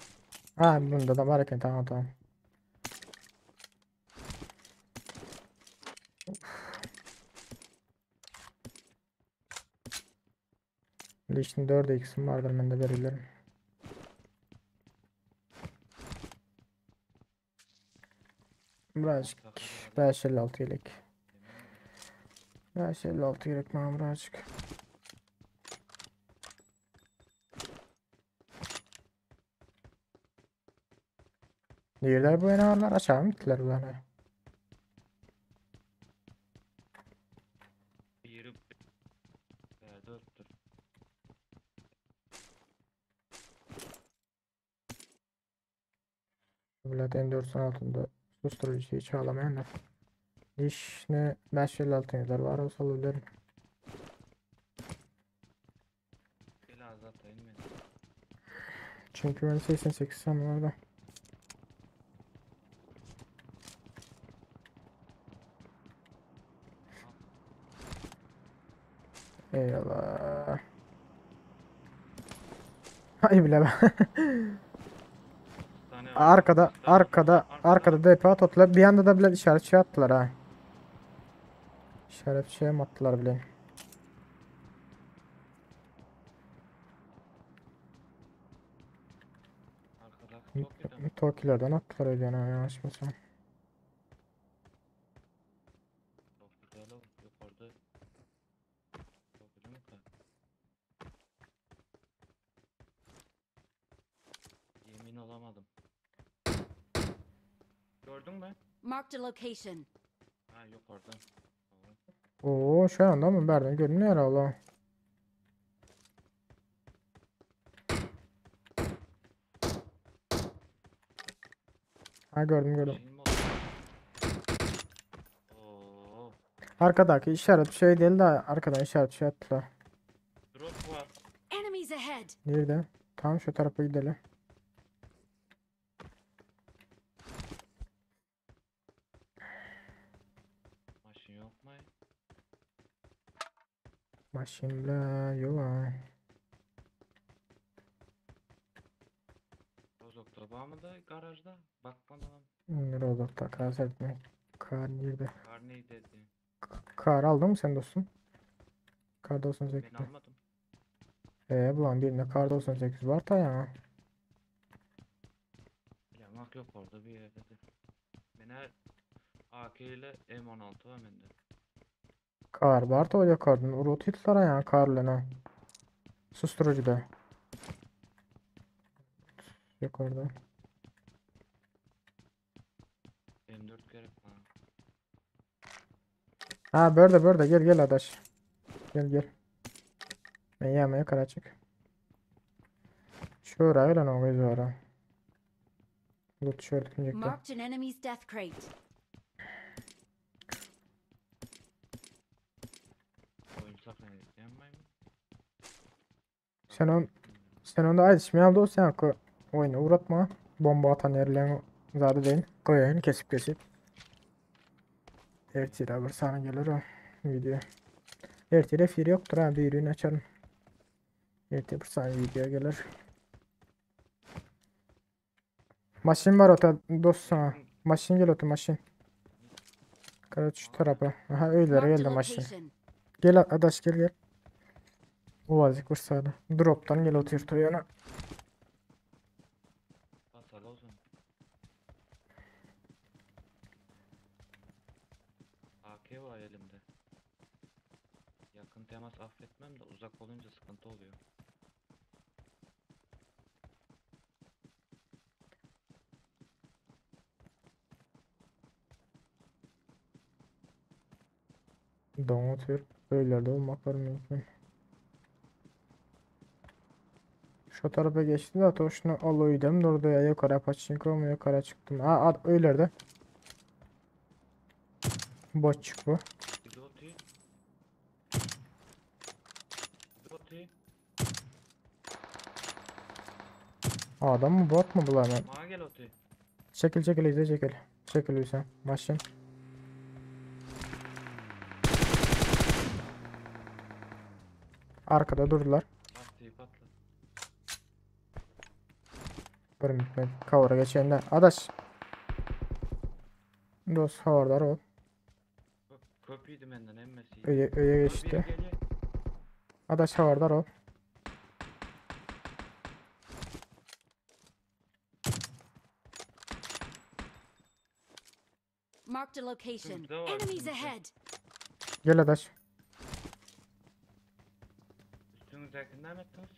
Ha bunda da var eken tamam tamam. Leech'in 4 x'im vardır ben de verebilirim. Birazcık 556 gerek. 556 gerek bana birazcık. Nirede bu enalar aşağı mı gittiler ulan? Biri Berde öptür. Vlad M4'ün altında susturucu hiç ağlamayanlar. Diş ne 556 yazar var olsa alabilirim. Gel azat inme. Çünkü ben 88 sandım orada. Eyvallah. Ay bile ben. Tane Arkada, arkada, arkada DP attılar. Bir anda da bile işaret şey attılar ha. İşaret şey mi attılar bile. Arkada Tokyo'da mı? Tokilerden attılar öyle yani yanlış mısın? Çok güzel oldu. Yukarıda. Çok güzel mi ka? Yemin olamadım. Gördün mü? Marked a location. Ha yok orada. Tamam. Oo şu anda mı? Nereden görünüyor Allah. Ha gördüm gördüm. Şeyim oldu. Oo. Arkadaki işaret şey değil de arkadan işaret şey attılar. Drop var. Enemies ahead. Nerede? Tam şu tarafa gidelim. Maşın yok mu? Maşinle yola. Rozok'ta var mı da garajda? Bakmadım. Rozok'ta kar etmek. Kar nerede? Kar neydi dedi. Kar aldın mı sen dostum? Kar Ben 98. almadım. Bulan birinde kar 98 var da ya. Yamak yok orada bir yerde de. Ben her AK ile M16 var bende. Kar var da o yakardın. Urut hitlara ya karla ne. Susturucu da. Yok orada. M4 gerek bana. Ha böyle böyle gel gel adaş. Gel gel. Ben yemeye kara çık. Şuraya öyle ne oluyor ara. Loot şöyle gidecekti. Marked an enemy's death crate. Oyunsak ne yapmayayım mı? Sen on sen onda aýdyşmaýaly dost ýa oyunu uğratma. Bomba atan yerlerini zady deýin. Goýaýyn kesip kesip. Ertire bir sana gelir o video. Ertire efir yoktur ha birini açarım. Ertire bir sana video gelir. Maşın var ota dost sana. Maşın gel otu maşın. Karaç şu tarafa. Aha öylere Marked a geldi maşın. location. Gel adaş gel gel. Uazik bir sany. Dropdan gel otyr toýana. Basaly olsun. AK var elimde. Yakın temas affetmem de uzak olunca sıkıntı oluyor. Doň otyr. Öýlerde olmaklary mümkin. Şu tarafa geçti de toşunu al öydem durdu ya yukarı paçinko mu yukarı çıktım. Aa at öylerde. Botçuk bu. Zoti. Zoti. Adam mı bot mu bu lan? Mağa gel oti. Çekil çekil izle çekil. Çekil Hüseyin. Maşın. Arkada durdular. Lastiği patladı. Bir ben kavra geçende. Adaş. Dost havardar ol. Köp, köpüydü benden emmesi. Öye, öye Dur, biri geçti. geliyor. Adaş havardar ol. Marked a location. Şurada var, Enemies şurada. ahead. Gel adaş. Üstünüzdekinden mi ettiniz?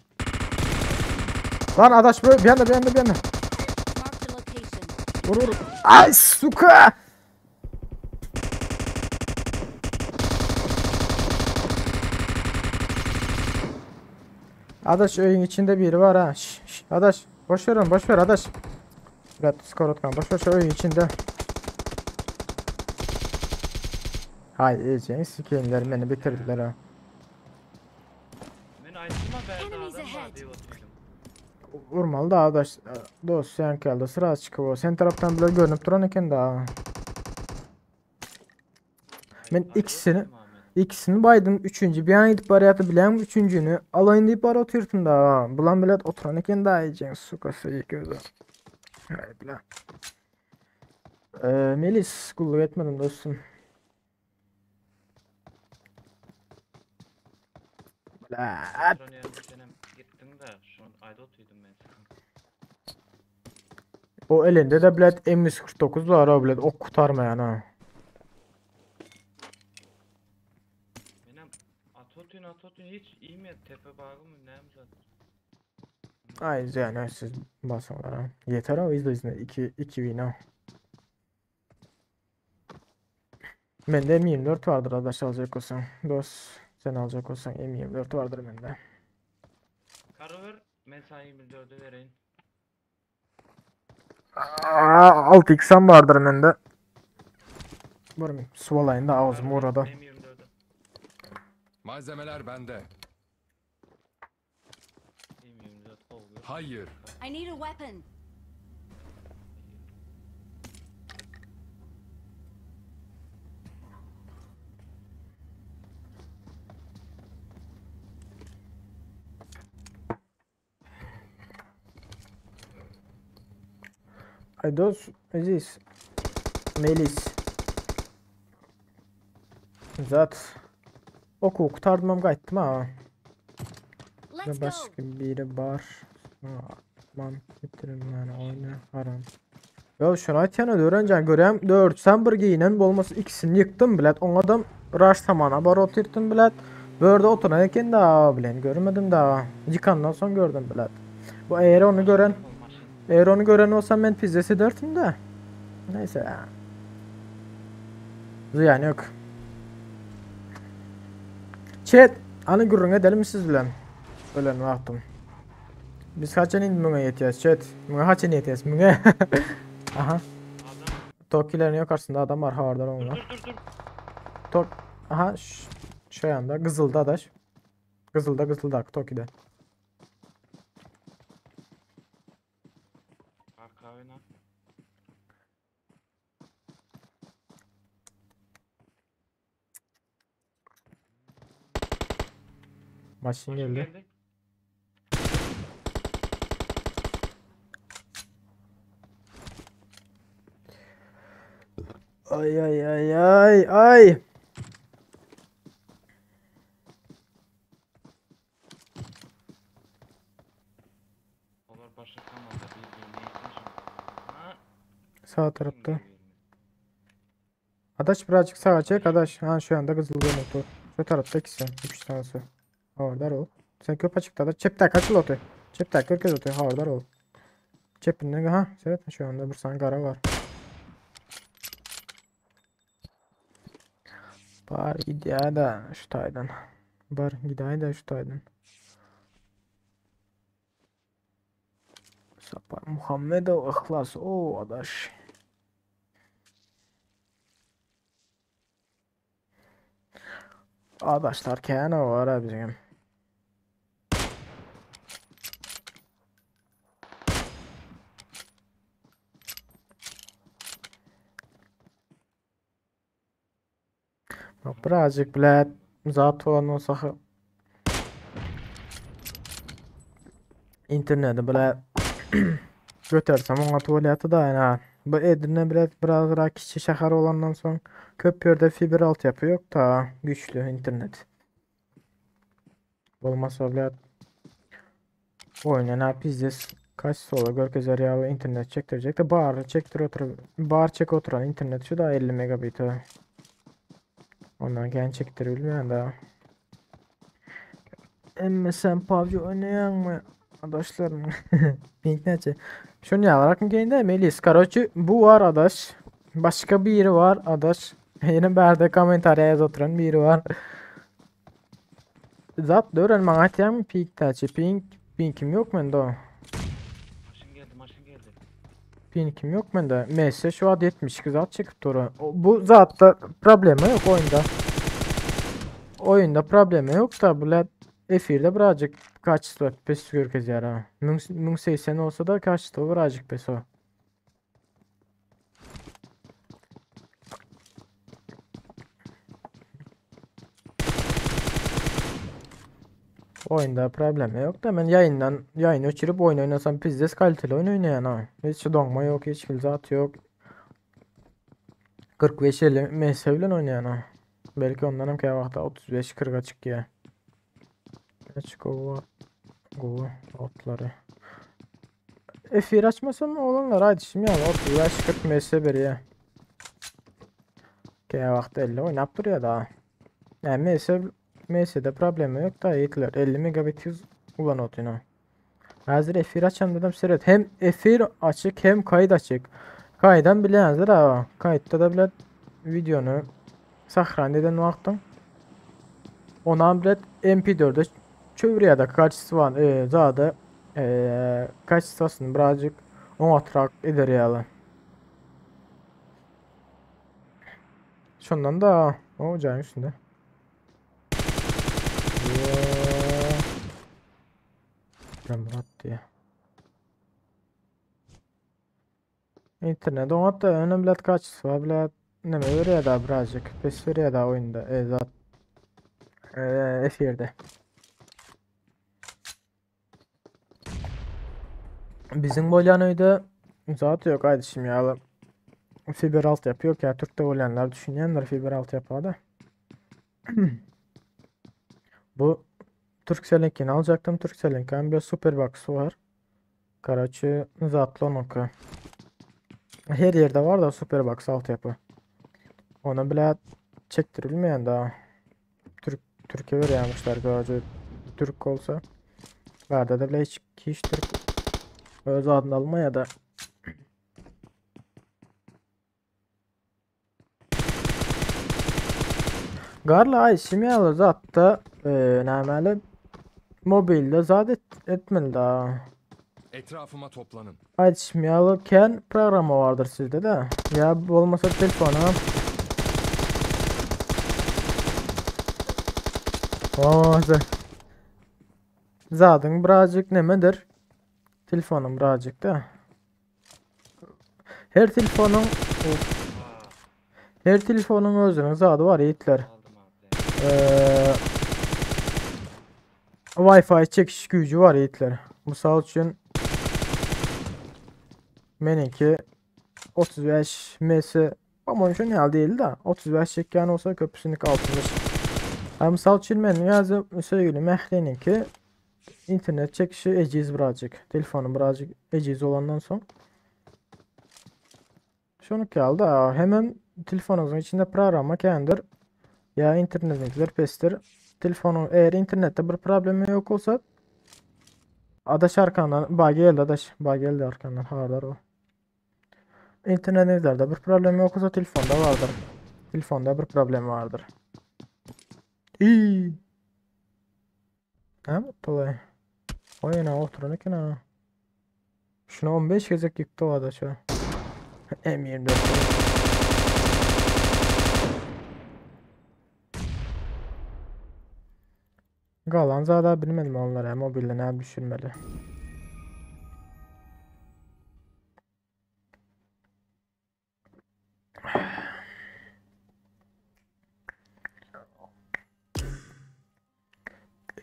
Lan adaş böyle bir anda bir anda bir anda. Marked a location. Vur vur. Ay suka. Adaş öyün içinde biri var ha. Şş, şş, adaş boş ver onu boş ver adaş. Biraz skor atma boş ver şu öyün içinde. Hay iyice sikeyimler beni bitirdiler ha. Ben aydınma ben Enemies adam var ahead. diye oturdum. Vurmalı da adaş dost sen geldi sıra çıkı o. Sen taraftan bile görünüp duran eken daha. Ben ikisini İkisini baydım. Üçüncü bir an gidip bariyatı bilen üçüncünü alayın deyip bari oturtun da. Bulan bilet oturan eken daha yiyeceksin. Sukası iyi gözü. Hayır bile. Melis kulluk etmedim dostum. Bla. Oturan yerine senem gittim de şu an ayda oturdum ben sana. O elinde de bilet M149 var o bilet ok kurtarmayan ha. Benim at otuyun at otuyun hiç iyi mi tepe bağı mı ne mi zaten? Ay yani siz basmalar ha. Yeter o izle izle 2 2 win ha. Bende M24 vardır adaş alacak olsan. Dost sen alacak olsan M24 vardır bende. Karı ver ben sana 24'ü vereyim. Aa, 6x'm vardır bende. Varım suvalayın da ağzım Karı ver, orada. M24'ü. Malzemeler bende. M24 oluyor. Hayır. I need a weapon. Ay dost Aziz. Melis. Zat. Oku kurtardım gaytdım ha. Let's go. Başka biri var. Man bitirin yani oyunu haram. Ya şunu aytýan öğreneceğim görem 4 sen bir giyinen bolmasa ikisini yıktım bilet. On adam rush samana bar oturttum bilet. Börde oturan eken da bilen görmedim daha. Yıkandan son gördüm bilet. Bu eğer onu gören eğer onu gören olsam ben pizzesi dörtüm de. Neyse ya. Ziyan yok. Chat, anı gürrüň edelim siz bilen. Ölen wagtym. Biz haçan indi müňe ýetýäs chat. Müňe haçan ýetýäs müňe. Aha. Tokilerin yukarısında adam var havardar onlar. Dur dur dur. Tok Aha şu yanda Kızılda adaş. Kızılda Kızılda Toki'de. Arka oyna. Maşın geldi. Geldi. Ay ay ay ay ay. Sağ tarafta. Adaş birazcık sağa çek adaş. Ha şu anda kızıl görünüp dur. Şu tarafta ikisi. Üç tanesi. Orada ol. Sen köp açıkta da. Çepte kaçıl otu. Çepte körkez otu. Ha orada ol. Çepinden ha. Evet şu anda bir tane kara var. Bar gidýär da şu taýdan. Bar gidäý da şu taýdan. Sapar Muhammedow Yhlas o adaş. Adaşlar kän var ha bizim. Bak birazcık bile zat olan olsa interneti bile götersem ona tuvaleti da yani bu Edirne bile biraz daha kiçi şehir olandan soň köp ýerde fiber altyapy yok da güçlü internet. Bolmasa bile oynayan pizdes kaç sola görkezer ýaly internet çektirecek de bar çektir otur bar çek oturan internet şu da 50 megabit. Ondan gen çektirebilmeyen daha. Emme sen PUBG oynayan mı? Adaşlarım. Pink neçe? Şunu yalarak mı geldi Melis? Karoçi bu var adaş. Başka biri var adaş. Yine berde komentariýa ýaz oturan biri var. Zat dören maňa aýtýan pink täçe pink pinkim ýok mende o. Maşyn geldi, maşyn geldi. Pinkim ýok mende. MS şu ad 72 zat çekip dur. Bu zatda problemi ýok oýunda. Oýunda problemi ýok da bular efirde birazcık kaçtı pes görkezýär ha. 1080 olsa da kaçtı birazcık pes o. Oyunda problemi yok da ben yayından yayın öçürüp oyun oynasam pizdes kaliteli oyun oynayan ha. Hiç donma yok, hiç zat yok. 45-50 MS bilen oynayan ha. Belki ondan hem vaqtda 35-40'a çıkıyor. Geç kova kova otları. Efir açmasam olanlar haydi şimdi ya 35-40 MS veriyor. Ki vaqtda 50 oynap duruyor daha. Yani MS MS'de problemi yok da yetkiler 50 megabit hız ulan otuna. Hazır efir açan dedim seyret. Hem efir açık hem kayıt açık. Kaydan bile hazır ha. Kayıtta da bile videonu sahran eden vaxtın. Ona bile MP4'e çeviriyor da kaçısı var. E, zaten e, kaçısını birazcık on atrak eder yalı. Şundan da o cayın üstünde. Murat diye. İnternet o hatta önemli kaç var bile ne veriyor da birazcık. Pes veriyor da oyunda. E, zat. E, F1'de. Bizim bolyan öyde zat yok haydi şimdi ya. Fiber altyapı yok ya. Türk'te bolyanlar düşünenler fiber altyapı da. Bu Turkcell'inkini alacaktım. Turkcell'inkinin bir Superbox'u var. Karaçı zatlı onunki. Her yerde var da Superbox altyapı. Onu bile çektirilmeyen daha. Türk Türkiye veriyormuşlar Karaçı Türk olsa. Verdi de bile hiç, hiç Türk öz adını almaya da. Garla ay simyalı zatta e, nämeli mobilde zat et, etmeli daha. Etrafıma toplanın. Ay simyalı ken programı vardır sizde de. Ya bu olmasa telefona. Oo, Zaten birazcık nemedir? Telefonum birazcık da. Her telefonun of, her telefonun özünün zadı var yiğitler. Aldım abi. Ee, Wi-Fi çekiş gücü var yiğitler. Misal üçün Meninki 35 MS ama şu ne değil de 35 çeken olsa köprüsünü 60. Ha, misal üçün benim yazı sevgili Mehri'ninki internet çekişi eciz birazcık. Telefonu birazcık eciz olandan son. Şonuňky ýaly da hemem telefonyňyzyň içinde programma kändir. Ýa internetiňizler pesdir. Telefonyň eger internetde bir problema ýok bolsa Adaş arkandan ba geldi adaş. Ba geldi arkandan habardar bol. İnternetiňizlerde bir problem ýok bolsa telefonda bardyr. Telefonda bir problem bardyr. İyi. Näme boldy? Oý ene oturan eken ha. Şunu 15 gezek ýykdy o adaşa. M24. Galan zada bilmedim onlara mobilde näme düşürmeli.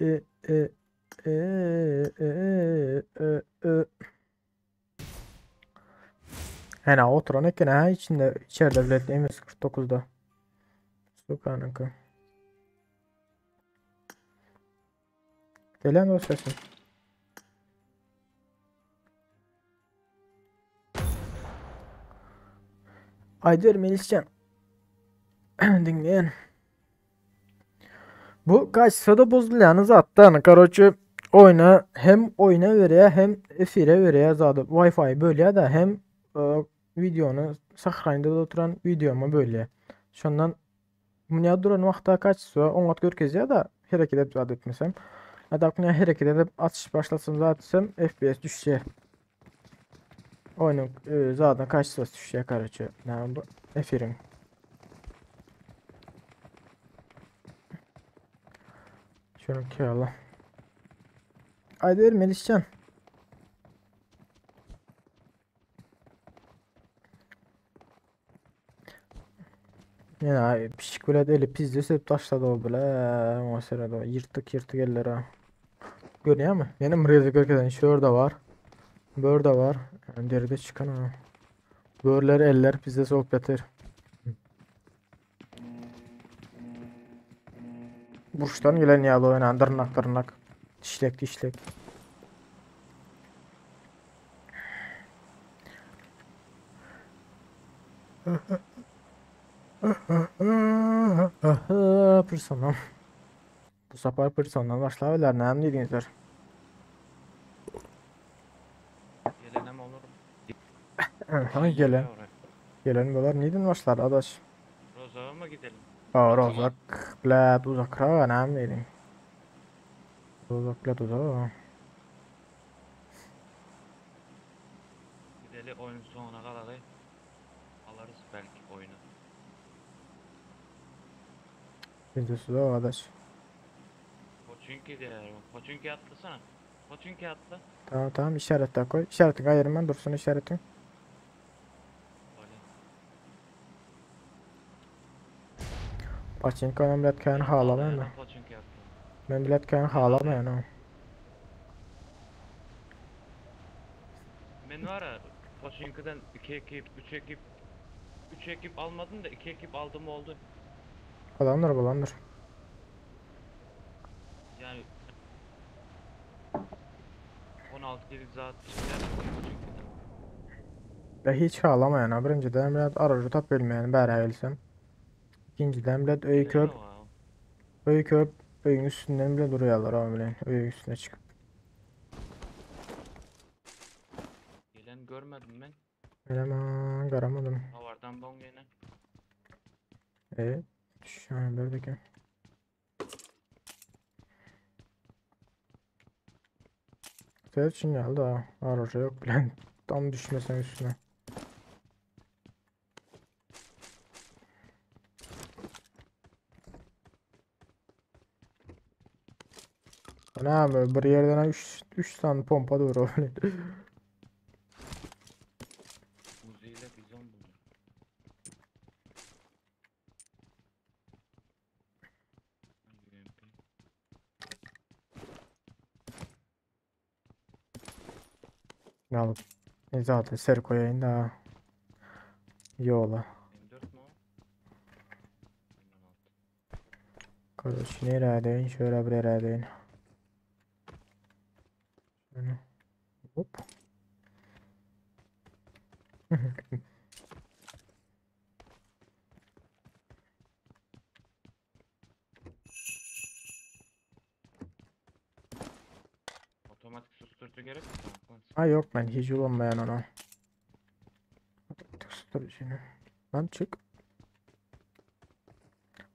E e e e e e Hena oturan eken ha içinde içeride bilet MS49'da. Sukanınki. Gelen o sesin. Aýdyber Melisjan. Diňleýän. Bu kaçsa-da bozulýany zatdan. Karoçe oýna hem oýna berýär hem efire berýär zady. Wi-Fi bölýär-de hem e, wideony sahraýynda oturan wideoma bölýär. Şondan Munya duran wagtda kaçsa oňat görkezýär-de hereket edip zat etmesem. Hatta munya hereket edip atyş başlasam zat etsem FPS düşýär. Oýnuň e, zadyna kaçsa düşýär karoçe. Näme bu? Efiriň. Şunu kâla. Haydi Meliscan. Ýa pişik bilen eli pizde söp taşlady o bile. Oňa seredi o ýyrtyk ýyrtyk eller ha. Görýärmi? Meniň bir gezek görkezen şurada var. Börde var. Yani deride çıkan ha. Börler eller pizde soğuk yatar. Burçtan gelen ýaly oýnan dyrnak dyrnak. Dişlek dişlek. Personam. Bu sapar persondan başlaýarlar. Näme diýdiňizler? Gelenem olur. Ha gelen. Gelen bolar. Neden başlar adaş? Rozova mı gidelim? Aa, Rozak blad uzakra näme diýdiň? Rozak blad uzak. Gideli oyun sonuna kalalı. Alırız belki oyunu. Videosu da adaş. Koçinki diğer. Koçinki atlasana. Koçinki atla. Tamam tamam işaret koy. İşaretin ayırman dursun işaretin. Öyle. Paçinka men bilet kän halamaýan. Koçinki atla. Men bilet kän halamaýan. Men var ya Koçinki'den 2 ekip, 3 ekip 3 ekip almadım da 2 ekip aldım oldu. Bolandyr bolandyr. Yani 16 gibi zat çıkar Koçinki'den. Ya hiç halamaýan. Birinjiden bilet arajy tap bilmeýän bäri bilsem. İkinciden bilet öý köp. Öý köp. Öýüň üstünden bile durýarlar o bilen. Öýüň üstüne çykyp. Gelen görmedim ben. Eleman garamadım. Havardan bon gene. Evet. Şu an buradaki. Evet şimdi geldi ha. Aracı yok bilen. Tam düşmesen üstüne. Ne abi bir yerden 3 3 tane pompa dur öyle. Uzi ile bizon buldum. UMP. Ne alıp ne zaten ser koyayım da yola. M4 mü o? M16. Kardeş nereye deyin şöyle bir yere deyin. Şöyle. Hop. Gerek mi sana? Ha yok ben hiç ulanmayan ona. Susturucunu. Lan çık.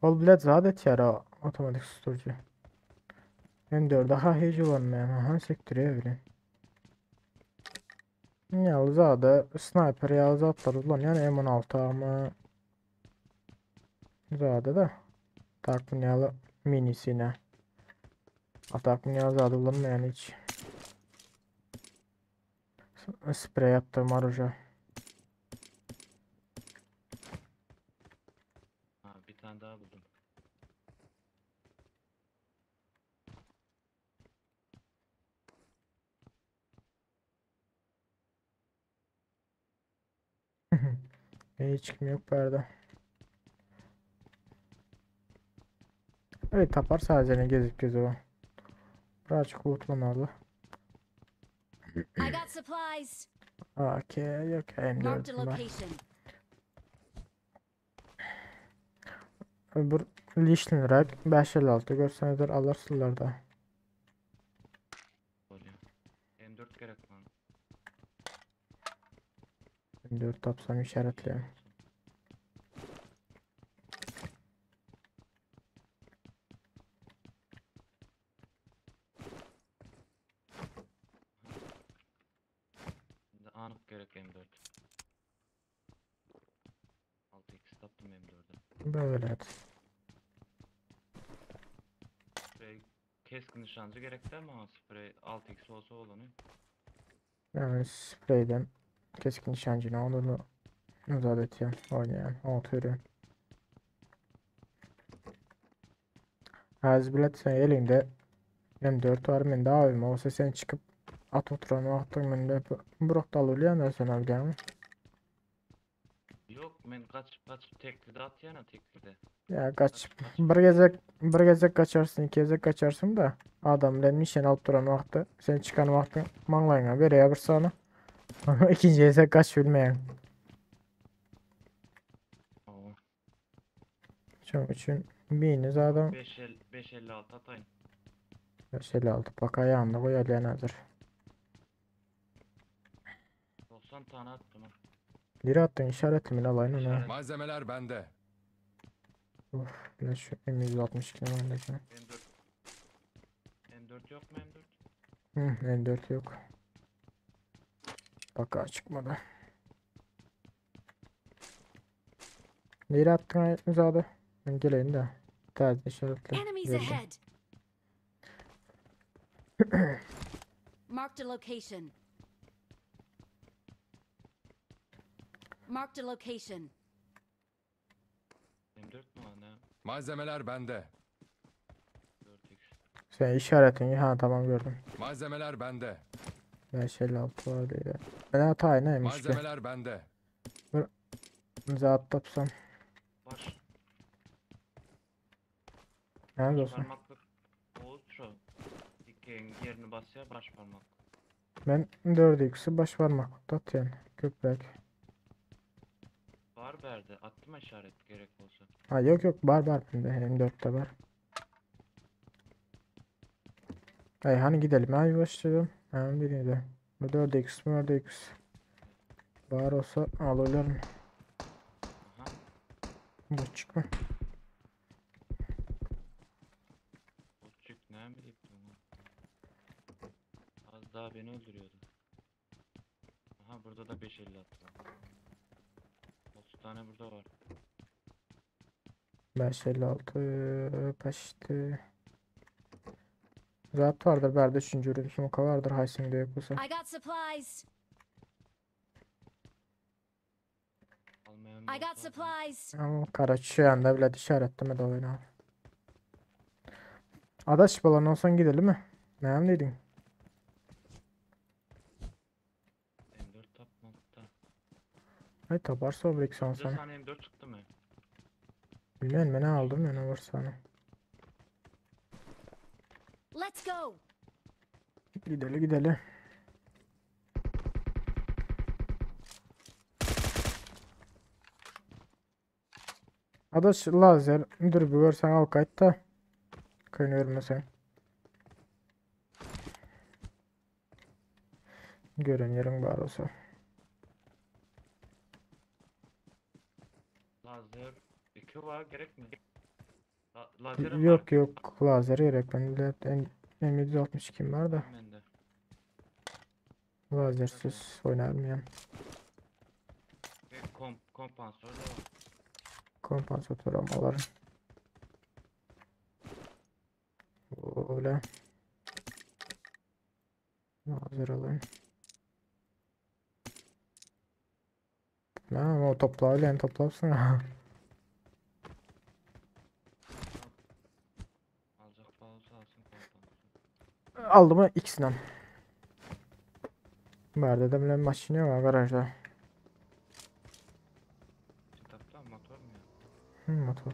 Ol bilet zat etýär o otomatik susturucu. M4 daha hiç ulanmayan. Aha sektiriyor bile. Ýaly zady sniper ýaly zatlar ulanýan M16 ama zady da Darkman ýaly minisine. Darkman ýaly zady ulanmaýan hiç. Sprey attım oruja. Ha bir tane daha buldum. Hiç kim yok bu arada. Evet tapar sadece gezip geziyor. Birazcık lootlanmalı. I got supplies. Okey yok Marked a M4 var. location. Öbür lişlinirek 556 görsenizler alırsınlar da. Oluyor. M4 gerek bana. M4 tapsam işaretleyeyim. Şimdi anlık gerek M4. 6x taptım M4'e. Böyle et. Sprey keskin nişancı gerek değil mi ama sprey 6x olsa olanı. Yani spreyden keskin nişancını onu uzat edeyim. Oynayan. Atıyorum. Az bilet sen elinde M4 var mende abim olsa sen çıkıp at oturan wagtyň mende burakda alylýan da sen alýaň. Yok men kaçıp kaçıp teklide atýan teklide. Ya kaç bir gezek bir gezek kaçarsın iki gezek kaçarsın da adam bilen nişan alıp duran wagty sen çıkan wagtyň maňlaýyňa berýär bir sana. İkinci gezek kaç bilmeýän. Oo. Şonuň üçin birini adam 5 556 atayım. 556 bak ayağında goýalýan hazır. 90 tane attım ha. Lira attın işaretli mi alayın ona. Malzemeler bende. Of bir şu M162 oynayacağım. M4. M4 yok mu M4? Hı, M4 yok. Bak çıkmadı. Nereye attın Ayetmizade? Ben geleyim de. Taze işaretle. Enemies Gördüm. ahead. Marked a location. Marked a location. M4 mü var ne? Malzemeler bende. 4x. Sen işaretini ha tamam gördüm. Malzemeler bende. 556 var diye. Ben hata neymiş ki? Malzemeler bende. Zat tapsam. Baş Ne baş olsun? parmaklık olsa dikeyin yerini basya baş parmak. Ben 4x'i baş parmaklıkta atıyorum. Köprek. Var verdi. Attım işaret gerek olsa. Ha yok yok var var bende. M4'te var. Ay hani gidelim ha başlayalım. Hem birini de. Bu 4x 4x. Var olsa alırım. Aha. Bu çıkma. Botçuk ne mi deyip bunu? Az daha beni öldürüyordu. Aha burada da 556 var. 30 tane burada var. 556 peşti. Zat vardır berde üçüncü ürün smoke vardır haysın yok olsa. I got supplies. Almayan I got olsa alayım. supplies. Ama kara şu anda bile işaretleme de oyunu. Adaş balan olsan gidelim mi? Ne dedin? M4 tapmakta. Ay taparsa o bir Bir sana. tane M4 çıktı mı? Bilmem ben ne aldım ya ne var sana. Let's go. Gidelim gidelim. Adaş lazer dur bir görsen al kayıt da. Kayın görmesen. Gören ýeriň bar bolsa. Lazer 2 var gerekmi? La lazerim var Yok yok lazer gerek. Ben de M762 var da. bende. Lazersiz oynarmayayım. Ve kompansatör de var. Kompansatör almaları. Öyle. Lazer alayım. Ne o topla öyle toplarsın. Alacak pahalısı alsın kompansatör. Aldım mı ikisinden. Nerede de bile maşini var garajda. Kitapta motor mu ya? Hı, motor.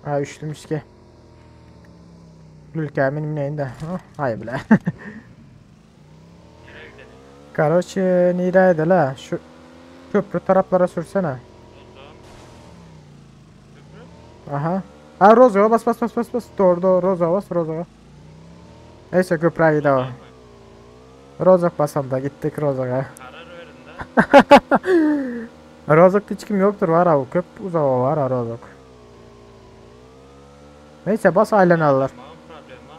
Ha üşüdüm ki. Ülkemin neyinde? Ha, hay bile. Nereye gidelim? Karoçe nereye la? Şu köprü taraflara sürsene. Rozum. Köprü. Aha. Ha Rozova bas bas bas bas bas. Doğru doğru Rozova bas Rozova. Neyse köprüye gidelim. Rozum. Rozok basan da gittik Rozok'a. Karar verin de. Rozok'ta hiç kim yoktur var ha o köp uzağa var ha Rozok. Neyse bas ailen alırlar. Tamam problem ha.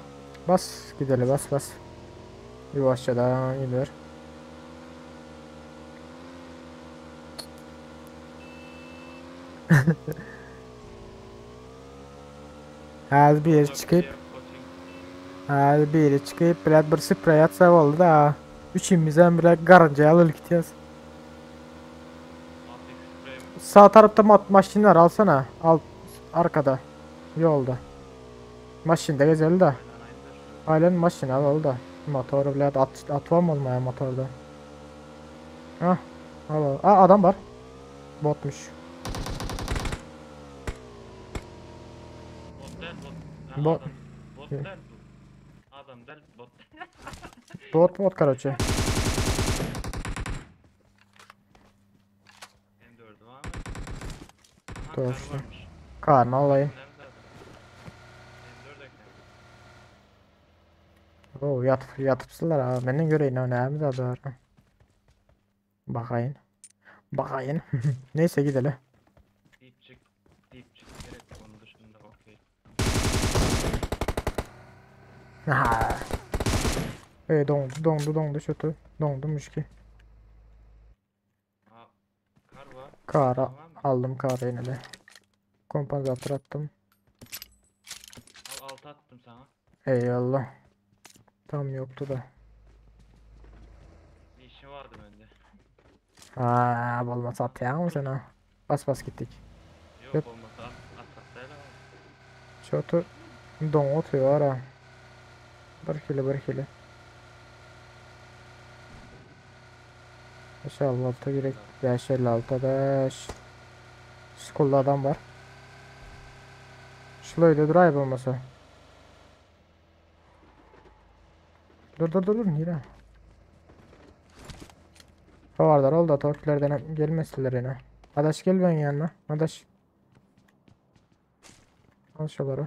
Bas gidelim bas bas. Yavaşça gider. Her bir yere çıkıp her bir yere çıkıp biraz bir sprey atsa oldu da. Üçümüzden bile karıncaya alıp gidiyoruz. Sağ tarafta maşinler alsana. Al arkada. Yolda. Maşinde gezelim de. Ailen maşin al al da. Motoru bile at var mı olmaya motorda? Hah. Al al. Aa, adam var. Botmuş. Bot del bot. Ha, Bot. Adam, bot del bu. Adam del bot. Bot bot karoçe. M4 var mı? Aha, Doğru. kar varmış. Karnı alayım. Nerede adam? M4 ekran. Oo, yatıpsılar ha. Benden göre yine önemli de var. Bakayın. Bakayın. Neyse gidelim. Deyip çık. Deyip çık gerek yok. Onun dışında okey. Ha. Dondu dondu dondu şutu. Dondumuş ki. Aa, kar var. Kara Tamam mı? aldım kara yine de. Kompansatör attım. Al altı attım sana. Eyvallah. Tam yoktu da. Bir işim vardı bende. Aa, olmasa at ya mı sana? Bas bas gittik. Yok Yep. olmasa at at atsayla var. Şotu don atıyor ara. Bir kilo bir kilo. 556 gerek. 556 5. Skulda adam var. Şurayla drive olmasa. Dur dur dur dur yine. Varlar oldu torklerden gelmesinler yine. Adaş gel ben yanıma. Adaş. Al şuları.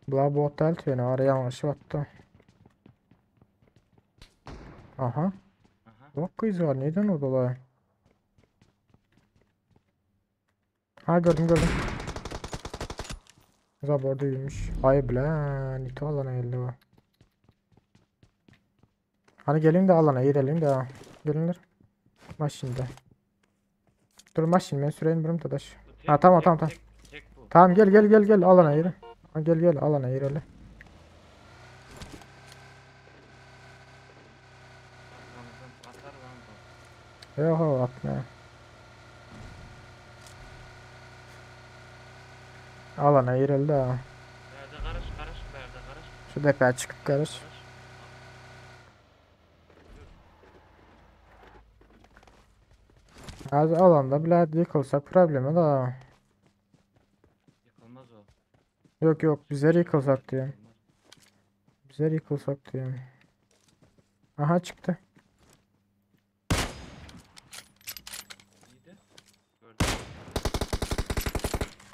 Bula bot del tüyeni var yanlış battı. Aha. Aha. Bak kız var neden o dolayı? Ha gördüm gördüm. Zaborda yürümüş. Ay bile nito alana geldi bu. Hani gelin de alana girelim de. Gelinler. Maşinde. Dur maşin ben süreyim birim dadaş. Bu tek, Ha tamam tek, tamam tamam. Tek, tek bu. Tamam gel gel gel gel alana gir. Ha, gel gel alana girelim. Arkamızdan atar lan bu. Yok atma. Alana girelim de. Nerede karış karış nerede karış Şu depeye çıkıp karış. karış. Az alanda bile yıkılsak problemi da. Yıkılmaz o. Yok yok bizler yıkılsak diyorum. Yıkılmaz. Bizler yıkılsak diyorum. Aha çıktı. İyiydi. Gördüm.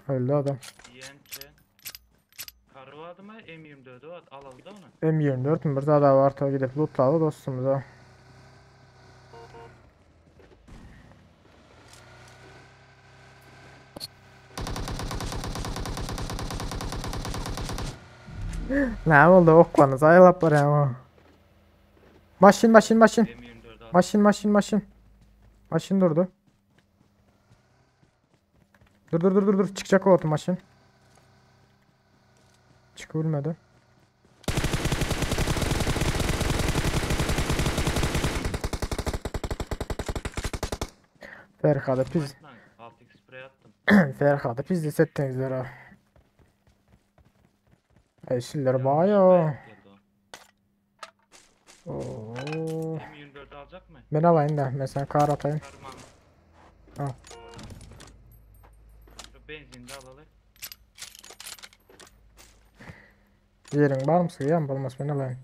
Öldü adam. Diýençe. Kary bardymy? M24-i bar. Alaly-da ony. M24 mi bir zat var ta gidip lootlaly dostumyza. Näme boldy oklanyz aýlap barýan o. Maşyn maşyn maşyn. M24 al. Maşyn maşyn maşyn. Maşyn durdy. Dur dur dur dur dur çykjak o maşyn. Çykybilmedi. Ferhada piz Lan 6x spray attım. Ferhada pizde settiňizler ha. Eşiller Yanlış baýa. spray geldi o. Oo. M24 alacak mı? Ben alayım da mesela kar atayım. Karman. Al. Şu benzin de alalı. Yerin var mı sıkıyan bolmaz ben alayım.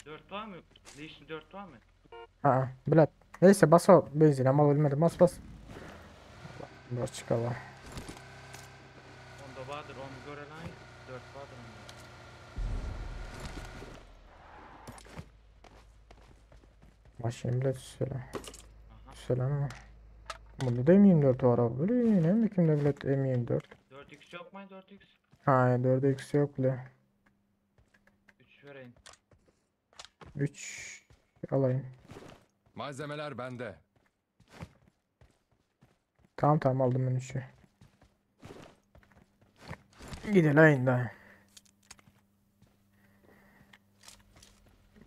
4 var mı? Legion 4 var mı? Ha, bilet. Neyse bas o benzin ama bilmedim bas bas. Bas çıkalım. Onda vardır onu göre lan. 4 vardır onda. Maşyn bilet söyle. Aha. Söyle ama. Bunda da M24 var abi. Böyle ne mi kimde bilet M24. 4x yok mu? 4x? Ha 4x yok bile. 3 vereyim. 3 alayım. Malzemeler bende. Tamam tamam aldım ben 3'ü. Gidelim da.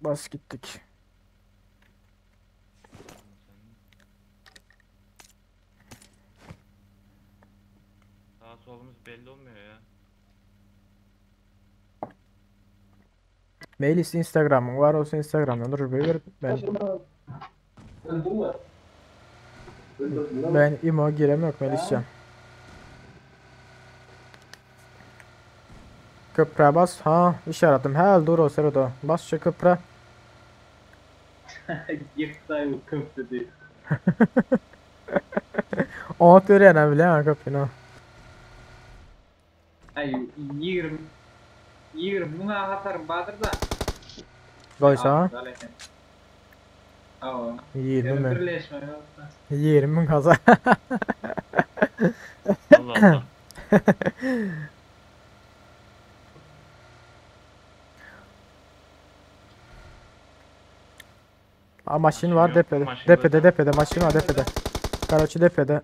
Bas gittik. Sağ solumuz belli olmuyor ya. Mailis Instagram'ın var olsa Instagram'dan dur bir ver. Ben imo giremiyorum Meliscan. Köprü bas. Ha işaretim. Hel dur o sırada. Bas şu köprü. Yıktay bu köprü diyor. O törýän bilen köprüni. Ay 20 20 müňe hatarım bardyr da. Goýsa Awa. 20 Ýöne mi? birleşme ýok. 20 min kaza. Allah Allah. Aa maşyn Maşyn var yok, depede. maşyn Depede böyle. depede maşyn var depede. Karaçı depede.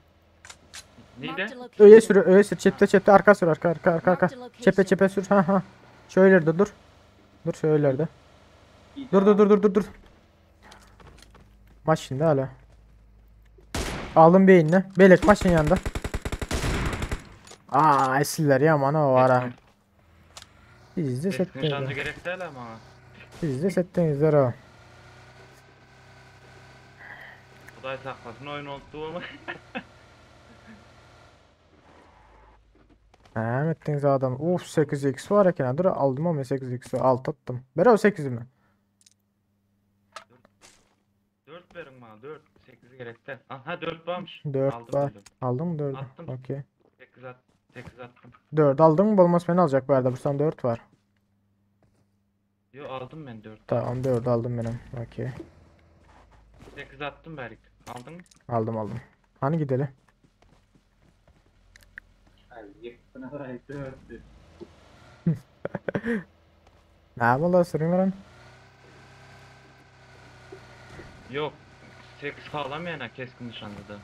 Neydi? Marked a Öye location. sür, öye sür. Çepte çepte arka sür arka arka arka arka. Marked a Çepe location. çepe sür. Ha ha. Şöyle dur. Dur şöyle de. Dur dur dur dur dur dur. Maşyn da hala. Aldım beynini. Belek maşyn yanında. Aa esiller ya mana o ara. Biz de Keskin nişancı settiňizler. gerek değil ama. Biz de settiňizler o. Xuday saklasın oyun oldu ama. Näme etdiňiz adam? Uf 8x var eken. Dur aldım ama 8x'i alt attım. Ber o 8'i mi? 4 verin bana 4. 8 gerek değil. Aha 4 varmış. 4 Aldım var. ben dört. Aldın mı 4'ü? Attım. Okey. 8 at. 8 attım. 4 aldın mı? Bolmaz beni alacak bu arada. Buradan 4 var. Yo aldım ben 4. Tamam 4 aldım benim. Okey. 8 attım Berik. Aldın mı? Aldım aldım. Hani gidelim? Ay yıktın ay dörtlü. Näme boldy sürüň lan? Yok. 8 sağlam yani keskin nişancıda.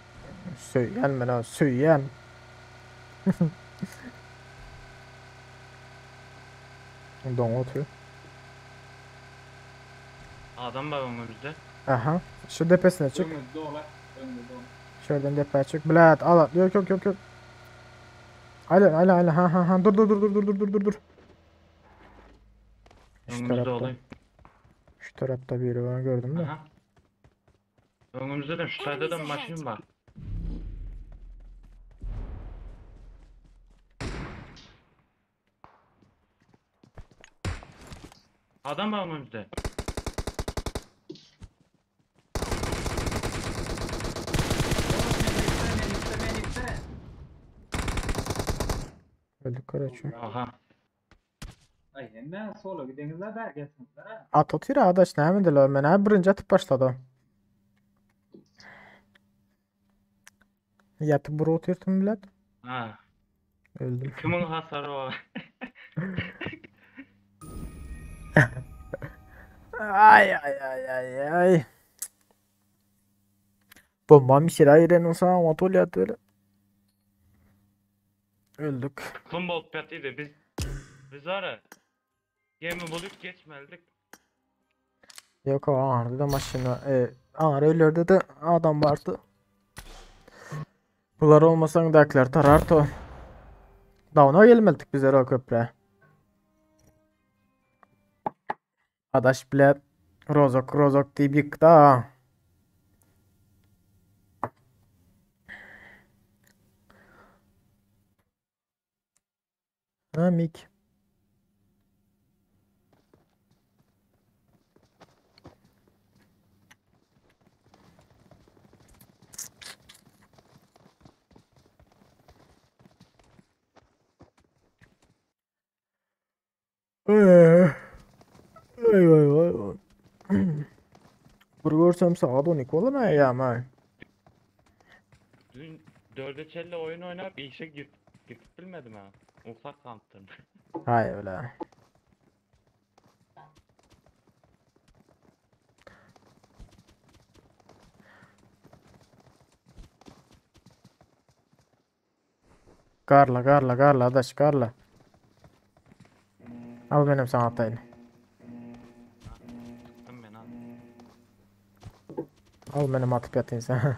Söýen men ha, söýen. Doň oturyr. Adam var önümüzde. Aha. Şu depesine çık. Öňümüzde dola. Öňümüzde dola. Şuradan depeye çık. Blat al. Yok yok yok yok. Aynen aynen aynen. Ha ha ha. Dur dur dur dur dur dur dur dur dur. Şu Önümüzde tarafta. olayım. Şu tarafta biri var gördüm de. Aha. Önümüzde de şu sayda da Enemies maşın ahead. var. Adam var önümüzde. Beni iste, beni iste, beni iste. Öldük karaçı. Aha. Ay hemen sola gideňizler bär gelsinler ha. At otyr adaş näme diler? Men hä birinji atyp başlady. Ýatyp bir otyrtym bilet. Ha. Öldüm. Kimin hasarı var? Ay ay ay ay ay. Bombam bir ayıren olsa Anatolia öyle. Öldük. Kim bolup ýatydy biz biz ara gemi bolup geçmeldik. Yok o ağırdı da maşına. E, ağır öylerde de adam vardı. Bular olmasan daklar tarar to. Dawna gelmeldik bizler o köprä. Adaş bile rozok rozok diýip ýykdy ha. Ha mik. Ay ay ay ay. Bir görsem saat 12 bolan ya ma. Dün dörde çelle oyun oynap işe git gidip bilmedim ha. Ufak kamptım. Hay öyle. Garla garla garla adaş garla. Al benim sana atayım. Çıktım ben al. Al benim atıp yatayım sen.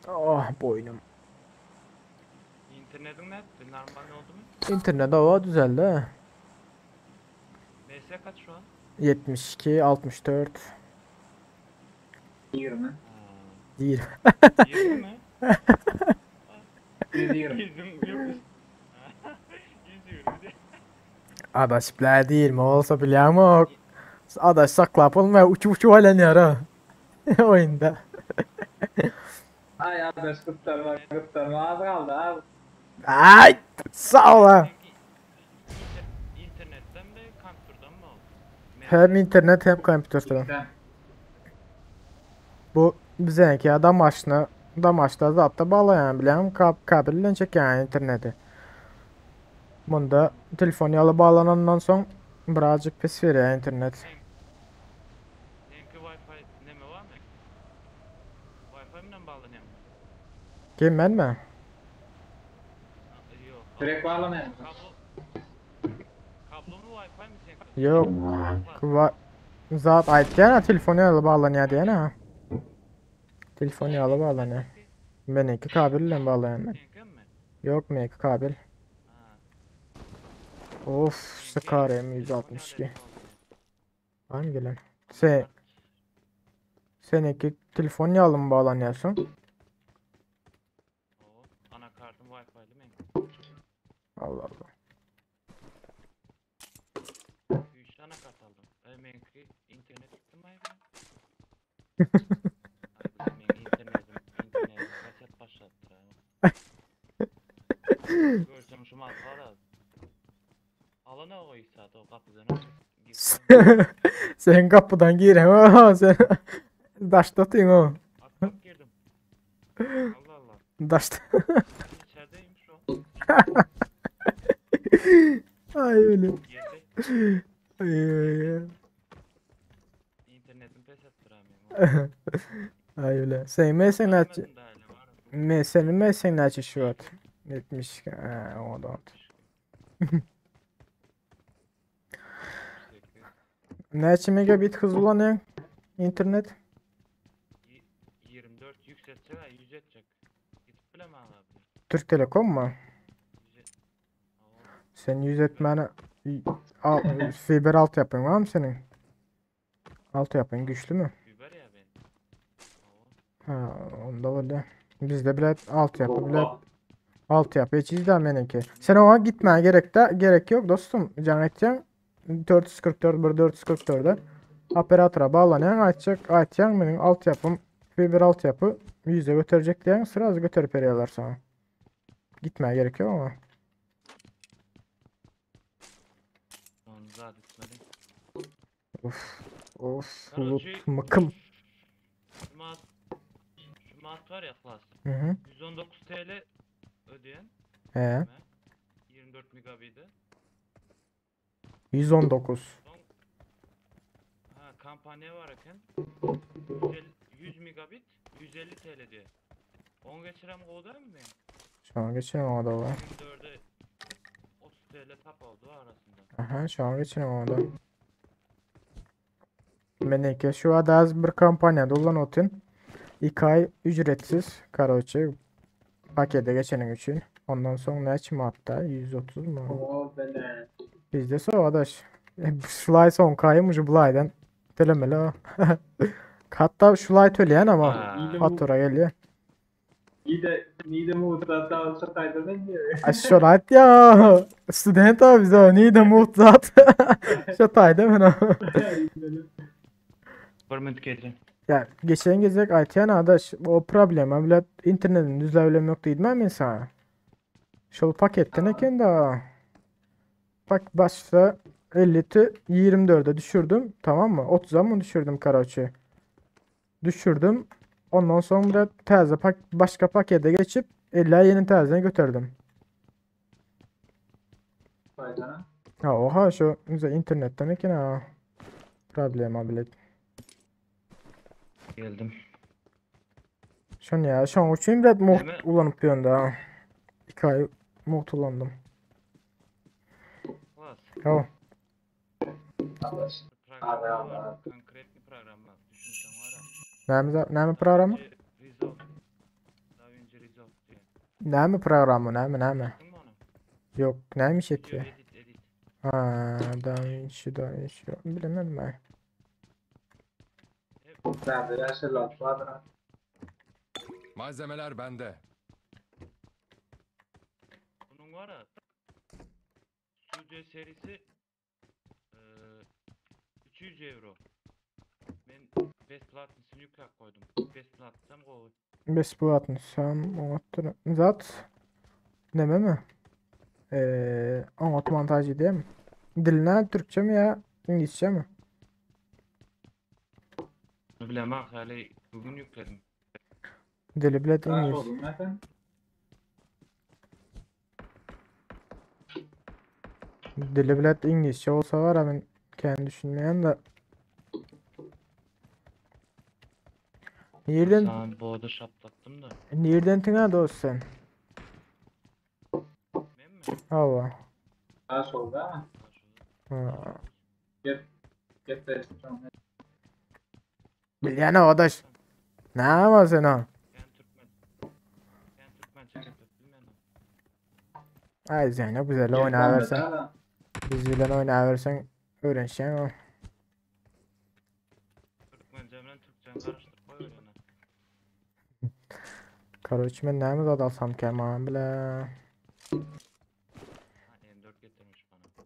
Oh boynum. İnternetin ne etti? Normal ne oldu mu? İnternet hava düzeldi. ha. MS kaç şu an? 72 64 20. Ha. değil. 20 mi? 120. Yüzüm yok. 120 de. Adaş bile değil mi olsa bile ama adaş saklap olmaya uçup uçup oynanıyor ha. Oyunda. Ay arkadaş kurtarma kurtarma az kaldı az. Ay sağ ol ha. İnter- İnternetten mi, kompüterden mi oldu? Hem internet hem kompüterden. Sen. Bu bizenki ya damaşını damaşda zatda bağlayan bilem kab kabelle çekýän interneti. Bunda telefon ýaly bağlanandan soň birazcık pes berýär internet. Seninki Wi-Fi neme var mı? Wi-Fi mi bağlanıyor mu? Kim men mi? Ha, Yok. Direkt bağlamayalım. Kablo Kablo mu Wi-Fi mi seninki? Yok. Va zat aýtýan telefon ýaly bağlanýar diýen ha. Telefon ýaly bağlanýar. Meniki kabel bağlayan ben. Seninki mi? Yok meniki kabel. Ha. Of Scar M162. Var mı gelen? Sen seninki telefon ýaly mı bağlanýarsyň? Oo, anakartım Wi-Fi'li mi? Allah Allah. 3 anakart aldım. E, benimki internet gitti mi abi? Ay, bu da benim internetim, internetim kaset başlattı. ha. Görsem şu mal var ha. Alana o saat o kapıdan o. Girdim. Sen kapıdan giren o sen daşda otyň o. Atmak girdim. Allah Allah. Daşda. Ben içerideyim şu an. Ay öyle. Yerde Ay ay ay. internetim pes ettir abi. Ay öyle. Sen mesela Görmedim daha hele var. mesela mesela şu at. 70 ha o da. 8. Näçe megabit hız ulanýar internet? 24 yükseltse ve 100 edecek. Gidip bilemem abi. Türk Telekom mu? 100 et. Oo. Sen 100 etmäne al, fiber alt yapın var mı senin? Alt yapın güçlü mü? Biber ya ben. Oo. Ha, onda öyle. Bizde bile altyapy bile altyapy hiç da meninki. Sen oňa gitmäge gerek de gerek yok dostum. Jaň etýäň 444 1 444-e operatora baglanýaň aýtjak aýtýaň meniň altyapym fiber altyapy ýüze göterjek diýýäň srazu göterip berýärler saňa. Gitmäge gerek yok oňa. Onu zat etmeli. Of of Karoçi loot mıkım. Şu mat şu mat var ya klas. Hı hı. 119 TL ödeyen. He. 24 megabiti. 119. Son ha kampanya var eken. 150, 100 megabit 150 TL diye. 10 geçirem oldu mu? Şu an geçirim o da var. 24'e 30 TL tap oldu arasında. Aha şu an geçirim o da. Meneke şu anda az bir kampanya dolan otun. 2 ay ücretsiz karaoke pakete geçenin için. Ondan sonra ne mi hatta 130 mu? O bele. Bizde so adaş. Şulay son kaymış bulaydan. Telemeli o. Hatta şulay töleyen ama Ha. fatura geliyor. İyi de iyi de muhtat şatayda ne diyor? Ay şorat ya. Student abi bize o neydi muhtat. Şatay değil mi o? Bir minut geldi. Ya geçen gezek aytyan adaş o problem bile internetin düzlevlem yok dedim ben sana. Şol paketten eken de. Bak başta 50'ti 24'e düşürdüm tamam mı? 30'a mı düşürdüm karaoke? Düşürdüm. Ondan sonra taze pak başka pakete geçip 50'ye yeni tazene götürdüm. Faydana. Ha oha şu bize internetten eken ha. Problem bile. Geldim. Şun ya şu an uçayım biraz Değil muht mi? ulanıp yönde ha. 2 ay muht ulandım. Klas. Ha. Programma var. Konkret bir programma. Düşünsen var ya. Näme näme programı? DaVinci Resolve. DaVinci Resolve diye. Näme programı? Näme näme? Baktın mı ona? Yok, näme iş Video etiyor? edit edit. Ha, DaVinci, DaVinci. Bilemedim ben. Bende yaşlı vardır. Malzemeler bende. Bunun var ya Studio serisi eee 300 euro. Ben besplatnisini yükle koydum. Besplatnisem koy. Besplatny sam oňatdyr. Zat näme mi? Eee, oňat montaj edeyim. Diline Türkçe mi ya İngilizce mi? Bilemem hali bugün yükledim. Dili bilet Daha İngiliz. oldum zaten. Dili bilet İngilizce olsa var ya ben kendi düşünmeyen de. Nereden Sana boğdu şaplattım da. nereden tine dost sen? Ben mi? Allah. Daha solda ama. Ha. Gel. Gel de Bilýän adaş. Ne ama sen ha? Ben Türkmen. Ben Türkmen çekip bilmem. Ay Zeynep güzel oynaversen. Biz bilen oynaversen öğrenşen o. Türkmencemle Türkçem karıştırıp koy öyle. Karoç ben näme zat alsam keman bile. Ha M4 getirmiş bana.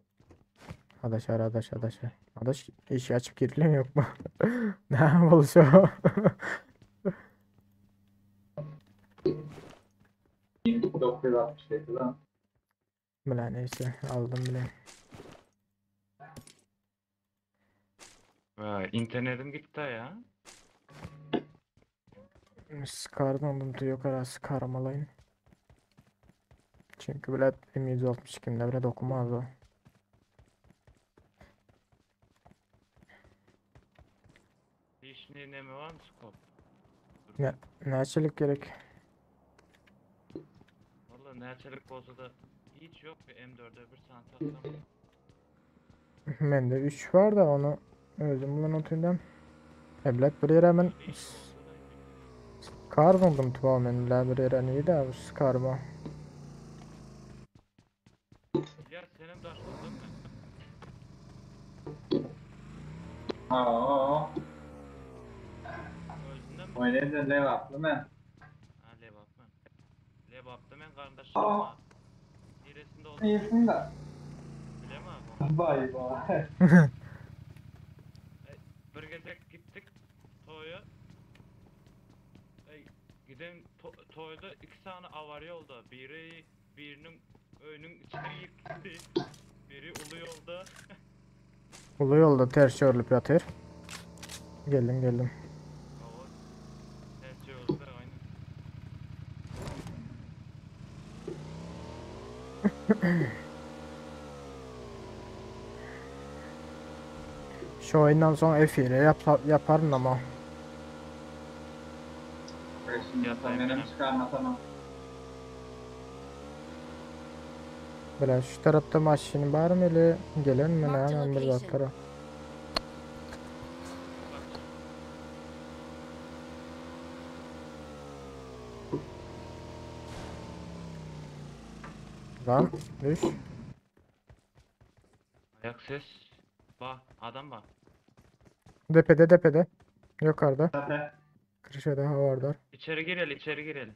Adaş ara adaş adaş. Adaş işi açıp girilen yok mu? Ne oluşu? 967 lan. Bile neyse aldım bile. Vay internetim gitti ya. Scar'dan aldım yok ara Scar'ım Çünkü bile M162'imde bile dokunmaz o. İşini nemi var mı scope? Ne neçelik gerek? Valla neçelik olsa da hiç yok bir M4'e bir saat atsam. Bende 3 var da onu özüm bulan otuyla. Evlat bir yere hemen Scar buldum tuval men bile bir yere neydi abi Scar bu. Ya senin daş buldun mu? Aa, Özünden mi? o nereden levaplı mı? Ha levap. men garyndaşlarym bar. Niresinde olduğunu Niresinde? Bilemem onu. Vay vay. Bir gezek gittik toya. Ey, giden to toýda iki sany awariýa oldy. Biri biriniň öýüniň içine girip gitdi. Biri uly ýolda. Uly ýolda ters çöwrülip ýatyr. Geldim geldim. Hawa. Ters çöwrüldi aýna. Şu oýundan soň efire ýap ýaparyn ama. Şundan menem çıkarmasam. Bile şu tarapda maşyn barmy ili gelenmi Marked a näme bir location. zatlara. Lan düş. Ayak ses. Ba, adam ba. Depede depede. Yukarıda. Zaten. Kırşada havardar. İçeri gireli, içeri gireli.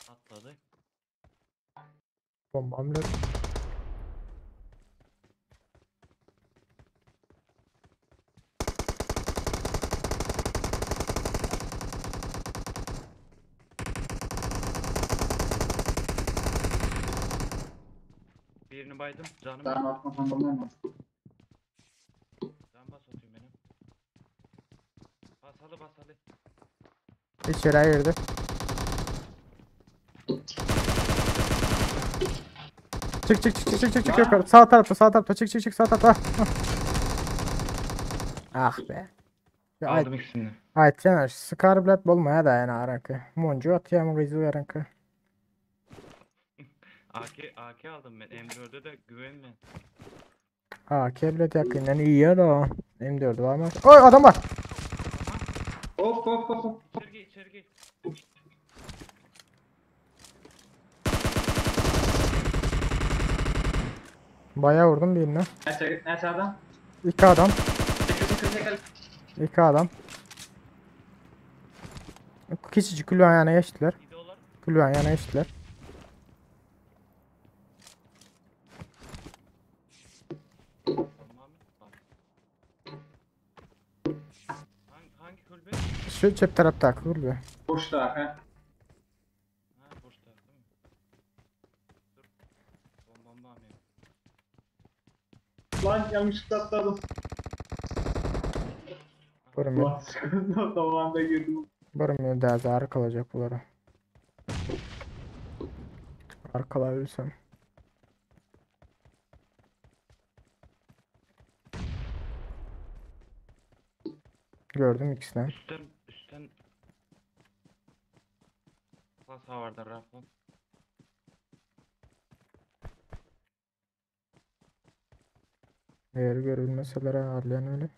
Atladı. Bombam bile. Birini baydım. Canım. Ben atmasam olmaz. Can bas atıyor benim. Basalı basalı. İçeri girdi. Çık çık çık çık çık çık çık yukarı. Sağ tarafta sağ tarafta çık çık çık sağ tarafta. Ah be. Ya ay Aldım ikisini. aytjana Scar bilet bolmaya da yani aranky. Moncu atýam gyzy aranky. AK AK aldım ben. M4'e de güvenme. Ha, bilet yakından iyi da. M4 var mı? Oy adam var. Hop hop hop hop. İçeri gir, içeri gir. Bayağı vurdum birine. Neçe, neçe adam? İki adam. Çekil çekil çekil. İki adam. Kiçicik kulübenin yanına geçtiler. Gidiyorlar. Kulübenin yanına geçtiler. Tamam. Bak. Hangi, hangi kulübe? Şu çep tarafta kulübe. Boşta ha. Ha boşta değil mi? Dur. Bombam var mı? Lan yanlışlıkla atladım. Barım Lan Zamanda girdim. Barım daha arkalayacak bunlara. Arkalayabilirsem. Gördüm ikisini. Üstten üstten Kasa vardı rafon. Eğer görülmeseler ayarlayan öyle.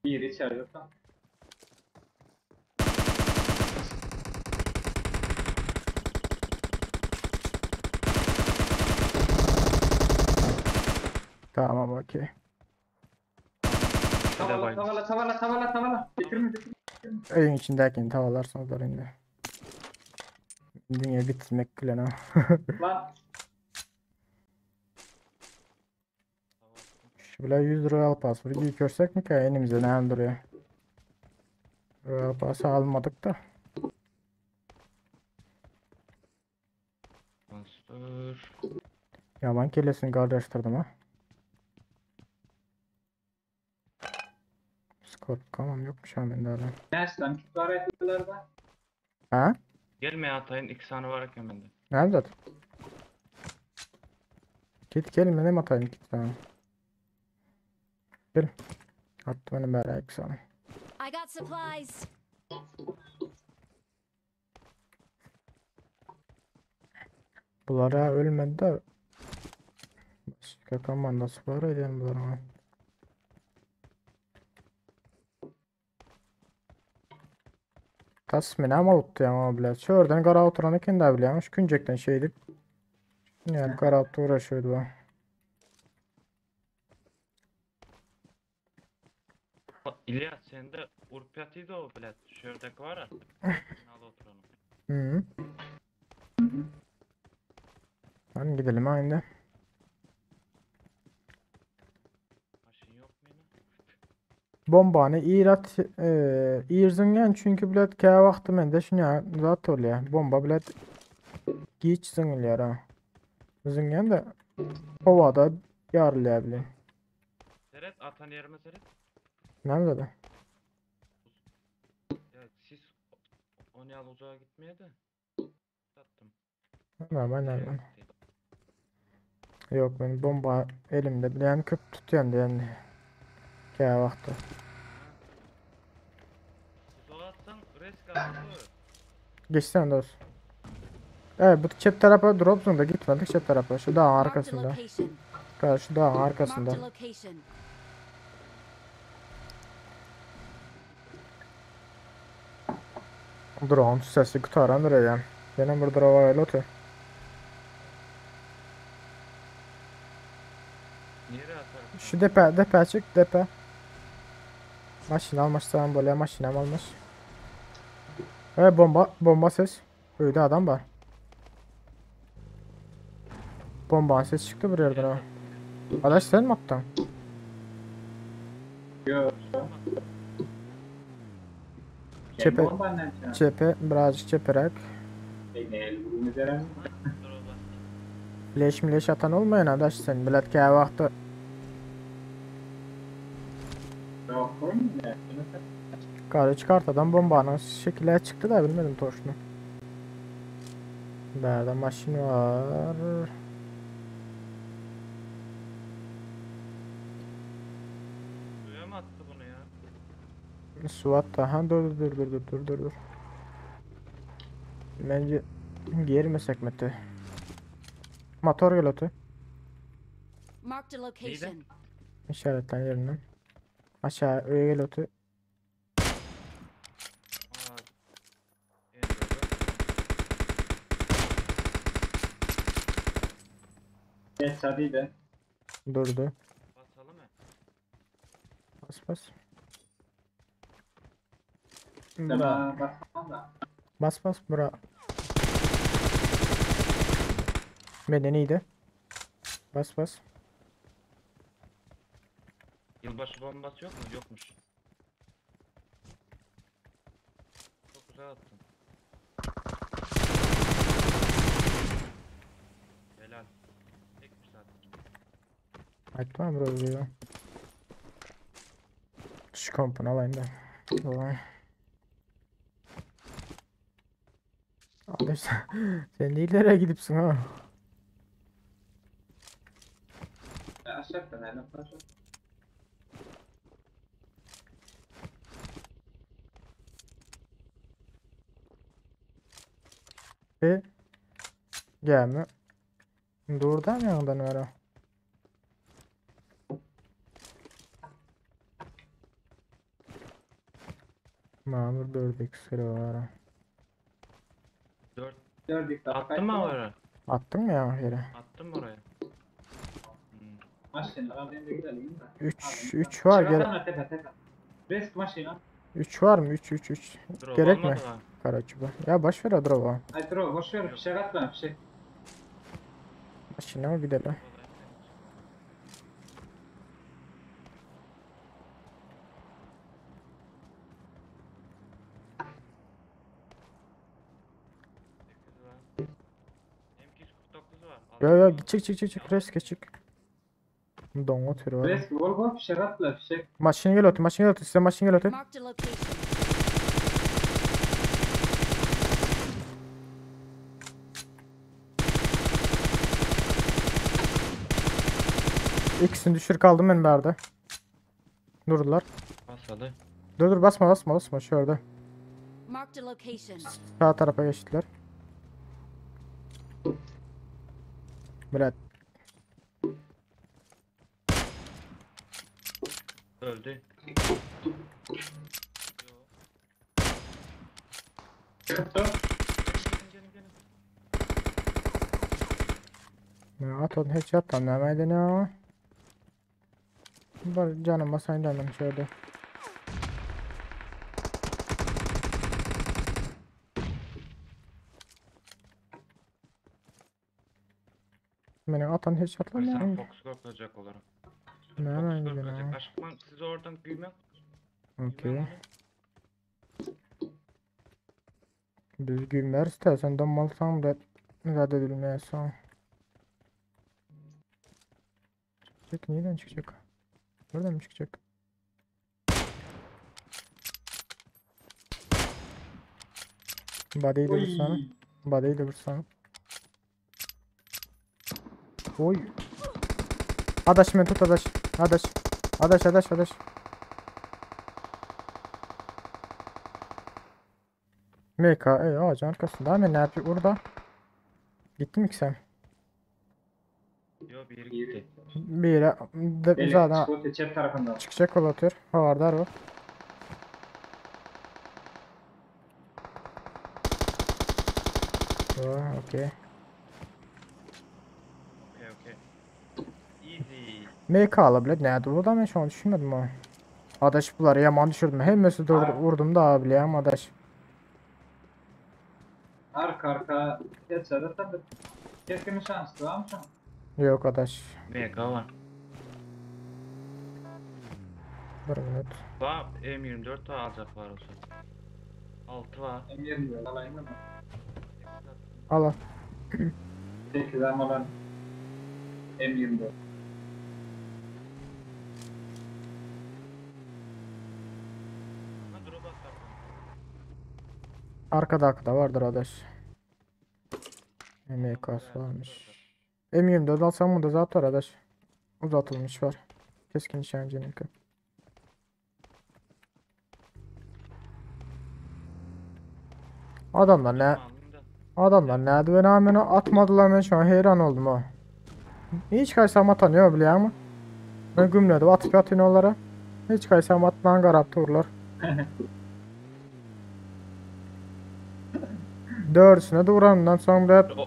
Bir içeride tam. Tamam okey. Tavala baydım. tavala tavala tavala tavala. Bitirme bitirme. Evin içindeyken tavalarsanız indi. Dünya bitirmek planı. Lan Şu bile 100 Royal Pass. Bir iyi görsek mi ki elimize ne duruyor? Royal Pass'ı almadık da. Monster. Yaman kellesini kardeştirdim ha. Skor tamam yokmuş ha bende hala. nereden kütüphane ettiler de. Ha? Gelme Atay'ın iki tane var iken bende. Nerede zaten? Git gelin benim atayım git tamam. Gel. Attım benim merak sana. I got supplies. Bunlara ölmedi de. Başka komandası var edelim bunlara. Tas menä bolupdy ýaňa bile. Çörden garap oturan eken da bilýäňmi? Şu künjekden şeýdip. Nädip garap duraşýardy bu. İlyas sende urup ýatydy o bilet. Şu ýerdeki bar ya. Binada oturany. Hı. Hadi gidelim ha indi. Maşyn yok mu yine? Bombany ir at, e, ir zyňýan çünki bilet kä wagty mende şuny zat bolýar. Bomba bilet giç zyňylýar ha. Zyňýan da howada ýarylýar bilen. Seret atan yerime seret. Näme zady? Ya siz onu al uzağa gitmeye de. Sattım. Näme Nereye näme? gitti? Yok ben bomba elimde bilen köp tutýan diýen. Kä wagty. Uzağa atsan risk aldı. Geçsene dost. Evet bu çep tarafa drop zone'da gitmedik çep tarafa. Şu dağın Marked a arkasında. location. Şu dağın Marked arkasında. a location. Drone sesi gutarandyr eýýäm. Ýene bir drone öyle otur. Nereye atarsın? Şu depe depe çık depe. Maşın almışsan böyle maşın almış. Evet bomba bomba ses. Öyle adam var. Bomba ses çıktı bir yerden ha. Adaş sen mi attın? Yok. Çepe- Bomba ne? Çepe birazcık çeperek. Ne? Bunu veren. Leş mileş atan olmayan adaş sen. Bilet ki vakti Yok koyun ne? Karı çıkart adam bombanın şekiller çıktı da bilmedim toşunu. Nerede maşın var? Suya mı attı bunu ya? Suat da ha dur dur dur dur dur dur dur. Bence girmesek mi te? Motor gel otu. Marked a location. İşaretten yerinden. Aşağı öyle gel otu. Aa. Evet, Geç hadi de. Durdu. Basalım mı? Bas bas. Bura. Tamam basmam da. Bas bas bura. Medeniydi. Bas bas. Yılbaşı bombası yok mu? Yokmuş. Çok güzel attın. Helal. Tekmiş zaten. Aytma bro ya. Şu kompunu alayım da. Ulan. Abi sen, sen nereye gidipsin ha? Aşağıda ne yapar? E gelme. Durdan yanından var o. Mamur 4 iksiri var. ha. 4 Gördük daha. attın mı oraya? Attın mı ya yere? Attım mı oraya? Hmm. Maşın alayım da gidelim de. 3 3 var gere. Tepe tepe. Risk maşın. 3 var mı? 3 3 3. Drop Gerek mi? olmadı ha. Karaçuba. Ya boş ver o drop'u. Ay dur boş ver fişek atma fişek. Maşına mı gidelim? Kolay senin için. Sekiz var. M249 var. Yo yo Aldım. çık çık çık çık reske çık. Dongo türü var. Risk bol bol fişek atla fişek. Maşın gel otu, maşın gel otu, size maşın gel otu. Marked a location. İkisini düşür kaldım ben berde. Durdular. Bas hadi. Dur dur basma basma basma şurada. Marked a location. Sağ tarafa geçtiler. Bırak. Öldü. Çykyp dur. Gelin gelin gelin. Ne at onu hiç yattan ne aýdyn ya. Bir canım basayım canım şöyle. Meni atan hiç Bir atlamıyor. sana fokus görkezecek olarak. Ne Fokus aýdyn görkezecek. ya. Aşkman siz oradan güýmek. Okey. Biz günler istersen donmalsan da zat edilmeyesin. Çıkacak nereden çıkacak? Buradan mı çıkacak? Body'yi de vursana. Oy. Body'yi de vursana. Oy. Adaş beni tut adaş. Adaş. Adaş adaş adaş. MK ey ağacın arkasında hemen ne yapıyor orada? Gitti mi ki sen? Yo biri gitti. Bir yere de, Gelin. zaten Çıkıyor çep tarafından. çıkacak ol atıyor. Havardar var. Oh, okey. Okey okey. Easy. MK alabilir. Nerede burada ben şu an düşünmedim ha. Adaş bunları yaman düşürdüm. Hemmesi dur, Ha. vurdum da abi ya adaş. Arka arka. Geçer de tabii. Keskin şanslı ama şu an. Yok adaş. MK var. Bir minut. Va M24 var alacaklar olsa. 6 var. M24 alayım mı? Al al. 8 ama lan. M24. Ha drop atar. Arkada arkada vardır adaş. MK'sı varmış. M24 alsam bunda zaten var adaş. Uzatılmış var. Keskin nişancınınki. Adamlar ne Aldım da. adamlar nerede ben amına atmadılar ben şu an hayran oldum ha. Hiç kaysam atanıyor biliyor musun? Ben gümledim atıp atın onlara. Hiç kaysam atman garap turlar. Dördüsüne de vurandan sonra O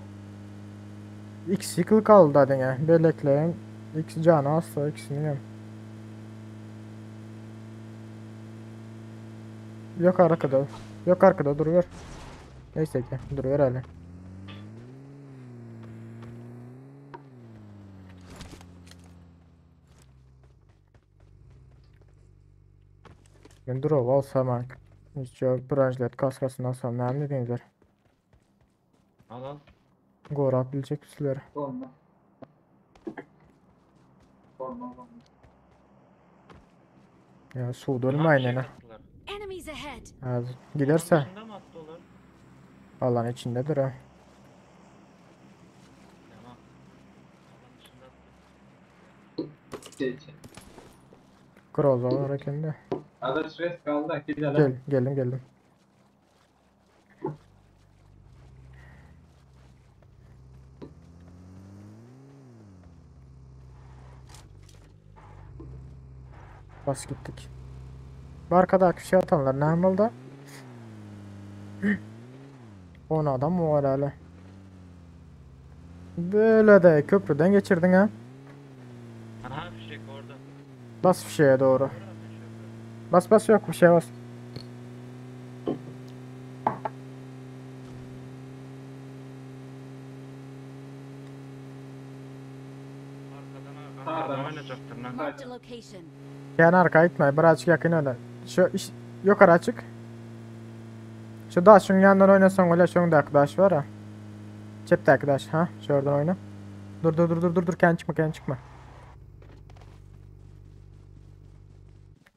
İkisi yıkılı kaldı zaten ya. Belekleyin. İkisi canı asla ikisini yem. Yok arkada. Yok arkada duruyor. Neyse ki duruyor hele. Ben drop alsam ha. Hiç yok. Branjlet kaskasını alsam ne dediğinizler. al al. Gora bilecek misler. Olmaz. Olmaz olmaz. Ya su Aha, dönme bir şey aynen ha. attılar. Enemies ahead. Ha, Giderse Alanın dışında mı attı onlar? alan içindedir ha. Tamam. Alanın dışında attı. Şey için. Groza var kendi. Adaş rest kaldı. Gidelim. Gel, geldim geldim. Bas gittik. Bu arkadaki şey atanlar ne oldu? 10 adam mı var hala? Böyle de köprüden geçirdin ha. Aha fişek orada. Bas fişeğe doğru. Orada fişek. Bas bas yok bir şey bas. Arkadan Sağdan. arkadan oynayacaktır lan. Marked a location. Yani arkaya gitme birazcık yakın öyle. Şu iş, yukarı çık. Şu daşın yanından oynasan öyle şunun da arkadaş var ha. Çepte arkadaş ha. Şu oradan oyna. Dur dur dur dur dur dur kendi çıkma kendi çıkma.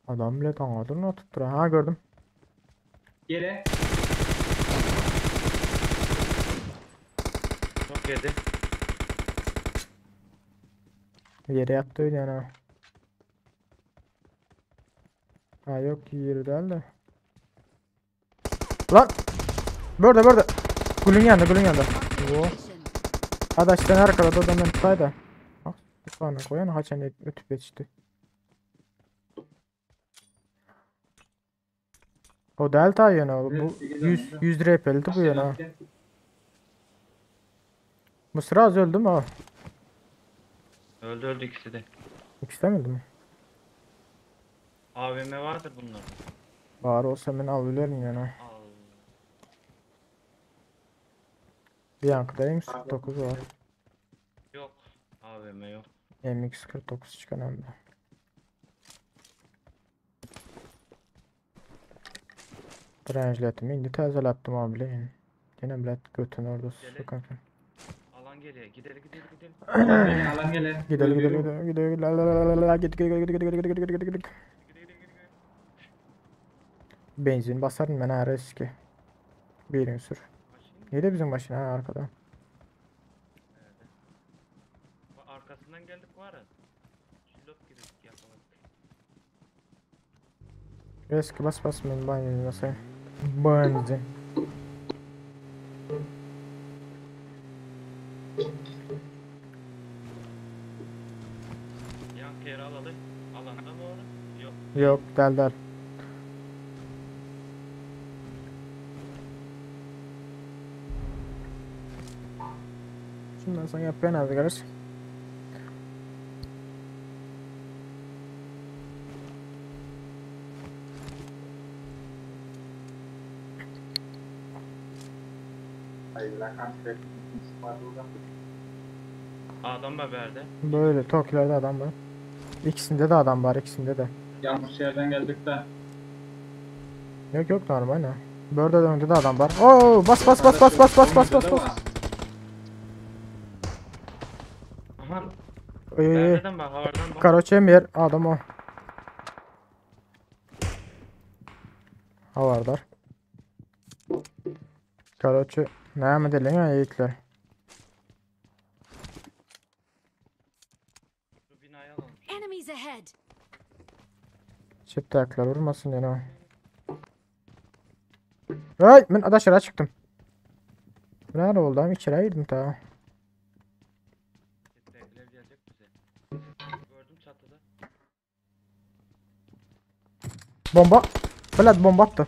Adam bile tanıdığını atıp duruyor. Ha gördüm. Gele. Çok yedi. Yere yattı öyle yani. ha. Ha yok yeri değil de. Lan! Burada burada. Gülün yanında gülün yanında. Marked a Oo. location. Adaş sen arkada da ben tutay da. Bak tutağını koyan haçan ötüp yetişti. O däl ta ýöne bu 100 100 repeldi bu ýöne. Bu sraz öldü mü o? Öldü öldü ikisi de. İkisi de mi öldü mü? AVM vardır bunlarda. Bar olsa men alybilerin ýöne. Al. Bir yankıda M49 var. Yok. AVM yok. MX49 çıkan hem de. Dirençletimi indi täzeläpdim abi bileýin. Ýene bilet götün orada Gele. su kanka. Alan geliyor. Gidelim gidelim gidelim. Alan gele. Gidelim gidelim gidelim gidelim la la la la la git git git git git git git git git git Gidelim gidelim. Benzin basarım ben ha riski. Birini sür. Maşın Neydi bizim maşın ha arkada. nerede? Ba- Arkasından geldik var ya. Şillop gibi yakaladık. Riski bas bas ben benzin basayım. Benzin. Yan kere alalı. Alanda mı orası? Yok. Yok del del. Şundan sonra yapıyan az garaj. Adam var verdi. Böyle Tokyo'da adam var. İkisinde de adam var ikisinde de. Yanlış yerden geldik de. Yok yok normal ha. Burada da önde de adam var. Oo bas bas bas bas bas bas bas bas bas. Aha. Oy, oy, oy. Nereden bak? Havadan bak. Karoçe yer adam o. Havardar. Karoçe näme dilen ya yiğitler. Şu binayı alalım. Enemies ahead. Çift ayaklar vurmasın yani o. Ay ben adaşlara çıktım. Nerede oldu abi? İçeri girdim ta. Çettekiler gelecek bize. Gördüm çatıda. Bomba. Fırlat bomba attı.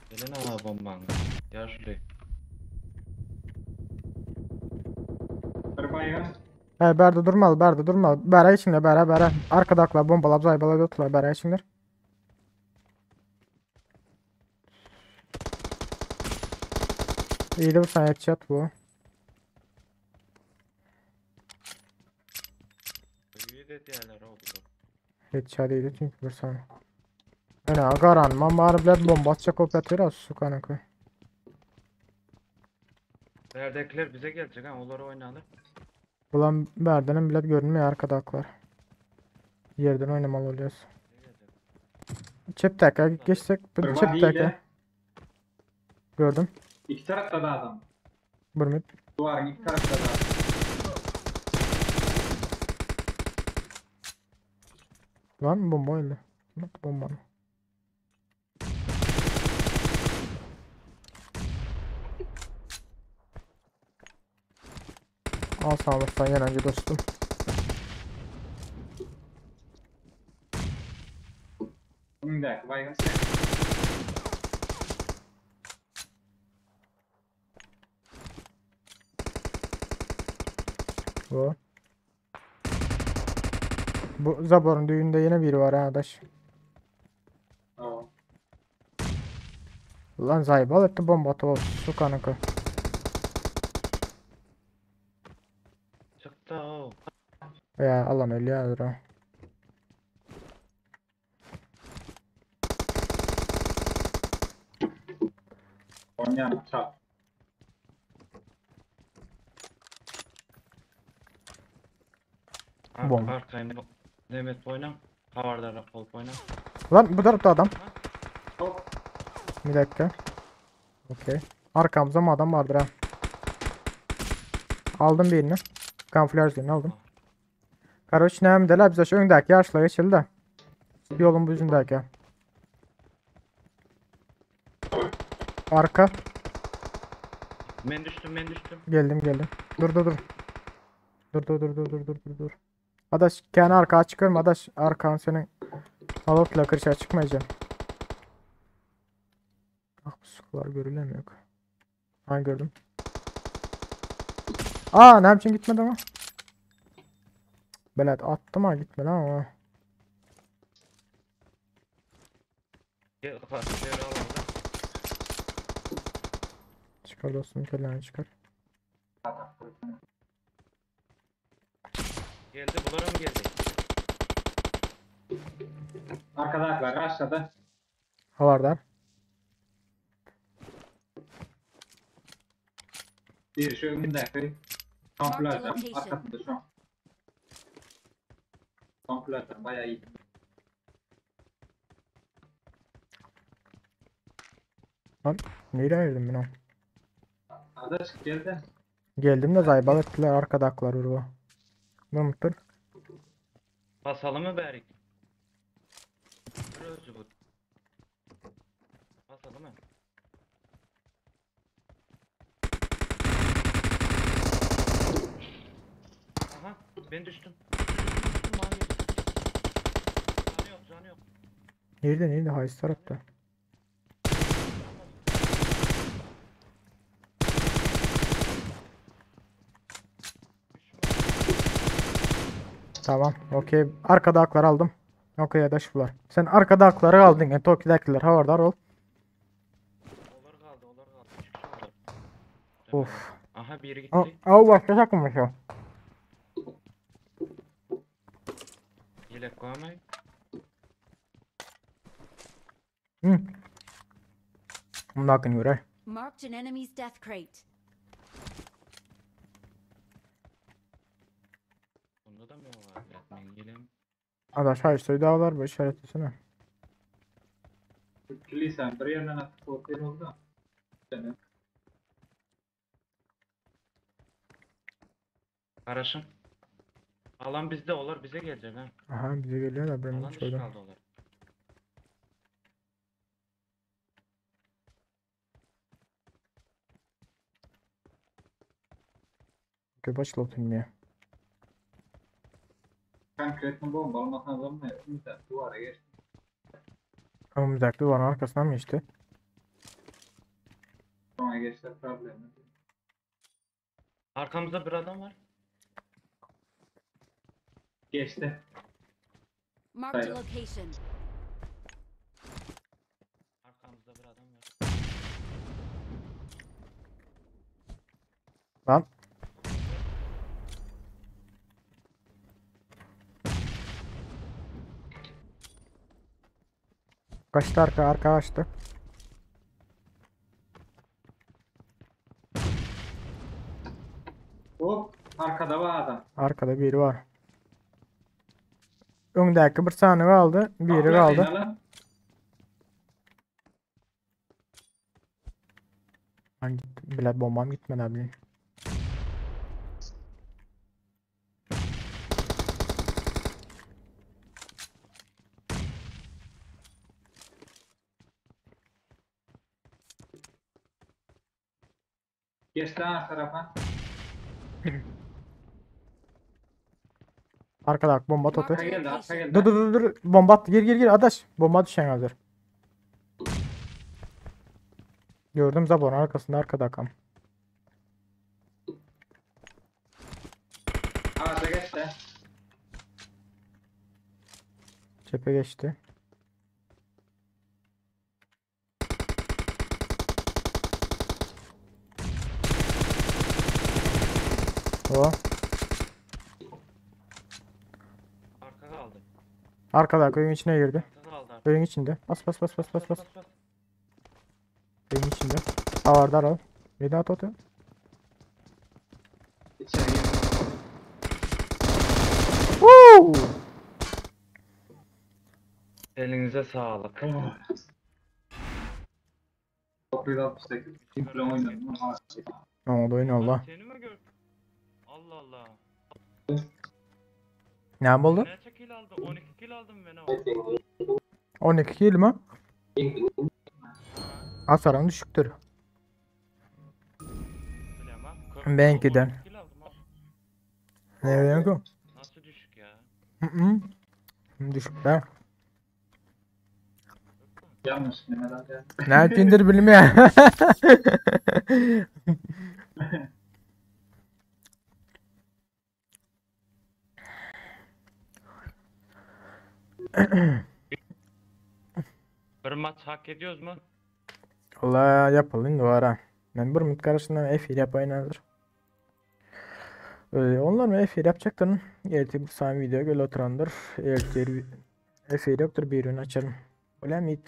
Gelin ha bombanı. Gel şuraya. Tırbayın. Hey berde durmalı, berde durmalı. Bere içinde, bere bere. Arkadaklar bombalap zaybalap yoktular bere içinde. İyiydi bu sana headshot bu. İyi de diğerler oldu. Headshot iyiydi çünkü bu sana. Öne qaranma var bilet bomba atacak operatör az su kanka. Neredekiler bize gelecek ha. Onları oynayalım. Ulan berdenin bilet görünmüyor arkadaklar. Yerden oynamalı oluyoruz. Bize gelecek. Çep taka geçsek bu Tırba çep taka. hile. Gördüm. İki tarafta da adam. Burmit. Duvarın iki tarafta da adam. Lan bomba öldü. Bak bomba. Al sağlıktan yanancı dostum. Öndeki baygın sen. Bu. Bu Zabor'un düğünde yine biri var ha adaş. Tamam. Lan zaybal etti bomba atı olsun. Su kanka. Çıktı o. Ya Allah'ın ölüyor ha. Oynayan çat. Ar Bomba. Arkayım. Mehmet oyna. Havardar olup oyna. Lan bu tarafta adam. Hop. Bir dakika. Okey. Arkamızda mı adam vardır ha. Aldım birini. Kamuflaj birini aldım. Karoç näme deler bize şu öndeki yarışla geçildi de. Yolun bu yüzündeki. Arka. Ben düştüm ben düştüm. Geldim geldim. Dur dur dur. Dur dur dur dur dur dur dur dur. Adaş kendi arkaya çıkıyorum adaş arkan senin Malotla kırşa çıkmayacağım. Ah bu sular görülemiyor. Ha gördüm. Aa ne için gitmedi ama? Belat attım ha gitmedi ama. Gel karşı al orada. Çıkar dostum kelleni çıkar. Geldi bulara mı geldi? Arkadaşlar aşağıda. Havardar. Bir şu önündeki. Marked a Kamplajda. location. Arkasında şu an. Kamplajda bayağı iyi. Nereye ayırdım ben o? Arkadaş geldi. Geldim de zaybal ettiler arkadaklar urba. Mıhtır. Basalım mı Berik? Bir özü bu. Basalım mı? Aha ben düştüm. Düştüm bana geldi. Canı yok canı yok. Nerede nerede hayız tarafta. Tamam okey. Arkada aklar aldım. Okey adaş bular. Sen arkada akları aldın. Yani Tokyo'dakiler havardar ol. Olar kaldı olar kaldı. Üç kişi oldu. Of. Aha biri gitti. Aa, aa başka takımmış o. Yelek koyamayın. Hı. Bunun hakkını göre. Marked an enemy's death crate. Bunda da mı var? Yatmayın gelin. Adaş hayır soyu dağlar bu işaretlesene. Kilisen bir yerden atıp ortaya oldu. Seni. Araşın. Alan bizde olar bize gelecek ha. Aha bize geliyor da benim Alan dışı şurada. kaldı olar. Köp açıl ya. Konkretni bomba almasan olmuyor. Bir duvara geçti. Önümüzdeki duvarın arkasından mı geçti? Sonra geçti problemi. Arkamızda bir adam var. Geçti. Marked a Hayır. location. Arkamızda bir adam var. Lan. Kaçtı arka arka kaçtı. Hop arkada var adam. Arkada biri var. Öndeki bir tane kaldı. Biri kaldı. Ben gittim. Bile bombam gitmedi abi. Geçti ha tarafa. Arkada bomba totu. Arka geldi arka geldi. Dur dur dur dur. Bomba attı. Gir gir gir adaş. Bomba düşen hazır. Gördüm Zabon arkasında arkada kam. Ağaca geçti. Cephe geçti. O. Arka kaldı. Arkada köyün içine girdi. Arka kaldı. Arka. Köyün içinde. Bas bas bas bas bas bas. bas. Köyün içinde. Havardar al. Bir daha totu. İçeri girdi. Woo! Elinize sağlık. 968 Simple oynadım. Ne oldu oyun Allah. Seni mi gör? Allah Allah. Ne oldu? Neçe kill aldım? 12 kill aldım ben o. 12 kill mi? Hasarın düşüktür. Bilemem. Benimkiden. 12 kill aldım ha. Ne bileyim Nasıl düşük ya? ki? Düşük be. Yanlış Mehmet abi. Ne yapayımdır bilmiyorum. Bir maç hak ediyoruz mu? Allah yapalım duvara. Ben bir mut karşısından F yapayım hazır. Onlar mı F yapacakların? Ertesi bir saniye video göl oturandır. Ertesi F yoktur bir ürün açarım. Öyle mi?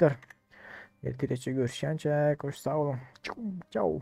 Ertesi görüşence hoş sağ olun. Ciao.